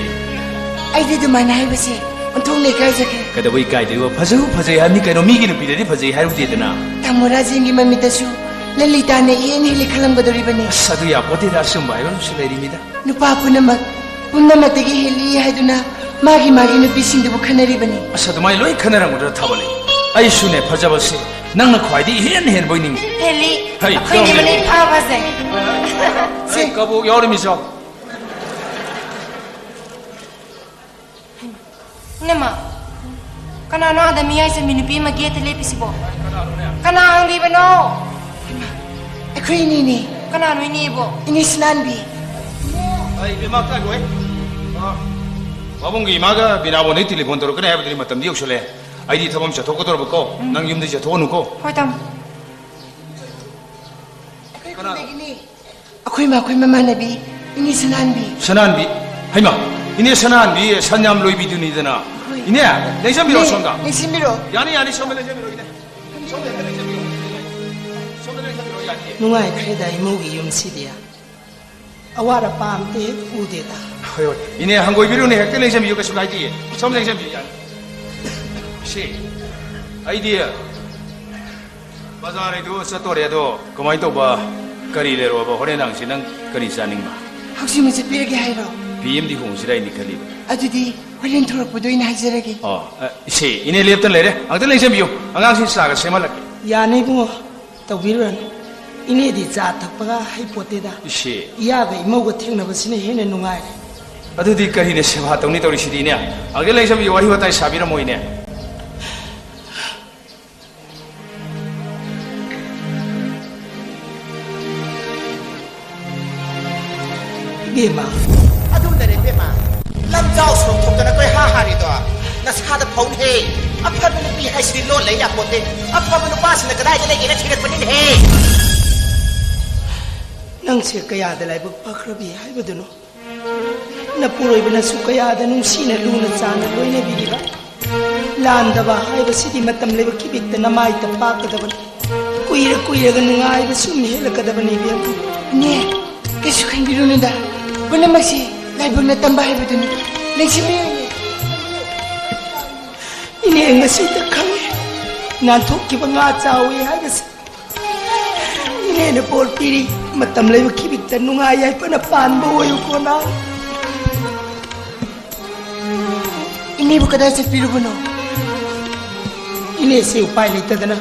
ꯑꯩꯗꯤ ꯑꯗꯨꯃꯥꯏꯅ ꯍꯥꯏꯕꯁꯦ ꯑꯣꯟꯊꯣꯛꯅ ꯏꯀꯥꯏꯖꯈ꯭ꯔꯦ꯫ ꯀꯩꯗꯧꯕ ꯏꯀꯥꯏꯗꯣꯏꯕ? ꯐꯖꯕ ꯐꯖꯩ ꯍꯥꯏꯕꯅꯤ ꯀꯩꯅꯣ, ꯃꯤꯒꯤ ꯅꯨꯄꯤꯗꯗꯤ ꯐꯖꯩ ꯍꯥꯏꯔꯨꯗꯦꯗꯅ꯫ ꯇꯥꯃꯣ ꯔꯥꯖꯦꯟꯒꯤ ꯃꯃꯤꯠꯇꯁꯨ ꯂꯂꯤꯇꯥꯅ ꯏꯍꯦꯟ ꯍꯦꯜꯂꯤ ꯈꯜꯂꯝꯒꯗꯧꯔꯤꯕꯅꯤ꯫ ꯑꯁ, ꯑꯗꯨ ꯌꯥꯄꯣꯠꯇꯦꯗ, ꯑꯆꯨꯝꯕ ꯍꯥꯏꯕ ꯑꯃꯁꯨ ꯂꯩꯔꯤꯃꯤꯗ꯫ ꯅꯨꯄꯥ ꯄꯨꯝꯅꯃꯛ, ꯄꯨꯝꯅꯃꯛꯇꯒꯤ ꯍꯦꯜꯂꯤ ꯍꯥꯏꯗꯨꯅ ꯃꯥꯒꯤ ꯃꯥꯒꯤ ꯅꯨꯄꯤꯁꯤꯡꯗꯨꯕꯨ ꯈꯟꯅꯔꯤꯕꯅꯤ꯫ ꯑꯁ, ꯑꯗꯨꯃꯥꯏꯅ ꯂꯣꯏ ꯈꯟꯅꯔꯝꯒꯗ꯭ꯔꯥ ꯊꯥꯕꯜꯂꯩ? ꯑꯩꯁꯨꯅꯦ, ꯐꯖꯕꯁꯦ ꯅꯪꯅ ꯈ꯭ꯋꯥꯏꯗꯒꯤ ꯏꯍꯦꯟ ꯍꯦꯟꯕꯣꯏ ꯅꯤꯡꯉꯤ꯫ ꯍꯦꯜꯂꯤ꯫ ꯍꯩ, ꯑꯩꯈꯣꯏꯅꯤ ꯌꯥꯎꯔꯝꯃꯦ꯫ ꯃꯅꯤ ꯐꯥꯕꯁꯦ꯫ ꯁꯦ, ꯀꯕꯣꯛ ꯌꯥꯎꯔꯤꯃꯤ ꯆꯥꯎ꯫ ꯏꯅꯝꯃ, ꯀꯅꯥꯅꯣ ꯑꯥꯗ ꯃꯤꯌꯥꯏ ꯆꯝꯕꯤ ꯅꯨꯄꯤ ꯑꯃ ꯒꯦꯠꯇ ꯂꯦꯞꯄꯤꯁꯤꯕꯣ? ꯀꯅꯥ ꯍꯪꯕꯤꯕꯅꯣ? ꯍꯩꯃꯥ, ꯑꯩꯈꯣꯏ ꯏꯅꯦꯅꯦ꯫ ꯀꯅꯥꯅꯣ ꯏꯅꯦꯕꯣ? ꯏꯅꯦ ꯁꯅꯥꯟꯕꯤ꯫ ꯑꯩ ꯏꯕꯦꯝꯃ ꯀꯥꯏꯕꯣꯏ꯫ ꯑ, ꯄꯥꯕꯨꯡꯒꯤ ꯏꯃꯥꯒ ꯕꯤꯅꯥꯕꯣꯟꯗꯒꯤ ꯇꯦꯂꯤꯐꯣꯟ ꯇꯧꯔꯛꯀꯅꯤ ꯍꯥꯏꯕꯗꯨꯗꯤ ꯃꯇꯝꯗꯤ ꯌꯧꯁꯜꯂꯦ꯫ ꯑꯩꯗꯤ ꯊꯕꯛ ꯑꯃ ꯆꯠꯊꯣꯛꯀꯗꯧꯔꯕꯀꯣ꯫ ꯎꯝ꯫ ꯅꯪ ꯌꯨꯝꯗ ꯆꯠꯊꯣꯛꯑꯅꯨꯀꯣ꯫ ꯍꯣꯏ, ꯇꯥꯃꯣ꯫ ꯑꯩꯈꯣꯏ ꯀꯅꯥꯅꯣ? ꯈꯨꯟꯗꯒꯤꯅꯦ꯫ ꯑꯩꯈꯣꯏ ꯃꯥ, ꯑꯩꯈꯣꯏ ꯃꯃꯥꯟꯅꯕꯤ, ꯏꯅꯦ ꯁꯅꯥꯟꯕꯤ꯫ ꯁꯅꯥꯟꯕꯤ? ꯍꯩꯃꯥ, ꯏꯅꯦ ꯁꯅꯥꯟꯕꯤ ꯁꯟ ꯌꯥꯝ ꯂꯣꯏꯕꯤꯗꯨꯅꯤꯗꯅ꯫ ꯍꯣꯏ꯫ ꯏꯅꯦ, ꯂꯦꯡꯁꯟꯕꯤꯔꯣ ꯏꯅꯦ, ꯁꯣꯝꯗ꯫ ꯂꯦꯡꯁꯟꯕꯤꯔꯣ꯫ ꯌꯥꯅꯤ, ꯌꯥꯅꯤ, ꯁꯣꯝꯗ ꯂꯦꯡꯁꯟꯕꯤꯔꯣ, ꯏꯅꯦ꯫ ꯁꯣꯝꯗ ꯍꯦꯛꯇ ꯂꯦꯡꯁꯟꯕꯤꯔꯣ꯫ ꯁꯣꯝꯗ ꯂꯦꯡꯁꯟꯕꯤꯔꯣ, ꯌꯥꯅꯤꯌꯦ꯫ ꯅꯨꯡꯉꯥꯏꯈ꯭ꯔꯦꯗ ꯏꯃꯧꯒꯤ ꯌꯨꯝꯁꯤꯗꯤ꯫ ꯑꯋꯥꯠ ꯑꯄꯥ ꯑꯝꯇ ꯍꯦꯛ ꯎꯗꯦꯗ꯫ ꯍꯣꯏ, ꯍꯣꯏ꯫ ꯏꯅꯦ, ꯍꯪꯒꯣꯏꯕꯤꯔꯨꯅꯦ, ꯍꯦꯛꯇ ꯂꯦꯡꯁꯟꯕꯤꯌꯨ, ꯀꯩꯁꯨ ꯀꯥꯏꯗꯦꯌꯦ꯫ ꯁꯣꯝ ꯂꯦꯡꯁꯟꯕꯤꯌꯨ, ꯌꯥꯅꯤ꯫ ꯁꯤ, ꯑꯩꯗꯤ ꯕꯖꯥꯔ ꯍꯥꯏꯗꯨ ꯆꯠꯇꯣꯔꯦ, ꯑꯗꯣ ꯀꯃꯥꯏꯅ ꯇꯧꯕ, ꯀꯔꯤ ꯂꯩꯔꯛꯑꯣꯕ? ꯍꯣꯔꯦꯟ ꯅꯪꯁꯤ ꯅꯪ ꯀꯔꯤ ꯆꯥꯅꯤꯡꯕ? ꯍꯧꯖꯤꯛꯃꯛ ꯆꯠꯄꯤꯔꯒꯦ ꯍꯥꯏꯔꯣ? ꯄꯤ ꯑꯦꯝꯗꯤ ꯍꯣꯡꯁꯤꯔꯥ ꯍꯥꯏꯅ ꯈꯜꯂꯤꯕ꯫ ꯑꯗꯨꯗꯤ ꯍꯣꯔꯦꯟ ꯊꯣꯔꯛꯄꯗ ꯑꯣꯏꯅ ꯍꯥꯏꯖꯔꯒꯦ꯫ ꯑꯣ, ꯑ, ꯏꯆꯦ, ꯏꯅꯦ ꯂꯦꯞꯇꯅ ꯂꯩꯔꯦ, ꯑꯝꯇ ꯂꯦꯡꯁꯤꯟꯕꯤꯌꯨ, ꯑꯉꯥꯡꯁꯤꯡ ꯆꯥꯒ ꯁꯦꯝꯍꯜꯂꯛꯀꯦ꯫ ꯌꯥꯅꯤ ꯏꯕꯨꯡꯉꯣ, ꯇꯧꯕꯤꯔꯨꯔꯅꯨ꯫ ꯏꯅꯦꯗꯤ ꯆꯥ ꯊꯛꯄꯒ ꯍꯩꯄꯣꯠꯇꯦꯗ꯫ ꯏꯁꯦ꯫ ꯏꯌꯥꯒ ꯏꯃꯧꯒ ꯊꯦꯡꯅꯕꯁꯤꯅ ꯍꯦꯟꯅ ꯅꯨꯡꯉꯥꯏꯔꯦ꯫ ꯑꯗꯨꯗꯤ ꯀꯔꯤꯅ ꯁꯦꯕꯥ ꯇꯧꯅꯤ ꯇꯧꯔꯤꯁꯤꯗꯤ, ꯏꯅꯦ? ꯑꯪꯀꯜ ꯂꯩꯁꯝꯒꯤ ꯋꯥꯔꯤ ꯋꯥꯇꯥꯏ ꯁꯥꯕꯤꯔꯝꯃꯣ, ꯏꯅꯦ꯫ ꯏꯕꯦꯝꯃ꯫ ꯑꯗꯨꯅꯅꯦ ꯏꯕꯦꯝꯃ, ꯂꯝꯖꯥꯎ ꯁꯣꯔꯣꯛ ꯊꯣꯛꯇꯅ ꯀꯣꯏꯍꯥ ꯍꯥꯔꯤꯗꯣ꯫ ꯅꯁꯥꯗ ꯐꯧꯅꯦꯍꯦ꯫ ꯑꯐꯕ ꯅꯨꯄꯤ ꯍꯥꯏꯁꯤꯗꯤ ꯂꯣꯟ ꯂꯩ ꯌꯥꯄꯣꯠꯇꯦ꯫ ꯑꯐꯕ ꯅꯨꯄꯥꯁꯤꯅ ꯀꯗꯥꯏꯗ ꯂꯩꯒꯦꯅ ꯊꯤꯔꯛꯄꯅꯤꯅꯦꯍꯦ꯫ ꯅꯪꯁꯦ ꯀꯌꯥꯗ ꯂꯥꯏꯕꯛ ꯐꯈ꯭ꯔꯕꯤ ꯍꯥꯏꯕꯗꯨꯅꯣ? ꯅꯄꯨꯔꯣꯏꯕꯅꯁꯨ ꯀꯌꯥꯗ ꯅꯨꯡꯁꯤꯅ ꯂꯨꯅ ꯆꯥꯟꯅ ꯂꯣꯏꯅꯕꯤꯔꯤꯕ꯫ ꯂꯥꯟꯗꯕ ꯍꯥꯏꯕꯁꯤꯗꯤ ꯃꯇꯝ ꯂꯩꯕ ꯈꯤꯕꯤꯛꯇ ꯅꯃꯥꯏꯇ ꯄꯥꯛꯀꯗꯕꯅꯤ꯫ ꯀꯨꯏꯔ ꯀꯨꯏꯔꯒ ꯅꯨꯡꯉꯥꯏꯕ ꯁꯨꯝ ꯍꯦꯜꯂꯛꯀꯗꯕꯅꯤ, ꯏꯕꯦꯝꯃ꯫ ꯏꯅꯦ, ꯀꯩꯁꯨ ꯈꯟꯕꯤꯔꯨꯅꯨꯗ꯫ ꯄꯨꯝꯅꯃꯛꯁꯤ ꯂꯥꯏꯕꯛꯅ ꯇꯝꯕ ꯍꯥꯏꯕꯗꯨꯅꯤ꯫ ꯂꯦꯡꯁꯤꯟꯕꯤꯌꯨ, ꯏꯅꯦ꯫ ꯏꯅꯦ, ꯉꯁꯤꯇ ꯈꯪꯉꯦ ꯅꯥꯟꯊꯣꯛꯈꯤꯕ ꯉꯥ ꯆꯥꯎꯏ ꯍꯥꯏꯕꯁꯦ꯫ ꯏꯅꯦꯅ ꯕꯣꯔ ꯄꯤꯔꯤ, ꯃꯇꯝ ꯂꯩꯕ ꯈꯤꯕꯤꯛꯇ ꯅꯨꯡꯉꯥꯏ ꯌꯥꯏꯐꯅ ꯄꯥꯟꯕ ꯑꯣꯏꯌꯨꯀꯣ ꯅꯪ꯫ ꯏꯅꯦꯕꯨ ꯀꯗꯥꯏ ꯆꯠꯄꯤꯔꯨꯕꯅꯣ? ꯏꯅꯦꯁꯦ ꯎꯄꯥꯏ ꯂꯩꯇꯗꯅ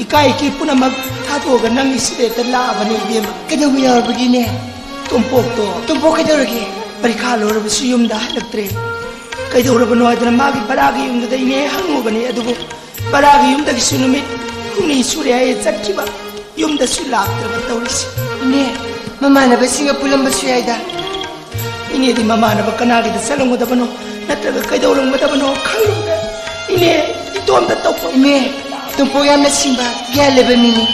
ꯏꯀꯥꯏ ꯏꯀꯤ ꯄꯨꯝꯅꯃꯛ ꯊꯥꯗꯣꯛꯑꯒ ꯅꯪꯒꯤ ꯁꯤꯗ ꯂꯥꯛꯑꯕꯅꯦ, ꯏꯕꯦꯝꯃ꯫ ꯀꯩꯗꯧꯕ ꯌꯥꯎꯔꯕꯒꯦ, ꯏꯅꯦ? ꯇꯣꯝꯄꯣꯛꯇꯣ ꯇꯣꯝꯄꯣꯛ ꯀꯩꯗꯧꯔꯒꯦ? ꯄꯔꯤꯈꯥ ꯂꯣꯏꯔꯕꯁꯨ ꯌꯨꯝꯗ ꯍꯜꯂꯛꯇ꯭ꯔꯦ꯫ ꯀꯩꯗꯧꯔꯕꯅꯣ ꯍꯥꯏꯗꯅ ꯃꯥꯒꯤ ꯕꯔꯥꯒꯤ ꯌꯨꯝꯗꯨꯗ ꯏꯅꯦ ꯍꯪꯉꯨꯕꯅꯦ, ꯑꯗꯨꯕꯨ ꯕꯔꯥꯒꯤ ꯌꯨꯝꯗꯒꯤꯁꯨ ꯅꯨꯃꯤꯠ ꯍꯨꯝꯅꯤ ꯁꯨꯔꯦ ꯍꯥꯏꯌꯦ ꯆꯠꯈꯤꯕ꯫ ꯌꯨꯝꯗꯁꯨ ꯂꯥꯛꯇ꯭ꯔꯕ ꯇꯧꯔꯤꯁꯦ꯫ ꯏꯅꯦ, ꯃꯃꯥꯟꯅꯕꯁꯤꯡꯒ ꯄꯨꯜꯂꯝꯕꯁꯨ ꯌꯥꯏꯗ꯫ ꯏꯅꯦꯗꯤ ꯃꯃꯥꯟꯅꯕ ꯀꯅꯥꯒꯤꯗ ꯆꯠꯂꯝꯒꯗꯕꯅꯣ, ꯅꯠꯇ꯭ꯔꯒ ꯀꯩꯗꯧꯔꯝꯒꯗꯕꯅꯣ ꯈꯜꯂꯨꯕꯗ ꯏꯅꯦ ꯏꯇꯣꯝꯇ ꯇꯧꯕ꯫ ꯏꯅꯦ, ꯇꯣꯝꯄꯣꯛ ꯌꯥꯝꯅ ꯁꯤꯡꯕ, ꯒ꯭ꯌꯥꯟ ꯂꯩꯕ ꯃꯤꯅꯤ꯫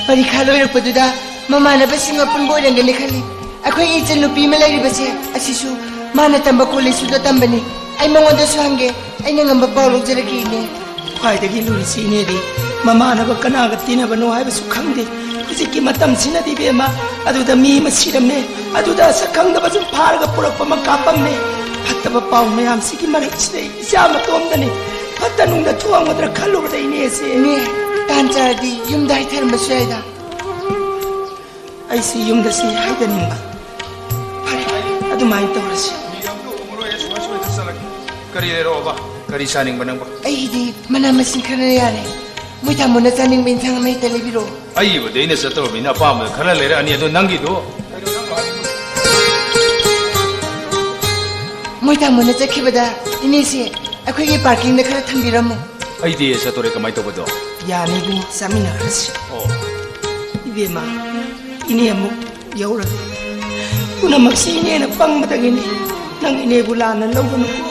ꯄꯔꯤꯈꯥ ꯂꯣꯏꯔꯛꯄꯗꯨꯗ ꯃꯃꯥꯟꯅꯕꯁꯤꯡꯒ ꯄꯨꯟꯕ ꯑꯣꯏꯔꯝꯒꯅꯤ ꯈꯜꯂꯤ꯫ ꯑꯩꯈꯣꯏꯒꯤ ꯏꯆꯟ ꯅꯨꯄꯤ ꯑꯃ ꯂꯩꯔꯤꯕꯁꯦ, ꯑꯁꯤꯁꯨ ꯃꯥꯅ ꯇꯝꯕ ꯀꯣꯂꯦꯖꯇꯨꯗ ꯇꯝꯕꯅꯤ꯫ ꯑꯩ ꯃꯉꯣꯟꯗꯁꯨ ꯍꯪꯒꯦ, ꯑꯩꯅ ꯉꯝꯕ ꯄꯥꯎ ꯂꯧꯖꯔꯛꯀꯦ, ꯏꯅꯦ꯫ ꯈ꯭ꯋꯥꯏꯗꯒꯤ ꯂꯨꯔꯤꯁꯤ ꯏꯅꯦꯗꯤ ꯃꯃꯥꯟꯅꯕ ꯀꯅꯥꯒ ꯇꯤꯟꯅꯕꯅꯣ ꯍꯥꯏꯕꯁꯨ ꯈꯪꯗꯦ꯫ ꯍꯧꯖꯤꯛꯀꯤ ꯃꯇꯝꯁꯤꯅꯗꯤ ꯏꯕꯦꯝꯃ, ꯑꯗꯨꯗ ꯃꯤ ꯑꯃ ꯁꯤꯔꯝꯃꯦ, ꯑꯗꯨꯗ ꯁꯛ ꯈꯪꯗꯕ ꯁꯨꯝ ꯐꯥꯔꯒ ꯄꯨꯔꯛꯄ ꯑꯃ ꯀꯥꯞꯄꯝꯃꯦ꯫ ꯐꯠꯇꯕ ꯄꯥꯎ ꯃꯌꯥꯝꯁꯤꯒꯤ ꯃꯔꯛꯁꯤꯗ ꯏꯆꯥ ꯃꯇꯣꯝꯗꯅꯤ ꯐꯠꯇ ꯅꯨꯡꯗ ꯊꯣꯡꯒꯗ꯭ꯔꯥ ꯈꯜꯂꯨꯕꯗ ꯏꯅꯦꯁꯦ꯫ ꯏꯅꯦ, ꯇꯥꯟ ꯆꯥꯔꯗꯤ ꯌꯨꯝꯗ ꯍꯥꯏꯊꯔꯝꯕꯁꯨ ꯌꯥꯏꯗ꯫ ꯑꯩꯁꯤ ꯌꯨꯝꯗ ꯁꯤ ꯍꯥꯏꯗꯅꯤꯡꯕ꯫ ꯐꯔꯦ, ꯑꯗꯨꯃꯥꯏꯅ ꯇꯧꯔꯁꯤ꯫ ꯃꯤ ꯑꯝꯇ ꯎꯃꯔꯣꯏ, ꯑꯩ ꯁꯨꯃꯥꯏ ꯁꯨꯃꯥꯏ ꯆꯠꯆꯔꯒꯦ꯫ ꯀꯔꯤ ꯂꯩꯔꯛꯑꯣꯕ? ꯀꯔꯤ ꯆꯥꯅꯤꯡꯕ ꯅꯪꯕꯣ? ꯑꯩꯒꯤꯗꯤ ꯃꯅꯥ ꯃꯁꯤꯡ ꯈꯔꯅ ꯌꯥꯔꯦ꯫ ꯃꯣꯏ ꯇꯥꯃꯣꯅ ꯆꯥꯅꯤꯡꯕ ꯏꯟꯁꯥꯡ ꯑꯃ ꯍꯦꯛꯇ ꯂꯩꯕꯤꯔꯛꯑꯣ꯫ ꯑꯩꯒꯤꯕꯨꯗꯤ ꯑꯩꯅ ꯆꯠꯇꯧꯔꯕꯅꯤꯅ ꯑꯄꯥꯝꯕꯗ ꯈꯔ ꯂꯩꯔꯛꯑꯅꯤ, ꯑꯗꯣ ꯅꯪꯒꯤꯗꯣ? ꯃꯣꯏ ꯇꯥꯃꯣꯅ ꯆꯠꯈꯤꯕꯗ ꯏꯅꯦꯁꯦ ꯑꯩꯈꯣꯏꯒꯤ ꯄꯥꯔꯀꯤꯡꯗ ꯈꯔ ꯊꯝꯕꯤꯔꯝꯃꯨ꯫ ꯑꯩꯗꯤ ꯆꯠꯇꯣꯔꯦ, ꯀꯃꯥꯏꯅ ꯇꯧꯕꯗꯣ? ꯌꯥꯅꯤ ꯏꯕꯨꯡꯉꯣ, ꯆꯥꯃꯤꯟꯅꯈ꯭ꯔꯁꯤ꯫ ꯑꯣ꯫ ꯏꯕꯦꯝꯃ, ꯏꯅꯦ ꯑꯃꯨꯛ ꯌꯧꯔꯒꯦ꯫ ꯄꯨꯝꯅꯃꯛꯁꯤ ꯏꯅꯦꯅ ꯄꯪꯕꯗꯒꯤꯅꯤ꯫ ꯅꯪ ꯏꯅꯦꯕꯨ ꯂꯥꯟꯅ ꯂꯧꯒꯅꯨꯀꯣ꯫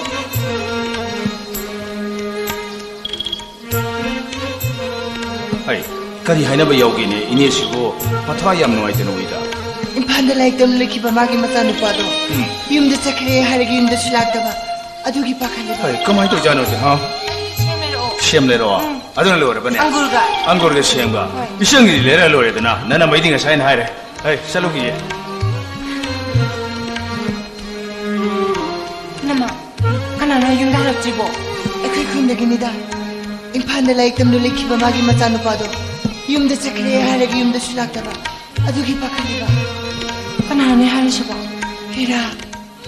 ꯑꯩ ꯀꯔꯤ ꯍꯥꯏꯅꯕ ꯌꯥꯎꯒꯦꯅꯦ? ꯏꯅꯦꯁꯤꯕꯨ ꯃꯊ꯭ꯋꯥꯏ ꯌꯥꯝ ꯅꯨꯡꯉꯥꯏꯇꯅ ꯎꯏꯗ꯫ ꯏꯝꯐꯥꯜꯗ ꯂꯥꯏꯔꯤꯛ ꯇꯝ ꯂꯩꯈꯤꯕ ꯃꯥꯒꯤ ꯃꯆꯥꯅꯨꯄꯥꯗꯣ ꯎꯝ꯫ ꯌꯨꯝꯗ ꯆꯠꯈ꯭ꯔꯦ ꯍꯥꯏꯔꯒ ꯌꯨꯝꯗꯁꯨ ꯂꯥꯛꯇꯕ꯫ ꯑꯗꯨꯒꯤ ꯄꯥꯈꯠꯂꯤꯕ꯫ ꯍꯣꯏ, ꯀꯃꯥꯏꯅ ꯇꯧꯖꯥꯠꯅꯣ ꯁꯤ, ꯍꯥ? ꯁꯦꯝ ꯂꯩꯔꯛꯑꯣ꯫ ꯁꯦꯝ ꯂꯩꯔꯛꯑꯣ? ꯎꯝ꯫ ꯑꯗꯨꯅ ꯂꯣꯏꯔꯕꯅꯦ? ꯑꯪꯒꯨꯔꯒ꯫ ꯑꯪꯒꯨꯔꯒ ꯁꯦꯝꯒ꯫ ꯍꯣꯏ꯫ ꯏꯆꯟꯒꯤꯗꯤ ꯂꯩꯔꯛꯑ ꯂꯣꯏꯔꯦꯗꯅ꯫ ꯅꯅꯝꯃꯩꯗꯤ ꯉꯁꯥꯏꯅ ꯍꯥꯏꯔꯦ꯫ ꯍꯩ, ꯆꯠꯂꯨꯈꯤꯒꯦ꯫ ꯅꯃ, ꯀꯅꯥꯅꯣ ꯌꯨꯝꯗ ꯍꯜꯂꯛꯇ꯭ꯔꯤꯕꯣ? ꯑꯩꯈꯣꯏ ꯈꯨꯟꯗꯒꯤꯅꯤꯗ꯫ ꯏꯝꯐꯥꯜꯗ ꯂꯥꯏꯔꯤꯛ ꯇꯝꯂꯨ ꯂꯩꯈꯤꯕ ꯃꯥꯒꯤ ꯃꯆꯥꯅꯨꯄꯥꯗꯣ ꯌꯨꯝꯗ ꯆꯠꯈ꯭ꯔꯦ ꯍꯥꯏꯔꯒ ꯌꯨꯝꯗꯁꯨ ꯂꯥꯛꯇꯕ꯫ ꯑꯗꯨꯒꯤ ꯄꯥꯈꯠꯂꯤꯕ꯫ ꯀꯅꯥꯅꯣ ꯍꯥꯏꯔꯤꯁꯤꯕꯣ? ꯍꯦꯔꯥ,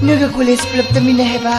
ꯅꯣꯏꯒ ꯀꯣꯂꯦꯖ ꯄꯨꯂꯞ ꯇꯝꯃꯤꯟꯅꯩ ꯍꯥꯏꯕ꯫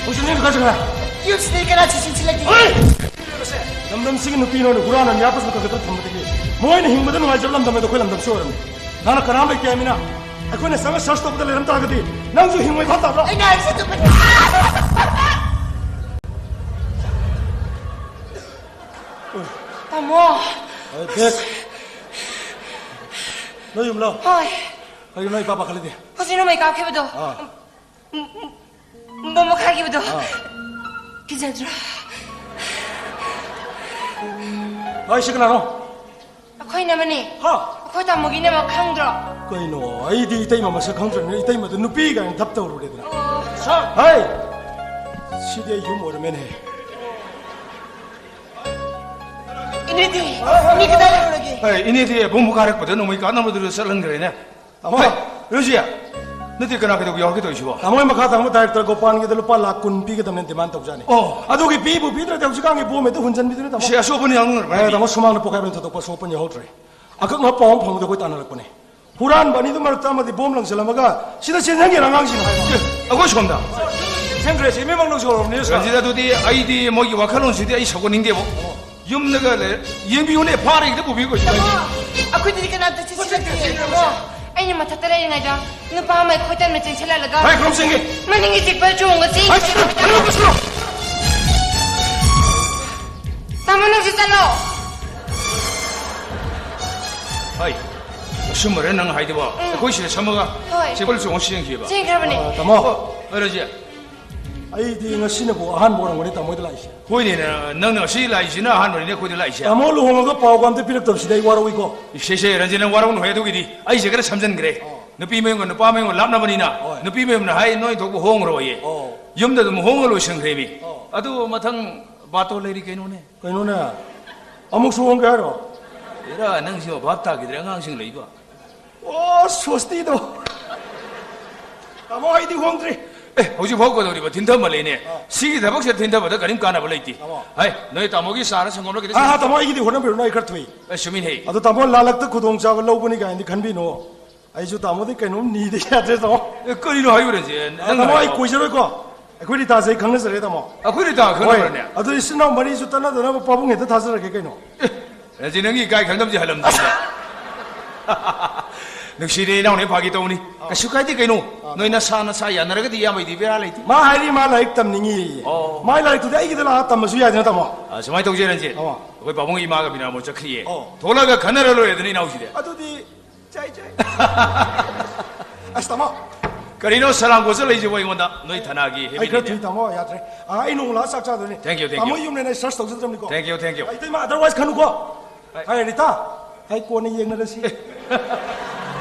ꯍꯧꯖꯤꯛ ꯅꯪ ꯀꯥꯏ ꯆꯠꯈ꯭ꯔꯦ? ꯌꯨꯝꯁꯤꯗ ꯀꯅꯥꯁꯨ ꯆꯦꯟꯁꯤꯜꯂꯛꯇꯦ꯫ ꯍꯣꯏ! ꯂꯝꯗꯝꯁꯤꯒꯤ ꯅꯨꯄꯤ ꯅꯣꯏꯅ ꯍꯨꯔꯥꯟꯅ ꯃꯤꯌꯥꯝ ꯄꯨꯝꯅꯃꯛ ꯀꯟꯈꯠꯇꯅ ꯊꯝꯕꯗꯒꯤ ꯃꯣꯏꯅ ꯍꯤꯡꯕꯗ ꯅꯨꯡꯉꯥꯏꯖꯕ ꯂꯝꯗꯝ ꯑꯗꯣ ꯑꯩꯈꯣꯏ ꯂꯝꯗꯝꯁꯤ ꯑꯣꯏꯔꯝꯃꯤ꯫ ꯅꯍꯥꯛꯅ ꯀꯅꯥꯝ ꯂꯩꯇꯦ ꯍꯥꯏꯃꯤꯅ ꯑꯩꯈꯣꯏꯅ ꯆꯪꯉ ꯁꯔꯆ ꯇꯧꯕꯗ ꯂꯩꯔꯝ ꯇꯥꯔꯒꯗꯤ ꯅꯪꯁꯨ ꯍꯤꯡꯉꯣꯏ ꯐꯥꯎ ꯇꯥꯕ꯭ꯔꯥ? ꯑꯩꯅ ꯍꯥꯏꯔꯤꯁꯦ ꯆꯨꯝꯕꯅꯤ꯫ ꯇꯥꯃꯣ꯫ ꯍꯣꯏ, ꯕꯦꯛ꯫ ꯅꯣꯏ ꯌꯨꯝꯂꯣ? ꯍꯣꯏ꯫ ꯀꯩꯅꯣ ꯏꯄꯥ ꯄꯥꯈꯠꯂꯤꯗꯤ? ꯍꯧꯖꯤꯛ ꯅꯣꯡꯃꯩ ꯀꯥꯞꯈꯤꯕꯗꯣ꯫ ꯑꯥ꯫ ꯎꯝ, ꯎꯝ, ꯕꯣꯝꯕ ꯈꯥꯏꯈꯤꯕꯗꯣ꯫ ꯑꯥ꯫ ꯀꯤꯖꯗ꯭ꯔꯣ? ꯑꯩ ꯁꯤ ꯀꯅꯥꯅꯣ? ꯑꯩꯈꯣꯏ ꯏꯅꯝꯃꯅꯦ꯫ ꯍꯥ? ꯑꯩꯈꯣꯏ ꯇꯥꯃꯣꯒꯤ ꯏꯅꯝꯃ ꯈꯪꯗ꯭ꯔꯣ? ꯀꯩꯅꯣ, ꯑꯩꯗꯤ ꯏꯇꯩꯃ ꯃꯁꯛ ꯈꯪꯗ꯭ꯔꯕꯅꯤꯅ ꯏꯇꯩꯃꯗ ꯅꯨꯄꯤ ꯀꯥꯏꯅ ꯙꯞ ꯇꯧꯔꯨꯔꯦꯗꯅ꯫ ꯑꯣ꯫ ꯁꯥꯔ! ꯍꯥꯏ! ꯁꯤꯗꯤ ꯑꯩ ꯌꯨꯝ ꯑꯣꯏꯔꯝꯃꯦꯅꯦ꯫ ꯏꯅꯦꯗꯤ? ꯃꯤ ꯀꯗꯥꯏ ꯂꯩꯔꯨꯔꯒꯦ? ꯑꯦ, ꯏꯅꯦꯗꯤ ꯕꯣꯝꯕꯨ ꯀꯥꯔꯛꯄꯗ ꯅꯣꯡꯃꯩ ꯀꯥꯞꯅꯕꯗꯨꯗ ꯆꯠꯍꯟꯈ꯭ꯔꯦꯅꯦ꯫ ꯇꯥꯃꯣ꯫ ꯍꯦ, ꯔꯣꯖꯤ, ꯅꯠꯇꯦ, ꯀꯅꯥ ꯀꯩꯗꯧꯕ ꯌꯥꯎꯔꯒꯦ ꯇꯧꯔꯤꯁꯤꯕꯣ? ꯇꯥꯃꯣ, ꯑꯩ ꯃꯈꯥ ꯊꯪꯕ ꯗꯥꯏꯔꯦꯛꯇꯔ ꯒꯣꯄꯥꯟꯒꯤꯗ ꯂꯨꯄꯥ ꯂꯥꯈ ꯀꯨꯟ ꯄꯤꯒꯗꯕꯅꯦ ꯗꯤꯃꯥꯟ ꯇꯧꯖꯥꯠꯅꯤ꯫ ꯑꯣ꯫ ꯑꯗꯨꯒꯤ ꯄꯤꯕꯨ ꯄꯤꯗ꯭ꯔꯗꯤ ꯍꯧꯖꯤꯛꯀꯥꯟꯒꯤ ꯕꯣꯝ ꯍꯦꯛꯇ ꯍꯨꯟꯖꯟꯕꯤꯗꯨꯅꯤ, ꯇꯥꯃꯣ꯫ ꯁꯤ ꯑꯁꯣꯛꯄꯅ ꯌꯥꯝ ꯅꯨꯡꯉꯥꯏꯕ꯭ꯔꯥ ꯑꯦ, ꯍꯥꯏꯗꯤ? ꯇꯥꯃꯣ, ꯁꯨꯃꯥꯡꯗ ꯄꯣꯈꯥꯏꯕꯅ ꯊꯣꯏꯗꯣꯛꯄ ꯑꯁꯣꯛꯄ ꯌꯥꯎꯍꯧꯗ꯭ꯔꯦ꯫ ꯑꯀꯛꯅꯕ ꯄꯥꯎ ꯑꯃ ꯐꯪꯕꯗ ꯑꯩꯈꯣꯏ ꯇꯥꯟꯅꯔꯛꯄꯅꯦ꯫ ꯍꯨꯔꯥꯟꯕ ꯑꯅꯤꯗꯨ ꯃꯔꯛꯇ ꯑꯃꯗꯤ ꯕꯣꯝ ꯂꯪꯁꯤꯜꯂꯝꯃꯒ ꯁꯤꯗ ꯆꯦꯟꯖꯟꯒꯦꯅ ꯑꯉꯥꯡꯁꯤꯡ ꯍꯥꯏꯕ꯫ ꯑꯦ, ꯑꯩꯈꯣꯏ ꯁꯣꯝꯗ꯫ ꯆꯦꯟꯈ꯭ꯔꯦ, ꯁꯤ ꯃꯤꯃꯛ ꯂꯧꯁꯤꯜꯍꯧꯔꯕꯅꯤ, ꯁꯥꯔ꯫ ꯔꯟꯖꯤꯠ, ꯑꯗꯨꯗꯤ ꯑꯩꯗꯤ ꯃꯣꯏꯒꯤ ꯋꯥꯈꯜꯂꯣꯟꯁꯤꯗꯤ ꯑꯩ ꯁꯧꯒꯠꯅꯤꯡꯗꯦꯕꯣ꯫ ꯌꯨꯝꯗꯒ ꯂꯩ-, ꯌꯦꯡꯕꯤꯌꯨꯅꯦ, ꯐꯥꯔꯦ ꯍꯦꯛꯇ ꯄꯨꯕꯤꯈꯣ ꯁꯤꯗ꯫ ꯇꯥꯃꯣ, ꯑꯩꯈꯣꯏꯗꯗꯤ ꯀꯅꯥꯝꯇ ꯆꯦꯠꯁꯤꯜꯂꯛꯇꯦ, ꯇꯥꯃꯣ꯫ ꯑꯩꯅ ꯃꯊꯛꯇ ꯂꯩꯔꯤꯉꯩꯗ ꯅꯨꯄꯥ ꯑꯃ ꯑꯩꯈꯣꯏ ꯇꯝꯅ ꯆꯦꯟꯁꯤꯜꯂꯛꯂꯒ ꯍꯥꯏ, ꯈꯨꯔꯨꯝ ꯆꯦꯟꯒꯦ꯫ ꯃꯅꯤꯡꯒꯤ ꯆꯤꯛꯄ ꯆꯣꯡꯉ ꯆꯦꯟꯈꯤ꯫ ꯍꯥꯏ, ꯆꯠꯂꯣ, ꯆꯠꯂꯣ, ꯆꯠꯂꯣ꯫ ꯇꯥꯃꯣ, ꯅꯪꯁꯨ ꯆꯠꯂꯣ꯫ ꯍꯥꯏ, ꯑꯆꯨꯝꯕꯔꯦ ꯅꯪ ꯍꯥꯏꯗꯨꯕꯣ? ꯎꯝ꯫ ꯑꯩꯈꯣꯏ ꯁꯤꯗ ꯁꯝꯃꯒ ꯍꯣꯏ꯫ ꯆꯦꯄꯜ ꯆꯣꯡꯉ ꯆꯦꯟꯈꯤꯕ? ꯆꯦꯟꯈ꯭ꯔꯕꯅꯦ꯫ ꯑ, ꯇꯥꯃꯣ꯫ ꯍꯣꯏ, ꯔꯟꯖꯤꯠ꯫ ꯑꯩꯗꯤ ꯉꯁꯤꯅꯕꯨ ꯑꯍꯥꯟꯕ ꯑꯣꯏꯔꯝꯒꯅꯤ ꯇꯥꯃꯣ ꯍꯣꯏꯗ ꯂꯥꯛꯏꯁꯦ꯫ ꯍꯣꯏꯅꯦ, ꯅ-, ꯅꯪꯅ ꯉꯁꯤ ꯂꯥꯛꯏꯁꯤꯅ ꯑꯍꯥꯟꯕꯅꯤꯅꯦ ꯑꯩꯈꯣꯏꯗ ꯂꯥꯛꯏꯁꯦ꯫ ꯇꯥꯃꯣ ꯂꯨꯍꯣꯡꯉꯒ ꯄꯥꯎꯒ ꯑꯝꯇ ꯄꯤꯔꯛꯇꯕꯁꯤꯗ ꯑꯩ ꯋꯥꯔꯧꯏꯀꯣ꯫ ꯏꯁꯦ, ꯏꯁꯦ, ꯔꯟꯖꯤꯠ, ꯅꯪ ꯋꯥꯔꯧꯅꯨ ꯍꯦ ꯑꯗꯨꯒꯤꯗꯤ꯫ ꯑꯩꯁꯦ ꯈꯔ ꯁꯝꯖꯟꯈ꯭ꯔꯦ꯫ ꯑꯣ꯫ ꯅꯨꯄꯤ ꯃꯌꯨꯝꯒ ꯅꯨꯄꯥ ꯃꯌꯨꯝꯒ ꯂꯥꯞꯅꯕꯅꯤꯅ, ꯍꯣꯏ꯫ ꯅꯨꯄꯤ ꯃꯌꯨꯝꯅ ꯍꯥꯏ, "ꯅꯣꯏ ꯊꯣꯛꯄ ꯍꯣꯡꯈ꯭ꯔꯣꯌꯦ"꯫ ꯑꯣ꯫ ꯌꯨꯝꯗ ꯑꯗꯨꯝ ꯍꯣꯡꯉ ꯂꯣꯏꯁꯟꯈ꯭ꯔꯦꯃꯤ꯫ ꯑꯣ꯫ ꯑꯗꯨ ꯃꯊꯪ ꯕꯥꯇꯣꯟ ꯂꯩꯔꯤ ꯀꯩꯅꯣꯅꯦ꯫ ꯀꯩꯅꯣꯅꯦ? ꯑꯃꯨꯛꯁꯨ ꯍꯣꯡꯒꯦ ꯍꯥꯏꯔꯣ? ꯑꯦꯔꯥ, ꯅꯪꯁꯤꯃ ꯚꯥꯞ ꯇꯥꯈꯤꯗ꯭ꯔꯦ, ꯑꯉꯥꯡꯁꯤꯡ ꯂꯩꯕ꯫ ꯑꯣ, ꯁ꯭ꯋꯁꯇꯤꯗꯣ꯫ ꯇꯥꯃꯣ, ꯑꯩꯗꯤ ꯍꯣꯡꯗ꯭ꯔꯤ꯫ ꯑꯦ, ꯍꯧꯖꯤꯛ ꯐꯥꯎ ꯀꯩꯗꯧꯔꯤꯕ? ꯊꯤꯟꯊꯃꯜꯂꯦꯅꯦ꯫ ꯑꯥ꯫ ꯁꯤꯒꯤ ꯊꯕꯛꯁꯦ ꯊꯤꯟꯊꯕꯗ ꯀꯔꯤꯝ ꯀꯥꯟꯅꯕ ꯂꯩꯇꯦ꯫ ꯇꯥꯃꯣ꯫ ꯍꯥꯏ, ꯅꯣꯏ ꯇꯥꯃꯣꯒꯤ ꯆꯥꯔ ꯁꯪꯒꯣꯝꯔ ꯈꯤꯇ ꯑꯥ, ꯑꯥ, ꯁꯦꯝ-, ꯇꯥꯃꯣ, ꯑꯩꯒꯤꯗꯤ ꯍꯣꯠꯅꯕꯤꯔꯨꯅꯨ, ꯑꯩ ꯈꯔ ꯊꯨꯏ꯫ ꯑꯦ, ꯆꯨꯝꯃꯤꯅꯦꯍꯦ꯫ ꯑꯗꯣ ꯇꯥꯃꯣ, ꯂꯥꯜꯂꯛꯇ ꯈꯨꯗꯣꯡꯆꯥꯕ ꯂꯧꯕꯅꯤ ꯀꯥꯏꯅꯗꯤ ꯈꯟꯕꯤꯅꯨ꯫ ꯑꯩꯁꯨ ꯇꯥꯃꯣꯗꯤ ꯀꯩꯅꯣꯝ ꯅꯤꯗ ꯌꯥꯗ꯭ꯔꯦ, ꯇꯥꯃꯣ꯫ ꯑꯦ, ꯀꯔꯤꯅꯣ ꯍꯥꯏꯌꯨꯔꯁꯦ? ꯑꯥ, ꯅꯪ ꯇꯥꯃꯣ, ꯑꯩ ꯍꯥꯏꯌꯣ꯫ ꯀꯣꯏꯖꯔꯣꯏꯀꯣ꯫ ꯑꯩꯈꯣꯏ ꯔꯤꯇꯥꯁꯦ ꯑꯩ ꯈꯪꯅꯖꯔꯦ, ꯇꯥꯃꯣ꯫ ꯑꯩꯈꯣꯏ ꯔꯤꯇꯥ ꯈꯪꯅꯕ꯭ꯔꯅꯦ? ꯍꯣꯏ꯫ ꯑꯗꯨ ꯏꯆꯤꯟ ꯏꯅꯥꯎ ꯃꯔꯤꯁꯨ ꯇꯠꯅꯗꯅꯕ ꯄꯥꯕꯨꯡ ꯍꯦꯛꯇ ꯊꯥꯖꯔꯒꯦ ꯀꯩꯅꯣ꯫ ꯑꯦ, ꯔꯟꯖꯤꯠ, ꯅꯪꯒꯤ ꯏꯀꯥꯏ ꯈꯪꯗꯕꯁꯤ ꯍꯜꯂꯝꯗ꯭ꯔꯤꯅꯦ꯫ ꯅꯨꯡꯁꯤꯔꯦ ꯏꯅꯥꯎꯅꯦ, ꯐꯥꯒꯤ ꯇꯧꯕꯅꯤ꯫ ꯑꯥ꯫ ꯀꯩꯁꯨ ꯀꯥꯏꯗꯦ ꯀꯩꯅꯣ꯫ ꯑꯥ꯫ ꯅꯣꯏ ꯅꯁꯥ ꯅꯁꯥ ꯌꯥꯅꯔꯒꯗꯤ ꯏꯌꯥꯝꯕꯩꯗꯤ ꯕꯦꯔꯥ ꯂꯩꯇꯦ꯫ ꯃꯥ ꯍꯥꯏꯔꯤ ꯃꯥ ꯂꯥꯏꯔꯤꯛ ꯇꯝꯅꯤꯡꯉꯤꯌꯦ꯫ ꯑꯣ꯫ ꯃꯥꯏ ꯂꯥꯏꯔꯤꯛꯇꯨꯗꯤ ꯑꯩꯒꯤꯗ ꯂꯥꯛꯑ ꯇꯝꯕꯁꯨ ꯌꯥꯏꯗꯅ, ꯇꯥꯃꯣ? ꯑꯥ, ꯁꯨꯃꯥꯏꯅ ꯇꯧꯁꯦ ꯔꯟꯖꯤꯠ꯫ ꯑꯥ꯫ ꯑꯩꯈꯣꯏ ꯄꯥꯕꯨꯡ ꯏꯃꯥꯒ ꯕꯤꯅꯥꯃꯣ ꯆꯠꯈ꯭ꯔꯤꯌꯦ꯫ ꯑꯣ꯫ ꯊꯣꯛꯂꯛꯑꯒ ꯈꯟꯅꯔ ꯂꯣꯏꯔꯦꯗꯅ ꯏꯅꯥꯎꯁꯤꯗꯤ꯫ ꯑꯗꯨꯗꯤ ꯑꯁ, ꯇꯥꯃꯣ꯫ ꯀꯔꯤꯅꯣ ꯁꯂꯥꯝ ꯀꯣꯠꯆ ꯂꯩꯁꯤꯕꯣ ꯑꯩꯉꯣꯟꯗ? ꯅꯣꯏ ꯊꯅꯥꯒꯤ ꯑꯩ ꯈꯔ heavy ꯊꯨꯏ, ꯇꯥꯃꯣ, ꯌꯥꯗ꯭ꯔꯦ꯫ ꯑꯥ, ꯑꯩ ꯅꯣꯡꯃ ꯂꯥꯛꯑ ꯆꯥꯛ ꯆꯥꯗꯣꯏꯅꯦ꯫ Thank you, thank ꯇꯥꯃꯣ you꯫ ꯌꯨꯝꯅꯦꯅ ꯑꯩ search ꯇꯧꯖꯗ꯭ꯔꯕꯅꯤꯀꯣ꯫ Thank you, thank you꯫ ꯑꯩ ꯏꯇꯩꯃ, otherwise ꯈꯟꯅꯨꯀꯣ꯫ ꯑꯩ ꯍꯥꯏ, ꯔꯤꯇꯥ, ꯑꯩ ꯀꯣꯟꯅ ꯌꯦꯡꯅꯔꯁꯤ꯫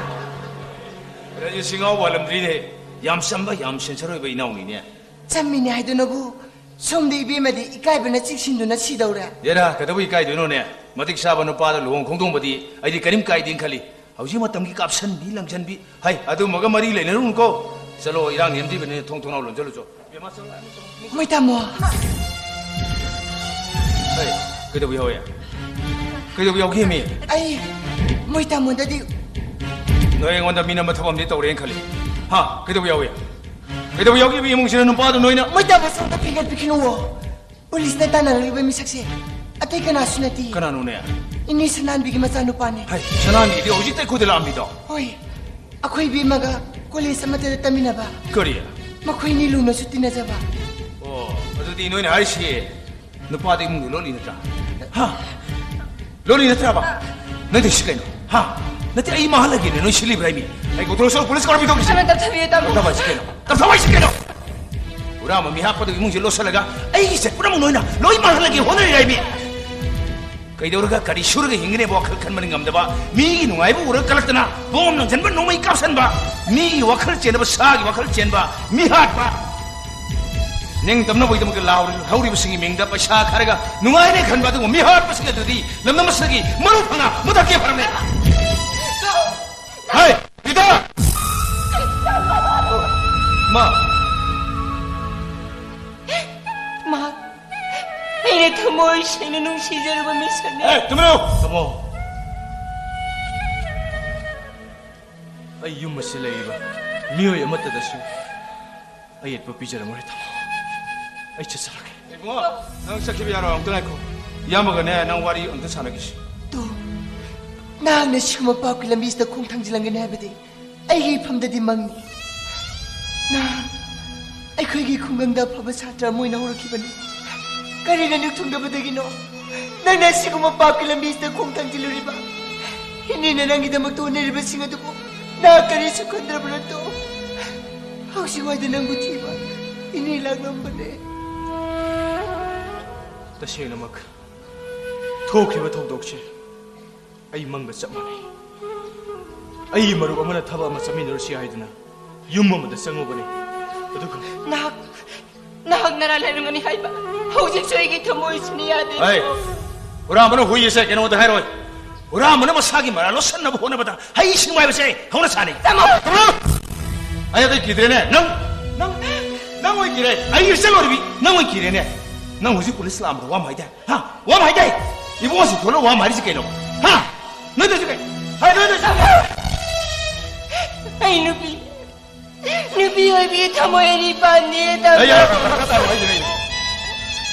ꯔꯥꯖꯨ ꯁꯤꯡꯉꯥꯎ ꯋꯥꯠꯂꯝꯗ꯭ꯔꯤꯅꯦ꯫ ꯌꯥꯝ ꯆꯝꯕ, ꯌꯥꯝ sincere ꯑꯣꯏꯕ ꯏꯅꯥꯎꯅꯤꯅꯦ꯫ ꯆꯝꯃꯤꯅꯦ ꯍꯥꯏꯗꯨꯅꯕꯨ ꯁꯣꯝꯗ ꯏꯕꯦꯝꯃꯗꯤ ꯏꯀꯥꯏꯕꯅ ꯆꯤꯛꯁꯤꯟꯗꯨꯅ ꯁꯤꯗꯧꯔꯦ꯫ ꯌꯦꯔꯥ, ꯀꯩꯗꯧꯕ ꯏꯀꯥꯏꯗꯣꯏꯅꯣꯅꯦ? ꯃꯇꯤꯛ ꯆꯥꯕ ꯅꯨꯄꯥꯗ ꯂꯨꯍꯣꯡ ꯈꯣꯡꯗꯣꯡꯕꯗꯤ ꯑꯩꯗꯤ ꯀꯔꯤꯝ ꯀꯥꯏꯗꯦꯅ ꯈꯜꯂꯤ꯫ ꯍꯧꯖꯤꯛ ꯃꯇꯝꯒꯤ ꯀꯥꯞꯁꯟꯕꯤ ꯂꯪꯁꯟꯕꯤ, ꯍꯩ, ꯑꯗꯨꯝꯕꯒ ꯃꯔꯤ ꯂꯩꯅꯔꯨꯅꯨꯀꯣ꯫ ꯆꯠꯂꯣ, ꯏꯔꯥꯡ ꯅꯦꯝꯗ꯭ꯔꯤꯕꯅꯤꯅ ꯊꯣꯡ ꯊꯣꯡꯅꯥꯎ ꯂꯣꯟꯁꯤꯜꯂꯨꯆꯣ꯫ ꯃꯣꯏ ꯇꯥꯃꯣ꯫ ꯍꯩ, ꯀꯩꯗꯧꯕ ꯌꯥꯎꯏ? ꯀꯩꯗꯧꯕ ꯌꯥꯎꯈꯤꯃꯤ? ꯑꯩ ꯃꯣꯏ ꯇꯥꯃꯣꯗꯗꯤ ꯅꯣꯏ ꯑꯩꯉꯣꯟꯗ ꯃꯤꯅꯝꯕ ꯊꯕꯛ ꯑꯃꯗꯤ ꯇꯧꯔꯦꯅ ꯈꯜꯂꯤ꯫ ꯍꯥ? ꯀꯩꯗꯧꯕ ꯌꯥꯎꯏ? ꯀꯩꯗꯧꯕ ꯌꯥꯎꯈꯤꯕ ꯏꯃꯨꯡꯁꯤꯅ ꯅꯨꯄꯥꯗꯣ ꯅꯣꯏꯅ? ꯃꯣꯏ ꯇꯥꯃꯣ ꯁꯣꯝꯗ ꯐꯤꯡꯒꯠꯄꯤꯈꯤꯅꯨꯋꯣ꯫ ꯄꯨꯂꯤꯁꯅ ꯇꯥꯟꯅꯔꯛꯂꯤꯕ ꯃꯤꯁꯛꯁꯦ ꯑꯇꯩ ꯀꯅꯥꯁꯨ ꯅꯠꯇꯦ꯫ ꯀꯅꯥꯅꯣꯅꯦ? ꯏꯅꯦ ꯁꯅꯥꯟꯕꯤꯒꯤ ꯃꯆꯥꯅꯨꯄꯥꯅꯦ꯫ ꯍꯩ, ꯁꯅꯥꯟꯕꯤꯗꯤ ꯍꯧꯖꯤꯛꯇ ꯑꯩꯈꯣꯏꯗ ꯂꯥꯛꯑꯝꯃꯤꯗꯣ꯫ ꯍꯣꯏ, ꯑꯩꯈꯣꯏ ꯏꯕꯦꯝꯃꯒ ꯀꯣꯂꯦꯖ ꯑꯃꯠꯇꯗ ꯇꯝꯃꯤꯟꯅꯕ꯫ ꯀꯔꯤ? ꯃꯈꯣꯏꯅꯤ ꯂꯨꯅꯁꯨ ꯇꯤꯟꯅꯖꯕ꯫ ꯑꯣ, ꯑꯗꯨꯗꯤ ꯅꯣꯏꯅ ꯍꯥꯏꯔꯤꯁꯤ ꯅꯨꯄꯥꯗꯤ ꯏꯃꯨꯡꯗ ꯂꯣꯠꯂꯤ ꯅꯠꯇ꯭ꯔꯥ? ꯍꯥ? ꯂꯣꯠꯂꯤ ꯅꯠꯇ꯭ꯔꯕ? ꯅꯪ ꯇꯧꯏꯁꯤ ꯀꯩꯅꯣ? ꯍꯥ? ꯅꯠꯇꯦ, ꯑꯩ ꯃꯥꯡꯍꯜꯂꯒꯦꯅꯦ, ꯅꯣꯏ ꯁꯤꯜꯂꯤꯕ꯭ꯔꯥ ꯍꯥꯏꯃꯤ? ꯑꯩ ꯀꯧꯊꯣꯔꯛꯁꯨ ꯄꯨꯂꯤꯁ ꯀꯧꯔ ꯄꯤꯊꯣꯛꯈꯤꯁꯤ꯫ ꯇꯞꯊꯧ ꯍꯥꯏꯁꯤ ꯀꯩꯅꯣ? ꯇꯞꯊꯧ ꯍꯥꯏꯁꯤ ꯀꯩꯅꯣ? ꯍꯨꯔꯥꯟꯕ ꯃꯤ ꯍꯥꯠꯄꯗꯨ ꯏꯃꯨꯡꯁꯦ ꯂꯣꯠꯁꯤꯜꯂꯒ ꯑꯩꯒꯤ ꯆꯠꯄꯅ ꯑꯃꯨꯛ ꯅꯣꯏꯅ ꯂꯣꯏ ꯃꯥꯡꯍꯜꯂꯒꯦ ꯍꯣꯠꯅꯔꯤꯔꯥ ꯍꯥꯏꯃꯤ? ꯀꯩꯗꯧꯔꯒ ꯀꯔꯤ ꯁꯨꯔꯒ ꯍꯤꯡꯒꯅꯦꯕ ꯋꯥꯈꯜ ꯈꯟꯕꯅ ꯉꯝꯗꯕ, ꯃꯤꯒꯤ ꯅꯨꯡꯉꯥꯏꯕ ꯎꯔꯒ ꯀꯂꯛꯇꯅ ꯕꯣꯝ ꯂꯪꯁꯤꯟꯕ, ꯅꯣꯡꯃꯩ ꯀꯥꯞꯁꯤꯟꯕ, ꯃꯤꯒꯤ ꯋꯥꯈꯜ ꯆꯦꯟꯅꯕ, ꯁꯥꯒꯤ ꯋꯥꯈꯜ ꯆꯦꯟꯕ, ꯃꯤ ꯍꯥꯠꯄ꯫ ꯅꯤꯡꯇꯝꯅꯕꯒꯤꯗꯃꯛꯇ ꯂꯥꯎꯔꯤ-, ꯍꯧꯔꯤꯕꯁꯤꯡꯒꯤ ꯃꯤꯡꯗ ꯄꯩꯁꯥ ꯈꯔꯒ ꯅꯨꯡꯉꯥꯏꯅꯦ ꯈꯟꯕ ꯑꯗꯨꯒꯨꯝꯕ ꯃꯤ ꯍꯥꯠꯄꯁꯤꯡ ꯑꯗꯨꯗꯤ ꯂꯝꯗꯝ ꯑꯁꯤꯗꯒꯤ ꯃꯔꯨ ꯐꯪꯅ ꯃꯨꯊꯠꯀꯦ ꯐꯔꯝꯃꯦ꯫ ꯍꯩ! ꯏꯗ! ꯃꯥ! ꯃꯥ! ꯑꯩꯅ ꯊꯃꯣꯏ ꯁꯦꯡꯅ ꯅꯨꯡꯁꯤꯖꯔꯨꯕ ꯃꯤꯁꯛꯅꯤ꯫ ꯑꯦ, ꯇꯨꯃꯤꯟ ꯂꯩꯌꯨ! ꯇꯥꯃꯣ! ꯑꯩ ꯌꯨꯝ ꯑꯁꯤ ꯂꯩꯔꯤꯕ ꯃꯤꯑꯣꯏ ꯑꯃꯠꯇꯗꯁꯨ ꯑꯌꯦꯠꯄ ꯄꯤꯖꯔꯝꯃꯔꯣꯏ, ꯇꯥꯃꯣ꯫ ꯑꯩ ꯆꯠꯆꯔꯒꯦ꯫ ꯏꯕꯨꯡꯉꯣ, ꯅꯪ ꯆꯠꯈꯤꯕ ꯌꯥꯔꯣꯏ, ꯑꯃꯨꯛꯇ ꯉꯥꯏꯈꯣ꯫ ꯏꯌꯥꯝꯕꯒꯅꯦ, ꯅꯪ ꯋꯥꯔꯤ ꯑꯝꯇ ꯁꯥꯟꯅꯈꯤꯁꯤ꯫ ꯇꯨ, ꯅꯍꯥꯛꯅ ꯁꯤꯒꯨꯝꯕ ꯄꯥꯞꯀꯤ ꯂꯝꯕꯤꯁꯤꯗ ꯈꯣꯡ ꯊꯥꯡꯖꯤꯜꯂꯝꯒꯅꯤ ꯍꯥꯏꯕꯗꯤ ꯑꯩꯒꯤ ꯏꯐꯝꯗꯗꯤ ꯃꯪꯅꯤ꯫ ꯅꯍꯥꯛ ꯑꯩꯈꯣꯏꯒꯤ ꯈꯨꯡꯒꯪꯗ ꯑꯐꯕ ꯁꯥꯇ꯭ꯔ ꯑꯃ ꯑꯣꯏꯅ ꯍꯧꯔꯛꯈꯤꯕꯅꯤ꯫ ꯀꯔꯤꯅ ꯅꯤꯡꯊꯨꯡꯗꯕꯗꯒꯤꯅꯣ ꯅꯪꯅ ꯁꯤꯒꯨꯝꯕ ꯄꯥꯞꯀꯤ ꯂꯝꯕꯤꯁꯤꯗ ꯈꯣꯡ ꯊꯥꯡꯖꯤꯜꯂꯨꯔꯤꯕ? ꯏꯅꯦꯅ ꯅꯪꯒꯤꯗꯃꯛꯇ ꯍꯣꯠꯅꯔꯤꯕꯁꯤꯡ ꯑꯗꯨꯕꯨ ꯅꯍꯥꯛ ꯀꯔꯤꯁꯨ ꯈꯟꯗ꯭ꯔꯕ ꯅꯠꯇ꯭ꯔꯣ? ꯍꯧꯖꯤꯛꯋꯥꯏꯗ ꯅꯪꯕꯨ ꯊꯤꯕ ꯏꯅꯦ ꯂꯥꯛꯂꯝꯕꯅꯦ꯫ ꯇꯁꯦꯡꯅꯃꯛ ꯊꯣꯛꯈꯤꯕ ꯊꯧꯗꯣꯛꯁꯦ ꯑꯩ ꯃꯪꯒ ꯆꯞ ꯃꯥꯟꯅꯩ꯫ ꯑꯩꯒꯤ ꯃꯔꯨꯞ ꯑꯃꯅ ꯊꯕꯛ ꯑꯃ ꯆꯠꯃꯤꯟꯅꯔꯨꯁꯤ ꯍꯥꯏꯗꯨꯅ ꯌꯨꯝ ꯑꯃꯗ ꯆꯪꯉꯨꯕꯅꯤ꯫ ꯑꯗꯨꯒ ꯅꯍꯥꯛ ꯅꯍꯥꯛ ꯅꯔꯥ ꯂꯩꯔꯝꯒꯅꯤ ꯍꯥꯏꯕ ꯍꯧꯖꯤꯛꯁꯨ ꯑꯩꯒꯤ ꯊꯃꯣꯏꯁꯤꯅ ꯌꯥꯗꯦ꯫ ꯍꯩ! ꯍꯨꯔꯥꯟꯕꯅ ꯍꯨꯏ ꯑꯁꯦ ꯀꯩꯅꯣꯗ ꯍꯥꯏꯔꯣꯏ꯫ ꯍꯨꯔꯥꯟꯕꯅ ꯃꯁꯥꯒꯤ ꯃꯔꯥ ꯂꯣꯠꯁꯟꯅꯕ ꯍꯣꯠꯅꯕꯗ ꯍꯩ ꯁꯤꯡꯕ ꯍꯥꯏꯕꯁꯦ ꯍꯧꯅ ꯁꯥꯅꯤ꯫ ꯇꯥꯃꯣ! ꯇꯥꯃꯣ! ꯑꯩ ꯑꯇꯩ ꯀꯤꯗ꯭ꯔꯦꯅꯦ꯫ ꯅꯪ, ꯅꯪ, ꯅꯪ ꯑꯣꯏ ꯀꯤꯔꯦ꯫ ꯑꯩ ꯏꯆꯜ ꯑꯣꯏꯔꯕꯤ ꯅꯪ ꯑꯣꯏ ꯀꯤꯔꯦꯅꯦ꯫ ꯅꯪ ꯍꯧꯖꯤꯛ ꯄꯨꯂꯤꯁ ꯂꯥꯛꯑꯝꯕꯗ ꯋꯥ ꯑꯃ ꯍꯥꯏꯗꯥꯏ? ꯍꯥ? ꯋꯥ ꯑꯃ ꯍꯥꯏꯗꯥꯏ? ꯏꯕꯨꯡꯉꯣ ꯁꯤ ꯊꯣꯛꯂ ꯋꯥ ꯑꯃ ꯍꯥꯏꯔꯤꯁꯤ ꯀꯩꯅꯣ? ꯍꯥ? ꯅꯣꯏ ꯇꯧꯔꯤꯁꯤ ꯀꯩ? ꯍꯥꯏ, ꯅꯣꯏ ꯇꯧꯔꯤꯁꯤ? ꯑꯩ ꯅꯨꯄꯤ, ꯅꯨꯄꯤ ꯑꯣꯏꯕꯤ ꯊꯃꯣꯏ ꯑꯅꯤ ꯄꯥꯟꯗꯦ, ꯑꯩ ꯌꯥꯔꯣꯏ, ꯇꯥꯃꯣ꯫ ꯃꯈꯥ ꯇꯥꯔꯣ ꯍꯥꯏꯁꯤꯅꯦ ꯑꯩꯅ꯫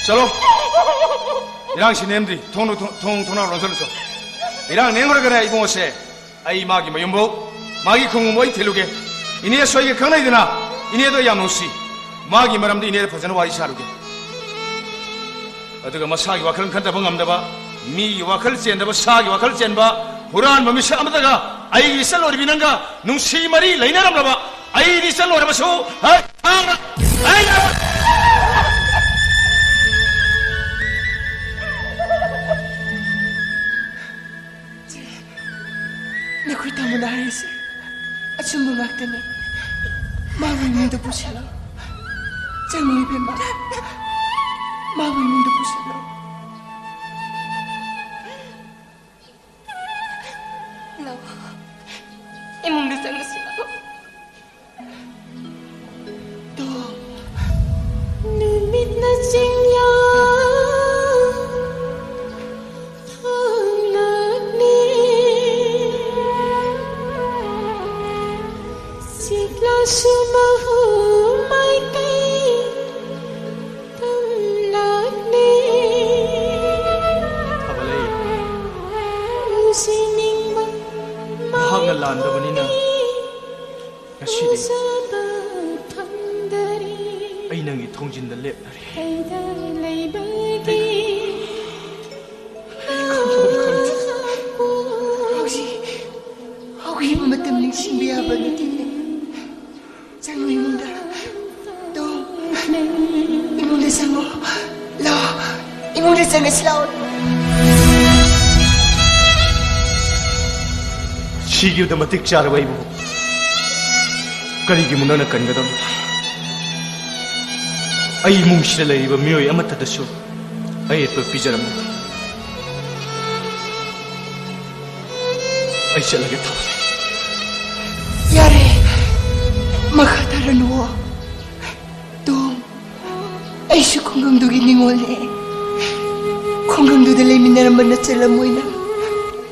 ꯆꯠꯂꯣ꯫ ꯏꯔꯥꯡꯁꯤ ꯅꯦꯝꯗ꯭ꯔꯤ꯫ ꯊꯣꯡꯗꯣ, ꯊꯣꯡ, ꯊꯣꯡꯅꯥꯎ ꯂꯣꯟꯁꯤꯜꯂꯨ ꯆꯣ꯫ ꯏꯔꯥꯡ ꯅꯦꯝꯈ꯭ꯔꯒꯅꯦ ꯏꯕꯨꯡꯉꯣꯁꯦ ꯑꯩ ꯃꯥꯒꯤ ꯃꯌꯨꯝꯐꯧ, ꯃꯥꯒꯤ ꯈꯨꯡꯒꯪꯐꯧ ꯑꯩ ꯊꯤꯜꯂꯨꯒꯦ꯫ ꯏꯅꯦ ꯁꯣꯏꯒ ꯈꯪꯅꯩꯗꯅ, ꯏꯅꯦꯗꯣ ꯌꯥꯝ ꯅꯨꯡꯁꯤ꯫ ꯃꯥꯒꯤ ꯃꯔꯝꯗ ꯏꯅꯦꯗ ꯐꯖꯅ ꯋꯥꯔꯤ ꯁꯥꯔꯨꯒꯦ꯫ ꯑꯗꯨꯒ ꯃꯁꯥꯒꯤ ꯋꯥꯈꯜ ꯈꯟꯊꯕ ꯉꯝꯗꯕ, ꯃꯤꯒꯤ ꯋꯥꯈꯜ ꯆꯦꯟꯗꯕ, ꯁꯥꯒꯤ ꯋꯥꯈꯜ ꯆꯦꯟꯕ, ꯍꯨꯔꯥꯟꯕ ꯃꯤꯁꯛ ꯑꯃꯗꯒ ꯑꯩꯒꯤ ꯏꯆꯜ ꯑꯣꯏꯔꯤꯕꯤ ꯅꯪꯒ ꯅꯨꯡꯁꯤ ꯃꯔꯤ ꯂꯩꯅꯔꯝꯂꯕ ꯑꯩꯗꯤ ꯏꯆꯜ ꯑꯣꯏꯔꯕꯁꯨ, ꯍꯦ, ꯊꯥꯡꯅ, ꯑꯩꯅ ꯅꯈꯣꯏ ꯇꯥꯃꯣꯅ ꯍꯥꯏꯔꯤꯁꯦ ꯑꯆꯨꯝꯕ ꯉꯥꯛꯇꯅꯦ꯫ ꯃꯥꯕꯨ ꯏꯃꯨꯡꯗ ꯄꯨꯁꯤꯜꯂꯣ꯫ ꯆꯪꯉꯨ, ꯏꯕꯦꯝꯃ꯫ ꯃꯥꯕꯨ ꯏꯃꯨꯡꯗ ꯄꯨꯁꯤꯜꯂꯣ꯫ ꯂꯥꯛꯑꯣ꯫ ꯏꯃꯨꯡꯗ ꯆꯪꯉꯁꯤ, ꯂꯥꯛꯑꯣ꯫ ꯅꯨꯃꯤꯠꯅ ꯆꯤꯡꯌꯥ ꯊꯥꯡꯂꯛꯂꯦ꯫ ꯁꯤꯛꯂꯥꯁꯨ ꯃꯍꯨ ꯃꯥꯏꯀꯩ ꯇꯝꯂꯛꯂꯦ꯫ ꯊꯥꯕꯂꯩ, ꯎꯖꯤꯅꯤꯡꯕ ꯅꯍꯥꯛꯅ ꯂꯥꯟꯗꯕꯅꯤꯅ ꯉꯁꯤꯗꯤ ꯑꯩ ꯅꯪꯒꯤ ꯊꯣꯡꯖꯤꯟꯗ ꯂꯦꯞꯂꯔꯦ꯫ ꯑꯩ ꯈꯪꯐꯝ ꯈꯪꯗꯦ꯫ ꯌꯥꯕ ꯅꯠꯇꯦꯅꯦ꯫ ꯆꯪꯉꯣ ꯏꯃꯨꯡꯗ꯫ ꯇꯣꯝ, ꯏꯃꯨꯡꯗ ꯆꯪꯉꯣ꯫ ꯂꯥꯛꯑꯣ, ꯏꯃꯨꯡꯗ ꯆꯪꯉꯁꯤ ꯂꯥꯛꯑꯣ꯫ ꯁꯤꯈꯤꯕꯗ ꯃꯇꯤꯛ ꯆꯥꯔꯕ ꯑꯩꯕꯨ ꯀꯔꯤꯒꯤ ꯑꯃꯨꯛ ꯅꯪꯅ ꯀꯟꯒꯗꯕꯅꯣ? ꯑꯩ ꯏꯃꯨꯡꯁꯤꯗ ꯂꯩꯔꯤꯕ ꯃꯤꯑꯣꯏ ꯑꯃꯠꯇꯗꯁꯨ ꯑꯌꯦꯠꯄ ꯄꯤꯖꯔꯝꯃꯣꯏ꯫ ꯑꯩ ꯆꯠꯂꯒꯦ, ꯊꯥꯎ꯫ ꯌꯥꯔꯦ, ꯃꯈꯥ ꯇꯥꯔꯅꯨ꯫ ꯇꯣꯝ, ꯑꯩꯁꯨ ꯈꯨꯡꯒꯪꯗꯨꯒꯤ ꯅꯤꯉꯣꯜꯅꯦ꯫ ꯈꯨꯡꯒꯪꯗꯨꯗ ꯂꯩꯃꯤꯟꯅꯔꯝꯕ ꯅꯆꯜ ꯑꯃ ꯑꯣꯏꯅ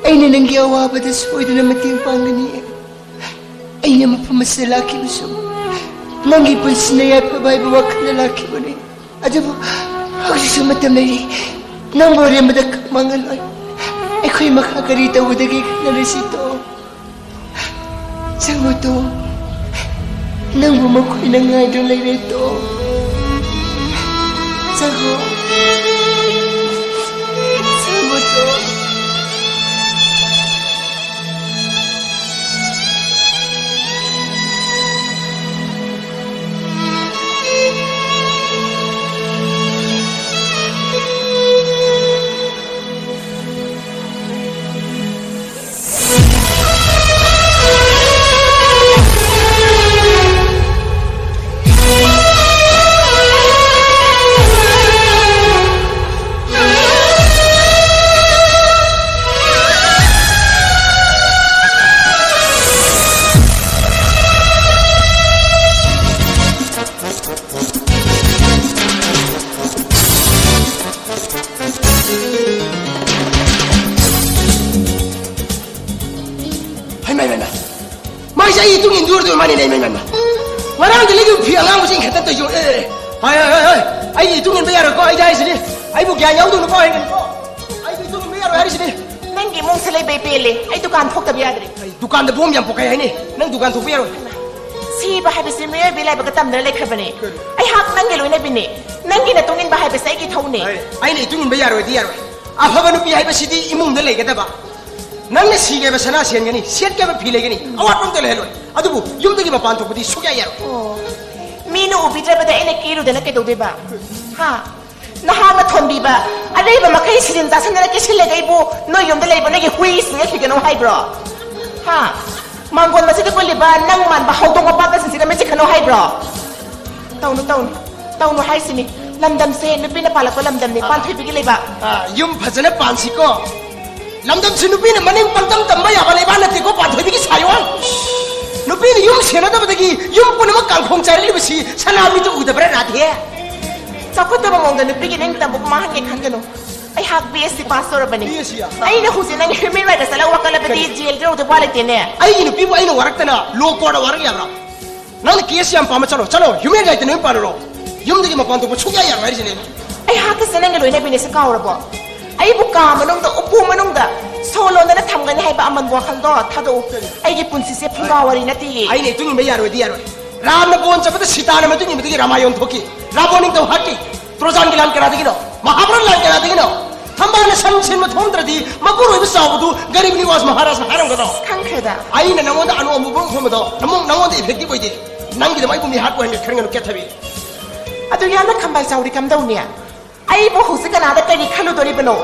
ꯑꯩꯅ ꯅꯪꯒꯤ ꯑꯋꯥꯕꯗ ꯁꯣꯏꯗꯅ ꯃꯇꯦꯡ ꯄꯥꯡꯒꯅꯤ꯫ ꯑꯩꯅ ꯃꯐꯝ ꯑꯁꯤꯗ ꯂꯥꯛꯈꯤꯕꯁꯨ ꯅꯪꯒꯤ ꯄꯨꯟꯁꯤꯅ ꯌꯥꯏꯐꯕ ꯍꯥꯏꯕ ꯋꯥꯈꯜꯗ ꯂꯥꯛꯈꯤꯕꯅꯤ꯫ ꯑꯗꯨꯕꯨ ꯍꯧꯖꯤꯛꯁꯨ ꯃꯇꯝ ꯂꯩꯔꯤ꯫ ꯅꯪꯕꯨ ꯑꯔꯦꯝꯕꯗ ꯃꯥꯡꯍꯜꯂꯣꯏ꯫ ꯑꯩꯈꯣꯏ ꯃꯈꯥ ꯀꯔꯤ ꯇꯧꯒꯗꯒꯦ ꯈꯟꯅꯔꯁꯤ ꯇꯣꯝ꯫ ꯆꯪꯉꯣ ꯇꯣꯝ꯫ ꯅꯪꯕꯨ ꯃꯈꯣꯏꯅ ꯉꯥꯏꯗꯨꯅ ꯂꯩꯔꯦ ꯇꯣꯝ꯫ ꯆꯪꯉꯣ꯫ ꯆꯪꯉꯣ ꯇꯣꯝ꯫ ꯍꯩꯃꯥ, ꯍꯩꯃꯥ, ꯍꯩꯃꯥ꯫ ꯃꯥꯏꯁꯦ ꯑꯩ ꯏꯇꯨꯡ ꯏꯟꯗꯣꯔꯗꯣꯏ ꯃꯥꯅꯤꯅꯦ, ꯏꯃꯥ, ꯏꯃꯥ, ꯏꯃꯥ꯫ ꯉꯔꯥꯡꯗꯤ ꯂꯩꯗꯨ ꯐꯤ ꯑꯉꯥꯡꯕꯁꯤ ꯏꯟꯈꯠꯇꯅ ꯇꯧꯏꯁꯤ꯫ ꯑꯦ, ꯑꯦ, ꯍꯣꯏ, ꯍꯣꯏ, ꯍꯣꯏ, ꯍꯣꯏ꯫ ꯑꯩꯒꯤ ꯏꯇꯨꯡ ꯏꯟꯕ ꯌꯥꯔꯣꯏꯀꯣ, ꯑꯩꯗꯤ ꯍꯥꯏꯁꯤꯅꯤ꯫ ꯑꯩꯕꯨ ꯒ꯭ꯌꯥꯟ ꯌꯥꯎꯗꯧꯅꯨꯀꯣ, ꯍꯥꯏꯒꯅꯨꯀꯣ꯫ ꯑꯩꯒꯤ ꯏꯇꯨꯡ ꯏꯟꯕ ꯌꯥꯔꯣꯏ ꯍꯥꯏꯔꯤꯁꯤꯅꯤ꯫ ꯅꯪꯒꯤ ꯏꯃꯨꯡꯁꯦ ꯂꯩꯕꯩ ꯄꯦꯜꯂꯦ꯫ ꯑꯩ ꯗꯨꯀꯥꯟ ꯊꯣꯛꯇꯕ ꯌꯥꯗ꯭ꯔꯦ꯫ ꯑꯩ ꯗꯨꯀꯥꯟꯗ ꯕꯣꯝ ꯌꯥꯝ ꯄꯣꯛꯀꯥꯏ ꯍꯥꯏꯅꯤ꯫ ꯅꯪ ꯗꯨꯀꯥꯟ ꯊꯣꯛꯄ ꯌꯥꯔꯣꯏ꯫ ꯁꯤꯕ ꯍꯥꯏꯕꯁꯤ ꯃꯤꯑꯣꯏꯕꯒꯤ ꯂꯥꯏꯕꯛꯇ ꯇꯝꯗꯨꯅ ꯂꯩꯈ꯭ꯔꯕꯅꯦ꯫ ꯀꯔꯤ? ꯑꯩꯍꯥꯛ ꯅꯪꯒꯤ ꯂꯣꯏꯅꯕꯤꯅꯦ꯫ ꯅꯪꯒꯤ ꯅꯇꯨꯡ ꯏꯟꯕ ꯍꯥꯏꯕꯁꯦ ꯑꯩꯒꯤ ꯊꯧꯅꯦ꯫ ꯑꯩ, ꯑꯩꯅ ꯏꯇꯨꯡ ꯏꯟꯕ ꯌꯥꯔꯣꯏꯗꯤ ꯌꯥꯔꯣꯏ꯫ ꯑꯐꯕ ꯅꯨꯄꯤ ꯍꯥꯏꯕꯁꯤꯗꯤ ꯏꯃꯨꯡꯗ ꯂꯩꯒꯗꯕ꯫ ꯅꯪꯅ ꯁꯤꯒꯦꯕ ꯁꯅꯥ ꯁꯦꯟꯒꯅꯤ, ꯁꯦꯠꯀꯦꯕ ꯐꯤ ꯂꯩꯒꯅꯤ, ꯑꯋꯥꯠꯄ ꯑꯝꯇ ꯂꯩꯍꯜꯂꯣꯏ꯫ ꯑꯗꯨꯕꯨ ꯌꯨꯝꯗꯒꯤ ꯃꯄꯥꯟ ꯊꯣꯛꯄꯗꯤ ꯁꯨꯛꯌꯥ ꯌꯥꯔꯣꯏ꯫ ꯑꯣ, ꯃꯤꯅ ꯎꯕꯤꯗ꯭ꯔꯕꯗ ꯑꯩꯅ ꯀꯦꯔꯨꯗꯅ ꯀꯩꯗꯧꯗꯣꯏꯕ? ꯍꯥ? ꯅꯍꯥꯛꯅ ꯊꯣꯟꯕꯤꯕ ꯑꯔꯩꯕ ꯃꯈꯩ ꯁꯤꯖꯤꯟ ꯆꯥꯁꯤꯟꯗꯅ ꯀꯦꯁꯤꯜꯂꯒ ꯑꯩꯕꯨ ꯅꯣꯏ ꯌꯨꯝꯗ ꯂꯩꯕ ꯅꯣꯏꯒꯤ ꯍꯨꯏꯁꯤꯡꯅ ꯈꯤꯒꯅꯨ ꯍꯥꯏꯕ꯭ꯔꯣ? ꯍꯥ? ꯃꯥꯡꯒꯣꯟ ꯃꯁꯤꯗ ꯀꯣꯜꯂꯤꯕ ꯅꯪ ꯃꯥꯟꯕ ꯍꯧꯗꯣꯡ ꯃꯄꯥꯛꯀꯁꯤꯡꯁꯤꯒ ꯃꯆꯤꯛ ꯈꯟꯅꯧ ꯍꯥꯏꯕ꯭ꯔꯣ? ꯇꯧꯅꯨ, ꯇꯧꯅꯨ, ꯇꯧꯅꯨ ꯍꯥꯏꯁꯤꯅꯤ꯫ ꯂꯝꯗꯝꯁꯦ ꯅꯨꯄꯤꯅ ꯄꯥꯜꯂꯛꯄ ꯂꯝꯗꯝꯅꯤ, ꯄꯥꯟꯊꯣꯏꯕꯤꯒꯤ ꯂꯩꯕꯥꯛ꯫ ꯑꯥ, ꯌꯨꯝ ꯐꯖꯅ ꯄꯥꯟꯁꯤꯀꯣ꯫ ꯂꯝꯗꯝꯁꯤ ꯅꯨꯄꯤꯅ ꯃꯅꯤꯡ ꯄꯪꯇꯝ ꯇꯝꯕ ꯌꯥꯕ ꯂꯩꯕꯥꯛ ꯅꯠꯇꯦꯀꯣ, ꯄꯥꯟꯊꯣꯏꯕꯤꯒꯤ ꯁꯥꯌꯣꯟ꯫ ꯅꯨꯄꯤꯅ ꯌꯨꯝ ꯁꯦꯟꯅꯗꯕꯗꯒꯤ ꯌꯨꯝ ꯄꯨꯝꯅꯃꯛ ꯀꯥꯡꯈꯣꯡ ꯆꯥꯏꯔꯛꯂꯤꯕꯁꯤ ꯁꯅꯥ ꯃꯤꯠꯇ ꯎꯗꯕ꯭ꯔꯥ, ꯔꯥꯙꯦ? ꯆꯥꯎꯈꯠꯇꯕ ꯃꯑꯣꯡꯗ ꯅꯨꯄꯤꯒꯤ ꯅꯤꯡꯇꯝꯕ ꯃꯥꯡꯍꯟꯒꯦ ꯈꯟꯒꯅꯨ꯫ ꯑꯩꯍꯥꯛ B S C pass ꯇꯧꯔꯕꯅꯤ꯫ B S C? ꯑꯩꯅ ꯍꯧꯖꯤꯛ ꯅꯪꯒꯤ ꯍ꯭ꯌꯨꯃꯦꯟ ꯔꯥꯏꯠꯇ ꯆꯠꯂꯒ ꯋꯥꯀꯠꯂꯕꯗꯤ ꯀꯔꯤ? ꯖꯦꯜꯗ ꯌꯧꯗꯕ ꯋꯥ ꯂꯩꯇꯦꯅꯦ꯫ ꯑꯩꯒꯤ ꯅꯨꯄꯤꯕꯨ ꯑꯩꯅ ꯋꯥꯔꯛꯇꯅ ꯂꯣ ꯀꯣꯔꯠꯇ ꯋꯥꯔꯛ ꯌꯥꯕ꯭ꯔꯥ? ꯅꯪꯅ ꯀꯦꯁ ꯌꯥꯝ ꯄꯥꯝꯃ ꯆꯠꯂꯣ, ꯆꯠꯂꯣ, ꯍ꯭ꯌꯨꯃꯦꯟ ꯔꯥꯏꯠꯇ ꯅꯣꯏ ꯄꯥꯜꯂꯨꯔꯣ꯫ ꯌꯨꯝꯗꯒꯤ ꯃꯄꯥꯟ ꯊꯣꯛꯄ ꯁꯨꯛꯌꯥ ꯌꯥꯔꯣꯏ ꯍꯥꯏꯔꯤꯁꯤꯅꯦ꯫ ꯑꯩꯍꯥꯛꯀꯁꯦ ꯅꯪꯒꯤ ꯂꯣꯏꯅꯕꯤꯅꯦꯁꯦ ꯀꯥꯎꯔꯕꯣ? ꯑꯩꯕꯨ ꯀꯥ ꯃꯅꯨꯡꯗ, ꯎꯄꯨ ꯃꯅꯨꯡꯗ ꯁꯣ ꯂꯣꯟꯗꯅ ꯊꯝꯒꯅꯤ ꯍꯥꯏꯕ ꯑꯃꯟꯕ ꯋꯥꯈꯜꯗꯣ ꯊꯥꯗꯣꯛꯎ꯫ ꯀꯔꯤ? ꯑꯩꯒꯤ ꯄꯨꯟꯁꯤꯁꯦ ꯐꯨꯡꯒꯥ ꯋꯥꯔꯤ ꯅꯠꯇꯦꯌꯦ꯫ ꯑꯩꯅ ꯏꯇꯨꯡ ꯏꯟꯕ ꯌꯥꯔꯣꯏꯗꯤ ꯌꯥꯔꯣꯏ꯫ ꯔꯥꯝꯅ ꯕꯣꯟ ꯆꯠꯄꯗ ꯁꯤꯇꯥꯅ ꯃꯇꯨꯡ ꯏꯟꯕꯗꯒꯤ ꯔꯥꯃꯥꯌꯣꯟ ꯊꯣꯛꯈꯤ꯫ ꯔꯥꯕꯣꯟ ꯅꯤꯡꯊꯧ ꯍꯥꯠꯈꯤ꯫ ꯇ꯭ꯔꯣꯖꯥꯟꯒꯤ ꯂꯥꯟ ꯀꯅꯥꯗꯒꯤꯅꯣ? ꯃꯍꯥꯚꯥꯔꯠ ꯂꯥꯟ ꯀꯅꯥꯗꯒꯤꯅꯣ? ꯊꯝꯕꯥꯜꯅ ꯁꯟ ꯁꯤꯟꯕ ꯊꯣꯡꯗ꯭ꯔꯗꯤ ꯃꯄꯨꯔꯣꯏꯕ ꯆꯥꯎꯕꯗꯨ ꯒꯔꯤꯕ ꯅꯤꯋꯥꯖ ꯃꯍꯥꯔꯥꯖꯅ ꯍꯥꯏꯔꯝꯒꯗ꯭ꯔꯣ? ꯈꯪꯈ꯭ꯔꯦꯗ꯫ ꯑꯩꯅ ꯅꯉꯣꯟꯗ ꯑꯅꯨ ꯑꯃꯨꯕ ꯈꯨꯝꯕꯗꯣ ꯅꯃꯨꯛ ꯅꯉꯣꯟꯗ ꯏꯐꯦꯛꯇꯤꯚ ꯑꯣꯏꯗꯦ꯫ ꯅꯪꯒꯤꯗꯃꯛ ꯑꯩꯕꯨ ꯃꯤꯍꯥꯠ ꯑꯣꯏꯍꯟꯒꯦ ꯈꯟꯒꯅꯨ, ꯀꯦꯊꯕꯤ꯫ ꯑꯗꯨ ꯌꯥꯝꯅ ꯈꯝꯕꯥꯜ ꯆꯥꯎꯔꯤ ꯀꯝꯗꯧꯅꯤ? ꯑꯩꯕꯨ ꯍꯧꯖꯤꯛ ꯀꯅꯥꯗ ꯀꯔꯤ ꯈꯜꯂꯨꯗꯣꯔꯤꯕꯅꯣ?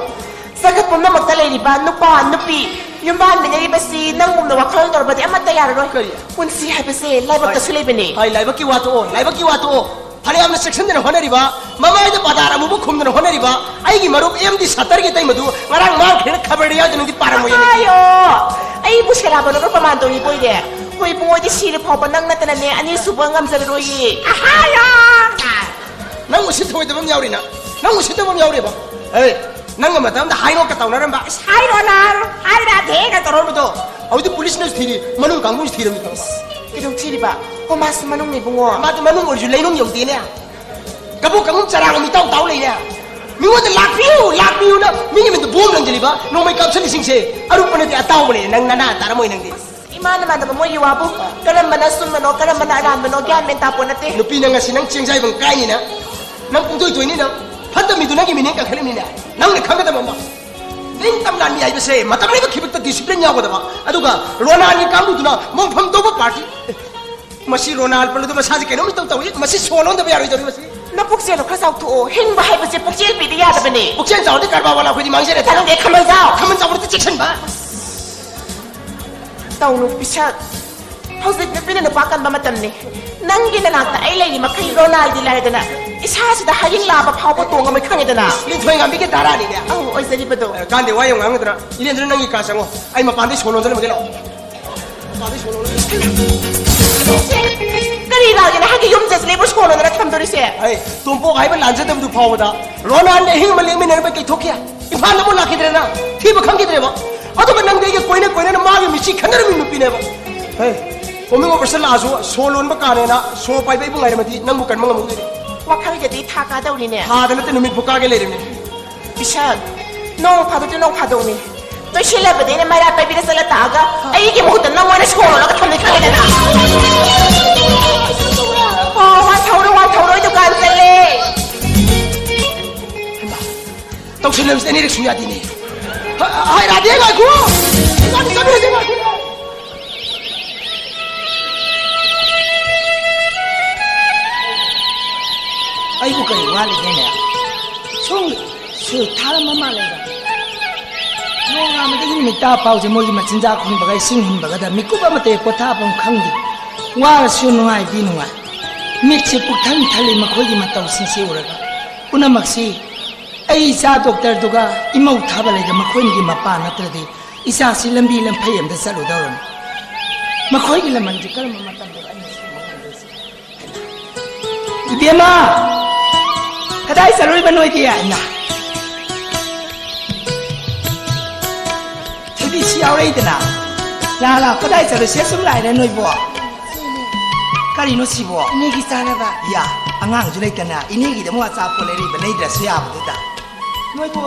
ꯖꯒꯠ ꯄꯨꯝꯅꯃꯛꯇ ꯂꯩꯔꯤꯕ ꯅꯨꯄꯥ, ꯅꯨꯄꯤ, ꯌꯨꯝꯕꯥꯟꯃꯤꯟꯅꯔꯤꯕꯁꯤ ꯅꯪꯒꯨꯝꯅ ꯋꯥꯈꯜ ꯇꯧꯔꯕꯗꯤ ꯑꯃꯠꯇ ꯌꯥꯔꯔꯣꯏ꯫ ꯀꯔꯤ? ꯄꯨꯟꯁꯤ ꯍꯥꯏꯕꯁꯦ ꯂꯥꯏꯕꯛꯇꯁꯨ ꯍꯣꯏ꯫ ꯂꯩꯕꯅꯤ꯫ ꯍꯣꯏ, ꯂꯥꯏꯕꯛꯀꯤ ꯋꯥ ꯇꯣꯛꯑꯣ, ꯂꯥꯏꯕꯛꯀꯤ ꯋꯥ ꯇꯣꯛꯑꯣ꯫ ꯐꯅꯌꯥꯝꯅ ꯆꯦꯛꯁꯤꯟꯗꯅ ꯍꯣꯠꯅꯔꯤꯕ, ꯃꯃꯥꯏꯗ ꯄꯥꯗꯥꯔ ꯑꯃꯨꯕ ꯈꯨꯝꯗꯅ ꯍꯣꯠꯅꯔꯤꯕ ꯑꯩꯒꯤ ꯃꯔꯨꯞ ꯑꯦꯝ ꯗꯤ ꯁꯥꯇꯔꯒꯤ ꯇꯩꯃꯗꯨ ꯉꯔꯥꯡ ꯃꯥꯡꯈ꯭ꯔꯦꯅ ꯈꯕꯔꯗ ꯌꯥꯎꯗꯅꯗꯤ ꯄꯥꯔꯝꯃꯣꯏ꯫ ꯑꯥꯌꯣ! ꯑꯩꯕꯨ ꯁꯦꯔꯥꯟꯕꯅꯒ ꯄ꯭ꯔꯃꯥꯟ ꯇꯧꯔꯤꯕꯣꯏꯔꯦ? ꯍꯣꯏ ꯏꯕꯨꯡꯉꯣ, ꯑꯩꯗꯤ ꯁꯤꯔ ꯐꯥꯎꯕ ꯅꯪ ꯅꯠꯇꯅꯅꯦ ꯑꯅꯤꯁꯨꯕ ꯉꯝꯖꯔꯔꯣꯏꯌꯦ꯫ ꯑꯍꯥꯌꯣ! ꯅꯪ ꯎꯁꯤꯠ ꯊꯑꯣꯏꯗꯕ ꯑꯃ ꯌꯥꯎꯔꯤꯅ? ꯅꯪ ꯎꯁꯤꯠꯇꯕ ꯑꯃ ꯌꯥꯎꯔꯤꯕ? ꯑꯦ, ꯅꯪꯒ ꯃꯇꯝꯗ ꯍꯥꯏꯔꯣꯛꯀ ꯇꯧꯅꯔꯝꯕ? ꯑꯁ, ꯍꯥꯏꯔꯣ ꯅꯥꯔꯣ, ꯍꯥꯏꯔꯥ ꯊꯦꯒ ꯇꯧꯔꯝꯕꯗꯣ, ꯍꯧꯖꯤꯛꯇꯤ ꯄꯨꯂꯤꯁꯅꯁꯨ ꯊꯤꯔꯤ, ꯃꯅꯨꯡ ꯀꯥꯡꯕꯨꯅꯁꯨ ꯊꯤꯔꯝꯃꯤ ꯇꯧꯔꯤꯁꯦ꯫ ꯀꯩꯗꯧ ꯊꯤꯔꯤꯕ? ꯍꯣ, ꯃꯥꯁꯨ ꯃꯅꯨꯡꯅꯤ ꯏꯕꯨꯡꯉꯣ꯫ ꯃꯥꯗꯤ ꯃꯅꯨꯡ ꯑꯣꯏꯔꯁꯨ ꯂꯩꯅꯨꯡ ꯌꯧꯗꯦꯅꯦ꯫ ꯀꯕꯣꯛ ꯀꯪꯕꯨ ꯆꯔꯥꯡ ꯑꯃ ꯏꯇꯥꯎ ꯇꯥꯎ ꯂꯩꯅꯦ꯫ ꯃꯤꯉꯣꯟꯗ "ꯂꯥꯛꯄꯤꯌꯨ, ꯂꯥꯛꯄꯤꯌꯨꯅ" ꯃꯤꯒꯤ ꯃꯤꯡꯗ ꯕꯣꯝ ꯂꯪꯁꯤꯜꯂꯤꯕ ꯅꯣꯡꯃꯩ ꯀꯥꯞꯁꯤꯜꯂꯤꯁꯤꯡꯁꯦ ꯑꯔꯨꯞꯄ ꯅꯠꯇꯦ, ꯑꯇꯥꯎꯕꯅꯦ꯫ ꯅꯪ ꯅꯅꯥ ꯇꯥꯔꯝꯃꯣꯏ ꯅꯪꯗꯤ꯫ ꯏꯃꯥꯟ ꯏꯃꯥꯟꯅꯕ ꯃꯣꯏꯒꯤ ꯋꯥꯕꯨ ꯀꯔꯝꯕꯅ ꯑꯆꯨꯝꯕꯅꯣ, ꯀꯔꯝꯕꯅ ꯑꯔꯥꯟꯕꯅꯣ ꯒ꯭ꯌꯥꯟ ꯃꯦꯟ ꯇꯥꯄꯣ ꯅꯠꯇꯦ꯫ ꯅꯨꯄꯤ ꯅꯪ ꯉꯁꯤ ꯅꯪ ꯆꯦꯡꯖꯥꯏꯕꯪ ꯀꯥꯏꯅꯤꯅ, ꯅꯪ ꯄꯨꯡꯇꯣꯏ ꯇꯣꯏꯅꯤꯅ, ꯐꯠꯇ ꯃꯤꯗꯨ ꯅꯪꯒꯤ ꯃꯤꯅꯦ ꯀꯟꯈꯠꯂꯤꯕꯅꯤꯅꯦ꯫ ꯅꯪꯅ ꯈꯪꯒꯗꯕ ꯑꯃ, ꯅꯤꯡꯇꯝ ꯂꯥꯟꯃꯤ ꯍꯥꯏꯕꯁꯦ ꯃꯇꯝ ꯂꯩꯕ ꯈꯤꯕꯛꯇ discipline ꯌꯥꯎꯒꯗꯕ, ꯑꯗꯨꯒ ꯔꯣꯅꯥꯜꯒꯤ ꯀꯥꯡꯕꯨꯗꯨꯅ ꯃꯣꯡꯐꯝ ꯇꯧꯕ party꯫ ꯃꯁꯤ ꯔꯣꯅꯥꯜ ꯄꯜꯂꯨꯗ ꯃꯁꯥꯁꯦ ꯀꯩꯅꯣꯝ ꯏꯇꯧ ꯇꯧꯏ꯫ ꯃꯁꯤ ꯁꯣ ꯂꯣꯟꯗꯕ ꯌꯥꯔꯣꯏꯗꯧꯔꯤ ꯃꯁꯤ꯫ ꯅꯄꯨꯛꯆꯦꯜꯗꯣ ꯈꯔ ꯆꯥꯎꯊꯣꯛꯑꯣ꯫ ꯍꯤꯡꯕ ꯍꯥꯏꯕꯁꯦ ꯄꯨꯛꯆꯦꯜ ꯄꯤꯗ ꯌꯥꯗꯕꯅꯦ꯫ ꯄꯨꯛꯆꯦꯜ ꯆꯥꯎꯔꯗꯤ ꯀꯔꯕꯥꯔ ꯋꯥꯂꯥ ꯑꯩꯈꯣꯏꯗꯤ ꯃꯥꯡꯖꯔꯦꯗꯅ꯫ ꯆꯠꯂꯨꯗꯦ, ꯈꯝꯕꯜ ꯆꯥꯎ꯫ ꯈꯝꯕꯜ ꯆꯥꯎꯕꯗꯤ ꯆꯦꯛꯁꯤꯟꯕ꯫ ꯇꯧꯅꯨ ꯄꯤꯁꯛ꯫ ꯍꯧꯖꯤꯛ ꯅꯨꯄꯤꯅ ꯅꯨꯄꯥ ꯀꯟꯕ ꯃꯇꯝꯅꯤ꯫ ꯅꯪꯒꯤ ꯅꯅꯥꯛꯇ ꯑꯩ ꯂꯩꯔꯤ ꯃꯈꯩ ꯔꯣꯅꯥꯜꯗꯤ ꯂꯥꯏꯔꯗꯅ ꯏꯁꯥꯁꯤꯗ ꯍꯌꯤꯡ ꯂꯥꯕ ꯐꯥꯎꯕ ꯇꯣꯡꯉꯝꯃꯣꯏ ꯈꯪꯉꯦꯗꯅ꯫ ꯂꯤꯟꯊꯣꯏ ꯉꯥꯝꯕꯤꯒꯤ ꯙꯔꯥꯅꯤꯅꯦ꯫ ꯑꯧ, ꯑꯣꯏꯖꯔꯤꯕꯗꯣ꯫ ꯑꯦ, ꯀꯥꯟꯗꯦ, ꯋꯥ ꯌꯥꯝ ꯉꯥꯡꯒꯗ꯭ꯔꯥ? ꯏꯔꯦꯟꯗꯨꯅ ꯅꯪꯒꯤ ꯀꯥ ꯆꯪꯉꯣ꯫ ꯑꯩ ꯃꯄꯥꯟꯗꯩ ꯁꯣ ꯂꯣꯟꯖꯜꯂꯝꯃꯒꯦ ꯂꯥꯛꯑꯣ꯫ ꯃꯄꯥꯟꯗꯩ ꯁꯣ ꯂꯣꯟꯖꯜꯂꯝꯃꯒꯦ꯫ ꯀꯔꯤ ꯂꯥꯛꯒꯦꯅ ꯍꯥꯏꯒꯦ ꯌꯨꯝ ꯆꯠꯁꯤꯂꯦꯕꯨ ꯁꯣ ꯂꯣꯟꯗꯅ ꯊꯝꯗꯣꯔꯤꯁꯦ? ꯑꯩ ꯇꯣꯝꯄꯣꯛ ꯍꯥꯏꯕ ꯂꯥꯟꯖꯗꯕꯗꯨ ꯐꯥꯎꯕꯗ ꯔꯣꯅꯥꯜꯒ ꯑꯍꯤꯡ ꯑꯃ ꯂꯦꯛꯃꯤꯟꯅꯔꯝꯕ ꯀꯩꯊꯣꯛꯈꯤ꯫ ꯏꯝꯐꯥꯜꯗ ꯑꯃꯨꯛ ꯂꯥꯛꯈꯤꯗ꯭ꯔꯦꯅ꯫ ꯊꯤꯕ ꯈꯪꯈꯤꯗ꯭ꯔꯦꯕ꯫ ꯑꯗꯨꯒ ꯅꯪꯗꯤ ꯑꯩꯒ ꯀꯣꯏꯅ ꯀꯣꯏꯅꯅ ꯃꯥꯒꯤ ꯃꯤꯠꯁꯤ ꯈꯟꯅꯔꯝꯃꯤ ꯅꯨꯄꯤꯅꯦꯕ꯫ ꯍꯦ, coming of age ꯂꯥꯛꯑꯁꯨ ꯁꯣ ꯂꯣꯟꯕ ꯀꯥꯟꯅꯦꯅ ꯁꯣ ꯄꯥꯏꯕ ꯑꯩꯕꯨ ꯉꯥꯏꯔꯝꯃꯗꯤ ꯅꯪꯕꯨ ꯀꯟꯕ ꯉꯝꯃꯨꯗꯣꯏꯅꯤ꯫ ꯋꯥꯈꯜꯒꯗꯤ ꯊꯥ ꯀꯥꯗꯧꯔꯤꯅꯦ꯫ ꯊꯥꯗ ꯅꯠꯇꯦ, ꯅꯨꯃꯤꯠ ꯐꯨꯀꯥꯒꯦ ꯂꯩꯔꯤꯕꯅꯦ꯫ ꯄꯤꯁꯛ, ꯅꯣꯡ ꯐꯥꯗꯣꯛꯇꯤ ꯅꯣꯡ ꯐꯥꯗꯣꯛꯅꯤ꯫ ꯅꯣꯏ ꯁꯤꯜꯂꯕꯗꯤ ꯑꯩꯅ ꯃꯩꯔꯥ ꯄꯥꯏꯕꯤꯗ ꯆꯠꯂ ꯇꯥꯛꯑꯒ ꯑꯩꯒꯤ ꯃꯍꯨꯠꯇ ꯅꯪ ꯑꯣꯏꯅ ꯁꯣ ꯂꯣꯜꯂꯒ ꯊꯝꯅꯤ ꯈꯪꯉꯦꯗꯅ꯫ ꯑꯣ, ꯋꯥꯟꯊꯧꯔꯣꯏ, ꯋꯥꯟꯊꯧꯔꯣꯏ ꯗꯨꯀꯥꯟ ꯆꯠꯂꯦ꯫ ꯍꯩꯃꯥ, ꯇꯧꯁꯤꯟꯅꯕꯁꯦ ꯑꯅꯤꯔꯛ ꯁꯨ ꯌꯥꯗꯦꯅꯦ꯫ ꯍ-, ꯍꯥꯏ, ꯔꯥꯙꯦ, ꯉꯥꯏꯈꯣ꯫ ꯏꯕꯥꯅꯤ ꯆꯠꯃꯤꯟꯅꯁꯦ, ꯉꯥꯏꯈꯣ꯫ ꯑꯩꯕꯨ ꯀꯔꯤ ꯋꯥꯠꯂꯤꯒꯦꯅꯦ? ꯁꯨꯝ ꯁꯨ ꯊꯥꯔꯝꯕ ꯃꯥꯜꯂꯦꯗ꯫ ꯅꯣꯡꯉꯥꯟꯕꯗꯒꯤ ꯅꯨꯃꯤꯠ ꯇꯥ ꯐꯥꯎꯁꯦ ꯃꯣꯏꯒꯤ ꯃꯆꯤꯟꯖꯥꯛ ꯍꯨꯟꯕꯒ ꯏꯁꯤꯡ ꯍꯨꯟꯕꯒꯗ ꯃꯤꯀꯨꯞ ꯑꯃꯇ ꯍꯦꯛ ꯄꯣꯊꯥꯐꯝ ꯈꯪꯗꯦ꯫ ꯋꯥꯔꯁꯨ ꯅꯨꯡꯉꯥꯏꯗꯤ ꯅꯨꯡꯉꯥꯏ꯫ ꯃꯤꯠꯁꯦ ꯄꯨꯛꯊꯟ ꯊꯜꯂꯤ ꯃꯈꯣꯏꯒꯤ ꯃꯇꯧꯁꯤꯡꯁꯤ ꯎꯔꯒ꯫ ꯄꯨꯝꯅꯃꯛꯁꯤ ꯑꯩ ꯏꯆꯥ ꯗꯣꯛꯇꯔꯗꯨꯒ ꯏꯃꯧ ꯊꯥꯕ ꯂꯩꯗ ꯃꯈꯣꯏꯅꯤꯒꯤ ꯃꯄꯥ ꯅꯠꯇ꯭ꯔꯗꯤ ꯏꯆꯥꯁꯤ ꯂꯝꯕꯤ ꯂꯝꯐꯩ ꯑꯃꯗ ꯆꯠꯂꯨꯗꯧꯔꯝꯃꯤ꯫ ꯃꯈꯣꯏꯒꯤ ꯂꯃꯟꯁꯤ ꯀꯔꯝꯕ ꯃꯇꯝꯗ ꯑꯩꯅ ꯁꯤꯡꯕ ꯉꯝꯗꯣꯏꯁꯦ? ꯏꯕꯦꯝꯃ! ꯀꯗꯥꯏ ꯆꯠꯂꯨꯔꯤꯕ ꯅꯣꯏꯗꯤ? ꯏꯃꯥ! ꯊꯣꯏꯕꯤꯁꯤ ꯌꯥꯎꯔꯛꯏꯗꯅ꯫ ꯂꯥ, ꯂꯥ, ꯀꯗꯥꯏ ꯆꯠꯂꯨ? ꯁꯦ ꯁꯨꯝ ꯂꯥꯛꯏꯔ ꯅꯣꯏꯕꯣ? ꯀꯔꯤꯅꯣ ꯁꯤꯕꯣ? ꯏꯅꯦꯒꯤ ꯆꯥꯅꯕ꯫ ꯌꯥ, ꯑꯉꯥꯡꯁꯨ ꯂꯩꯇꯅ ꯏꯅꯦꯒꯤꯗꯃꯛ ꯑꯆꯥꯄꯣꯠ ꯂꯩꯔꯛꯏꯕ, ꯂꯩꯗ꯭ꯔꯁꯨ ꯌꯥꯕꯗꯨꯗ꯫ ꯅꯣꯏꯕꯣ,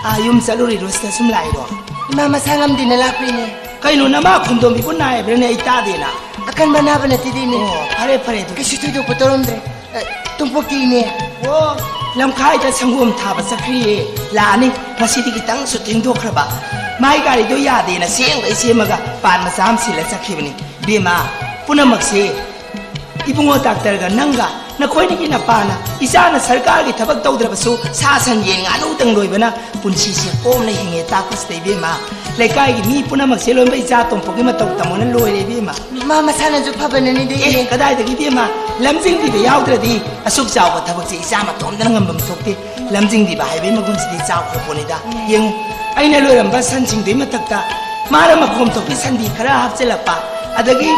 ꯑꯥ, ꯌꯨꯝ ꯆꯠꯂꯨꯔꯤꯔꯣ, ꯁꯤꯗ ꯁꯨꯝ ꯂꯥꯛꯏꯔꯣ? ꯏꯃꯥ ꯃꯁꯥ ꯉꯝꯗꯦꯅ ꯂꯥꯛꯄꯩꯅꯦ꯫ ꯀꯩꯅꯣ, ꯅꯃꯥ ꯈꯨꯟꯗꯣꯝꯕꯤꯕꯨ ꯅꯥꯏꯕ꯭ꯔꯅꯦ? ꯑꯩ ꯇꯥꯗꯦꯅ꯫ ꯑꯀꯟꯕ ꯑꯅꯥꯕ ꯅꯠꯇꯦꯗ, ꯏꯅꯦ꯫ ꯑꯣ, ꯐꯔꯦ, ꯐꯔꯦ, ꯑꯗꯨꯗꯤ꯫ ꯀꯩꯁꯨ ꯊꯣꯏꯗꯣꯛꯄ ꯇꯧꯔꯝꯗ꯭ꯔꯦ꯫ ꯑ, ꯇꯣꯝꯄꯣꯛꯇꯤ, ꯏꯅꯦ? ꯑꯣ, ꯂꯝꯈꯥꯏꯗ ꯁꯪꯒꯣꯝ ꯊꯥꯕ ꯆꯠꯈ꯭ꯔꯤꯌꯦ꯫ ꯂꯥꯛꯑꯅꯤ꯫ ꯉꯁꯤꯗꯤ ꯈꯤꯇꯪꯁꯨ ꯊꯦꯡꯗꯣꯛꯈ꯭ꯔꯕ꯫ ꯃꯥꯏ ꯒꯥꯔꯤꯗꯣ ꯌꯥꯗꯦꯅ ꯁꯦꯡꯕꯩ ꯁꯦꯝꯃꯒ ꯄꯥꯟ ꯃꯆꯥ ꯑꯃ ꯁꯤꯜꯂ ꯆꯠꯈꯤꯕꯅꯤ꯫ ꯕꯦꯝꯃ, ꯄꯨꯝꯅꯃꯛꯁꯦ ꯏꯕꯨꯡꯉꯣ ꯗꯥꯛꯇꯔꯒ ꯅꯪꯒ ꯅꯈꯣꯏꯅꯤꯒꯤ ꯅꯄꯥꯅ, ꯏꯆꯥꯅ ꯁꯔꯀꯥꯔꯒꯤ ꯊꯕꯛ ꯇꯧꯗ꯭ꯔꯕꯁꯨ ꯁꯥ ꯁꯟ ꯌꯦꯟ ꯉꯥꯅꯨꯗꯪ ꯂꯣꯏꯕꯅ ꯄꯨꯟꯁꯤꯁꯦ ꯀꯣꯝꯅ ꯍꯤꯡꯉꯦ ꯇꯥꯛꯄꯁꯤꯗ ꯏꯕꯦꯝꯃ, ꯂꯩꯀꯥꯏꯒꯤ ꯃꯤ ꯄꯨꯝꯅꯃꯛꯁꯦ ꯂꯣꯏꯅꯃꯛ ꯏꯆꯥ ꯇꯣꯝꯄꯣꯛꯀꯤ ꯃꯇꯧ ꯇꯝꯃꯣꯅ ꯂꯣꯏꯔꯦ ꯏꯕꯦꯝꯃ꯫ ꯃꯥ ꯃꯁꯥꯅꯁꯨ ꯐꯕꯅꯅꯤꯗ, ꯑꯦ, ꯏꯅꯦ꯫ ꯀꯗꯥꯏꯗꯒꯤ ꯏꯕꯦꯝꯃ, ꯂꯝꯖꯤꯡꯕꯤꯕ ꯌꯥꯎꯗ꯭ꯔꯗꯤ ꯑꯁꯨꯛ ꯆꯥꯎꯕ ꯊꯕꯛꯁꯦ ꯏꯆꯥ ꯃꯇꯣꯝꯗꯅ ꯉꯝꯐꯝ ꯊꯣꯛꯇꯦ꯫ ꯂꯝꯖꯤꯡꯕꯤꯕ ꯍꯥꯏꯕꯒꯤ ꯃꯒꯨꯟꯁꯤꯗꯤ ꯆꯥꯎꯈ꯭ꯔ ꯄꯣꯠꯅꯤꯗ꯫ ꯌꯦꯡꯉꯨ, ꯑꯩꯅ ꯂꯣꯏꯔꯝꯕ ꯁꯟꯁꯤꯡꯗꯨꯒꯤ ꯃꯊꯛꯇ ꯃꯥꯅ ꯃꯈꯣꯝ ꯊꯣꯛꯄꯤ ꯁꯟꯕꯤ ꯈꯔ ꯍꯥꯞꯆꯤꯜꯂꯛꯄ, ꯑꯗꯒꯤ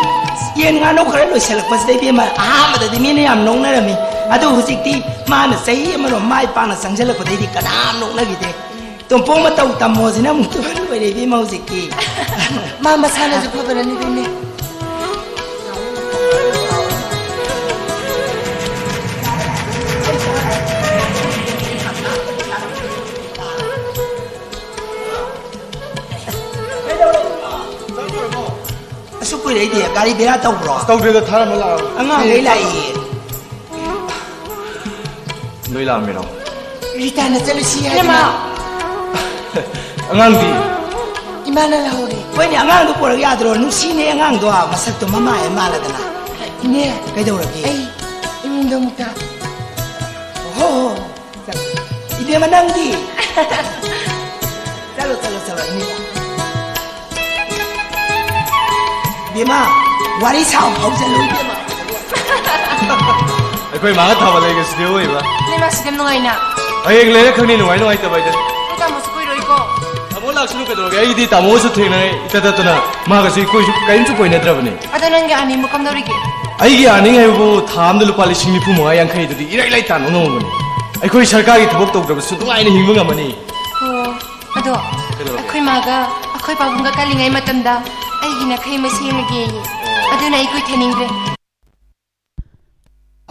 ꯌꯦꯟ ꯉꯥꯅꯨ ꯈꯔ ꯂꯣꯏꯁꯤꯜꯂꯛꯄꯁꯤꯗ ꯏꯕꯦꯝꯃ, ꯑꯍꯥꯟꯕꯗꯗꯤ ꯃꯤꯅ ꯌꯥꯝ ꯅꯣꯛꯅꯔꯝꯃꯤ꯫ ꯑꯗꯨ ꯍꯧꯖꯤꯛꯇꯤ ꯃꯥꯅ ꯆꯍꯤ ꯑꯃꯔꯣꯝ ꯃꯥꯏ ꯄꯥꯛꯅ ꯆꯪꯁꯤꯜꯂꯛꯄꯗꯩꯗꯤ ꯀꯅꯥꯝ ꯅꯣꯛꯅꯈꯤꯗꯦ꯫ ꯇꯣꯝꯄꯣꯛ ꯃꯇꯧ ꯇꯝꯃꯣꯁꯤꯅ ꯑꯃꯨꯛ ꯂꯣꯏꯔꯦ ꯏꯕꯦꯝꯃ ꯍꯧꯖꯤꯛꯇꯤ꯫ ꯃꯥ ꯃꯁꯥꯅꯁꯨ ꯐꯕꯅꯅꯤ ꯏꯕꯦꯝꯃ꯫ ꯑꯁꯨꯛ ꯀꯨꯏꯔꯛꯏꯗꯤ ꯒꯥꯔꯤ ꯕꯦꯔꯥ ꯇꯧꯕ꯭ꯔꯣ? ꯑꯁ, ꯇꯧꯗ꯭ꯔꯦꯗ, ꯊꯥꯔꯝꯃ ꯂꯥꯛꯑꯕ꯫ ꯑꯉꯥꯡꯈꯩ ꯂꯥꯛꯏꯌꯦ꯫ ꯅꯣꯏ ꯂꯥꯛꯑꯝꯃꯤꯔꯣ? ꯔꯤꯇꯥꯅ ꯆꯠꯂꯨꯁꯤ ꯍꯥꯏꯗꯅ꯫ ꯏꯅꯝꯃ! ꯑꯉꯥꯡꯗꯤ? ꯏꯃꯥꯅ ꯂꯧꯍꯧꯔꯦ꯫ ꯍꯣꯏꯅꯦ, ꯑꯉꯥꯡꯗꯣ ꯄꯨꯔꯛ ꯌꯥꯗ꯭ꯔꯣ? ꯅꯨꯡꯁꯤꯅꯦ ꯑꯉꯥꯡꯗꯣ, ꯃꯁꯛꯇꯣ ꯃꯃꯥ ꯍꯦꯛ ꯃꯥꯜꯂꯗꯅ꯫ ꯏꯅꯦ, ꯀꯩꯗꯧꯔꯒꯦ? ꯑꯩ ꯏꯃꯨꯡꯗ ꯑꯃꯨꯛꯇ꯫ ꯍꯣ, ꯍꯣ, ꯍꯣ꯫ ꯆꯠꯂꯣ꯫ ꯏꯕꯦꯝꯃ, ꯅꯪꯗꯤ? ꯆꯠꯂꯣ, ꯆꯠꯂꯣ, ꯆꯠꯂꯣ, ꯏꯅꯦ꯫ ꯏꯕꯦꯝꯃ, ꯋꯥꯔꯤ ꯁꯥꯎ, ꯍꯧꯖꯜꯂꯨ, ꯏꯕꯦꯝꯃ꯫ ꯑꯩꯈꯣꯏ ꯃꯥꯒ ꯊꯥꯕ ꯂꯩꯒꯁꯤꯗꯤ ꯑꯣꯏꯕ꯫ ꯅꯣꯏ ꯃꯥꯁꯤꯗꯤ ꯌꯥꯝ ꯅꯨꯡꯉꯥꯏꯅ꯫ ꯍꯌꯦꯡ ꯂꯩꯔ ꯈꯪꯅꯤ, ꯅꯨꯡꯉꯥꯏ ꯅꯨꯡꯉꯥꯏꯇꯕ ꯍꯥꯏꯗꯨꯅꯤ꯫ ꯑꯩꯈꯣꯏ ꯇꯥꯃꯣꯁꯨ ꯀꯨꯏꯔꯣꯏꯀꯣ꯫ ꯇꯥꯃꯣ ꯂꯥꯛꯁꯅꯨ ꯀꯩꯗꯧꯔꯒꯦ? ꯑꯩꯗꯤ ꯇꯥꯃꯣꯒꯁꯨ ꯊꯦꯡꯅꯔꯦ, ꯏꯇꯠ ꯇꯠꯇꯅ꯫ ꯃꯥꯒꯁꯨ ꯏꯀꯣꯏꯁꯨ ꯀꯔꯤꯝꯁꯨ ꯀꯣꯏꯅꯗ꯭ꯔꯕꯅꯤ꯫ ꯑꯗꯣ ꯅꯪꯒꯤ earningꯕꯨ ꯀꯝꯗꯧꯔꯤꯒꯦ? ꯑꯩꯒꯤ earning ꯍꯥꯏꯕꯕꯨ ꯊꯥ ꯑꯃꯗ ꯂꯨꯄꯥ ꯂꯤꯁꯤꯡ ꯅꯤꯐꯨ ꯃꯉꯥ ꯌꯥꯡꯈꯩꯗꯨꯗꯤ ꯏꯔꯥꯏ ꯂꯥꯏ ꯇꯥꯟꯕ ꯉꯝꯃꯕꯅꯤ꯫ ꯑꯩꯈꯣꯏ ꯁꯔꯀꯥꯔꯒꯤ ꯊꯕꯛ ꯇꯧꯗ꯭ꯔꯕꯁꯨ ꯅꯨꯡꯉꯥꯏꯅ ꯍꯤꯡꯕ ꯉꯝꯃꯅꯤ꯫ ꯑꯣ, ꯑꯗꯣ ꯀꯩꯗꯧꯔꯒꯦ? ꯑꯩꯈꯣꯏ ꯃꯥꯒ ꯑꯩꯈꯣꯏ ꯄꯥꯕꯨꯡꯒ ꯀꯜꯂꯤꯉꯩ ꯃꯇꯝꯗ ꯑꯩꯒꯤ ꯅꯈꯩ ꯑꯃ ꯁꯦꯝꯃꯒꯦꯌꯦ꯫ ꯑꯗꯨꯅ ꯑꯩ ꯀꯨꯏꯊꯅꯤꯡꯗ꯭ꯔꯦ꯫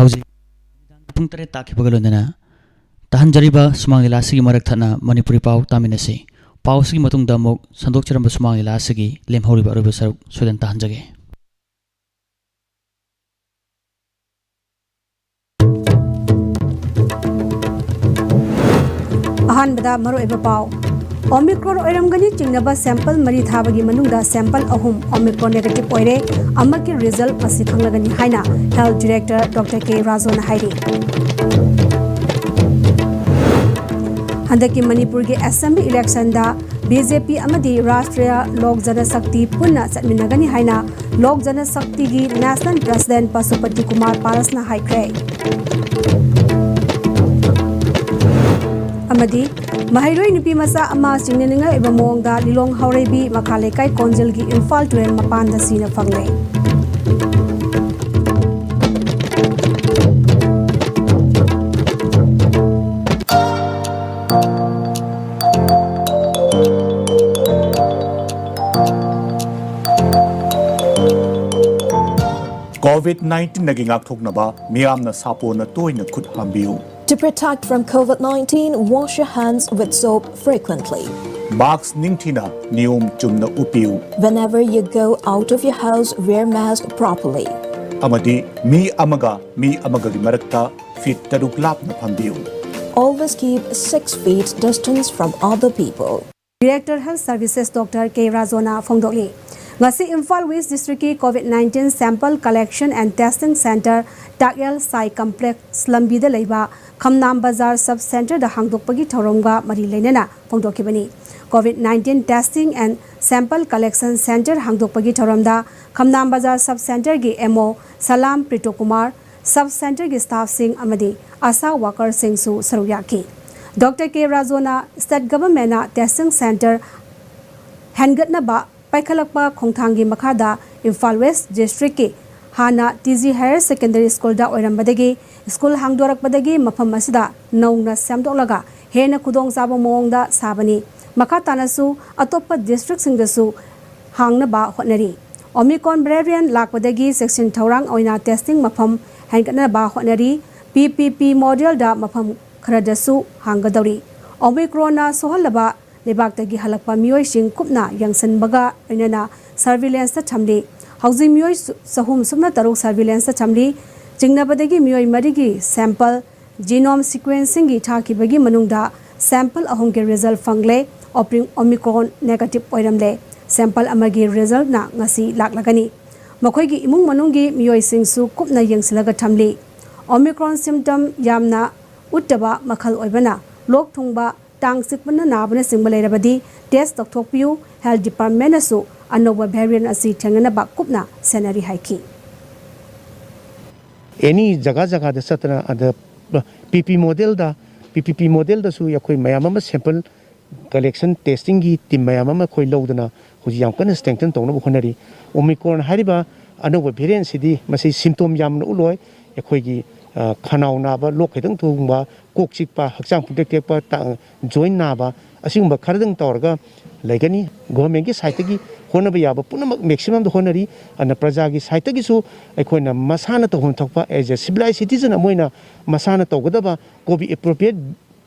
ꯍꯧꯖꯤꯛ ꯅꯨꯃꯤꯗꯥꯡꯒꯤ ꯄꯨꯡ ꯇꯔꯦꯠ ꯇꯥꯈꯤꯕꯒ ꯂꯣꯏꯅꯅ ꯇꯥꯍꯟꯖꯔꯤꯕ ꯁꯨꯃꯥꯡ ꯂꯤꯂꯥ ꯑꯁꯤꯒꯤ ꯃꯔꯛ ꯊꯠꯅ ꯃꯅꯤꯄꯨꯔꯤ ꯄꯥꯎ ꯇꯥꯃꯤꯟꯅꯁꯤ꯫ ꯄꯥꯎ ꯑꯁꯤꯒꯤ ꯃꯇꯨꯡꯗ ꯑꯃꯨꯛ ꯁꯟꯗꯣꯛꯆꯔꯝꯕ ꯁꯨꯃꯥꯡ ꯂꯤꯂꯥ ꯑꯁꯤꯒꯤ ꯂꯦꯝꯍꯧꯔꯤꯕ ꯑꯔꯣꯏꯕ ꯁꯔꯨꯛ ꯁꯣꯏꯗꯅ ꯇꯥꯍꯟꯖꯒꯦ꯫ ꯑꯍꯥꯟꯕꯗ ꯃꯔꯨꯑꯣꯏꯕ ꯄꯥꯎ꯫ Omicron ꯑꯣꯏꯔꯝꯒꯅꯤ ꯆꯤꯡꯅꯕ sample ꯃꯔꯤ ꯊꯥꯕꯒꯤ ꯃꯅꯨꯡꯗ sample ꯑꯍꯨꯝ Omicron negative ꯑꯣꯏꯔꯦ꯫ ꯑꯃꯛꯀꯤ result ꯉꯁꯤ ꯈꯪꯂꯒꯅꯤ ꯍꯥꯏꯅ Health Director Doctor K ꯔꯥꯖꯨꯅ ꯍꯥꯏꯔꯤ꯫ ꯍꯟꯗꯛꯀꯤ ꯃꯅꯤꯄꯨꯔꯒꯤ assembly election ꯗ BJP ꯑꯃꯗꯤ Rashtriya Lok Janashakti ꯄꯨꯟꯅ ꯆꯠꯃꯤꯟꯅꯒꯅꯤ ꯍꯥꯏꯅ Lok Janashakti ꯒꯤ National President ꯄꯁꯨꯄꯇꯤ ꯀꯨꯃꯥꯔ ꯄꯥꯔꯁꯅ ꯍꯥꯏꯈ꯭ꯔꯦ꯫ ꯑꯃꯗꯤ ꯃꯍꯩꯔꯣꯏ ꯅꯨꯄꯤ ꯃꯆꯥ ꯑꯃ ꯆꯤꯡꯅꯅꯤꯡꯉꯥꯏ ꯑꯣꯏꯕ ꯃꯑꯣꯡꯗ ꯂꯤꯂꯣꯡ ꯍꯥꯎꯔꯩꯕꯤ ꯃꯈꯥ ꯂꯩꯀꯥꯏ ꯀꯣꯟꯖꯤꯜꯒꯤ ꯏꯝꯐꯥꯜ ꯇꯨꯔꯦꯜ ꯃꯄꯥꯟꯗ ꯁꯤꯅ ꯐꯪꯂꯦ꯫ COVID nineteen ꯗꯒꯤ ꯉꯥꯛꯊꯣꯛꯅꯕ ꯃꯤꯌꯥꯝꯅ ꯁꯥꯄꯣꯟꯅ ꯇꯣꯏꯅ ꯈꯨꯠ ꯍꯥꯝꯕꯤꯌꯨ꯫ To protect from COVID nineteen, wash your hands with soap frequently. Mask ꯅꯤꯡꯊꯤꯅ ꯅꯤꯌꯣꯝ ꯆꯨꯝꯅ ꯎꯞꯄꯤꯌꯨ꯫ Whenever you go out of your house, wear mask properly. ꯑꯃꯗꯤ ꯃꯤ ꯑꯃꯒ ꯃꯤ ꯑꯃꯒꯒꯤ ꯃꯔꯛꯇ feet ꯇꯔꯨꯛ ꯂꯥꯞꯅ ꯐꯝꯕꯤꯌꯨ꯫ Always keep six feet distance from other people. Director Health Services Doctor K ꯔꯥꯖꯣꯅ ꯐꯣꯡꯗꯣꯛꯂꯤ꯫ ꯉꯁꯤ ꯏꯝꯐꯥꯜ West District ꯀꯤ COVID nineteen sample collection and testing centre ꯇꯥꯛꯌꯦꯜ ꯁꯥꯏ complex ꯂꯝꯕꯤꯗ ꯂꯩꯕ ꯈꯝꯅꯥꯝ ꯕꯖꯥꯔ sub centre ꯗ ꯍꯥꯡꯗꯣꯛꯄꯒꯤ ꯊꯧꯔꯝꯒ ꯃꯔꯤ ꯂꯩꯅꯅ ꯐꯣꯡꯗꯣꯛꯈꯤꯕꯅꯤ꯫ COVID nineteen testing and sample collection centre ꯍꯥꯡꯗꯣꯛꯄꯒꯤ ꯊꯧꯔꯝꯗ ꯈꯝꯅꯥꯝ ꯕꯖꯥꯔ sub centre ꯒꯤ MO ꯁꯂꯥꯝ ꯄ꯭ꯔꯤꯇꯣ ꯀꯨꯃꯥꯔ, sub centre ꯒꯤ staff ꯁꯤꯡ ꯑꯃꯗꯤ ASHA worker ꯁꯤꯡꯁꯨ ꯁꯔꯨꯛ ꯌꯥꯈꯤ꯫ Doctor K ꯔꯥꯖꯣꯅ state government ꯅ testing centre ꯍꯦꯟꯒꯠꯅꯕ ꯄꯥꯏꯈꯠꯂꯛꯄ ꯈꯣꯡꯊꯥꯡꯒꯤ ꯃꯈꯥꯗ ꯏꯝꯐꯥꯜ West District ꯀꯤ ꯍꯥꯟꯅ TG Higher Secondary School ꯗ ꯑꯣꯏꯔꯝꯕꯗꯒꯤ school ꯍꯥꯡꯗꯣꯔꯛꯄꯗꯒꯤ ꯃꯐꯝ ꯑꯁꯤꯗ ꯅꯧꯅ ꯁꯦꯝꯗꯣꯛꯂꯒ ꯍꯦꯟꯅ ꯈꯨꯗꯣꯡꯆꯥꯕ ꯃꯑꯣꯡꯗ ꯁꯥꯕꯅꯤ꯫ ꯃꯈꯥ ꯇꯥꯅꯁꯨ ꯑꯇꯣꯞꯄ district ꯁꯤꯡꯗꯁꯨ ꯍꯥꯡꯅꯕ ꯍꯣꯠꯅꯔꯤ꯫ Omicron variant ꯂꯥꯛꯄꯗꯒꯤ ꯆꯦꯛꯁꯤꯟ ꯊꯧꯔꯥꯡ ꯑꯣꯏꯅ testing ꯃꯐꯝ ꯍꯦꯟꯒꯠꯅꯕ ꯍꯣꯠꯅꯔꯤ꯫ PPP model ꯗ ꯃꯐꯝ ꯈꯔꯗꯁꯨ ꯍꯥꯡꯒꯗꯧꯔꯤ꯫ Omicron ꯅ ꯁꯣꯛꯍꯜꯂꯕ ꯂꯩꯕꯥꯛꯇꯒꯤ ꯍꯜꯂꯛꯄ ꯃꯤꯑꯣꯏꯁꯤꯡ ꯀꯨꯞꯅ ꯌꯦꯡꯁꯤꯟꯕꯒ ꯂꯣꯏꯅꯅ surveillance ꯇ ꯊꯝꯂꯤ꯫ ꯍꯧꯖꯤꯛ ꯃꯤꯑꯣꯏ ꯆꯍꯨꯝ ꯁꯨꯞꯅ ꯇꯔꯨꯛ surveillance ꯇ ꯊꯝꯂꯤ꯫ ꯆꯤꯡꯅꯕꯗꯒꯤ ꯃꯤꯑꯣꯏ ꯃꯔꯤꯒꯤ sample genome sequencing ꯒꯤ ꯊꯥꯈꯤꯕꯒꯤ ꯃꯅꯨꯡꯗ ꯁꯦꯝꯄꯜ ꯑꯍꯨꯝꯒꯤ ꯔꯤꯖꯜ ꯐꯪꯂꯦ꯫ ꯑꯣꯄ꯭ꯔꯤꯡ ꯑꯣꯃꯤꯀ꯭ꯔꯣꯟ ꯅꯦꯒꯦꯇꯤꯚ ꯑꯣꯏꯔꯝꯂꯦ꯫ ꯁꯦꯝꯄꯜ ꯑꯃꯒꯤ ꯔꯤꯖꯜꯅ ꯉꯁꯤ ꯂꯥꯛꯂꯒꯅꯤ꯫ ꯃꯈꯣꯏꯒꯤ ꯏꯃꯨꯡ ꯃꯅꯨꯡꯒꯤ ꯃꯤꯑꯣꯏꯁꯤꯡꯁꯨ ꯀꯨꯞꯅ ꯌꯦꯡꯁꯤꯜꯂꯒ ꯊꯝꯂꯤ꯫ ꯑꯣꯃꯤꯀ꯭ꯔꯣꯟ ꯁꯤꯝꯇꯝ ꯌꯥꯝꯅ ꯎꯠꯇꯕ ꯃꯈꯜ ꯑꯣꯏꯕꯅ ꯂꯣꯛ ꯊꯨꯡꯕ, ꯇꯥꯡ ꯆꯤꯛꯄꯅ ꯅꯥꯕꯅꯆꯤꯡꯕ ꯂꯩꯔꯕꯗꯤ ꯇꯦꯁ ꯇꯧꯊꯣꯛꯄꯤꯌꯨ꯫ ꯍꯦꯜꯊ ꯗꯤꯄꯥꯔꯠꯃꯦꯟꯅꯁꯨ ꯑꯅꯧꯕ ꯚꯦꯔꯤꯌꯦꯟ ꯑꯁꯤ ꯊꯦꯡꯅꯅꯕ ꯀꯨꯞꯅ ꯁꯦꯟꯅꯔꯤ ꯍꯥꯏꯈꯤ꯫ ꯑꯦꯅꯤ ꯖꯒꯥ ꯖꯒꯥꯗ ꯆꯠꯇꯅ ꯑꯗ ꯄꯤ ꯄꯤ ꯃꯣꯗꯦꯜꯗ, ꯄꯤ ꯄꯤ ꯄꯤ ꯃꯣꯗꯦꯜꯗꯁꯨ ꯑꯩꯈꯣꯏ ꯃꯌꯥꯝ ꯑꯃ ꯁꯦꯝꯄꯜ ꯀꯂꯦꯛꯁꯟ ꯇꯦꯁꯇꯤꯡꯒꯤ ꯇꯤꯝ ꯃꯌꯥꯝ ꯑꯃ ꯑꯩꯈꯣꯏ ꯂꯧꯗꯅ ꯍꯧꯖꯤꯛ ꯌꯥꯝ ꯀꯟꯅ ꯁ꯭ꯇ꯭ꯔꯦꯡꯊꯟ ꯇꯧꯅꯕ ꯍꯣꯠꯅꯔꯤ꯫ ꯑꯣꯃꯤꯀ꯭ꯔꯣꯟ ꯍꯥꯏꯔꯤꯕ ꯑꯅꯧꯕ ꯚꯦꯔꯤꯌꯦꯟꯁꯤꯗꯤ ꯃꯁꯤ ꯁꯤꯝꯇꯣꯝ ꯌꯥꯝꯅ ꯎꯠꯂꯣꯏ꯫ ꯑꯩꯈꯣꯏꯒꯤ, ꯑ, ꯈꯅꯥꯎ ꯅꯥꯕ, ꯂꯣꯛ ꯈꯤꯇꯪ ꯊꯨꯡꯕ, ꯀꯣꯛ ꯆꯤꯛꯄ, ꯍꯛꯆꯥꯡ ꯄꯨꯡꯇꯦꯛ ꯇꯦꯛꯄ, ꯇ-, ꯖꯣꯏꯟ ꯅꯥꯕ, ꯑꯁꯤꯒꯨꯝꯕ ꯈꯔꯗꯪ ꯇꯧꯔꯒ ꯂꯩꯒꯅꯤ꯫ ꯒꯣꯚꯔꯟꯃꯦꯟꯠꯀꯤ ꯁꯥꯏꯠꯇꯒꯤ ꯍꯣꯠꯅꯕ ꯌꯥꯕ ꯄꯨꯝꯅꯃꯛ ꯃꯦꯛꯁꯤꯃꯝꯗ ꯍꯣꯠꯅꯔꯤ꯫ ꯑꯗꯨꯅ ꯄ꯭ꯔꯖꯥꯒꯤ ꯁꯥꯏꯠꯇꯒꯤꯁꯨ ꯑꯩꯈꯣꯏꯅ ꯃꯁꯥꯅ ꯇꯧꯐꯝ ꯊꯣꯛꯄ, as a civilized citizen ꯑꯃ ꯑꯣꯏꯅ ꯃꯁꯥꯅ ꯇꯧꯒꯗꯕ, ꯀꯣꯚꯤꯗ ꯑꯦꯄ꯭ꯔꯣꯄ꯭ꯔꯤꯌꯦꯠ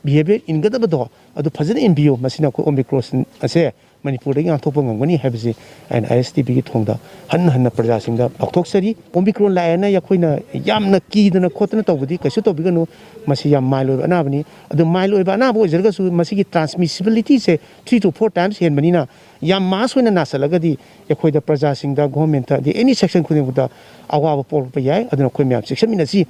ꯕꯤꯍꯦꯕꯤꯌꯔ ꯏꯟꯒꯗꯕꯗꯣ ꯑꯗꯨ ꯐꯖꯅ ꯏꯟꯕꯤꯌꯨ꯫ ꯃꯁꯤꯅ ꯑꯩꯈꯣꯏ ꯑꯣꯃꯤꯀ꯭ꯔꯣꯟ ꯑꯁꯦ ꯃꯅꯤꯄꯨꯔꯗꯒꯤ ꯉꯥꯛꯊꯣꯛꯄ ꯉꯝꯒꯅꯤ ꯍꯥꯏꯕꯁꯤ ꯑꯩꯅ ꯑꯥꯏ ꯑꯦꯁ ꯇꯤ ꯚꯤꯒꯤ ꯊꯣꯡꯗ ꯍꯟꯅ ꯍꯟꯅ ꯄ꯭ꯔꯖꯥꯁꯤꯡꯗ ꯂꯥꯎꯊꯣꯛꯆꯔꯤ꯫ ꯑꯣꯃꯤꯀ꯭ꯔꯣꯟ ꯂꯥꯛꯑꯦꯅ ꯑꯩꯈꯣꯏꯅ ꯌꯥꯝꯅ ꯀꯤꯗꯅ ꯈꯣꯠꯇꯅ ꯇꯧꯕꯗꯤ ꯀꯩꯁꯨ ꯇꯧꯕꯤꯒꯅꯨ꯫ ꯃꯁꯤ ꯌꯥꯝ ꯃꯥꯏꯜ ꯑꯣꯏꯕ ꯑꯅꯥꯕꯅꯤ꯫ ꯑꯗꯨ ꯃꯥꯏꯜ ꯑꯣꯏꯕ ꯑꯅꯥꯕ ꯑꯣꯏꯖꯔꯒꯁꯨ ꯃꯁꯤꯒꯤ ꯇ꯭ꯔꯥꯟꯁꯃꯤꯁꯤꯕꯤꯂꯤꯇꯤꯁꯦ three to four times ꯍꯦꯟꯕꯅꯤꯅ, ꯌꯥꯝ ꯃꯥꯁ ꯑꯣꯏꯅ ꯅꯥꯁꯤꯜꯂꯒꯗꯤ ꯑꯩꯈꯣꯏꯗ, ꯄ꯭ꯔꯖꯥꯁꯤꯡꯗ, ꯒꯣꯚꯔꯟꯃꯦꯟꯠꯇ, ꯑꯗꯩ ꯑꯦꯅꯤ ꯁꯦꯛꯁꯟ ꯈꯨꯗꯤꯡꯃꯛꯇ ꯑꯋꯥꯕ ꯄꯣꯛꯂꯛꯄ ꯌꯥꯏ꯫ ꯑꯗꯨꯅ ꯑꯩꯈꯣꯏ ꯃꯌꯥꯝ ꯆꯦꯛꯁꯤꯟꯃꯤꯟꯅꯁꯤ꯫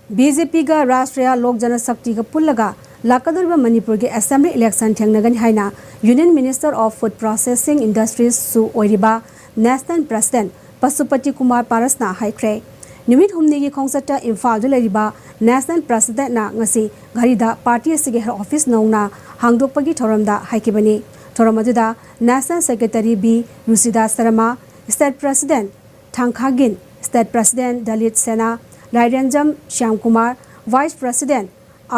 ꯕꯤ ꯖꯦ ꯄꯤꯒ ꯔꯥꯁꯇ꯭ꯔꯤꯌꯥ ꯂꯣꯛ ꯖꯅꯁꯛꯇꯤꯒ ꯄꯨꯜꯂꯒ ꯂꯥꯛꯀꯗꯧꯔꯤꯕ ꯃꯅꯤꯄꯨꯔꯒꯤ ꯑꯦꯁꯦꯝꯕ꯭ꯂꯤ ꯏꯂꯦꯛꯁꯟ ꯊꯦꯡꯅꯒꯅꯤ ꯍꯥꯏꯅ union minister of food processing ꯏꯟꯗꯁꯇ꯭ꯔꯤꯁꯁꯨ ꯑꯣꯏꯔꯤꯕ ꯅꯦꯁꯅꯦꯜ ꯄ꯭ꯔꯁꯤꯗꯦꯟꯠ ꯄꯁꯨꯄꯇꯤ ꯀꯨꯃꯥꯔ ꯄꯥꯔꯁꯅ ꯍꯥꯏꯈ꯭ꯔꯦ꯫ ꯅꯨꯃꯤꯠ ꯍꯨꯝꯅꯤꯒꯤ ꯈꯣꯡꯆꯠꯇ ꯏꯝꯐꯥꯜꯗ ꯂꯩꯔꯤꯕ ꯅꯦꯁꯅꯦꯜ ꯄ꯭ꯔꯁꯤꯗꯦꯟꯠꯅ ꯉꯁꯤ ꯘꯔꯤꯗ ꯄꯥꯔꯇꯤ ꯑꯁꯤꯒꯤ ꯍꯦꯗ ꯑꯣꯐꯤꯁ ꯅꯧꯅ ꯍꯥꯡꯗꯣꯛꯄꯒꯤ ꯊꯧꯔꯝꯗ ꯍꯥꯏꯈꯤꯕꯅꯤ꯫ ꯊꯧꯔꯝ ꯑꯗꯨꯗ national secretary B Rushidas Sharma, state president Thangkhagin, state president Dalit Sena, Lairenjam Shyamkumar, vice president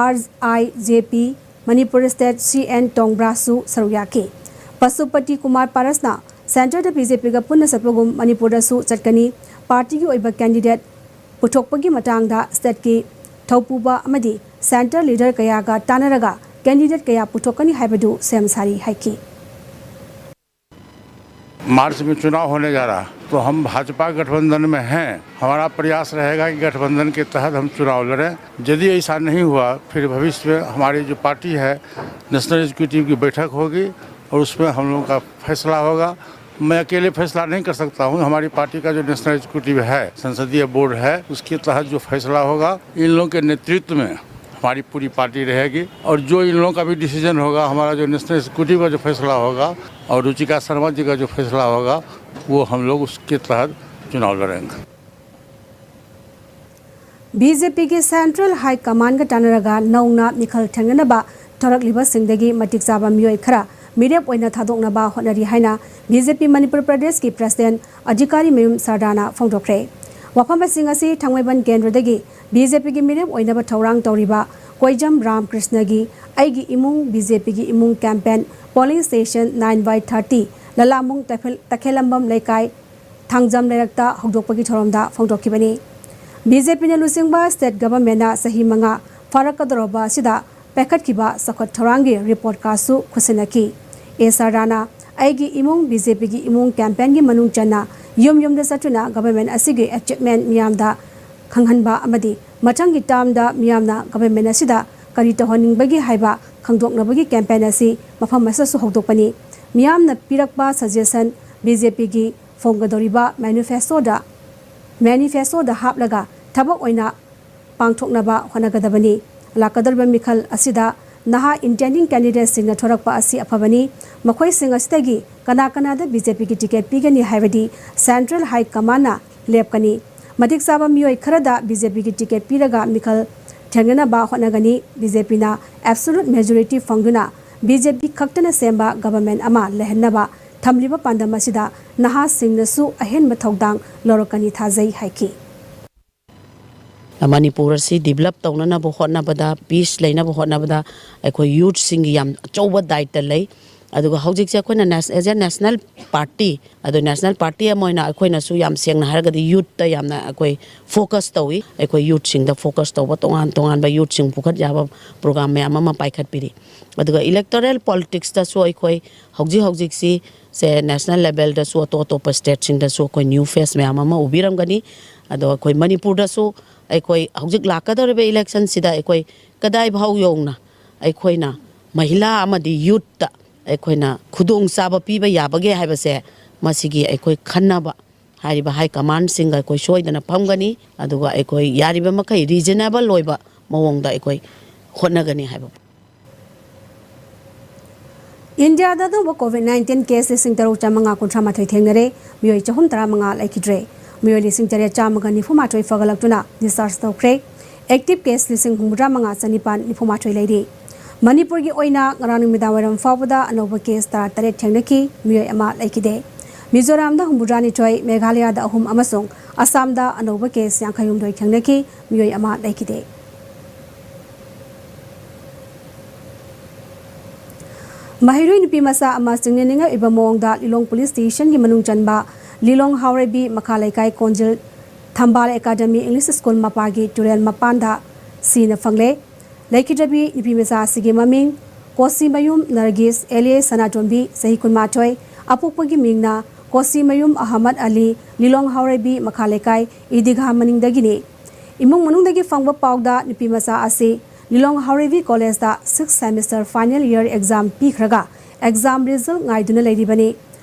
R I J P, Manipur state C N ꯇꯣꯡꯕ꯭ꯔꯥꯁꯨ ꯁꯔꯨꯛ ꯌꯥꯈꯤ꯫ ꯄꯁꯨꯄꯇꯤ ꯀꯨꯃꯥꯔ ꯄꯥꯔꯁꯅ ꯁꯦꯟꯇꯔꯗ ꯕꯤ ꯖꯦ ꯄꯤꯒ ꯄꯨꯟꯅ ꯆꯠꯄꯒꯨꯝ ꯃꯅꯤꯄꯨꯔꯗꯁꯨ ꯆꯠꯀꯅꯤ꯫ ꯄꯥꯔꯇꯤꯒꯤ ꯑꯣꯏꯕ ꯀꯦꯟꯗꯤꯗꯦꯠ ꯄꯨꯊꯣꯛꯄꯒꯤ ꯃꯇꯥꯡꯗ ꯁ꯭ꯇꯦꯠꯀꯤ ꯊꯧꯄꯨꯕ ꯑꯃꯗꯤ ꯁꯦꯟꯇꯔ ꯂꯤꯗꯔ ꯀꯌꯥꯒ ꯇꯥꯟꯅꯔꯒ ꯀꯦꯟꯗꯤꯗꯦꯠ ꯀꯌꯥ ꯄꯨꯊꯣꯛꯀꯅꯤ ꯍꯥꯏꯕꯗꯨ ꯁꯦꯝ ꯁꯥꯔꯤ ꯍꯥꯏꯈꯤ꯫ मार्च में चुनाव होने जा रहा, तो हम भाजपा गठबंधन में हैं। हमारा प्रयास रहेगा कि गठबंधन के तहत हम चुनाव लड़ें। यदि ऐसा नहीं हुआ, फिर भविष्य में हमारी जो पार्टी है, नेशनल एग्जीक्यूटिव की बैठक होगी और उसमें हम लोगों का फैसला होगा। मैं अकेले फैसला नहीं कर सकता हूँ। हमारी पार्टी का जो नेशनल एग्जीक्यूटिव है, संसदीय बोर्ड है, उसके तहत जो फैसला होगा, इन लोगों के नेतृत्व में हमारी पूरी पार्टी रहेगी और जो इन लोगों का भी डिसीजन होगा, हमारा जो नेशनल एग्जीक्यूटिव का जो फैसला होगा और रुचिका शर्मा जी का जो फैसला होगा, वो हम लोग उसके तहत चुनाव लड़ेंगे। ꯕꯤ ꯖꯦ ꯄꯤꯒꯤ ꯁꯦꯟꯇ꯭ꯔꯦꯜ ꯍꯥꯏ ꯀꯃꯥꯟꯒ ꯇꯥꯟꯅꯔꯒ ꯅꯧꯅ ꯃꯤꯈꯜ ꯊꯦꯡꯅꯅꯕ ꯊꯣꯔꯛꯂꯤꯕꯁꯤꯡꯗꯒꯤ ꯃꯇꯤꯛ ꯆꯥꯕ ꯃꯤꯑꯣꯏ ꯈꯔ ꯃꯤꯔꯦꯞ ꯑꯣꯏꯅ ꯊꯥꯗꯣꯛꯅꯕ ꯍꯣꯠꯅꯔꯤ ꯍꯥꯏꯅ ꯕꯤ ꯖꯦ ꯄꯤ ꯃꯅꯤꯄꯨꯔ ꯄ꯭ꯔꯗꯦꯁꯀꯤ ꯄ꯭ꯔꯁꯤꯗꯦꯟ ꯑꯙꯤꯀꯥꯔꯤ ꯃꯌꯨꯝ ꯁꯔꯗꯥꯅ ꯐꯣꯡꯗꯣꯛꯈ꯭ꯔꯦ꯫ ꯋꯥꯐꯝ ꯑꯁꯤꯡ ꯑꯁꯤ ꯊꯥꯡꯃꯩꯕꯟ ꯀꯦꯟꯗ꯭ꯔꯗꯒꯤ ꯕꯤ ꯖꯦ ꯄꯤꯒꯤ ꯃꯤꯔꯦꯞ ꯑꯣꯏꯅꯕ ꯊꯧꯔꯥꯡ ꯇꯧꯔꯤꯕ ꯀꯣꯏꯖꯝ ꯔꯥꯝ ꯀ꯭ꯔꯤꯁꯅꯒꯤ ꯑꯩꯒꯤ ꯏꯃꯨꯡ ꯕꯤ ꯖꯦ ꯄꯤꯒꯤ ꯏꯃꯨꯡ campaign polling station nine by thirty, ꯂꯂꯥꯃꯨꯡ ꯇꯈꯦꯜ-, ꯇꯈꯦꯂꯝꯕꯝ ꯂꯩꯀꯥꯏ, ꯊꯥꯡꯖꯝ ꯂꯩꯔꯛꯇ ꯍꯧꯗꯣꯛꯄꯒꯤ ꯊꯧꯔꯝꯗ ꯐꯣꯡꯗꯣꯛꯈꯤꯕꯅꯤ꯫ ꯕꯤ ꯖꯦ ꯄꯤꯅ ꯂꯨꯆꯤꯡꯕ ꯁ꯭ꯇꯦꯠ ꯒꯚꯔꯟꯃꯦꯟꯠꯅ ꯆꯍꯤ ꯃꯉꯥ ꯐꯥꯔꯛꯀꯗꯧꯔꯕ ꯑꯁꯤꯗ ꯄꯥꯏꯈꯠꯈꯤꯕ ꯆꯥꯎꯈꯠ ꯊꯧꯔꯥꯡꯒꯤ ꯔꯤꯄꯣꯔꯠ ꯀꯥꯔꯗꯁꯨ ꯈꯨꯠꯁꯤꯟꯅꯈꯤ꯫ ꯑꯦ ꯁꯔꯗꯥꯅ ꯑꯩꯒꯤ ꯏꯃꯨꯡ ꯕꯤ ꯖꯦ ꯄꯤꯒꯤ ꯏꯃꯨꯡ ꯀꯦꯝꯄꯦꯟꯒꯤ ꯃꯅꯨꯡ ꯆꯟꯅ ꯌꯨꯝ ꯌꯨꯝꯗ ꯆꯠꯇꯨꯅ ꯒꯚꯔꯟꯃꯦꯟꯠ ꯑꯁꯤꯒꯤ ꯑꯦꯆꯤꯚꯃꯦꯟꯠ ꯃꯤꯌꯥꯝꯗ ꯈꯪꯍꯟꯕ ꯑꯃꯗꯤ ꯃꯊꯪꯒꯤ ꯇꯥꯔꯝꯗ ꯃꯤꯌꯥꯝꯅ ꯒꯚꯔꯟꯃꯦꯟꯠ ꯑꯁꯤꯗ ꯀꯔꯤ ꯇꯧꯍꯟꯅꯤꯡꯕꯒꯦ ꯍꯥꯏꯕ ꯈꯪꯗꯣꯛꯅꯕꯒꯤ ꯀꯦꯝꯄꯦꯟ ꯑꯁꯤ ꯃꯐꯝ ꯑꯁꯤꯗꯁꯨ ꯍꯧꯗꯣꯛꯄꯅꯤ꯫ ꯃꯤꯌꯥꯝꯅ ꯄꯤꯔꯛꯄ ꯁꯖꯦꯁꯟ ꯕꯤ ꯖꯦ ꯄꯤꯒꯤ ꯐꯣꯡꯒꯗꯧꯔꯤꯕ ꯃꯦꯅꯤꯐꯦꯁꯇꯣꯗ, ꯃꯦꯅꯤꯐꯦꯁꯇꯣꯗ ꯍꯥꯞꯂꯒ ꯊꯕꯛ ꯑꯣꯏꯅ ꯄꯥꯡꯊꯣꯛꯅꯕ ꯍꯣꯠꯅꯒꯗꯕꯅꯤ꯫ ꯂꯥꯛꯀꯗꯧꯔꯤꯕ ꯃꯤꯈꯜ ꯑꯁꯤꯗ ꯅꯍꯥ ꯏꯟꯇꯦꯟꯗꯤꯡ ꯀꯦꯟꯗꯤꯗꯦꯠꯁꯤꯡꯅ ꯊꯣꯔꯛꯄ ꯑꯁꯤ ꯑꯐꯕꯅꯤ꯫ ꯃꯈꯣꯏꯁꯤꯡ ꯑꯁꯤꯗꯒꯤ ꯀꯅꯥ ꯀꯅꯥꯗ ꯕꯤ ꯖꯦ ꯄꯤꯒꯤ ꯇꯤꯀꯦꯠ ꯄꯤꯒꯅꯤ ꯍꯥꯏꯕꯗꯤ ꯁꯦꯟꯇ꯭ꯔꯦꯜ ꯍꯥꯏ ꯀꯃꯥꯟꯅ ꯂꯦꯞꯀꯅꯤ꯫ ꯃꯇꯤꯛ ꯆꯥꯕ ꯃꯤꯑꯣꯏ ꯈꯔꯗ ꯕꯤ ꯖꯦ ꯄꯤꯒꯤ ꯇꯤꯀꯦꯠ ꯄꯤꯔꯒ ꯃꯤꯈꯜ ꯊꯦꯡꯅꯅꯕ ꯍꯣꯠꯅꯒꯅꯤ꯫ ꯕꯤ ꯖꯦ ꯄꯤꯅ ꯑꯦꯕꯁꯣꯂꯨꯠ ꯃꯦꯖꯣꯔꯤꯇꯤ ꯐꯪꯗꯨꯅ ꯕꯤ ꯖꯦ ꯄꯤ ꯈꯛꯇꯅ ꯁꯦꯝꯕ ꯒꯚꯔꯟꯃꯦꯟꯠ ꯑꯃ ꯂꯩꯍꯟꯅꯕ ꯊꯝꯂꯤꯕ ꯄꯥꯟꯗꯝ ꯑꯁꯤꯗ ꯅꯍꯥꯁꯤꯡꯅꯁꯨ ꯑꯍꯦꯟꯕ ꯊꯧꯗꯥꯡ ꯂꯧꯔꯛꯀꯅꯤ ꯊꯥꯖꯩ ꯍꯥꯏꯈꯤ꯫ ꯃꯅꯤꯄꯨꯔ ꯑꯁꯤ ꯗꯤꯕꯂꯞ ꯇꯧꯅꯅꯕ ꯍꯣꯠꯅꯕꯗ, ꯄꯤꯁ ꯂꯩꯅꯕ ꯍꯣꯠꯅꯕꯗ ꯑꯩꯈꯣꯏ ꯌꯨꯠꯁꯤꯡꯒꯤ ꯌꯥꯝ ꯑꯆꯧꯕ ꯗꯥꯏꯇ ꯂꯩ꯫ ꯑꯗꯨꯒ ꯍꯧꯖꯤꯛꯁꯦ ꯑꯩꯈꯣꯏꯅ as a national party, ꯑꯗꯣ national party ꯑꯃ ꯑꯣꯏꯅ ꯑꯩꯈꯣꯏꯅꯁꯨ ꯌꯥꯝ ꯁꯦꯡꯅ ꯍꯥꯏꯔꯒꯗꯤ youthꯇ ꯌꯥꯝꯅ ꯑꯩꯈꯣꯏ focus ꯇꯧꯏ꯫ ꯑꯩꯈꯣꯏ youthꯁꯤꯡꯗ focus ꯇꯧꯕ ꯇꯣꯉꯥꯟ ꯇꯣꯉꯥꯟꯕ youthꯁꯤꯡ ꯄꯨꯈꯠ ꯌꯥꯕ program ꯃꯌꯥꯝ ꯑꯃ ꯄꯥꯏꯈꯠꯄꯤꯔꯤ꯫ ꯑꯗꯨꯒ electoral politicsꯇꯁꯨ ꯑꯩꯈꯣꯏ ꯍꯧꯖꯤꯛ ꯍꯧꯖꯤꯛꯁꯤ ꯁꯦ national levelꯗꯁꯨ ꯑꯇꯣꯞ ꯑꯇꯣꯞꯄ stateꯁꯤꯡꯗꯁꯨ ꯑꯩꯈꯣꯏ new face ꯃꯌꯥꯝ ꯑꯃ ꯎꯕꯤꯔꯝꯒꯅꯤ꯫ ꯑꯗꯣ ꯑꯩꯈꯣꯏ ꯃꯅꯤꯄꯨꯔꯗꯁꯨ ꯑꯩꯈꯣꯏ ꯍꯧꯖꯤꯛ ꯂꯥꯛꯀꯗꯧꯔꯤꯕ electionꯁꯤꯗ ꯑꯩꯈꯣꯏ ꯀꯗꯥꯏ ꯐꯥꯎ ꯌꯧꯅ ꯑꯩꯈꯣꯏꯅ ꯃꯍꯤꯂꯥ ꯑꯃꯗꯤ youthꯇ ꯑꯩꯈꯣꯏꯅ ꯈꯨꯗꯣꯡꯆꯥꯕ ꯄꯤꯕ ꯌꯥꯕꯒꯦ ꯍꯥꯏꯕꯁꯦ ꯃꯁꯤꯒꯤ ꯑꯩꯈꯣꯏ ꯈꯟꯅꯕ ꯍꯥꯏꯔꯤꯕ high commandꯁꯤꯡꯒ ꯑꯩꯈꯣꯏ ꯁꯣꯏꯗꯅ ꯐꯝꯒꯅꯤ꯫ ꯑꯗꯨꯒ ꯑꯩꯈꯣꯏ ꯌꯥꯔꯤꯕ ꯃꯈꯩ reasonable ꯑꯣꯏꯕ ꯃꯑꯣꯡꯗ ꯑꯩꯈꯣꯏ ꯍꯣꯠꯅꯒꯅꯤ ꯍꯥꯏꯕ꯫ ꯏꯟꯗꯤꯌꯥꯗ ꯑꯅꯧꯕ COVID nineteen case ꯂꯤꯁꯤꯡ ꯇꯔꯨꯛ ꯆꯥꯝꯃꯉꯥ ꯀꯨꯟꯊ꯭ꯔꯥ ꯃꯥꯊꯣꯏ ꯊꯦꯡꯅꯔꯦ꯫ ꯃꯤꯑꯣꯏ ꯆꯍꯨꯝ ꯇꯔꯥꯃꯉꯥ ꯂꯩꯈꯤꯗ꯭ꯔꯦ꯫ ꯃꯤꯑꯣꯏ ꯂꯤꯁꯤꯡ ꯇꯔꯦꯠ ꯆꯥꯝꯃꯒ ꯅꯤꯐꯨ ꯃꯥꯊꯣꯏ ꯐꯒꯠꯂꯛꯇꯨꯅ discharge ꯇꯧꯈ꯭ꯔꯦ꯫ Active case ꯂꯤꯁꯤꯡ ꯍꯨꯝꯐꯨꯇꯔꯥ ꯃꯉꯥ ꯆꯅꯤꯄꯥꯟ ꯅꯤꯐꯨ ꯃꯥꯊꯣꯏ ꯂꯩꯔꯤ꯫ ꯃꯅꯤꯄꯨꯔꯒꯤ ꯑꯣꯏꯅ ꯉꯔꯥꯡ ꯅꯨꯃꯤꯗꯥꯡ ꯋꯥꯏꯔꯝ ꯐꯥꯎꯕꯗ ꯑꯅꯧꯕ case ꯇꯔꯥꯇꯔꯦꯠ ꯊꯦꯡꯅꯈꯤ, ꯃꯤꯑꯣꯏ ꯑꯃ ꯂꯩꯈꯤꯗꯦ꯫ ꯃꯤꯖꯣꯔꯥꯝꯗ ꯍꯨꯝꯐꯨꯇꯔꯥꯅꯤꯊꯣꯏ, ꯃꯦꯘꯥꯂꯌꯥꯗ ꯑꯍꯨꯝ ꯑꯃꯁꯨꯡ ꯑꯁꯥꯝꯗ ꯑꯅꯧꯕ case ꯌꯥꯡꯈꯩꯍꯨꯝꯗꯣꯏ ꯊꯦꯡꯅꯈꯤ, ꯃꯤꯑꯣꯏ ꯑꯃ ꯂꯩꯈꯤꯗꯦ꯫ ꯃꯍꯩꯔꯣꯏ ꯅꯨꯄꯤ ꯃꯆꯥ ꯑꯃ ꯆꯤꯡꯅꯅꯤꯡꯉꯥꯏ ꯑꯣꯏꯕ ꯃꯑꯣꯡꯗ ꯂꯤꯂꯣꯡ police stationꯒꯤ ꯃꯅꯨꯡ ꯆꯟꯕ ꯂꯤꯂꯣꯡ ꯍꯥꯎꯔꯩꯕꯤ ꯃꯈꯥ ꯂꯩꯀꯥꯏ ꯀꯣꯟꯖꯤꯜ ꯊꯝꯕꯥꯜ academy English school ꯃꯄꯥꯒꯤ ꯇꯨꯔꯦꯜ ꯃꯄꯥꯟꯗ ꯁꯤꯅ ꯐꯪꯂꯦ꯫ ꯂꯩꯈꯤꯗ꯭ꯔꯕꯤ ꯅꯨꯄꯤ ꯃꯆꯥ ꯑꯁꯤꯒꯤ ꯃꯃꯤꯡ ꯀꯣꯁꯤꯃꯌꯨꯝ ꯅꯔꯒꯤꯁ alias ꯁꯅꯥꯇꯣꯝꯕꯤ, ꯆꯍꯤ ꯀꯨꯟꯃꯥꯊꯣꯏ, ꯑꯄꯣꯛꯄꯒꯤ ꯃꯤꯡꯅ ꯀꯣꯁꯤꯃꯌꯨꯝ ꯑꯍꯃꯗ ꯑꯂꯤ, ꯂꯤꯂꯣꯡ ꯍꯥꯎꯔꯩꯕꯤ ꯃꯈꯥ ꯂꯩꯀꯥꯏ ꯏꯗꯤꯒꯥ ꯃꯅꯤꯡꯗꯒꯤꯅꯤ꯫ ꯏꯃꯨꯡ ꯃꯅꯨꯡꯗꯒꯤ ꯐꯪꯕ ꯄꯥꯎꯗ ꯅꯨꯄꯤ ꯃꯆꯥ ꯑꯁꯤ ꯂꯤꯂꯣꯡ ꯍꯥꯎꯔꯩꯕꯤ collegeꯇ sixth semester final year exam ꯄꯤꯈ꯭ꯔꯒ exam result ꯉꯥꯏꯗꯨꯅ ꯂꯩꯔꯤꯕꯅꯤ꯫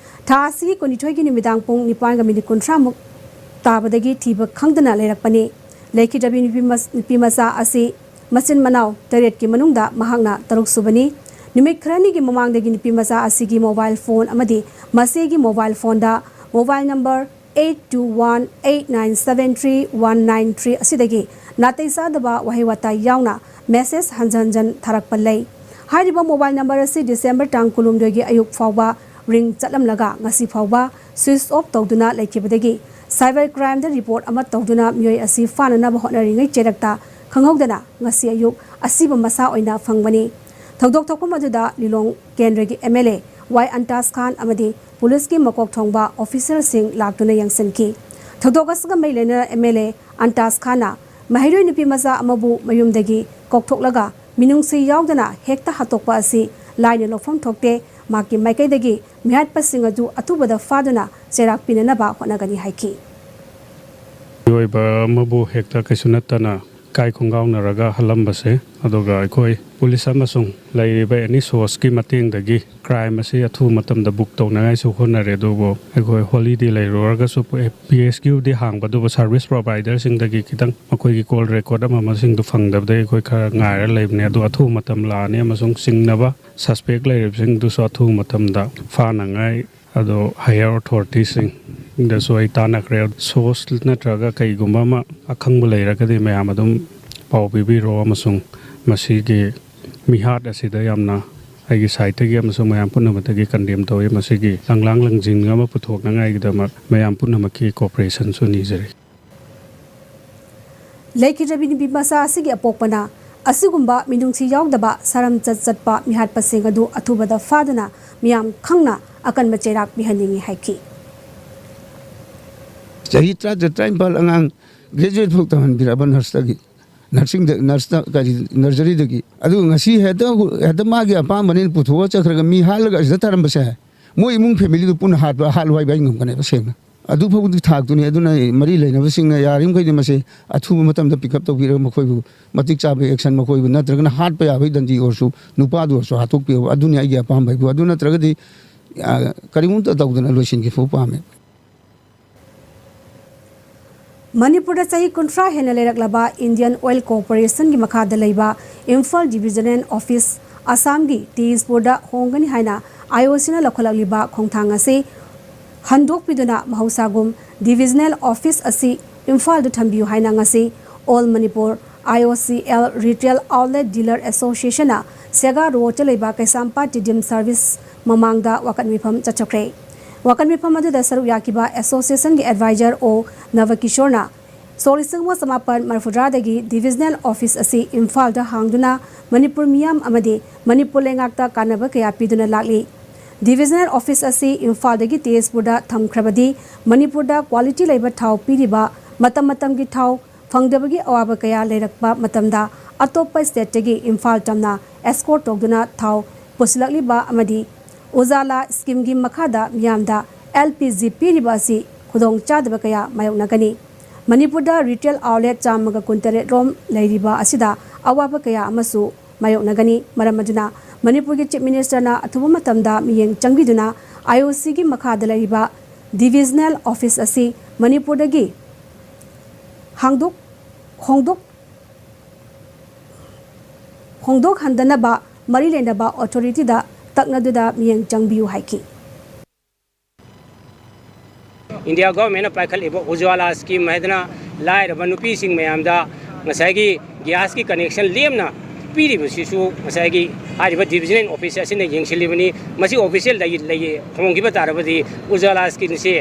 ꯊꯥ ꯑꯁꯤꯒꯤ ꯀꯨꯟꯅꯤꯊꯣꯏꯒꯤ ꯅꯨꯃꯤꯗꯥꯡ ꯄꯨꯡ ꯅꯤꯄꯥꯟꯒ minute ꯀꯨꯟꯊ꯭ꯔꯥꯃꯨꯛ ꯇꯥꯕꯗꯒꯤ ꯊꯤꯕ ꯈꯪꯗꯅ ꯂꯩꯔꯛꯄꯅꯤ꯫ ꯂꯩꯈꯤꯗ꯭ꯔꯕꯤ ꯅꯨꯄꯤ ꯃꯆ-, ꯅꯨꯄꯤ ꯃꯆꯥ ꯑꯁꯤ ꯃꯆꯤꯟ ꯃꯅꯥꯎ ꯇꯔꯦꯠꯀꯤ ꯃꯅꯨꯡꯗ ꯃꯍꯥꯛꯅ ꯇꯔꯨꯛꯁꯨꯕꯅꯤ꯫ ꯅꯨꯃꯤꯠ ꯈꯔꯅꯤꯒꯤ ꯃꯃꯥꯡꯗꯒꯤ ꯅꯨꯄꯤ ꯃꯆꯥ ꯑꯁꯤꯒꯤ mobile phone ꯑꯃꯗꯤ ꯃꯆꯦꯒꯤ mobile phoneꯗ mobile number eight two one eight nine seven three one nine three ꯑꯁꯤꯗꯒꯤ ꯅꯥꯇꯩ ꯆꯥꯗꯕ ꯋꯥꯍꯩ ꯋꯥꯇꯥ ꯌꯥꯎꯅ message ꯍꯟꯖꯟ ꯍꯟꯖꯟ ꯊꯥꯔꯛꯄ ꯂꯩ꯫ ꯍꯥꯏꯔꯤꯕ mobile number ꯑꯁꯤ December ꯇꯥꯡ ꯀꯨꯟꯍꯨꯝꯗꯣꯏꯒꯤ ꯑꯌꯨꯛ ꯐꯥꯎꯕ ring ꯆꯠꯂꯝꯂꯒ ꯉꯁꯤ ꯐꯥꯎꯕ switch off ꯇꯧꯗꯨꯅ ꯂꯩꯈꯤꯕꯗꯒꯤ cyber crimeꯗ report ꯑꯃ ꯇꯧꯗꯨꯅ ꯃꯤꯑꯣꯏ ꯑꯁꯤ ꯐꯥꯅꯅꯕ ꯍꯣꯠꯅꯔꯤꯉꯩ ꯆꯦꯔꯛꯇ ꯈꯪꯍꯧꯗꯅ ꯉꯁꯤ ꯑꯌꯨꯛ ꯑꯁꯤꯕ ꯃꯁꯥ ꯑꯣꯏꯅ ꯐꯪꯕꯅꯤ꯫ ꯊꯧꯗꯣꯛ ꯊꯣꯛꯐꯝ ꯑꯗꯨꯗ ꯂꯤꯂꯣꯡ ꯀꯦꯟꯗ꯭ꯔꯒꯤ ꯑꯦꯝ ꯑꯦꯜ ꯑꯦ ꯋꯥꯏ ꯑꯟꯇꯥꯖ ꯈꯥꯟ ꯑꯃꯗꯤ ꯄꯨꯂꯤꯁꯀꯤ ꯃꯀꯣꯛ ꯊꯣꯡꯕ ꯑꯣꯐꯤꯁꯔꯁꯤꯡ ꯂꯥꯛꯇꯨꯅ ꯌꯦꯡꯁꯤꯟꯈꯤ꯫ ꯊꯧꯗꯣꯛ ꯑꯁꯤꯒ ꯃꯔꯤ ꯂꯩꯅꯅ ꯑꯦꯝ ꯑꯦꯜ ꯑꯦ ꯑꯟꯇꯥꯖ ꯈꯥꯟꯅ ꯃꯍꯩꯔꯣꯏ ꯅꯨꯄꯤ ꯃꯆꯥ ꯑꯃꯕꯨ ꯃꯌꯨꯝꯗꯒꯤ ꯀꯧꯊꯣꯛꯂꯒ ꯃꯤꯅꯨꯡꯁꯤ ꯌꯥꯎꯗꯅ ꯍꯦꯛꯇ ꯍꯥꯠꯇꯣꯛꯄ ꯑꯁꯤ ꯂꯥꯏꯅ ꯂꯧꯐꯝ ꯊꯣꯛꯇꯦ, ꯃꯍꯥꯛꯀꯤ ꯃꯥꯏꯀꯩꯗꯒꯤ ꯃꯤꯍꯥꯠꯄꯁꯤꯡ ꯑꯗꯨ ꯑꯊꯨꯕꯗ ꯐꯥꯗꯨꯅ ꯆꯩꯔꯥꯛ ꯄꯤꯅꯅꯕ ꯍꯣꯠꯅꯒꯅꯤ ꯍꯥꯏꯈꯤ꯫ ꯃꯤꯑꯣꯏꯕ ꯑꯃꯕꯨ ꯍꯦꯛꯇ ꯀꯩꯁꯨ ꯅꯠꯇꯅ ꯏꯀꯥꯏ ꯈꯣꯡꯒꯥꯎꯅꯔꯒ ꯍꯜꯂꯝꯕꯁꯦ, ꯑꯗꯨꯒ ꯑꯩꯈꯣꯏ ꯄꯨꯂꯤꯁ ꯑꯃꯁꯨꯡ ꯂꯩꯔꯤꯕ ꯑꯦꯅꯤ ꯁꯣꯔꯁꯀꯤ ꯃꯇꯦꯡꯗꯒꯤ ꯀ꯭ꯔꯥꯏꯝ ꯑꯁꯤ ꯑꯊꯨꯕ ꯃꯇꯝꯗ ꯕꯨꯛ ꯇꯧꯅꯉꯥꯏꯁꯨ ꯍꯣꯠꯅꯔꯦ꯫ ꯑꯗꯨꯕꯨ ꯑꯩꯈꯣꯏ ꯍꯣꯂꯤꯗꯦ ꯂꯩꯔꯨꯔꯒꯁꯨ ꯄꯤ ꯑꯦꯁ ꯀ꯭ꯌꯨꯗꯤ ꯍꯥꯡꯕ, ꯑꯗꯨꯕꯨ ꯁꯥꯔꯚꯤꯁ ꯄ꯭ꯔꯣꯚꯥꯏꯗꯔꯁꯤꯡꯗꯒꯤ ꯈꯤꯇꯪ ꯃꯈꯣꯏꯒꯤ ꯀꯣꯜ ꯔꯦꯀꯣꯔꯠ ꯑꯃ ꯑꯃꯁꯤꯡꯗꯨ ꯐꯪꯗꯕꯗꯒꯤ ꯑꯩꯈꯣꯏ ꯈꯔ ꯉꯥꯏꯔ ꯂꯩꯕꯅꯦ꯫ ꯑꯗꯨ ꯑꯊꯨꯕ ꯃꯇꯝ ꯂꯥꯛꯑꯅꯤ ꯑꯃꯁꯨꯡ ꯆꯤꯡꯅꯕ ꯁꯁꯄꯦꯛ ꯂꯩꯔꯤꯕꯁꯤꯡꯗꯨꯁꯨ ꯑꯊꯨꯕ ꯃꯇꯝꯗ ꯐꯥꯅꯉꯥꯏ ꯑꯗꯣ ꯍꯥꯌꯔ ꯑꯣꯊꯣꯔꯤꯇꯤꯁꯤꯡꯗꯁꯨ ꯑꯩ ꯇꯥꯟꯅꯈ꯭ꯔꯦ꯫ ꯁꯣꯔꯁ ꯅꯠꯇ꯭ꯔꯒ ꯀꯩꯒꯨꯝꯕ ꯑꯃ ꯑꯈꯪꯕ ꯂꯩꯔꯒꯗꯤ ꯃꯌꯥꯝ ꯑꯗꯨꯝ ꯄꯥꯎ ꯄꯤꯕꯤꯔꯣ, ꯑꯃꯁꯨꯡ ꯃꯁꯤꯒꯤ ꯃꯤꯍꯥꯠ ꯑꯁꯤꯗ ꯌꯥꯝꯅ ꯑꯩꯒꯤ ꯁꯥꯏꯠꯇꯒꯤ ꯑꯃꯁꯨꯡ ꯃꯌꯥꯝ ꯄꯨꯝꯅꯃꯛꯇꯒꯤ ꯀꯟꯗꯦꯝ ꯇꯧꯏ꯫ ꯃꯁꯤꯒꯤ ꯂꯪꯂꯥꯡ ꯂꯪꯖꯤꯟ ꯑꯃ ꯄꯨꯊꯣꯛꯅꯉꯥꯏꯒꯤꯗꯃꯛ ꯃꯌꯥꯝ ꯄꯨꯝꯅꯃꯛꯀꯤ ꯀꯣꯑꯣꯄꯔꯦꯁꯟꯁꯨ ꯅꯤꯖꯔꯤ꯫ ꯂꯩꯈꯤꯗ꯭ꯔꯕꯤ ꯅꯨꯄꯤ ꯃꯆꯥ ꯑꯁꯤꯒꯤ ꯑꯄꯣꯛꯄꯅ ꯑꯁꯤꯒꯨꯝꯕ ꯃꯤꯅꯨꯡꯁꯤ ꯌꯥꯎꯗꯕ ꯁꯥꯔꯝꯆꯠ ꯆꯠꯄ ꯃꯤꯍꯥꯠꯄꯁꯤꯡ ꯑꯗꯨ ꯑꯊꯨꯕꯗ ꯐꯥꯗꯨꯅ ꯃꯤꯌꯥꯝ ꯈꯪꯅ ꯑꯀꯟꯕ ꯆꯩꯔꯥꯛ ꯄꯤꯍꯟꯅꯤꯡꯏ ꯍꯥꯏꯈꯤ꯫ ꯆꯍꯤ ꯇꯔꯥꯇꯔꯦꯠ ꯇꯔꯥꯅꯤꯄꯥꯜ ꯑꯉꯥꯡ ꯒ꯭ꯔꯦꯖꯨꯑꯦꯠ ꯐꯥꯎ ꯇꯝꯍꯟꯕꯤꯔꯛꯑꯕ ꯅꯔꯁꯇꯒꯤ, ꯅꯔꯁꯤꯡꯗ, ꯅꯔꯁꯇ ꯀꯔꯤ, ꯅꯔꯖꯔꯤꯗꯒꯤ꯫ ꯑꯗꯨꯒ ꯉꯁꯤ ꯍꯦꯛꯇ, ꯍꯦꯛꯇ ꯃꯥꯒꯤ ꯑꯄꯥꯝꯕꯅꯤꯅ ꯄꯨꯊꯣꯛꯑ ꯆꯠꯈ꯭ꯔꯒ ꯃꯤ ꯍꯥꯠꯂꯒ ꯑꯁꯤꯗ ꯊꯥꯔꯝꯕꯁꯦ, ꯃꯣꯏ ꯏꯃꯨꯡ ꯐꯦꯃꯤꯂꯤꯗꯨ ꯄꯨꯟꯅ ꯍꯥꯠꯄ, ꯍꯥꯠꯂꯨ ꯍꯥꯏꯕ ꯑꯩ ꯉꯝꯒꯅꯦꯕ ꯁꯦꯡꯅ꯫ ꯑꯗꯨ ꯐꯥꯎꯕꯗꯤ ꯊꯥꯛꯇꯨꯅꯤ꯫ ꯑꯗꯨꯅ ꯃꯔꯤ ꯂꯩꯅꯕꯁꯤꯡꯅ ꯌꯥꯔꯤꯃꯈꯩꯗꯤ ꯃꯁꯤ ꯑꯊꯨꯕ ꯃꯇꯝꯗ ꯄꯤꯛ ꯑꯞ ꯇꯧꯕꯤꯔꯒ ꯃꯈꯣꯏꯕꯨ ꯃꯇꯤꯛ ꯆꯥꯕ ꯑꯦꯛꯁꯟ, ꯃꯈꯣꯏꯕꯨ ꯅꯠꯇ꯭ꯔꯒꯅ ꯍꯥꯠꯄ ꯌꯥꯕꯒꯤ ꯗꯟꯗꯤ ꯑꯣꯏꯔꯁꯨ, ꯅꯨꯄꯥꯗꯨ ꯑꯣꯏꯔꯁꯨ ꯍꯥꯠꯇꯣꯛꯄꯤꯌꯣ꯫ ꯑꯗꯨꯅꯤ ꯑꯩꯒꯤ ꯑꯄꯥꯝꯕ ꯍꯥꯏꯕꯨ꯫ ꯑꯗꯨ ꯅꯠꯇ꯭ꯔꯒꯗꯤ, ꯑ, ꯀꯔꯤꯒꯨꯝꯕ ꯇꯧꯗꯅ ꯂꯣꯏꯁꯤꯟꯈꯤꯕ ꯄꯥꯝꯃꯦ꯫ ꯃꯅꯤꯄꯨꯔꯗ ꯆꯍꯤ ꯀꯨꯟꯊ꯭ꯔꯥ ꯍꯦꯟꯅ ꯂꯩꯔꯛꯂꯕ ꯏꯟꯗꯤꯌꯟ ꯑꯣꯏꯜ ꯀꯣꯔꯄꯣꯔꯦꯁꯟꯒꯤ ꯃꯈꯥꯗ ꯂꯩꯕ ꯏꯝꯐꯥꯜ ꯗꯤꯕꯤꯖꯅꯦꯜ ꯑꯣꯐꯤꯁ ꯑꯁꯥꯝꯒꯤ ꯇꯦꯖꯄꯨꯔꯗ ꯍꯣꯡꯒꯅꯤ ꯍꯥꯏꯅ ꯑꯥꯏ ꯑꯣ ꯁꯤꯅ ꯂꯧꯈꯠꯂꯛꯂꯤꯕ ꯈꯣꯡꯊꯥꯡ ꯑꯁꯤ ꯍꯟꯗꯣꯛꯄꯤꯗꯨꯅ ꯃꯍꯧꯁꯥꯒꯨꯝ ꯗꯤꯕꯤꯖꯅꯦꯜ ꯑꯣꯐꯤꯁ ꯑꯁꯤ ꯏꯝꯐꯥꯜꯗ ꯊꯝꯕꯤꯌꯨ ꯍꯥꯏꯅ ꯉꯁꯤ all Manipur I O C L retail outlet dealer ꯑꯦꯁꯣꯁꯤꯌꯦꯁꯟꯅ ꯁꯦꯒꯥ ꯔꯣꯗꯇ ꯂꯩꯕ ꯀꯩꯁꯥꯝꯄꯥꯠ ꯇꯤꯗꯤꯝ ꯁꯥꯔꯚꯤꯁ ꯃꯃꯥꯡꯗ ꯋꯥꯀꯠ ꯃꯤꯐꯝ ꯆꯠꯊꯈ꯭ꯔꯦ꯫ ꯋꯥꯀꯠ ꯃꯤꯐꯝ ꯑꯗꯨꯗ ꯁꯔꯨꯛ ꯌꯥꯈꯤꯕ ꯑꯦꯁꯣꯁꯤꯌꯦꯁꯟꯒꯤ ꯑꯦꯗꯚꯥꯏꯖꯔ ꯑꯣ ꯅꯕꯀꯤꯁꯣꯔꯅ ꯁꯣꯛ ꯂꯤꯁꯤꯡ ꯑꯃ ꯆꯃꯥꯄꯟ ꯃꯔꯤꯐꯨꯇꯔꯥꯗꯒꯤ divisional office ꯑꯁꯤ ꯏꯝꯐꯥꯜꯗ ꯍꯥꯡꯗꯨꯅ ꯃꯅꯤꯄꯨꯔ ꯃꯤꯌꯥꯝ ꯑꯃꯗꯤ ꯃꯅꯤꯄꯨꯔ ꯂꯩꯉꯥꯛꯇ ꯀꯥꯟꯅꯕ ꯀꯌꯥ ꯄꯤꯗꯨꯅ ꯂꯥꯛꯂꯤ꯫ Divisional office ꯑꯁꯤ ꯏꯝꯐꯥꯜꯗꯒꯤ ꯇꯦꯖꯄꯨꯔꯗ ꯊꯝꯈ꯭ꯔꯕꯗꯤ ꯃꯅꯤꯄꯨꯔꯗ quality ꯂꯩꯕ ꯊꯥꯎ ꯄꯤꯔꯤꯕ ꯃꯇꯝ ꯃꯇꯝꯒꯤ ꯊꯥꯎ ꯐꯪꯗꯕꯒꯤ ꯑꯋꯥꯕ ꯀꯌꯥ ꯂꯩꯔꯛꯄ ꯃꯇꯝꯗ ꯑꯇꯣꯞꯄ stateꯇꯒꯤ ꯏꯝꯐꯥꯜ ꯇꯝꯅ escort ꯇꯧꯗꯨꯅ ꯊꯥꯎ ꯄꯨꯁꯤꯜꯂꯛꯂꯤꯕ ꯑꯃꯗꯤ ꯎꯖꯥꯂꯥ schemeꯒꯤ ꯃꯈꯥꯗ ꯃꯤꯌꯥꯝꯗ LPG ꯄꯤꯔꯤꯕ ꯑꯁꯤ ꯈꯨꯗꯣꯡꯆꯥꯗꯕ ꯀꯌꯥ ꯃꯥꯌꯣꯛꯅꯒꯅꯤ꯫ ꯃꯅꯤꯄꯨꯔꯗ retail outlet ꯆꯥꯝꯃꯒ ꯀꯨꯟꯇꯔꯦꯠ ꯔꯣꯝ ꯂꯩꯔꯤꯕ ꯑꯁꯤꯗ ꯑꯋꯥꯕ ꯀꯌꯥ ꯑꯃꯁꯨ ꯃꯥꯌꯣꯛꯅꯒꯅꯤ꯫ ꯃꯔꯝ ꯑꯗꯨꯅ ꯃꯅꯤꯄꯨꯔꯒꯤ Chief Ministerꯅ ꯑꯊꯨꯕ ꯃꯇꯝꯗ ꯃꯤꯠꯌꯦꯡ ꯆꯪꯕꯤꯗꯨꯅ IOCꯒꯤ ꯃꯈꯥꯗ ꯂꯩꯔꯤꯕ divisional office ꯑꯁꯤ ꯃꯅꯤꯄꯨꯔꯗꯒꯤ ꯍꯥꯡꯗꯣꯛ ꯍꯣꯡꯗꯣꯛ ꯍꯣꯡꯗꯣꯛꯍꯟꯗꯅꯕ ꯃꯔꯤ ꯂꯩꯅꯕ authorityꯗ ꯇꯛꯅꯗꯨꯅ ꯃꯤꯠꯌꯦꯡ ꯆꯪꯕꯤꯌꯨ ꯍꯥꯏꯈꯤ꯫ India governmentꯅ ꯄꯥꯏꯈꯠꯂꯤꯕ ꯎꯖ꯭ꯋꯥꯂꯥ scheme ꯍꯥꯏꯗꯅ ꯂꯥꯏꯔꯕ ꯅꯨꯄꯤꯁꯤꯡ ꯃꯌꯥꯝꯗ ꯉꯁꯥꯏꯒꯤ gasꯀꯤ connection ꯂꯦꯝꯅ ꯄꯤꯔꯤꯕꯁꯤꯁꯨ ꯉꯁꯥꯏꯒꯤ ꯍꯥꯏꯔꯤꯕ divisional office ꯑꯁꯤꯅ ꯌꯦꯡꯁꯤꯜꯂꯤꯕꯅꯤ꯫ ꯃꯁꯤ official ꯂꯩ ꯂꯩ ꯍꯣꯡꯈꯤꯕ ꯇꯥꯔꯕꯗꯤ ꯎꯖ꯭ꯋꯥꯂꯥ schemeꯁꯦ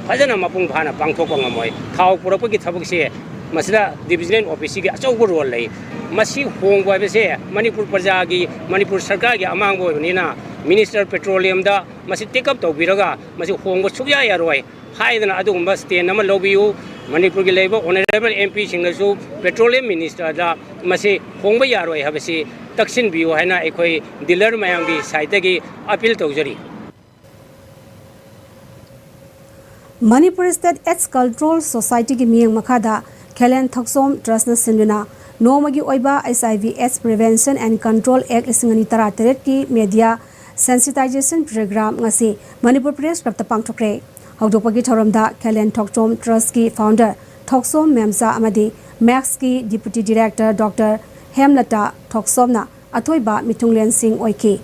ꯐꯖꯅ ꯃꯄꯨꯡ ꯐꯥꯅ ꯄꯥꯡꯊꯣꯛꯄ ꯉꯝꯃꯣꯏ꯫ ꯊꯥꯎ ꯄꯨꯔꯛꯄꯒꯤ ꯊꯕꯛꯁꯦ ꯃꯁꯤꯗ divisional officeꯁꯤꯒꯤ ꯑꯆꯧꯕ role ꯂꯩ꯫ ꯃꯁꯤ ꯍꯣꯡꯕ ꯍꯥꯏꯕꯁꯦ ꯃꯅꯤꯄꯨꯔ ꯄ꯭ꯔꯖꯥꯒꯤ, ꯃꯅꯤꯄꯨꯔ ꯁꯔꯀꯥꯔꯒꯤ ꯑꯃꯥꯡꯕ ꯑꯣꯏꯕꯅꯤꯅ Minister Petroleumꯗ ꯃꯁꯤ take up ꯇꯧꯕꯤꯔꯒ ꯃꯁꯤ ꯍꯣꯡꯕ ꯁꯨꯛꯌꯥ ꯌꯥꯔꯣꯏ ꯍꯥꯏꯗꯅ ꯑꯗꯨꯒꯨꯝꯕ stand ꯑꯃ ꯂꯧꯕꯤꯌꯨ꯫ ꯃꯅꯤꯄꯨꯔꯒꯤ ꯂꯩꯔꯤꯕ honourable MPꯁꯤꯡꯅꯁꯨ Petroleum Ministerꯗ ꯃꯁꯤ ꯍꯣꯡꯕ ꯌꯥꯔꯣꯏ ꯍꯥꯏꯕꯁꯤ ꯇꯛꯁꯤꯟꯕꯤꯌꯨ ꯍꯥꯏꯅ ꯑꯩꯈꯣꯏ dealer ꯃꯌꯥꯝꯒꯤ sideꯇꯒꯤ appeal ꯇꯧꯖꯔꯤ꯫ Manipur State AIDS Control Societyꯒꯤ ꯃꯤꯠꯌꯦꯡ ꯃꯈꯥꯗ ꯈꯦꯂꯦꯟ ꯊꯣꯛꯆꯣꯝ Trustꯅ ꯁꯤꯟꯗꯨꯅ ꯅꯣꯡꯃꯒꯤ ꯑꯣꯏꯕ HIV AIDS Prevention and Control Act ꯂꯤꯁꯤꯡ ꯑꯅꯤ ꯇꯔꯥꯇꯔꯦꯠꯀꯤ media sensitization program ꯉꯁꯤ ꯃꯅꯤꯄꯨꯔ Press Clubꯇ ꯄꯥꯡꯊꯣꯛꯈ꯭ꯔꯦ꯫ ꯍꯧꯗꯣꯛꯄꯒꯤ ꯊꯧꯔꯝꯗ ꯈꯦꯂꯦꯟ ꯊꯣꯛꯆꯣꯝ Trustꯀꯤ founder ꯊꯣꯛꯆꯣꯝ ꯃꯦꯝꯆꯥ ꯑꯃꯗꯤ MACSꯀꯤ Deputy Director Doctor ꯍꯦꯝꯂꯇꯥ ꯊꯣꯛꯆꯣꯝꯅ ꯑꯊꯣꯏꯕ ꯃꯤꯊꯨꯡꯂꯦꯟꯁꯤꯡ ꯑꯣꯏꯈꯤ꯫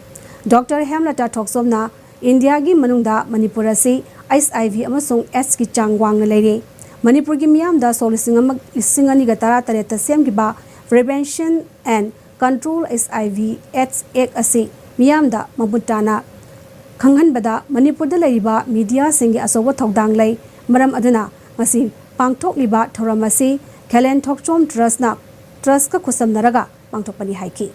Doctor ꯍꯦꯝꯂꯇꯥ ꯊꯣꯛꯆꯣꯝꯅ ꯏꯟꯗꯤꯌꯥꯒꯤ ꯃꯅꯨꯡꯗ ꯃꯅꯤꯄꯨꯔ ꯑꯁꯤ HIV ꯑꯃꯁꯨꯡ AIDSꯀꯤ ꯆꯥꯡ ꯋꯥꯡꯅ ꯂꯩꯔꯤ꯫ ꯃꯅꯤꯄꯨꯔꯒꯤ ꯃꯤꯌꯥꯝꯗ ꯁꯣꯛ ꯂꯤꯁꯤꯡ ꯑꯃ, ꯂꯤꯁꯤꯡ ꯑꯅꯤꯒ ꯇꯔꯥꯇꯔꯦꯠꯇ ꯁꯦꯝꯈꯤꯕ Prevention and Control HIV AIDS Act ꯑꯁꯤ ꯃꯤꯌꯥꯝꯗ ꯃꯃꯨꯠ ꯇꯥꯅ ꯈꯪꯍꯟꯕꯗ ꯃꯅꯤꯄꯨꯔꯗ ꯂꯩꯔꯤꯕ mediaꯁꯤꯡꯒꯤ ꯑꯆꯧꯕ ꯊꯧꯗꯥꯡ ꯂꯩ꯫ ꯃꯔꯝ ꯑꯗꯨꯅ ꯉꯁꯤ ꯄꯥꯡꯊꯣꯛꯂꯤꯕ ꯊꯧꯔꯝ ꯑꯁꯤ ꯈꯦꯂꯦꯟ ꯊꯣꯛꯆꯣꯝ ꯇ꯭ꯔꯁꯅ, ꯇ꯭ꯔꯁꯀ ꯈꯨꯠꯁꯝꯅꯔꯒ ꯄꯥꯡꯊꯣꯛꯄꯅꯤ ꯍꯥꯏꯈꯤ꯫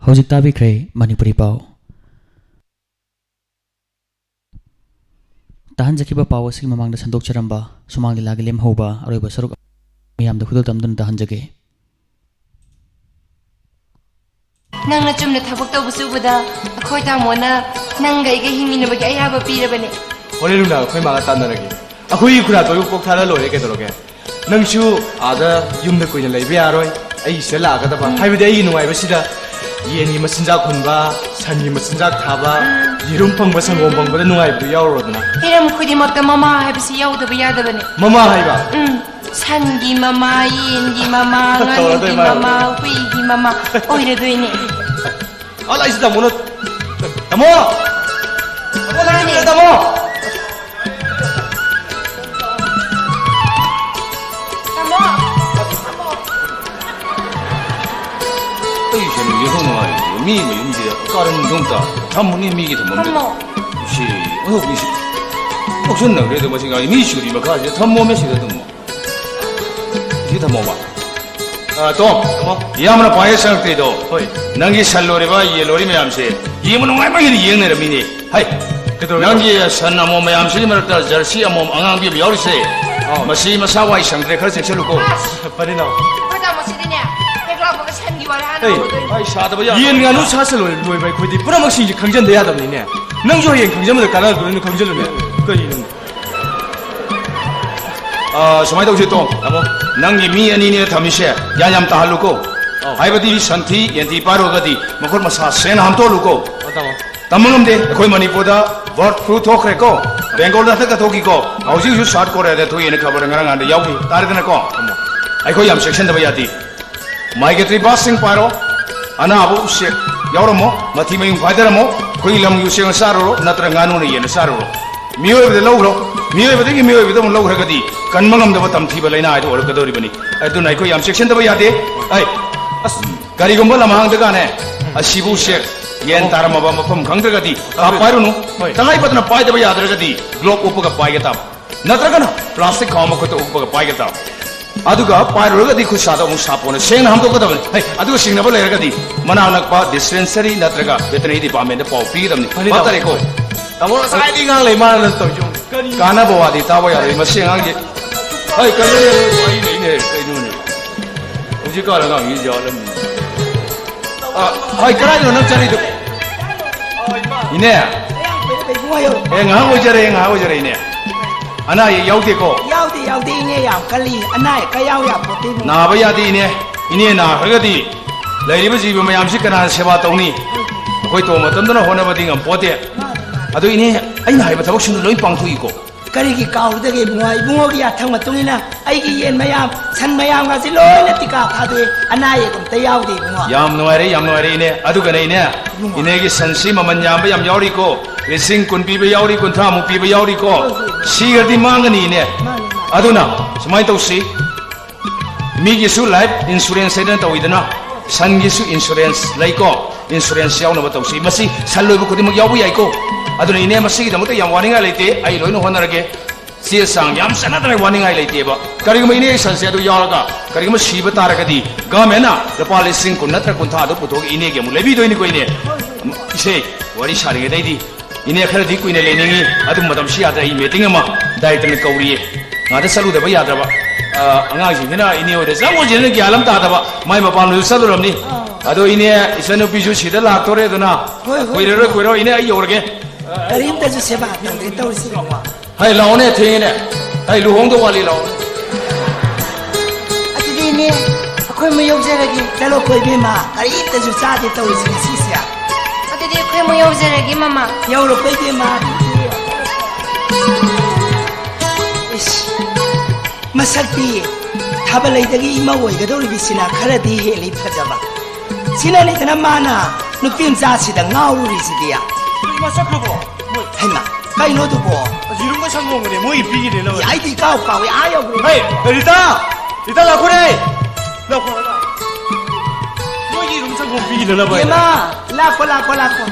ꯍꯧꯖꯤꯛ ꯇꯥꯕꯤꯈ꯭ꯔꯦ ꯃꯅꯤꯄꯨꯔꯤ ꯄꯥꯎ꯫ ꯇꯥꯍꯟꯖꯈꯤꯕ ꯄꯥꯎ ꯑꯁꯤꯒꯤ ꯃꯃꯥꯡꯗ ꯁꯟꯗꯣꯛꯆꯔꯝꯕ ꯁꯨꯃꯥꯡ ꯂꯤꯂꯥꯒꯤ ꯂꯦꯝꯍꯧꯕ ꯑꯔꯣꯏꯕ ꯁꯔꯨꯛ ꯃꯌꯥꯝꯗ ꯈꯨꯗꯣꯜ ꯇꯝꯗꯨꯅ ꯇꯥꯍꯟꯖꯒꯦ꯫ ꯅꯪꯅ ꯆꯨꯝꯅ ꯊꯕꯛ ꯇꯧꯕꯁꯨ ꯎꯕꯗ ꯑꯩꯈꯣꯏ ꯇꯥꯃꯣꯅ ꯅꯪꯒ ꯑꯩꯒ ꯍꯤꯡꯃꯤꯟꯅꯕꯒꯤ ꯑꯌꯥꯕ ꯄꯤꯔꯕꯅꯦ꯫ ꯍꯣꯔꯦꯟ ꯅꯨꯡꯗꯥꯡ ꯑꯩꯈꯣꯏ ꯃꯥꯒ ꯇꯥꯟꯅꯔꯒꯦ꯫ ꯑꯩꯈꯣꯏꯒꯤ ꯈꯨꯔꯥ ꯇꯣꯏꯕ ꯀꯣꯛ ꯊꯥꯔ ꯂꯣꯏꯔꯦ, ꯀꯩꯗꯧꯔꯒꯦ? ꯅꯪꯁꯨ ꯑꯥꯗ ꯌꯨꯝꯗ ꯀꯨꯏꯅ ꯂꯩꯕ ꯌꯥꯔꯣꯏ, ꯑꯩ ꯁꯤꯗ ꯂꯥꯛꯀꯗꯕ꯫ ꯎꯝ꯫ ꯍꯥꯏꯕꯗꯤ ꯑꯩꯒꯤ ꯅꯨꯡꯉꯥꯏꯕꯁꯤꯗ ꯌꯦꯟꯒꯤ ꯃꯆꯤꯟꯖꯥꯛ ꯍꯨꯟꯕ, ꯁꯟꯒꯤ ꯃꯆꯤꯟꯖꯥꯛ ꯊꯥꯕ, ꯎꯝ꯫ ꯌꯦꯔꯨꯝ ꯐꯪꯕ, ꯁꯪꯒꯣꯝ ꯐꯪꯕꯗ ꯅꯨꯡꯉꯥꯏꯕꯗꯨ ꯌꯥꯎꯔꯨꯔꯣꯗꯅ꯫ ꯍꯤꯔꯝ ꯈꯨꯗꯤꯡꯃꯛꯇ ꯃꯃꯥ ꯍꯥꯏꯕꯁꯤ ꯌꯥꯎꯗꯕ ꯌꯥꯗꯕꯅꯤ꯫ ꯃꯃꯥ ꯍꯥꯏꯕ? ꯎꯝ꯫ ꯁꯟꯒꯤ ꯃꯃꯥ, ꯌꯦꯟꯒꯤ ꯃꯃꯥ, ꯇꯧꯔꯗꯣꯏ ꯉꯥꯅꯨꯒꯤ ꯃꯥꯜꯂꯦ꯫ ꯃꯃꯥ, ꯍꯨꯏꯒꯤ ꯃꯃꯥ ꯑꯣꯏꯔꯗꯣꯏꯅꯦ꯫ ꯑ, ꯂꯥꯛꯏꯁꯤ ꯇꯥꯃꯣꯅ꯫ ꯇꯥꯃꯣ! ꯇꯥꯃꯣ, ꯂꯥꯛꯏꯁꯤ, ꯃꯥꯅꯦ꯫ ꯇꯥꯃꯣ! ꯇꯥꯃꯣ! ꯑꯩ ꯁꯦ ꯌꯦꯡꯊꯣꯛ ꯅꯨꯡꯉꯥꯏ꯫ ꯃꯤ ꯃꯌꯨꯝꯁꯤꯗ ꯀꯥꯔꯟ ꯊꯣꯡ ꯇꯥ ꯊꯝꯃꯨꯅꯤ ꯃꯤꯒꯤ ꯊꯝꯐꯝꯗ꯫ ꯊꯝꯃꯣ꯫ ꯁꯤ, ꯑꯣꯟꯊꯣꯛꯄꯤꯁꯤ꯫ ꯉꯥꯎꯁꯟꯅꯈ꯭ꯔꯦꯗ ꯃꯁꯤ ꯉꯥꯏ꯫ ꯃꯤ ꯁꯨꯔꯤ ꯃꯈꯥꯁꯤꯗ ꯊꯝꯃꯣꯃꯦ ꯁꯤꯗ ꯑꯗꯨꯝ꯫ ꯁꯤ ꯊꯝꯃꯣꯕ꯫ ꯑ, ꯇꯣꯝ꯫ ꯇꯥꯃꯣ꯫ ꯏꯌꯥꯝꯕꯅ ꯄꯥꯏ ꯁꯪꯉꯛꯇ꯭ꯔꯤꯗꯣ꯫ ꯍꯣꯏ꯫ ꯅꯪꯒꯤ ꯁꯟ ꯂꯣꯏꯔꯤꯕ, ꯌꯦꯟ ꯂꯣꯏꯔꯤ ꯃꯌꯥꯝꯁꯦ ꯌꯦꯡꯕ ꯅꯨꯡꯉꯥꯏꯃꯟꯒꯤꯗꯅ ꯌꯦꯡ ꯂꯩꯔꯝꯃꯤꯅꯦ꯫ ꯍꯩ꯫ ꯀꯩꯗꯧꯔꯒꯦ? ꯅꯪꯒꯤ ꯁꯟ ꯑꯃꯣꯝ ꯃꯌꯥꯝꯁꯤꯒꯤ ꯃꯔꯛꯇ ꯖꯔꯁꯤ ꯑꯃꯣꯝ ꯑꯉꯥꯡꯕꯤ ꯑꯃ ꯌꯥꯎꯔꯤꯁꯦ꯫ ꯑꯥꯎ꯫ ꯃꯁꯤ ꯃꯁꯥ ꯋꯥꯏ ꯁꯪꯗ꯭ꯔꯦ, ꯈꯔ ꯆꯦꯛꯁꯤꯜꯂꯨꯀꯣ꯫ ꯑꯁ, ꯐꯔꯦ ꯅꯥꯎ꯫ ꯑꯩꯈꯣꯏ ꯇꯥꯃꯣꯁꯤꯗꯤꯅꯦ, ꯍꯦꯛ ꯂꯥꯛꯄꯒ ꯁꯟꯒꯤ ꯋꯥꯔꯤ ꯍꯥꯟꯅ ꯍꯩ꯫ ꯍꯧꯔꯗꯣꯏꯅꯦ꯫ ꯑꯩ ꯁꯥꯗꯕ ꯌꯥꯗꯕ꯫ ꯌꯦꯟ ꯉꯥꯅꯨ ꯁꯥ ꯁꯟ ꯂꯣꯏ-, ꯂꯣꯏꯕ ꯑꯩꯈꯣꯏꯗꯤ ꯄꯨꯝꯅꯃꯛꯁꯤꯡꯁꯦ ꯈꯪꯖꯟꯗ ꯌꯥꯗꯕꯅꯤꯅꯦ꯫ ꯅꯪꯁꯨ ꯍꯌꯦꯡ ꯈꯪꯖꯟꯕꯗ ꯀꯥꯟꯅꯔꯛꯇꯣꯏꯅꯤ, ꯈꯪꯖꯜꯂꯨꯅꯦ꯫ ꯀꯔꯤꯅꯣ? ꯑ, ꯁꯨꯃꯥꯏꯅ ꯇꯧꯁꯤ, ꯇꯣꯝ꯫ ꯇꯥꯃꯣ꯫ ꯅꯪꯒꯤ ꯃꯤ ꯑꯅꯤꯅꯦ ꯊꯝꯃꯤꯁꯦ, ꯒ꯭ꯌꯥꯟ ꯌꯥꯝ ꯇꯥꯍꯜꯂꯨꯀꯣ꯫ ꯑꯧ꯫ ꯍꯥꯏꯕꯗꯤ ꯁꯟꯊꯤ ꯌꯦꯟꯊꯤ ꯄꯥꯏꯔꯨꯔꯒꯗꯤ ꯃꯈꯨꯠ ꯃꯁꯥ ꯁꯦꯡꯅ ꯍꯥꯝꯇꯣꯛꯍꯜꯂꯨꯀꯣ꯫ ꯑꯣ, ꯇꯥꯃꯣ꯫ ꯇꯝꯕ ꯉꯝꯗꯦ, ꯑꯩꯈꯣꯏ ꯃꯅꯤꯄꯨꯔꯗ ꯕꯔꯗ ꯐ꯭ꯂꯨ ꯊꯣꯛꯈ꯭ꯔꯦꯀꯣ꯫ ꯕꯦꯡꯒꯣꯜꯗ ꯍꯟꯗꯛꯇ ꯊꯣꯛꯈꯤꯀꯣ꯫ ꯍꯧꯖꯤꯛ ꯍꯧꯖꯤꯛ ꯁꯥꯎꯠ ꯀꯣꯔꯤꯌꯥꯗ ꯊꯣꯛꯑꯦꯅ ꯈꯕꯔꯗ ꯉꯔꯥꯡ ꯅꯍꯥꯟꯗ ꯌꯥꯎꯈꯤ, ꯇꯥꯔꯦꯗꯅꯀꯣ꯫ ꯇꯥꯃꯣ꯫ ꯑꯩꯈꯣꯏ ꯌꯥꯝ ꯆꯦꯛꯁꯤꯟꯗꯕ ꯌꯥꯗꯦ꯫ ꯃꯥꯏꯒꯤ ꯇ꯭ꯔꯤꯄꯥꯁꯤꯡ ꯄꯥꯏꯔꯣ, ꯑꯅꯥꯕ ꯎꯆꯦꯛ ꯌꯥꯎꯔꯝꯃꯣ, ꯃꯊꯤ ꯃꯌꯨꯡ ꯐꯥꯏꯗꯔꯝꯃꯣ, ꯑꯩꯈꯣꯏꯒꯤ ꯂꯝꯒꯤ ꯎꯆꯦꯛꯅ ꯆꯥꯔꯨꯔꯣ, ꯅꯠꯇ꯭ꯔꯒ ꯉꯥꯅꯨꯅ ꯌꯦꯟꯅ ꯆꯥꯔꯨꯔꯣ꯫ ꯃꯤꯑꯣꯏꯕꯗ ꯂꯧꯈ꯭ꯔꯣ, ꯃꯤꯑꯣꯏꯕꯗꯒꯤ ꯃꯤꯑꯣꯏꯕꯗ ꯑꯃꯨꯛ ꯂꯧꯈ꯭ꯔꯒꯗꯤ ꯀꯟꯕ ꯉꯝꯗꯕ ꯇꯝꯊꯤꯕ ꯂꯥꯏꯅꯥ ꯍꯥꯏꯗꯨ ꯑꯣꯏꯔꯛꯀꯗꯧꯔꯤꯕꯅꯤ꯫ ꯑꯗꯨꯅ ꯑꯩꯈꯣꯏ ꯌꯥꯝ ꯆꯦꯛꯁꯤꯟꯗꯕ ꯌꯥꯗꯦ꯫ ꯑꯩ, ꯑꯁ, ꯀꯔꯤꯒꯨꯝꯕ ꯂꯝꯍꯥꯡꯗꯒꯅꯦ, ꯑꯁꯤꯕꯨ ꯁꯦ ꯒ꯭ꯌꯥꯟ ꯇꯥꯔꯝꯃꯕ ꯃꯐꯝ ꯈꯪꯗ꯭ꯔꯒꯗꯤ ꯀꯥꯞ ꯄꯥꯏꯔꯨꯅꯨ꯫ ꯍꯣꯏ꯫ ꯇꯉꯥꯏ ꯐꯗꯅ ꯄꯥꯏꯗꯕ ꯌꯥꯗ꯭ꯔꯒꯗꯤ glove ꯎꯞꯄꯒ ꯄꯥꯏꯒ ꯇꯥꯕ꯫ ꯅꯠꯇ꯭ꯔꯒꯅ plastic ꯈꯥꯎ ꯃꯈꯨꯠꯇ ꯎꯞꯄꯒ ꯄꯥꯏꯒ ꯇꯥꯕ꯫ ꯑꯗꯨꯒ ꯄꯥꯏꯔꯨꯔꯒꯗꯤ ꯈꯨꯠ ꯁꯥꯗꯣ ꯑꯃꯨꯛ ꯁꯥꯄꯣꯟꯅ ꯁꯦꯡꯅ ꯍꯥꯝꯗꯣꯛꯀꯗꯕꯅꯤ꯫ ꯍꯩ, ꯑꯗꯨꯒ ꯁꯤꯡꯅꯕ ꯂꯩꯔꯒꯗꯤ ꯃꯅꯥꯛ ꯅꯛꯄ dispensary ꯅꯠꯇ꯭ꯔꯒ veterinary department ꯄꯥꯎ ꯄꯤꯒꯗꯕꯅꯤ꯫ ꯐꯅꯤ, ꯚꯥꯞ ꯇꯥꯔꯦꯀꯣ? ꯇꯥꯃꯣ, ꯉꯁꯥꯏꯗꯩ ꯉꯥꯡ ꯂꯩ ꯃꯥꯅ ꯇꯧꯔꯤꯁꯦ꯫ ꯀꯥꯟꯅꯕ ꯋꯥꯗꯤ ꯇꯥꯕ ꯌꯥꯔꯣꯏ꯫ ꯃꯁꯤ ꯑꯉꯥꯡꯁꯦ, ꯍꯩ, ꯀꯩꯅꯣꯅꯦ, ꯋꯥꯔꯤ ꯂꯩꯅꯦ, ꯀꯩꯅꯣꯅꯦ? ꯍꯧꯖꯤꯛꯀꯥꯟ ꯑꯉꯥꯡꯁꯤ ꯌꯥꯠꯂꯝꯃꯤ꯫ ꯑ, ꯍꯣꯏ, ꯀꯗꯥꯏꯗꯅꯣ ꯅꯪ ꯆꯠꯂꯤꯗꯣ? ꯏꯅꯦ꯫ ꯑꯦ, ꯉꯥꯏꯍꯥꯛ ꯑꯣꯏꯖꯔꯦ, ꯉꯥꯏꯍꯥꯛ ꯑꯣꯏꯖꯔꯦ, ꯏꯅꯦ꯫ ꯑꯅꯥ ꯑꯌꯦꯛ ꯌꯥꯎꯗꯦꯀꯣ? ꯌꯥꯎꯗꯦ, ꯌꯥꯎꯗꯦ, ꯏꯅꯦ, ꯌꯥꯝ ꯀꯜꯂꯤ꯫ ꯑꯅꯥ ꯑꯌꯦꯛ ꯀꯌꯥꯎ ꯌꯥꯄꯣꯠꯇꯦ, ꯏꯕꯨꯡꯉꯣ꯫ ꯅꯥꯕ ꯌꯥꯗꯦ, ꯏꯅꯦ꯫ ꯏꯅꯦ ꯅꯥꯈ꯭ꯔꯒꯗꯤ ꯂꯩꯔꯤꯕ ꯖꯤꯕ ꯃꯌꯥꯝꯁꯤ ꯀꯅꯥꯅ ꯁꯦꯕꯥ ꯇꯧꯅꯤ? ꯑꯩꯈꯣꯏ ꯇꯣꯝ ꯃꯇꯝꯗꯅ ꯍꯣꯠꯅꯕꯗꯤ ꯉꯝꯄꯣꯠꯇꯦ꯫ ꯃꯥꯅꯦ, ꯃꯥꯅꯦ꯫ ꯑꯗꯣ ꯏꯅꯦ, ꯑꯩꯅ ꯍꯥꯏꯕ ꯊꯕꯛꯁꯤꯡꯗꯣ ꯂꯣꯏ ꯄꯥꯡꯊꯣꯛꯏꯀꯣ? ꯀꯔꯤꯒꯤ ꯀꯥꯎꯗꯒꯦ ꯏꯕꯨꯡꯉꯣ? ꯏꯕꯨꯡꯉꯣꯒꯤ ꯌꯥꯊꯪ ꯃꯇꯨꯡ ꯏꯟꯅ ꯑꯩꯒꯤ ꯌꯦꯟ ꯃꯌꯥꯝ, ꯁꯟ ꯃꯌꯥꯝꯒꯁꯦ ꯂꯣꯏꯅ ꯇꯤꯀꯥ ꯊꯥꯗꯣꯛꯑꯦ, ꯑꯅꯥ ꯑꯌꯦꯛ ꯑꯝꯇ ꯌꯥꯎꯗꯦ ꯏꯕꯨꯡꯉꯣ꯫ ꯌꯥꯝ ꯅꯨꯡꯉꯥꯏꯔꯦ, ꯌꯥꯝ ꯅꯨꯡꯉꯥꯏꯔꯦ ꯏꯅꯦ꯫ ꯑꯗꯨꯒꯅꯦ ꯏꯅꯦ, ꯏꯕꯨꯡꯉꯣ꯫ ꯏꯅꯦꯒꯤ ꯁꯟꯁꯤ ꯃꯃꯜ ꯌꯥꯝꯕ ꯌꯥꯝ ꯌꯥꯎꯔꯤꯀꯣ, ꯂꯤꯁꯤꯡ ꯀꯨꯟ ꯄꯤꯕ ꯌꯥꯎꯔꯤ, ꯀꯨꯟꯊ꯭ꯔꯥꯃꯨꯛ ꯄꯤꯕ ꯌꯥꯎꯔꯤꯀꯣ꯫ ꯍꯣꯏ, ꯍꯣꯏ, ꯍꯣꯏ꯫ ꯁꯤꯈ꯭ꯔꯗꯤ ꯃꯥꯡꯒꯅꯤ ꯏꯅꯦ꯫ ꯃꯥꯅꯤ, ꯃꯥꯅꯤ꯫ ꯑꯗꯨꯅ ꯁꯨꯃꯥꯏꯅ ꯇꯧꯁꯤ, ꯃꯤꯒꯤꯁꯨ life insurance ꯍꯥꯏꯗꯅ ꯇꯧꯋꯤꯗꯅ, ꯁꯟꯒꯤꯁꯨ insurance ꯂꯩꯀꯣ, insurance ꯌꯥꯎꯅꯕ ꯇꯧꯁꯤ꯫ ꯃꯁꯤ ꯁꯟ ꯂꯣꯏꯕ ꯈꯨꯗꯤꯡꯃꯛ ꯌꯥꯎꯕ ꯌꯥꯏꯀꯣ꯫ ꯑꯗꯨꯅ ꯏꯅꯦ, ꯃꯁꯤꯒꯤꯗꯃꯛꯇ ꯌꯥꯝ ꯋꯥꯅꯤꯡꯉꯥꯏ ꯂꯩꯇꯦ, ꯑꯩ ꯂꯣꯏꯅ ꯍꯣꯠꯅꯔꯒꯦ꯫ ꯆꯦ ꯆꯥꯡ ꯌꯥꯝ ꯆꯠꯅꯗꯅ ꯋꯥꯅꯤꯡꯉꯥꯏ ꯂꯩꯇꯦꯕ꯫ ꯀꯔꯤꯒꯨꯝꯕ ꯏꯅꯦ ꯁꯟꯁꯦ ꯑꯗꯨ ꯌꯥꯎꯔꯒ ꯀꯔꯤꯒꯨꯝꯕ ꯁꯤꯕ ꯇꯥꯔꯒꯗꯤ, government ꯅ ꯂꯨꯄꯥ ꯂꯤꯁꯤꯡ ꯀꯨꯟ ꯅꯠꯇ꯭ꯔ ꯀꯨꯟꯊ꯭ꯔꯥ ꯑꯗꯨ ꯄꯨꯊꯣꯛꯑꯒ ꯏꯅꯦꯒꯤ ꯑꯃꯨꯛ ꯂꯩꯕꯤꯗꯣꯏꯅꯤꯀꯣ ꯏꯅꯦ꯫ ꯏꯆꯦ, ꯋꯥꯔꯤ ꯁꯥꯔꯤꯉꯩꯗꯩꯗꯤ ꯏꯅꯦ ꯈꯔꯗꯤ ꯀꯨꯏꯅ ꯂꯩꯅꯤꯡꯉꯤ, ꯑꯗꯨꯕꯨ ꯃꯇꯝꯁꯤ ꯌꯥꯗ꯭ꯔꯦ, ꯑꯩ meeting ꯑꯃ director ꯅ ꯀꯧꯔꯤꯌꯦ, ꯉꯥꯗ ꯆꯠꯂꯨꯗꯕ ꯌꯥꯗ꯭ꯔꯕ꯫ ꯑ, ꯑꯉꯥꯡꯁꯤꯡꯁꯤꯅ ꯏꯅꯦ ꯍꯣꯏꯗ ꯆꯪꯉꯨꯁꯤꯅ ꯒ꯭ꯌꯥꯟ ꯑꯃ ꯇꯥꯗꯕ, ꯃꯥꯏ ꯃꯄꯥꯟꯗꯁꯨ ꯆꯠꯂꯨꯔꯕꯅꯤ꯫ ꯑꯗꯣ ꯏꯅꯦ, ꯏꯆꯟꯅꯨꯄꯤꯁꯨ ꯁꯤꯗ ꯂꯥꯛꯇꯣꯔꯦ, ꯑꯗꯨꯅ ꯍꯣꯏ, ꯍꯣꯏ꯫ ꯀꯨꯏꯔꯔꯣꯏ, ꯀꯨꯏꯔꯔꯣꯏ, ꯏꯅꯦ, ꯑꯩ ꯌꯧꯔꯒꯦ꯫ ꯀꯔꯤꯝꯇꯁꯨ ꯁꯦꯕꯥ ꯇꯧꯗꯦ ꯇꯧꯔꯤꯁꯤ꯫ ꯍꯩ, ꯂꯥꯛꯑꯣꯅꯦ, ꯊꯦꯡꯉꯦꯅꯦ꯫ ꯍꯩ, ꯂꯨꯍꯣꯡꯗꯧ ꯋꯥꯠꯂꯤ, ꯂꯥꯛꯑꯣ꯫ ꯑꯗꯨꯗꯤ ꯏꯅꯦ, ꯑꯩꯈꯣꯏ ꯑꯃ ꯌꯧꯖꯔꯒꯦ꯫ ꯆꯠꯂꯣꯀꯣ ꯏꯕꯦꯝꯃ, ꯀꯔꯤꯝꯇꯁꯨ ꯆꯥꯗꯦ ꯇꯧꯔꯤꯁꯤ ꯉꯁꯤꯁꯦ꯫ ꯑꯗꯨꯗꯤ ꯑꯩꯈꯣꯏ ꯑꯃꯨꯛ ꯌꯧꯖꯔꯒꯦ, ꯃꯃꯥ꯫ ꯌꯧꯔꯣꯀꯣ ꯏꯕꯦꯝꯃ꯫ ꯏꯁ, ꯃꯁꯛꯇꯤ ꯊꯥꯕꯜꯂꯩꯗꯒꯤ ꯏꯃꯧ ꯑꯣꯏꯒꯗꯧꯔꯤꯕꯁꯤꯅ ꯈꯔꯗꯤ ꯍꯦꯜꯂꯤ ꯐꯖꯕ꯫ ꯁꯤꯅꯅꯤꯗꯅ ꯃꯥꯅ ꯅꯨꯄꯤ ꯃꯆꯥꯁꯤꯗ ꯉꯥꯎꯔꯨꯔꯤꯁꯤꯗꯤ꯫ ꯃꯥ ꯆꯠꯈ꯭ꯔꯕꯣ? ꯍꯩꯃꯥ, ꯀꯩꯅꯣ ꯑꯗꯨꯕꯣ? ꯌꯦꯔꯨꯝꯒ ꯁꯪꯒꯣꯝꯒꯅꯦ, ꯃꯣꯏꯒꯤ ꯄꯤꯈꯤꯅꯦ ꯂꯧꯔꯦ꯫ ꯑꯩꯗꯤ ꯏꯀꯥꯎ ꯀꯥꯎꯏ, ꯑꯥ ꯌꯧꯈ꯭ꯔꯦ꯫ ꯍꯦ, ꯔꯤꯇꯥ! ꯔꯤꯇꯥ, ꯂꯥꯛꯈꯣꯅꯦ! ꯂꯥꯛꯈꯣ, ꯂꯥꯛꯈꯣ꯫ ꯃꯣꯏꯒꯤ ꯌꯦꯔꯨꯝ ꯁꯪꯒꯣꯝ ꯄꯤꯅꯅꯕ ꯍꯥꯏꯅ꯫ ꯏꯃꯥ, ꯂꯥꯛꯄ, ꯂꯥꯛꯄ, ꯂꯥꯛꯄ꯫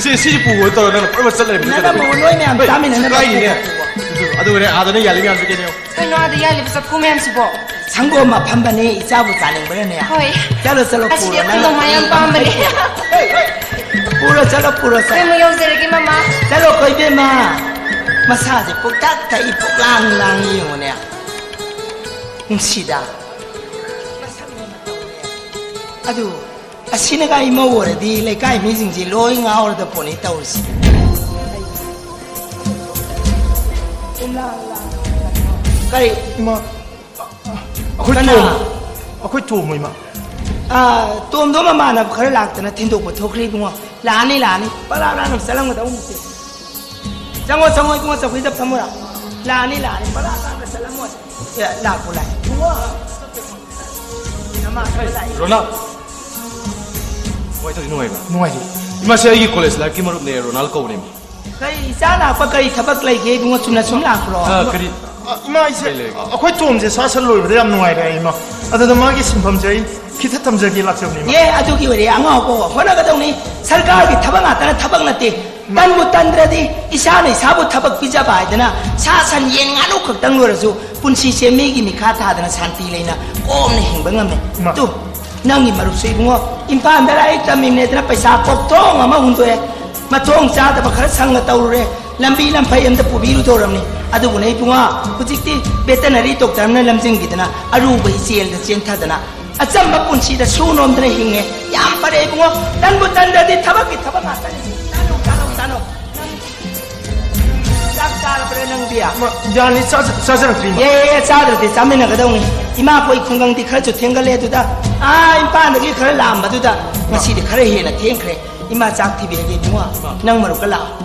ꯁꯤ, ꯁꯤꯁꯤ ꯄꯨꯑꯣ ꯇꯧꯔ ꯅꯪꯅ ꯄꯨꯔꯥ ꯆꯠ ꯂꯩꯕꯅꯤ꯫ ꯅꯪꯅ ꯄꯨꯑꯣ, ꯂꯣꯏ ꯃꯌꯥꯝ ꯍꯣꯏ, ꯆꯥꯃꯤꯟꯅꯅꯕ ꯀꯥꯏꯅꯤꯅꯦ꯫ ꯄꯨꯑꯣ, ꯄꯨꯑꯣ꯫ ꯑꯗꯨ, ꯑꯗꯨꯒꯅꯦ ꯑꯥꯗꯅ ꯌꯥꯜꯂꯤ ꯃꯌꯥꯝꯁꯦ ꯀꯩꯅꯣ? ꯀꯩꯅꯣ ꯑꯥꯗ ꯌꯥꯜꯂꯤꯕ ꯆꯐꯨ ꯃꯌꯥꯝꯁꯤꯕꯣ? ꯁꯪꯒꯣꯝ ꯑꯐꯝꯕꯅꯦ, ꯏꯆꯥꯕꯨ ꯆꯥꯅꯤꯡꯕ꯭ꯔꯅꯦ? ꯍꯣꯏ꯫ ꯆꯠꯂꯣ, ꯆꯠꯂꯣ, ꯑꯁꯤꯗꯤ ꯄꯨꯔꯣ, ꯑꯩꯈꯣꯏ ꯅꯪ꯫ ꯅꯣꯡꯃꯥꯏ ꯌꯥꯝ ꯄꯥꯝꯕꯅꯦ꯫ ꯍꯣꯏ, ꯍꯣꯏ꯫ ꯄꯨꯔꯣ, ꯆꯠꯂꯣ, ꯄꯨꯔꯣ, ꯆꯠꯂꯣ꯫ ꯑꯩꯈꯣꯏ ꯑꯃꯨꯛ ꯌꯧꯖꯔꯒꯦ, ꯃꯃꯥ꯫ ꯆꯠꯂꯣꯀꯣ, ꯏꯕꯦꯝꯃ꯫ ꯃꯁꯥꯁꯦ ꯄꯨꯛꯇꯛ ꯊꯛꯏ, ꯄꯨꯛꯂꯥꯡ ꯂꯥꯡꯉꯤ ꯌꯦꯡꯉꯨꯅꯦ꯫ ꯅꯨꯡꯁꯤꯗ꯫ ꯃꯁꯛꯅꯦ ꯃꯇꯧꯅꯦ꯫ ꯑꯗꯨ ꯑꯁꯤꯅꯒ ꯏꯃꯧ ꯑꯣꯏꯔꯗꯤ ꯂꯩꯀꯥꯏ ꯃꯤꯁꯤꯡꯁꯤ ꯂꯣꯏ ꯉꯥꯎꯔꯗ ꯄꯣꯠꯅꯤ ꯇꯧꯔꯤꯁꯤ꯫ ꯀꯔꯤ? ꯏꯃꯥ, ꯑꯩꯈꯣꯏ ꯀꯅꯥ? ꯇꯣꯝ-, ꯑꯩꯈꯣꯏ ꯇꯣꯝꯃꯣ, ꯏꯃꯥ꯫ ꯑꯥ, ꯇꯣꯝꯗꯣ ꯃꯃꯥꯟꯅꯕ ꯈꯔ ꯂꯥꯛꯇꯅ ꯊꯤꯟꯗꯣꯛꯄ ꯊꯣꯛꯈ꯭ꯔꯦ ꯏꯕꯨꯡꯉꯣ꯫ ꯂꯥꯛꯑꯅꯤ, ꯂꯥꯛꯑꯅꯤ꯫ ꯄꯂꯥ ꯂꯥꯛꯅ ꯆꯠꯂꯝꯒꯗꯧ ꯅꯠꯇꯦ꯫ ꯆꯪꯉꯣ, ꯆꯪꯉꯣ, ꯏꯕꯨꯡꯉꯣ, ꯆꯧꯀ꯭ꯔꯤꯗ ꯐꯝꯃꯨꯔꯣ꯫ ꯂꯥꯛꯑꯅꯤ, ꯂꯥꯛꯑꯅꯤ꯫ ꯄꯂꯥ ꯂꯥꯛꯅ ꯆꯠꯂꯝꯃꯣꯏ꯫ ꯑꯦ, ꯂꯥꯛꯄꯨ ꯂꯥꯛꯑꯦ꯫ ꯏꯕꯨꯡꯉꯣ꯫ ꯅꯃꯥ ꯈꯔ ꯂꯥꯛꯑꯦ꯫ ꯔꯣꯅꯥꯜ꯫ ꯀꯃꯥꯏ ꯇꯧꯔꯤ, ꯅꯨꯡꯉꯥꯏꯕ꯭ꯔꯥ? ꯅꯨꯡꯉꯥꯏꯔꯤ꯫ ꯏꯃꯥꯁꯦ ꯑꯩꯒꯤ ꯀꯣꯂꯦꯖ ꯂꯥꯏꯐꯀꯤ ꯃꯔꯨꯞꯅꯦ, ꯔꯣꯅꯥꯜ ꯀꯧꯕꯅꯦ, ꯏꯃꯥ꯫ ꯀꯔꯤ ꯏꯆꯥ ꯂꯥꯛꯄ ꯀꯔꯤ ꯊꯕꯛ ꯂꯩꯒꯦ ꯏꯕꯨꯡꯉꯣ? ꯆꯨꯝꯅ ꯁꯨꯝ ꯂꯥꯛꯄ꯭ꯔꯣ? ꯑ, ꯀꯔꯤ? ꯑ, ꯏꯃꯥ, ꯑꯩꯁꯦ, ꯀꯩ ꯂꯩꯔꯒꯦ? ꯑꯩꯈꯣꯏ ꯇꯣꯝꯁꯦ ꯁꯥ ꯁꯟ ꯂꯣꯏꯕꯗ ꯌꯥꯝ ꯅꯨꯡꯉꯥꯏꯔꯦ, ꯏꯃꯥ꯫ ꯑꯗꯨꯅ ꯃꯥꯒꯤ ꯁꯤꯟꯐꯝꯁꯦ ꯑꯩ ꯈꯤꯇ ꯊꯝꯖꯒꯦ ꯂꯥꯛꯆꯕꯅꯤ, ꯏꯃꯥ꯫ ꯑꯦ, ꯑꯗꯨꯒꯤ ꯑꯣꯏꯔꯦ ꯑꯉꯥꯎꯕ ꯍꯣꯠꯅꯒꯗꯧꯅꯤ꯫ ꯁꯔꯀꯥꯔꯒꯤ ꯊꯕꯛ ꯉꯥꯛꯇꯅ ꯊꯕꯛ ꯅꯠꯇꯦ꯫ ꯃꯥ- ꯇꯟꯕꯨ ꯇꯟꯗ꯭ꯔꯗꯤ ꯏꯁꯥꯅ ꯏꯁꯥꯕꯨ ꯊꯕꯛ ꯄꯤꯖꯕ ꯍꯥꯏꯗꯅ ꯁꯥ ꯁꯟ ꯌꯦꯟ ꯉꯥꯅꯨ ꯈꯛꯇꯪ ꯂꯣꯏꯔꯁꯨ ꯄꯨꯟꯁꯤꯁꯦ ꯃꯤꯒꯤ ꯃꯤꯈꯥ ꯊꯥꯗꯅ ꯁꯥꯟꯇꯤ ꯂꯩꯅ ꯀꯣꯝꯅ ꯍꯤꯡꯕ ꯉꯝꯃꯦ꯫ ꯃꯥ- ꯇꯨ, ꯅꯪꯒꯤ ꯃꯔꯨꯞꯁꯨ ꯏꯕꯨꯡꯉꯣ ꯏꯝꯐꯥꯜꯗ ꯂꯥꯏꯔꯤꯛ ꯇꯝꯃꯤꯕꯅꯦꯗꯅ ꯄꯩꯁꯥ ꯀꯣꯛꯊꯣꯡ ꯑꯃ ꯍꯨꯟꯗꯣꯛꯑꯦ꯫ ꯃꯊꯣꯡ ꯆꯥꯗꯕ ꯈꯔ ꯁꯪꯅ ꯇꯧꯔꯨꯔꯦ꯫ ꯂꯝꯕꯤ ꯂꯝꯐꯩ ꯑꯝꯇ ꯄꯨꯕꯤꯔꯨꯗꯧꯔꯕꯅꯤ꯫ ꯑꯗꯨꯕꯨꯅꯦ ꯏꯕꯨꯡꯉꯣ, ꯍꯧꯖꯤꯛꯇꯤ ꯚꯦꯇꯅꯔꯤ ꯗꯣꯛꯇꯔ ꯑꯃꯅ ꯂꯝꯖꯤꯡꯕꯤꯗꯅ ꯑꯔꯨꯕ ꯏꯆꯦꯜꯗ ꯆꯦꯟꯊꯗꯅ ꯑꯆꯝꯕ ꯄꯨꯟꯁꯤꯗ ꯁꯨ ꯅꯣꯝꯗꯅ ꯍꯤꯡꯉꯦ꯫ ꯌꯥꯝ ꯐꯔꯦ ꯏꯕꯨꯡꯉꯣ꯫ ꯇꯟꯕꯨ ꯇꯟꯗ꯭ꯔꯗꯤ ꯊꯕꯛꯀꯤ ꯊꯕꯛ ꯉꯥꯛꯇꯅꯤ꯫ ꯇꯥꯅꯧ, ꯇꯥꯅꯧ, ꯇꯥꯅꯧ꯫ ꯆꯥꯛ ꯆꯥꯔꯕ꯭ꯔꯥ ꯅꯪꯗꯤ? ꯃ-, ꯌꯥꯅꯤ, ꯆꯥꯖ-, ꯆꯥꯖꯔꯛꯇ꯭ꯔꯤ, ꯏꯃꯥ꯫ ꯑꯦ, ꯑꯦ, ꯆꯥꯗ꯭ꯔꯗꯤ ꯆꯥꯃꯤꯟꯅꯒꯗꯧꯅꯤ꯫ ꯏꯃꯥꯈꯣꯏ ꯈꯨꯡꯒꯪꯗꯤ ꯈꯔꯁꯨ ꯊꯦꯡꯒꯠꯂꯦ꯫ ꯑꯗꯨꯗ ꯑꯥ ꯏꯝꯐꯥꯜꯗꯒꯤ ꯈꯔ ꯂꯥꯛꯑꯝꯕꯗꯨꯗ ꯉꯁꯤꯗꯤ ꯈꯔ ꯍꯦꯟꯅ ꯊꯦꯡꯈ꯭ꯔꯦ꯫ ꯏꯃꯥ ꯆꯥꯛ ꯊꯤꯕꯤꯔꯒꯦ ꯏꯕꯨꯡꯉꯣ꯫ ꯅꯪ ꯃꯔꯨꯞꯀ ꯂꯥꯛꯑꯣ꯫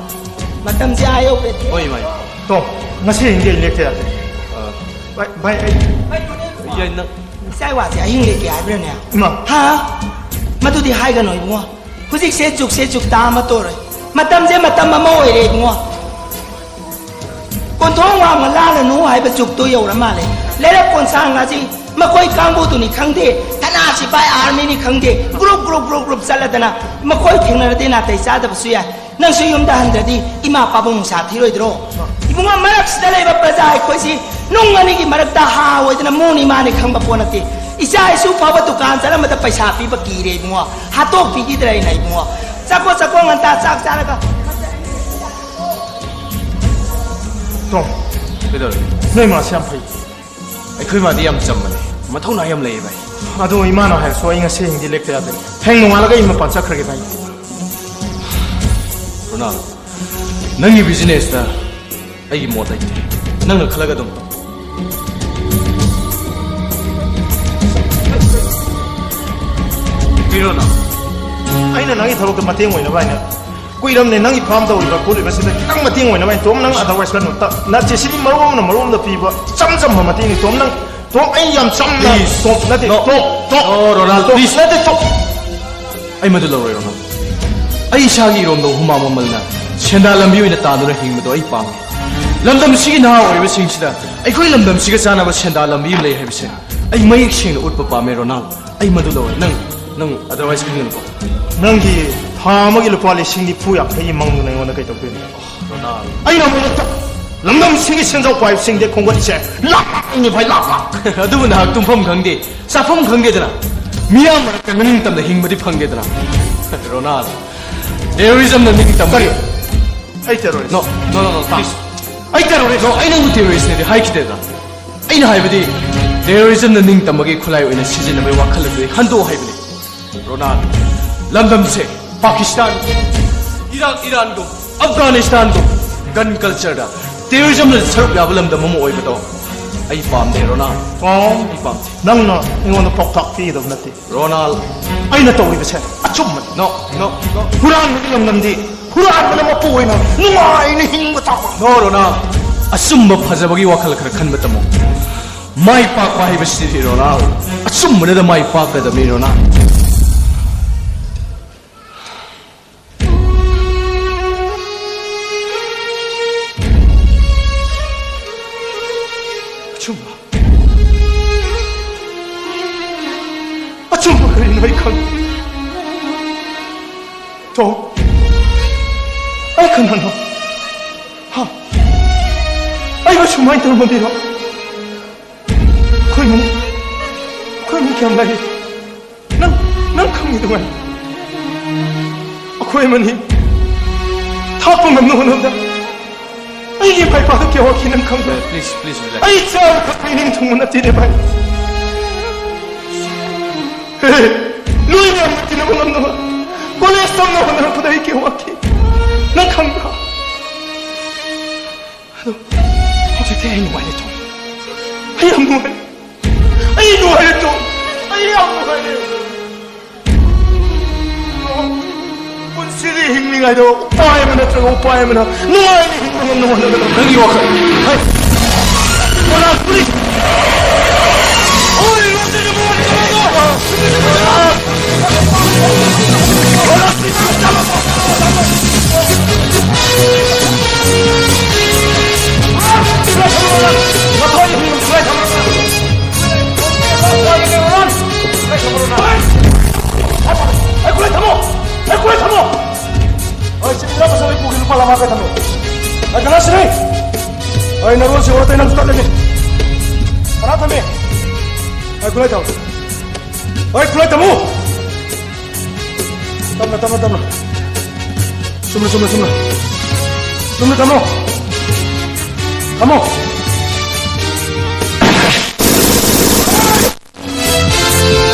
ꯃꯇꯝꯁꯦ ꯑꯥ ꯌꯧꯈ꯭ꯔꯦ꯫ ꯍꯣꯏ, ꯏꯃꯥ, ꯏꯃꯥ꯫ ꯇꯣꯝ, ꯉꯁꯤ ꯑꯍꯤꯡꯗꯤ ꯑꯩ ꯂꯦꯛꯇ ꯌꯥꯗꯦ꯫ ꯑ, ꯚꯥꯏ, ꯚꯥꯏ, ꯑꯩ ꯌꯥꯏ, ꯅꯪ ꯏꯆꯥꯏ ꯋꯥꯁꯦ ꯑꯍꯤꯡ ꯂꯦꯛꯀꯦ ꯍꯥꯏꯕ꯭ꯔꯅꯦ? ꯏꯃꯥ꯫ ꯍꯥ? ꯃꯗꯨꯗꯤ ꯍꯥꯏꯒꯅꯨ ꯏꯕꯨꯡꯉꯣ꯫ ꯍꯧꯖꯤꯛꯁꯦ ꯖꯨꯛꯁꯦ ꯖꯨꯛꯇꯥ ꯑꯃ ꯇꯧꯔꯦ꯫ ꯃꯇꯝꯁꯦ ꯃꯇꯝ ꯑꯃ ꯑꯣꯏꯔꯦ ꯏꯕꯨꯡꯉꯣ꯫ ꯀꯣꯟꯊꯣꯡ ꯋꯥꯡꯃ ꯂꯥꯜꯂꯅꯨ ꯍꯥꯏꯕ ꯖꯨꯛꯇꯣ ꯌꯧꯔ ꯃꯥꯜꯂꯦ꯫ ꯂꯩꯔꯛ ꯀꯣꯟꯁꯥꯡ ꯑꯁꯤ ꯃꯈꯣꯏ ꯀꯥꯡꯕꯨꯗꯨꯅꯤ ꯈꯪꯗꯦ, ꯊꯅꯥ ꯁꯤꯐꯥꯏ ꯑꯥꯔꯃꯤꯅꯤ ꯈꯪꯗꯦ, ꯒ꯭ꯔꯨꯞ ꯒ꯭ꯔꯨꯞ ꯒ꯭ꯔꯨꯞ ꯒ꯭ꯔꯨꯞ ꯆꯠꯂꯗꯅ ꯃꯈꯣꯏ ꯊꯦꯡꯅꯔꯗꯤ ꯅꯥꯇꯩ ꯆꯥꯗꯕꯁꯨ ꯌꯥꯏ꯫ ꯅꯪꯁꯨ ꯌꯨꯝꯗ ꯍꯟꯗ꯭ꯔꯗꯤ ꯏꯃꯥ ꯄꯥꯕꯨꯡ ꯅꯨꯡꯁꯥ ꯊꯤꯔꯣꯏꯗ꯭ꯔꯣ? ꯏꯕꯨꯡꯉꯣ, ꯃꯔꯛꯁꯤꯗ ꯂꯩꯕ ꯄ꯭ꯔꯖꯥ ꯑꯩꯈꯣꯏꯁꯤ ꯅꯨꯡ ꯑꯅꯤꯒꯤ ꯃꯔꯛꯇ ꯍꯥ ꯑꯣꯏꯗꯅ ꯃꯣꯅꯤ ꯃꯥꯅꯤ ꯈꯪꯕ ꯄꯣꯠ ꯅꯠꯇꯦ꯫ ꯏꯆꯥ ꯏꯁꯨ ꯐꯥꯎꯕ ꯗꯨꯀꯥꯟ ꯆꯠꯂꯝꯕꯗ ꯄꯩꯁꯥ ꯄꯤꯕ ꯀꯤꯔꯦ ꯏꯕꯨꯡꯉꯣ, ꯍꯥꯠꯇꯣꯛꯄꯤꯈꯤꯗ꯭ꯔꯦ ꯑꯩꯅ ꯏꯕꯨꯡꯉꯣ꯫ ꯆꯠꯀꯣ ꯆꯠꯀꯣ, ꯉꯟꯇꯥ ꯆꯥꯛ ꯆꯥꯔꯒ꯫ ꯇꯣꯝ, ꯀꯩꯗꯧꯔꯦ? ꯅꯣꯏ ꯃꯥꯁꯦ ꯌꯥꯝ ꯐꯩ꯫ ꯑꯩꯈꯣꯏ ꯃꯥꯗꯤ ꯌꯥꯝ ꯆꯝꯕꯅꯦ, ꯃꯊꯧꯅꯥ ꯌꯥꯝ ꯂꯩꯌꯦ ꯚꯥꯏ꯫ ꯑꯗꯣ ꯏꯃꯥꯅ ꯍꯥꯏꯔꯁꯨ ꯑꯩ ꯉꯁꯤ ꯑꯍꯤꯡꯗꯤ ꯂꯦꯛꯇ ꯌꯥꯗꯦ꯫ ꯍꯌꯦꯡ ꯅꯣꯡꯉꯥꯜꯂꯒ ꯑꯩ ꯃꯄꯥꯟ ꯆꯠꯈ꯭ꯔꯒꯦ ꯚꯥꯏ꯫ ꯔꯣꯅꯥꯜ, ꯅꯪꯒꯤ ꯕꯤꯖꯤꯅꯦꯁꯇ ꯑꯩꯒꯤ ꯃꯣꯠ ꯂꯩꯇꯦ, ꯅꯪꯅ ꯈꯜꯂꯒ ꯑꯗꯨꯝ ꯇꯧ꯫ ꯀꯩꯅꯣ ꯅꯪ? ꯑꯩꯅ ꯅꯪꯒꯤ ꯊꯕꯛꯇ ꯃꯇꯦꯡ ꯑꯣꯏꯅꯕ ꯍꯥꯏꯅ ꯀꯨꯏꯔꯝꯅꯦ ꯅꯪꯒꯤ ꯐꯥꯔꯝ ꯇꯧꯔꯤꯕ ꯈꯣꯠꯂꯤꯕꯁꯤꯗ ꯈꯤꯇꯪ ꯃꯇꯦꯡ ꯑꯣꯏꯅꯕ ꯍꯥꯏꯅ ꯇꯣꯝ, ꯅꯪ otherwise ꯀꯩꯅꯣ ꯇ-, ꯅꯠꯇꯦ, ꯁꯤꯗꯤ ꯃꯔꯣꯝꯅ ꯃꯔꯣꯝꯗ ꯄꯤꯕ ꯏꯆꯝ ꯆꯝꯕ ꯃꯇꯦꯡꯅꯤ ꯇꯣꯝ꯫ ꯅꯪ ꯇꯣꯝ, ꯑꯩ ꯌꯥꯝ ꯆꯝꯅ Please. ꯇꯣꯝ, ꯅꯠꯇꯦ, No. Tom, Tom, No, Ronal, Tom, please. ꯅꯠꯇꯦ, ꯇꯣꯝ꯫ ꯑꯩ ꯃꯗꯨ ꯂꯧꯔꯣꯏ ꯔꯣꯅꯥꯜ꯫ ꯑꯩ ꯏꯁꯥꯒꯤ ꯏꯔꯣꯝꯗꯣꯝ ꯍꯨꯃꯥꯡ ꯃꯃꯜꯅ ꯁꯦꯟꯗꯥꯟ ꯂꯝꯕꯤ ꯑꯣꯏꯅ ꯇꯥꯟꯗꯨꯅ ꯍꯤꯡꯕꯗꯣ ꯑꯩ ꯄꯥꯝꯃꯤ꯫ ꯂꯝꯗꯝꯁꯤꯒꯤ ꯅꯍꯥ ꯑꯣꯏꯔꯤꯕꯁꯤꯡꯁꯤꯗ ꯑꯩꯈꯣꯏ ꯂꯝꯗꯝꯁꯤꯒ ꯆꯥꯟꯅꯕ ꯁꯦꯟꯗꯥꯟ ꯂꯝꯕꯤ ꯑꯃ ꯂꯩ ꯍꯥꯏꯕꯁꯦ ꯑꯩ ꯃꯌꯦꯛ ꯁꯦꯡꯅ ꯎꯠꯄ ꯄꯥꯝꯃꯦ ꯔꯣꯅꯥꯜ꯫ ꯑꯩ ꯃꯗꯨ ꯂꯧꯔꯣꯏ꯫ ꯅꯪ, ꯅꯪ otherwise ꯈꯟꯒꯅꯨꯀꯣ꯫ ꯅꯪꯒꯤ ꯊꯥ ꯑꯃꯒꯤ ꯂꯨꯄꯥ ꯂꯤꯁꯤꯡ ꯅꯤꯐꯨ ꯌꯥꯡꯈꯩꯒꯤ ꯃꯪꯗꯨꯅ ꯑꯩꯉꯣꯟꯗ ꯀꯩ ꯇꯧꯗꯣꯏꯅꯣ? ꯔꯣꯅꯥꯜ꯫ ꯑꯩꯅ ꯑꯃꯨꯛ ꯂꯝꯗꯝꯁꯤꯒꯤ ꯁꯦꯟꯖꯥꯎ ꯄꯥꯏꯕꯁꯤꯡꯗꯤ ꯈꯣꯝꯒꯠꯂꯤꯁꯦ ꯂꯥꯛ ꯂꯥꯛꯅꯤ ꯚꯥꯏ, ꯂꯥꯛ ꯂꯥꯛ꯫ ꯑꯗꯨꯕꯨ ꯅꯍꯥꯛ ꯇꯨꯝꯐꯝ ꯈꯪꯗꯦ, ꯆꯥꯐꯝ ꯈꯪꯗꯦꯗꯅ, ꯃꯤꯌꯥꯝ ꯃꯔꯛꯇ ꯅꯤꯡꯇꯝꯅ ꯍꯤꯡꯕꯗꯤ ꯐꯪꯗꯦꯗꯅ꯫ ꯔꯣꯅꯥꯜ, terrorismꯅ ꯅꯤꯡꯇꯝꯕ꯫ ꯀꯔꯤ? ꯑꯩ terrorist? No, no, no, no, please. ꯑꯩ terrorist? No, ꯑꯩ ꯅꯪꯕꯨ terroristꯅꯦꯗꯤ ꯍꯥꯏꯈꯤꯗꯦꯗ꯫ ꯑꯩꯅ ꯍꯥꯏꯕꯗꯤ terrorismꯅ ꯅꯤꯡꯇꯝꯕꯒꯤ ꯈꯨꯠꯂꯥꯏ ꯑꯣꯏꯅ ꯁꯤꯖꯤꯟꯅꯕꯒꯤ ꯋꯥꯈꯜ ꯑꯗꯨꯗꯤ ꯍꯟꯗꯣꯛꯑꯣ ꯍꯥꯏꯕꯅꯤ꯫ ꯔꯣꯅꯥꯜ, ꯂꯝꯗꯝꯁꯦ ꯄꯥꯀꯤꯁꯇꯥꯟ, ꯏꯔꯥꯛ ꯏꯔꯥꯟꯒꯨꯝ, ꯑꯐꯒꯥꯅꯤꯁꯇꯥꯟꯒꯨꯝ gun cultureꯗ terrorismꯅ ꯁꯔꯨꯛ ꯌꯥꯕ ꯂꯝꯗꯝ ꯑꯃ ꯑꯣꯏꯕꯗꯣ ꯑꯩ ꯄꯥꯝꯗꯦ ꯔꯣꯅꯥꯜ꯫ ꯄꯥꯝ-, ꯑꯩ ꯄꯥꯝꯗꯦ꯫ ꯅꯪꯅ ꯑꯩꯉꯣꯟꯗ ꯄꯥꯎꯇꯥꯛ ꯄꯤꯒꯗꯕ ꯅꯠꯇꯦ꯫ ꯔꯣꯅꯥꯜ꯫ ꯑꯩꯅ ꯇꯧꯔꯤꯕꯁꯦ ꯑꯆꯨꯝꯕꯅꯤ꯫ No, no, no. ꯍꯨꯔꯥꯟꯕꯒꯤ ꯂꯝꯗꯝꯗꯤ ꯍꯨꯔꯥꯟꯕꯅ ꯃꯄꯨ ꯑꯣꯏꯅ ꯅꯨꯡꯉꯥꯏꯅ ꯍꯤꯡꯕ ꯇꯥꯕ꯫ No, ꯔꯣꯅꯥꯜ꯫ ꯑꯆꯨꯝꯕ ꯐꯖꯕꯒꯤ ꯋꯥꯈꯜ ꯈꯔ ꯈꯟꯕ ꯇꯝꯃꯨ꯫ ꯃꯥꯏ ꯄꯥꯛꯄ ꯍꯥꯏꯕꯁꯤꯗꯤ ꯔꯣꯅꯥꯜ, ꯑꯆꯨꯝꯕꯅꯗ ꯃꯥꯏ ꯄꯥꯛꯀꯗꯕꯅꯤ ꯔꯣꯅꯥꯜ꯫ ꯑꯆꯨꯝꯕ꯫ ꯈꯪ-, ꯇꯣꯝ, ꯑꯩ ꯀꯅꯥꯅꯣ? ꯍꯥ? ꯑꯩꯕꯨ ꯁꯨꯃꯥꯏꯅ ꯇꯧꯔꯝꯃꯗꯤꯔꯣ? ꯑꯩꯈꯣꯏ ꯏꯃꯨꯡ, ꯑꯩꯈꯣꯏ ꯏꯃꯨꯡ ꯀꯌꯥꯝ ꯂꯩ? ꯅꯪ, ꯅꯪ ꯈꯪꯉꯤꯗꯨꯉꯥꯏ꯫ ꯑꯩꯈꯣꯏ ꯑꯃꯅꯤ ꯊꯥꯛꯄ ꯉꯝꯅ ꯍꯣꯠꯅꯕꯗ ꯑꯩꯒꯤ ꯏꯃꯥ ꯏꯄꯥꯗ ꯀꯌꯥ ꯋꯥꯈꯤ ꯅꯪ ꯈꯪꯕ꯭ꯔꯥ? Please, please relax. ꯑꯩ ꯆꯥꯕ ꯊꯛꯄ ꯏꯅꯤꯡ ꯊꯨꯡꯕ ꯅꯠꯇꯦꯅꯦ ꯚꯥꯏ꯫ ꯍꯦ, ꯂꯣꯏ ꯃꯌꯥꯝꯅ ꯇꯤꯟꯅꯕ ꯉꯝꯅꯕ ꯀꯣꯂꯦꯖ ꯇꯝꯅ ꯍꯣꯠꯅꯔꯛꯄꯗ ꯑꯩ ꯀꯌꯥ ꯋꯥꯈꯤ ꯅꯪ ꯈꯪꯕ꯭ꯔꯥ? ꯑꯗꯣ ꯍꯧꯖꯤꯛꯇꯤ ꯑꯩ ꯅꯨꯡꯉꯥꯏꯔꯦ ꯇꯣꯝ꯫ ꯑꯩ ꯌꯥꯝ ꯅꯨꯡꯉꯥꯏꯔꯦ꯫ ꯑꯩ ꯅꯨꯡꯉꯥꯏꯔꯦ ꯇꯣꯝ꯫ ꯑꯩ ꯌꯥꯝ ꯅꯨꯡꯉꯥꯏꯔꯦ꯫ ꯄꯨꯟꯁꯤꯗꯤ ꯍꯤꯡꯂꯤꯉꯩꯗ ꯎꯄꯥꯏ ꯑꯃ ꯅꯠꯇ꯭ꯔꯒ ꯎꯄꯥꯏ ꯑꯃꯅ ꯅꯨꯡꯉꯥꯏꯅ ꯍꯤꯡꯕ ꯉꯝꯅꯕ ꯍꯣꯠꯅꯒꯗꯕꯅꯤ꯫ ꯅꯪꯒꯤ ꯋꯥꯈꯜ꯫ ꯍꯩ! ꯀꯅꯥ ꯐꯨꯔꯤ? ꯑꯣꯏ, ꯂꯣꯠꯇꯅ ꯃꯉꯣꯟꯗ ꯇꯧꯔꯒ! ꯑꯩ ꯈꯨꯠꯂꯥꯏ ꯊꯝꯃꯣ! ꯑꯩ ꯈꯨꯠꯂꯥꯏ ꯊꯝꯃꯣ! ꯑꯩ ꯁꯤ ꯏꯟꯗ꯭ꯔꯥ ꯄ꯭ꯔꯁꯥꯗ ꯄꯨꯒꯦ ꯂꯨꯄꯥ ꯂꯥꯛ ꯃꯉꯥ ꯀꯩ ꯊꯝꯃꯣ! ꯑꯩ ꯀꯅꯥ ꯁꯤꯔꯦ? ꯑꯩ ꯅꯔꯣꯟ ꯁꯦꯡꯉꯣ ꯅꯠꯇ꯭ꯔꯗꯤ ꯅꯪ ꯇꯠꯂꯅꯤ! ꯀꯅꯥ ꯊꯝꯃꯤ? ꯑꯩ ꯈꯨꯠꯂꯥꯏ ꯊꯝꯃꯣ! ꯑꯩ ꯈꯨꯠꯂꯥꯏ ꯊꯝꯃꯨ! ꯇꯞꯅ, ꯇꯞꯅ, ꯇꯞꯅ꯫ ꯆꯨꯝꯅ, ꯆꯨꯝꯅ, ꯆꯨꯝꯅ꯫ ꯆꯨꯝꯅ ꯊꯝꯃꯣ꯫ ꯊꯝꯃꯣ꯫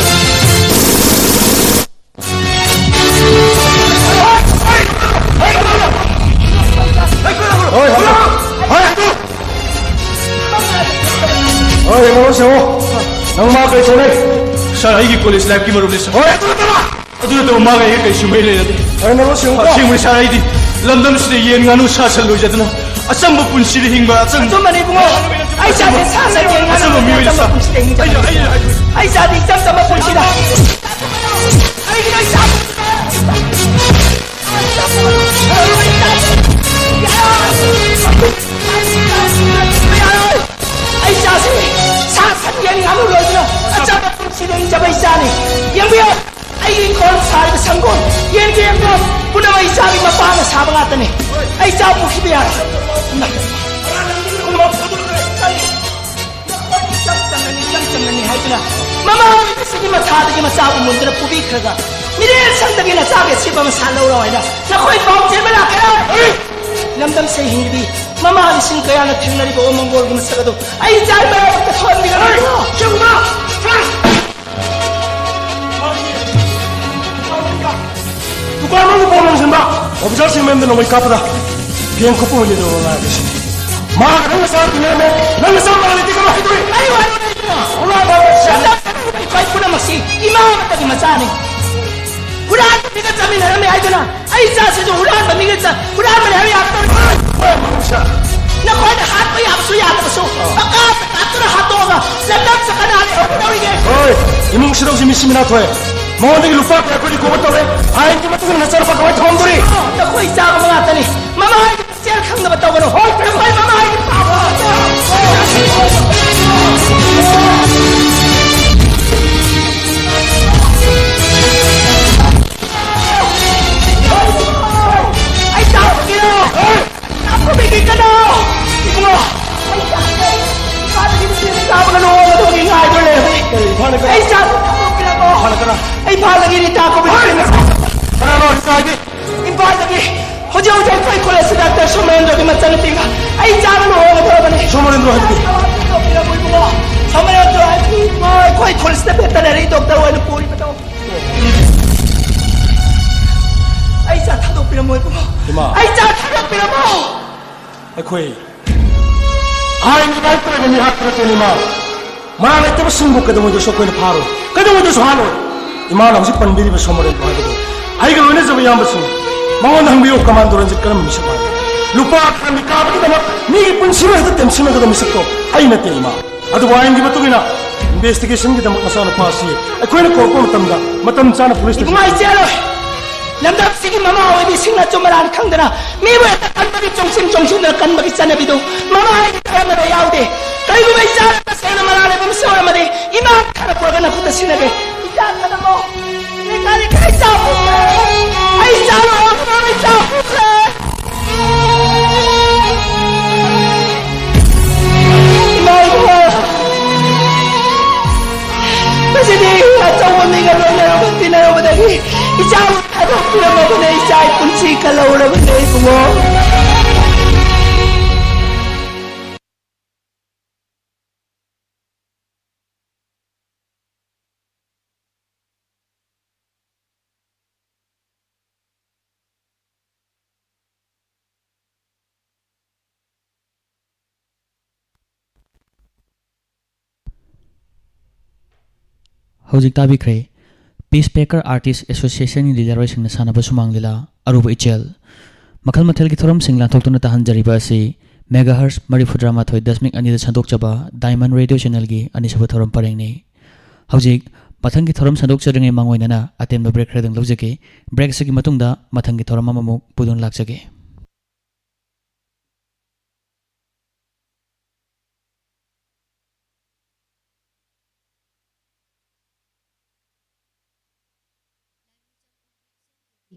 ꯍꯣꯏ, ꯍꯣꯏ, ꯍꯣꯏ꯫ ꯍꯣꯏ, ꯍꯣꯏ, ꯍꯣꯏ꯫ ꯍꯣꯏ, ꯃꯔꯨꯞ ꯁꯦꯡꯉꯣ꯫ ꯅꯪ ꯃꯥ ꯀꯩ ꯇꯧꯔꯦ? ꯁꯥꯔ, ꯑꯩꯒꯤ ꯀꯣꯂꯦꯖ ꯂꯥꯏꯐꯀꯤ ꯃꯔꯨꯞꯅꯤ, ꯁꯥꯔ꯫ ꯍꯣꯏ, ꯑꯗꯨ ꯅꯠꯇꯕ꯫ ꯑꯗꯨ ꯅꯠꯇꯕ ꯃꯥꯒ ꯑꯩꯒ ꯀꯩꯁꯨ ꯃꯔꯤ ꯂꯩꯅꯗꯦ꯫ ꯍꯣꯏ, ꯃꯔꯨꯞ ꯁꯦꯡꯉꯣ꯫ ꯑꯁꯦꯡꯕꯅꯤ, ꯁꯥꯔ, ꯑꯩꯗꯤ ꯂꯝꯗꯝꯁꯤꯗ ꯌꯦꯟ ꯉꯥꯅꯨ ꯁꯥ ꯁꯟ ꯂꯣꯏꯖꯗꯅ ꯑꯆꯝꯕ ꯄꯨꯟꯁꯤꯗ ꯍꯤꯡꯕ ꯑꯆꯝ-, ꯑꯆꯨꯝꯕꯅꯤ ꯏꯕꯨꯡꯉꯣ꯫ ꯑꯩ ꯆꯥꯗꯦ ꯁꯥ ꯁꯟ ꯌꯦꯟ ꯉꯥꯅꯨ ꯑꯆꯝꯕ ꯃꯤꯑꯣꯏꯗ ꯑꯆꯝꯕ ꯁꯥ-, ꯄꯨꯟꯁꯤꯗ ꯍꯤꯡꯖꯕꯅꯤ꯫ ꯑꯩꯅ, ꯑꯩꯅ ꯍꯥꯏꯕ-, ꯑꯩ ꯆꯥꯗꯦ ꯏꯆꯝ ꯆꯝꯕ ꯄꯨꯟꯁꯤꯗ꯫ ꯀꯔꯤꯒꯤꯅꯣ ꯑꯩ ꯆꯥꯗꯦ? ꯑꯩ ꯆꯥꯁꯤ ꯁꯥ ꯁꯟ ꯌꯦꯟ ꯉꯥꯅꯨ ꯂꯣꯏꯗꯅ ꯑꯆꯝꯕ ꯄꯨꯟꯁꯤꯗ ꯍꯤꯡꯖꯕ ꯏꯆꯥꯅꯤ꯫ ꯌꯦꯡꯕꯤꯌꯨ꯫ ꯇꯥꯕ ꯉꯥꯛꯇꯅꯤ꯫ ꯑꯩ ꯆꯥ ꯄꯨꯈꯤꯕ ꯌꯥꯔꯣꯏ꯫ ꯏꯃꯥ, ꯏꯆꯝ ꯆꯝꯅꯅꯤ, ꯏꯆꯝ ꯆꯝꯅꯅꯤ ꯍꯥꯏꯗꯨꯅ ꯃꯃꯥ ꯑꯣꯏꯕꯁꯤꯒꯤ ꯃꯊꯥꯗꯒꯤ ꯃꯆꯥꯕꯨ ꯃꯨꯟꯗꯨꯅ ꯄꯨꯕꯤꯈ꯭ꯔꯒ ꯃꯤꯔꯦꯜ ꯁꯪꯗꯒꯤ ꯅꯆꯥꯒꯤ ꯑꯁꯤꯕ ꯃꯁꯥ ꯂꯧꯔꯣ ꯍꯥꯏꯅ ꯅꯈꯣꯏ ꯄꯥꯎ ꯆꯦꯟꯕ ꯂꯥꯛꯀꯦꯔꯥ? ꯂꯝꯗꯝꯁꯦ ꯍꯤꯡꯂꯤꯕꯤ ꯃꯃꯥ ꯂꯤꯁꯤꯡ ꯀꯌꯥꯅ ꯊꯦꯡꯅꯔꯤꯕ ꯑꯣꯃꯪꯒꯣꯜꯒꯤ ꯃꯁꯛ ꯑꯗꯨ ꯑꯩ ꯏꯆꯥꯒꯤ ꯃꯔꯥꯏꯕꯛꯇ ꯊꯣꯛꯍꯟꯕꯤꯒꯅꯨ꯫ ꯆꯨꯝꯕ! ꯗꯨꯀꯥꯟ ꯃꯅꯨꯡꯗ ꯄꯣꯠ ꯂꯪꯁꯤꯟꯕ ꯑꯣꯐꯤꯁꯥꯔꯁꯤꯡ ꯃꯌꯨꯝꯗ ꯅꯣꯡꯃꯩ ꯀꯥꯞꯄꯗ ꯐꯦꯡ ꯈꯨꯠꯄ ꯑꯣꯏꯅ ꯂꯩꯔꯕ ꯂꯥꯏꯔꯕꯁꯤ꯫ ꯃꯥꯒ ꯅꯪ ꯅꯆꯥ ꯇꯤꯟꯅꯔꯝꯃꯦ, ꯅꯪ ꯅꯆꯥ ꯃꯔꯥꯜ ꯂꯩꯇꯦ ꯀꯃꯥꯏ ꯇꯧꯏ? ꯑꯩ ꯋꯥꯔꯧꯔꯦ ꯏꯕꯨꯡꯉꯣ꯫ ꯂꯝꯗꯝ ꯑꯩꯈꯣꯏ ꯄꯨꯝꯅꯃꯛꯁꯤ ꯏꯃꯥ ꯑꯃꯠꯇꯒꯤ ꯃꯆꯥꯅꯤ꯫ ꯍꯨꯔꯥꯟꯕ ꯃꯤꯒ ꯆꯠꯃꯤꯟꯅꯔꯝꯃꯦ ꯍꯥꯏꯗꯨꯅ ꯑꯩ ꯏꯆꯥꯁꯤꯁꯨ ꯍꯨꯔꯥꯟꯕ ꯃꯤꯒ ꯆꯠ-, ꯍꯨꯔꯥꯟꯕꯅꯤ ꯍꯥꯏꯕ ꯌꯥꯒꯗꯧꯔꯤꯕ꯭ꯔꯥ? ꯅꯈꯣꯏꯅ ꯍꯥꯠꯄ ꯌꯥꯕꯁꯨ ꯌꯥꯗꯕꯁꯨ ꯄꯪꯀꯥꯞꯇ ꯀꯥꯞꯇꯨꯅ ꯍꯥꯠꯇꯣꯛꯑꯒ ꯂꯝꯗꯝꯁꯦ ꯀꯅꯥꯅ ꯂꯧꯒꯗꯧꯔꯤꯒꯦ? ꯍꯣꯏ, ꯏꯃꯨꯡꯁꯤꯗ ꯍꯧꯖꯤꯛ ꯃꯤꯁꯤ ꯃꯤꯅꯥ ꯊꯣꯛꯑꯦ꯫ ꯃꯉꯣꯟꯗꯒꯤ ꯂꯨꯄꯥ ꯀꯌꯥ ꯑꯩꯈꯣꯏꯗꯤ ꯀꯣꯕꯔ ꯇꯧꯔꯦ꯫ ꯑꯥꯏꯟꯒꯤ ꯃꯇꯨꯡ ꯏꯟꯅ ꯅꯆꯥꯅꯨꯄꯥ ꯀꯃꯥꯏꯅ ꯊꯝꯗꯣꯔꯤ? ꯅꯈꯣꯏ ꯏꯆꯥ ꯑꯃ ꯉꯥꯛꯇꯅꯤ꯫ ꯃꯃꯥ ꯍꯥꯏꯗꯤ ꯄꯨꯛꯆꯦꯜ ꯈꯪꯗꯕ ꯇꯧꯒꯅꯨ꯫ ꯍꯣꯏ, ꯅꯈꯣꯏ ꯃꯃꯥ ꯍꯥꯏꯗꯤ ꯄꯥꯞ꯫ ꯑꯩ ꯆꯥꯕꯒꯤꯔꯣ? ꯆꯥꯛ ꯄꯨꯕꯤꯒꯦ ꯀꯩꯅꯣ? ꯏꯕꯨꯡꯉꯣ, ꯑꯩ ꯆꯥꯛ-, ꯏꯝꯐꯥꯜꯗꯒꯤ ꯅꯨꯄꯤ ꯑꯃ ꯆꯥꯕꯒ ꯂꯨꯍꯣꯡꯒꯗꯕꯒꯤ ꯉꯥꯏꯕ ꯂꯩꯔꯕꯅꯤ꯫ ꯀꯔꯤ, ꯏꯝꯐꯥꯜꯗ ꯀꯅꯥ? ꯑꯩ ꯆꯥꯛ ꯄꯨꯕꯤꯔꯛꯑꯣ꯫ ꯏꯝꯐꯥꯜꯗ ꯀꯅꯥ? ꯑꯩ ꯏꯝꯐꯥꯜꯗꯒꯤ ꯔꯤꯇꯥ ꯀꯧꯕ ꯅꯨꯄꯤ ꯑꯃ꯫ ꯀꯅꯥꯅꯣ ꯔꯤꯇꯥ ꯍꯥꯏꯗꯤ? ꯏꯝꯐꯥꯜꯗꯒꯤ ꯍꯧꯖꯤꯛ ꯍꯧꯖꯤꯛ ꯑꯩꯈꯣꯏ ꯈꯨꯜ ꯑꯁꯤꯗ ꯗꯥꯛꯇꯔ ꯁꯣꯃꯣꯔꯦꯟꯗ꯭ꯔꯣꯒꯤ ꯃꯆꯟꯅꯨꯄꯤꯒ ꯑꯩ ꯆꯥꯕ ꯂꯨꯍꯣꯡꯒꯗꯕꯅꯤ꯫ ꯁꯣꯃꯣꯔꯦꯟꯗ꯭ꯔꯣ ꯍꯥꯏꯕꯗꯤ? ꯏꯕꯨꯡꯉꯣ, ꯁꯣꯃꯣꯔꯦꯟꯗ꯭ꯔꯣ ꯍꯥꯏꯕꯗꯤ ꯏꯕꯨꯡꯉꯣ, ꯑꯩꯈꯣꯏ ꯈꯨꯜꯁꯤꯗ ꯚꯦꯇꯅꯔꯤ ꯗꯣꯛꯇꯔ ꯑꯣꯏꯅ ꯄꯨꯔꯤꯕꯗꯣ꯫ ꯑꯩ ꯆꯥ ꯊꯥꯗꯣꯛꯄꯤꯔꯝꯃꯣ ꯏꯕꯨꯡꯉꯣ꯫ ꯏꯃꯥ꯫ ꯑꯩ ꯆꯥ ꯊꯥꯗꯣꯛꯄꯤꯔꯝꯃꯣ꯫ ꯑꯩꯈꯣꯏ ꯑꯥꯏꯟꯒꯤ ꯃꯥꯏꯀꯩꯗ ꯃꯤ ꯍꯥꯠꯄ ꯅꯠꯇꯦ, ꯏꯃꯥ꯫ ꯃꯔꯥꯜ ꯂꯩꯇꯕꯁꯤꯡꯕꯨ ꯀꯩꯗꯧꯉꯩꯗꯁꯨ ꯑꯩꯈꯣꯏꯅ ꯐꯥꯔꯣꯏ, ꯀꯩꯗꯧꯉꯩꯗꯁꯨ ꯍꯥꯠꯂꯣꯏ꯫ ꯏꯃꯥꯅ ꯍꯧꯖꯤꯛ ꯄꯟꯕꯤꯔꯤꯕ ꯁꯣꯃꯣꯔꯦꯟꯗ꯭ꯔꯣ ꯍꯥꯏꯕꯗꯨ ꯑꯩꯒ ꯂꯣꯏꯅꯖꯕ ꯏꯌꯥꯝꯕꯁꯤꯡ, ꯃꯉꯣꯟꯗ ꯍꯪꯕꯤꯌꯨ, ꯀꯃꯥꯟꯗꯣ ꯔꯟꯖꯤꯠ ꯀꯔꯝꯕ ꯃꯤꯁꯛ ꯃꯥꯜꯂꯤ? ꯂꯨꯄꯥ ꯈꯔ ꯃꯤꯀꯥꯕꯒꯤꯗꯃꯛ ꯃꯤꯒꯤ ꯄꯨꯟꯁꯤꯕꯨ ꯍꯦꯛꯇ ꯇꯦꯝꯁꯤꯟꯅꯒꯗꯕ ꯃꯤꯁꯛꯇꯣ ꯑꯩ ꯅꯠꯇꯦ, ꯏꯃꯥ꯫ ꯑꯗꯨꯕꯨ ꯑꯥꯏꯟꯒꯤ ꯃꯇꯨꯡ ꯏꯟꯅ ꯏꯟꯚꯦꯁꯇꯤꯒꯦꯁꯟꯒꯤꯗꯃꯛ ꯅꯆꯥꯅꯨꯄꯥ ꯑꯁꯤ ꯑꯩꯈꯣꯏꯅ ꯀꯧꯔꯛꯄ ꯃꯇꯝꯗ ꯃꯇꯝ ꯆꯥꯅ ꯄꯨꯂꯤꯁ ꯏꯕꯨꯡꯉꯣ, ꯑꯩ ꯆꯦꯜꯂꯣꯏ꯫ ꯂꯝꯗꯝꯁꯤꯒꯤ ꯃꯃꯥ ꯑꯣꯏꯕꯤꯁꯤꯡꯅ ꯑꯆꯨꯝ ꯑꯔꯥꯟ ꯈꯪꯗꯅ ꯃꯤꯕꯨ ꯍꯦꯛꯇ ꯀꯟꯕꯒꯤ ꯆꯣꯡꯁꯤꯟ ꯆꯣꯡꯁꯤꯟꯗꯨꯅ ꯀꯟꯕꯒꯤ ꯆꯠꯅꯕꯤꯗꯨ ꯃꯃꯥ ꯑꯩꯒꯤ ꯙꯔꯃꯗ ꯌꯥꯎꯗꯦ꯫ ꯀꯔꯤꯒꯨꯝꯕ ꯏꯆꯥꯅ ꯇꯁꯦꯡꯅ ꯃꯔꯥꯜ ꯂꯩꯕ ꯃꯤꯁꯛ ꯑꯣꯏꯔꯝꯃꯗꯤ ꯏꯃꯥ ꯈꯔ ꯄꯨꯔꯒ ꯅꯈꯨꯠꯇ ꯁꯤꯟꯅꯒꯦ꯫ ꯏꯆꯥ ꯊꯅꯝꯃꯣ꯫ ꯂꯩꯀꯥꯏ ꯂꯩꯀꯥꯏ ꯆꯥ ꯄꯨꯈ꯭ꯔꯦ꯫ ꯑꯩ ꯆꯥ ꯂꯣꯏꯔꯒ ꯃꯃꯥ ꯆꯥ ꯄꯨꯈ꯭ꯔꯦ꯫ ꯂꯧꯔꯕꯅꯦ ꯏꯕꯨꯡꯉꯣ꯫ ꯍꯧꯖꯤꯛ ꯇꯥꯕꯤꯈ꯭ꯔꯦ ꯄꯤꯁ ꯄꯦꯀꯔ ꯑꯥꯔꯇꯤꯁ ꯑꯦꯁꯣꯁꯤꯌꯦꯁꯟꯒꯤ ꯂꯤꯗꯔ ꯑꯣꯏꯁꯤꯡꯅ ꯁꯥꯟꯅꯕ ꯁꯨꯃꯥꯡ ꯂꯤꯂꯥ ꯑꯔꯨꯕ ꯏꯆꯦꯜ꯫ ꯃꯈꯜ ꯃꯊꯦꯜꯒꯤ ꯊꯧꯔꯝꯁꯤꯡ ꯂꯥꯟꯊꯣꯛꯇꯨꯅ ꯇꯥꯍꯟꯖꯔꯤꯕ ꯑꯁꯤ ꯃꯦꯒꯥꯍꯔꯁ ꯃꯔꯤꯐꯨꯇꯔꯥ ꯃꯥꯊꯣꯏ ꯗꯁꯃꯤꯛ ꯑꯅꯤꯗ ꯁꯟꯗꯣꯛꯆꯕ ꯗꯥꯏꯃꯟ ꯔꯦꯗꯤꯑꯣ ꯆꯦꯅꯦꯜꯒꯤ ꯑꯅꯤꯁꯨꯕ ꯊꯧꯔꯝ ꯄꯔꯦꯡꯅꯤ꯫ ꯍꯧꯖꯤꯛ ꯃꯊꯪꯒꯤ ꯊꯧꯔꯝ ꯁꯟꯗꯣꯛꯆꯗ꯭ꯔꯤꯉꯩ ꯃꯥꯡꯑꯣꯏꯅꯅ ꯑꯇꯦꯟꯕ ꯕ꯭ꯔꯦꯛ ꯈꯔꯗꯪ ꯂꯧꯖꯒꯦ꯫ ꯕ꯭ꯔꯦꯛ ꯑꯁꯤꯒꯤ ꯃꯇꯨꯡꯗ ꯃꯊꯪꯒꯤ ꯊꯧꯔꯝ ꯑꯃꯃꯨꯛ ꯄꯨꯗꯨꯅ ꯂꯥꯛꯆꯒꯦ꯫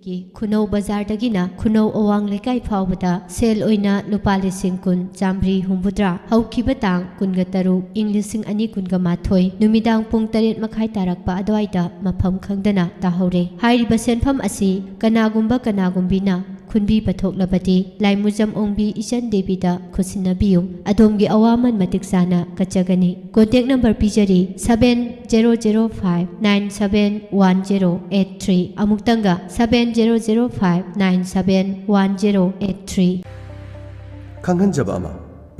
ꯒꯤ ꯈꯨꯅꯧ ꯕꯖꯥꯔꯗꯒꯤꯅ ꯈꯨꯅꯧ ꯑꯋꯥꯡ ꯂꯩꯀꯥꯏ ꯐꯥꯎꯕꯗ ꯁꯦꯜ ꯑꯣꯏꯅ ꯂꯨꯄꯥ ꯂꯤꯁꯤꯡ ꯀꯨꯟ ꯆꯥꯝꯃꯔꯤ ꯍꯨꯝꯐꯨꯇꯔꯥ ꯍꯧꯈꯤꯕ ꯇꯥꯡ ꯀꯨꯟꯒ ꯇꯔꯨꯛ ꯏꯪ ꯂꯤꯁꯤꯡ ꯑꯅꯤ ꯀꯨꯟꯒ ꯃꯥꯊꯣꯏ ꯅꯨꯃꯤꯗꯥꯡ ꯄꯨꯡ ꯇꯔꯦꯠ ꯃꯈꯥꯏ ꯇꯥꯔꯛꯄ ꯑꯗꯨꯋꯥꯏꯗ ꯃꯐꯝ ꯈꯪꯗꯅ ꯇꯥꯍꯧꯔꯦ꯫ ꯍꯥꯏꯔꯤꯕ ꯁꯦꯟꯐꯝ ꯑꯁꯤ ꯀꯅꯥꯒꯨꯝꯕ ꯀꯅꯥꯒꯨꯝꯕꯤꯅ ꯈꯨꯟꯕꯤꯕ ꯊꯣꯛꯂꯕꯗꯤ ꯂꯥꯏꯃꯨꯖꯝ ꯑꯣꯡꯕꯤ ꯏꯆꯟ ꯗꯦꯕꯤꯗ ꯈꯨꯠꯁꯤꯟꯅꯕꯤꯌꯨ꯫ ꯑꯗꯣꯝꯒꯤ ꯑꯋꯥꯃꯟ ꯃꯇꯤꯛ ꯆꯥꯅ ꯀꯠꯆꯒꯅꯤ꯫ ꯀꯣꯟꯇꯦꯛ ꯅꯝꯕꯔ ꯄꯤꯖꯔꯤ, seven zero zero five nine seven one zero eight three. ꯑꯃꯨꯛꯇꯪꯒ, seven zero zero five nine seven one zero eight three. ꯈꯪꯍꯟꯖꯕ ꯑꯃ,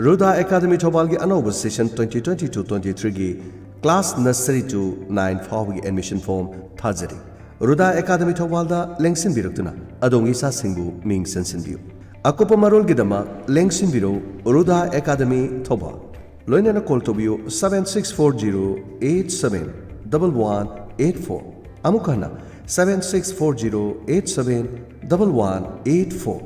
ꯔꯨꯗꯥ ꯑꯦꯀꯥꯗꯃꯤ ꯊꯧꯕꯥꯜꯒꯤ ꯑꯅꯧꯕ session twenty twenty two twenty ꯊ꯭ꯔꯤꯒꯤ ꯀ꯭ꯂꯥꯁ ꯅꯔꯁꯔꯤ ꯇꯨ ꯅꯥꯏꯟ ꯐꯥꯎꯕꯒꯤ ꯑꯦꯗꯃꯤꯁꯟ ꯐꯣꯔꯝ ꯊꯥꯖꯔꯤ꯫ ꯔꯨꯗꯥ ꯑꯦꯀꯥꯗꯃꯤ ꯊꯧꯕꯥꯜꯗ ꯂꯦꯡꯁꯤꯟꯕꯤꯔꯛꯇꯨꯅ ꯑꯗꯣꯝꯒꯤ ꯏꯆꯥꯁꯤꯡꯕꯨ ꯃꯤꯡ ꯆꯟꯁꯤꯟꯕꯤꯌꯨ꯫ ꯑꯀꯨꯞꯄ ꯃꯔꯣꯜꯒꯤꯗꯃꯛ ꯂꯦꯡꯁꯤꯟꯕꯤꯔꯧ ꯔꯨꯗꯥ ꯑꯦꯀꯥꯗꯃꯤ ꯊꯧꯕꯥꯜ꯫ ꯂꯣꯏꯅꯅ ꯀꯣꯜ ꯇꯧꯕꯤꯌꯨ seven six four zero eight seven double one eight four. ꯑꯃꯨꯛ ꯍꯟꯅ, seven six four zero eight seven double one eight four.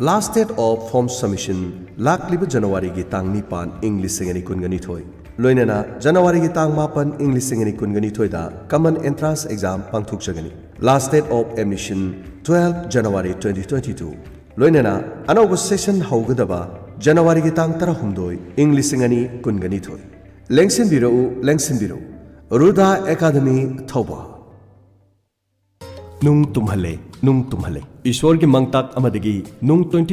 Last date of form submission ꯂꯥꯛꯂꯤꯕ ꯖꯅꯋꯥꯔꯤꯒꯤ ꯇꯥꯡ ꯅꯤꯄꯥꯟ ꯏꯪ ꯂꯤꯁꯤꯡ ꯑꯅꯤ ꯀꯨꯟꯒ ꯅꯤꯊꯣꯏ꯫ ꯂꯣꯏꯅꯅ ꯖꯅꯋꯥꯔꯤꯒꯤ ꯇꯥꯡ ꯃꯥꯄꯟ ꯏꯪ ꯂꯤꯁꯤꯡ ꯑꯅꯤ ꯀꯨꯟꯒ ꯅꯤꯊꯣꯏꯗ common entrance exam ꯄꯥꯡꯊꯣꯛꯆꯒꯅꯤ꯫ Last date of admission twelve January twenty twenty two꯫ ꯂꯣꯏꯅꯅ ꯑꯅꯧꯕ ꯁꯦꯁꯟ ꯍꯧꯒꯗꯕ ꯖꯅꯋꯥꯔꯤꯒꯤ ꯇꯥꯡ ꯇꯔꯥꯍꯨꯝꯗꯣꯏ ꯏꯪ ꯂꯤꯁꯤꯡ ꯑꯅꯤ ꯀꯨꯟꯒ ꯅꯤꯊꯣꯏ꯫ ꯂꯦꯡꯁꯤꯟꯕꯤꯔꯛꯎ, ꯂꯦꯡꯁꯤꯟꯕꯤꯔꯛꯎ꯫ ꯔꯨꯗꯥ ꯑꯦꯀꯥꯗꯃꯤ ꯊꯧꯕꯥꯜ꯫ ꯅꯨꯡ ꯇꯨꯝꯍꯜꯂꯦ, ꯅꯨꯡ ꯇꯨꯝꯍꯜꯂꯦ꯫ ꯏꯁꯣꯔꯒꯤ ꯃꯪꯇꯥꯛ ꯑꯃꯗꯒꯤ ꯅꯨꯡ twenty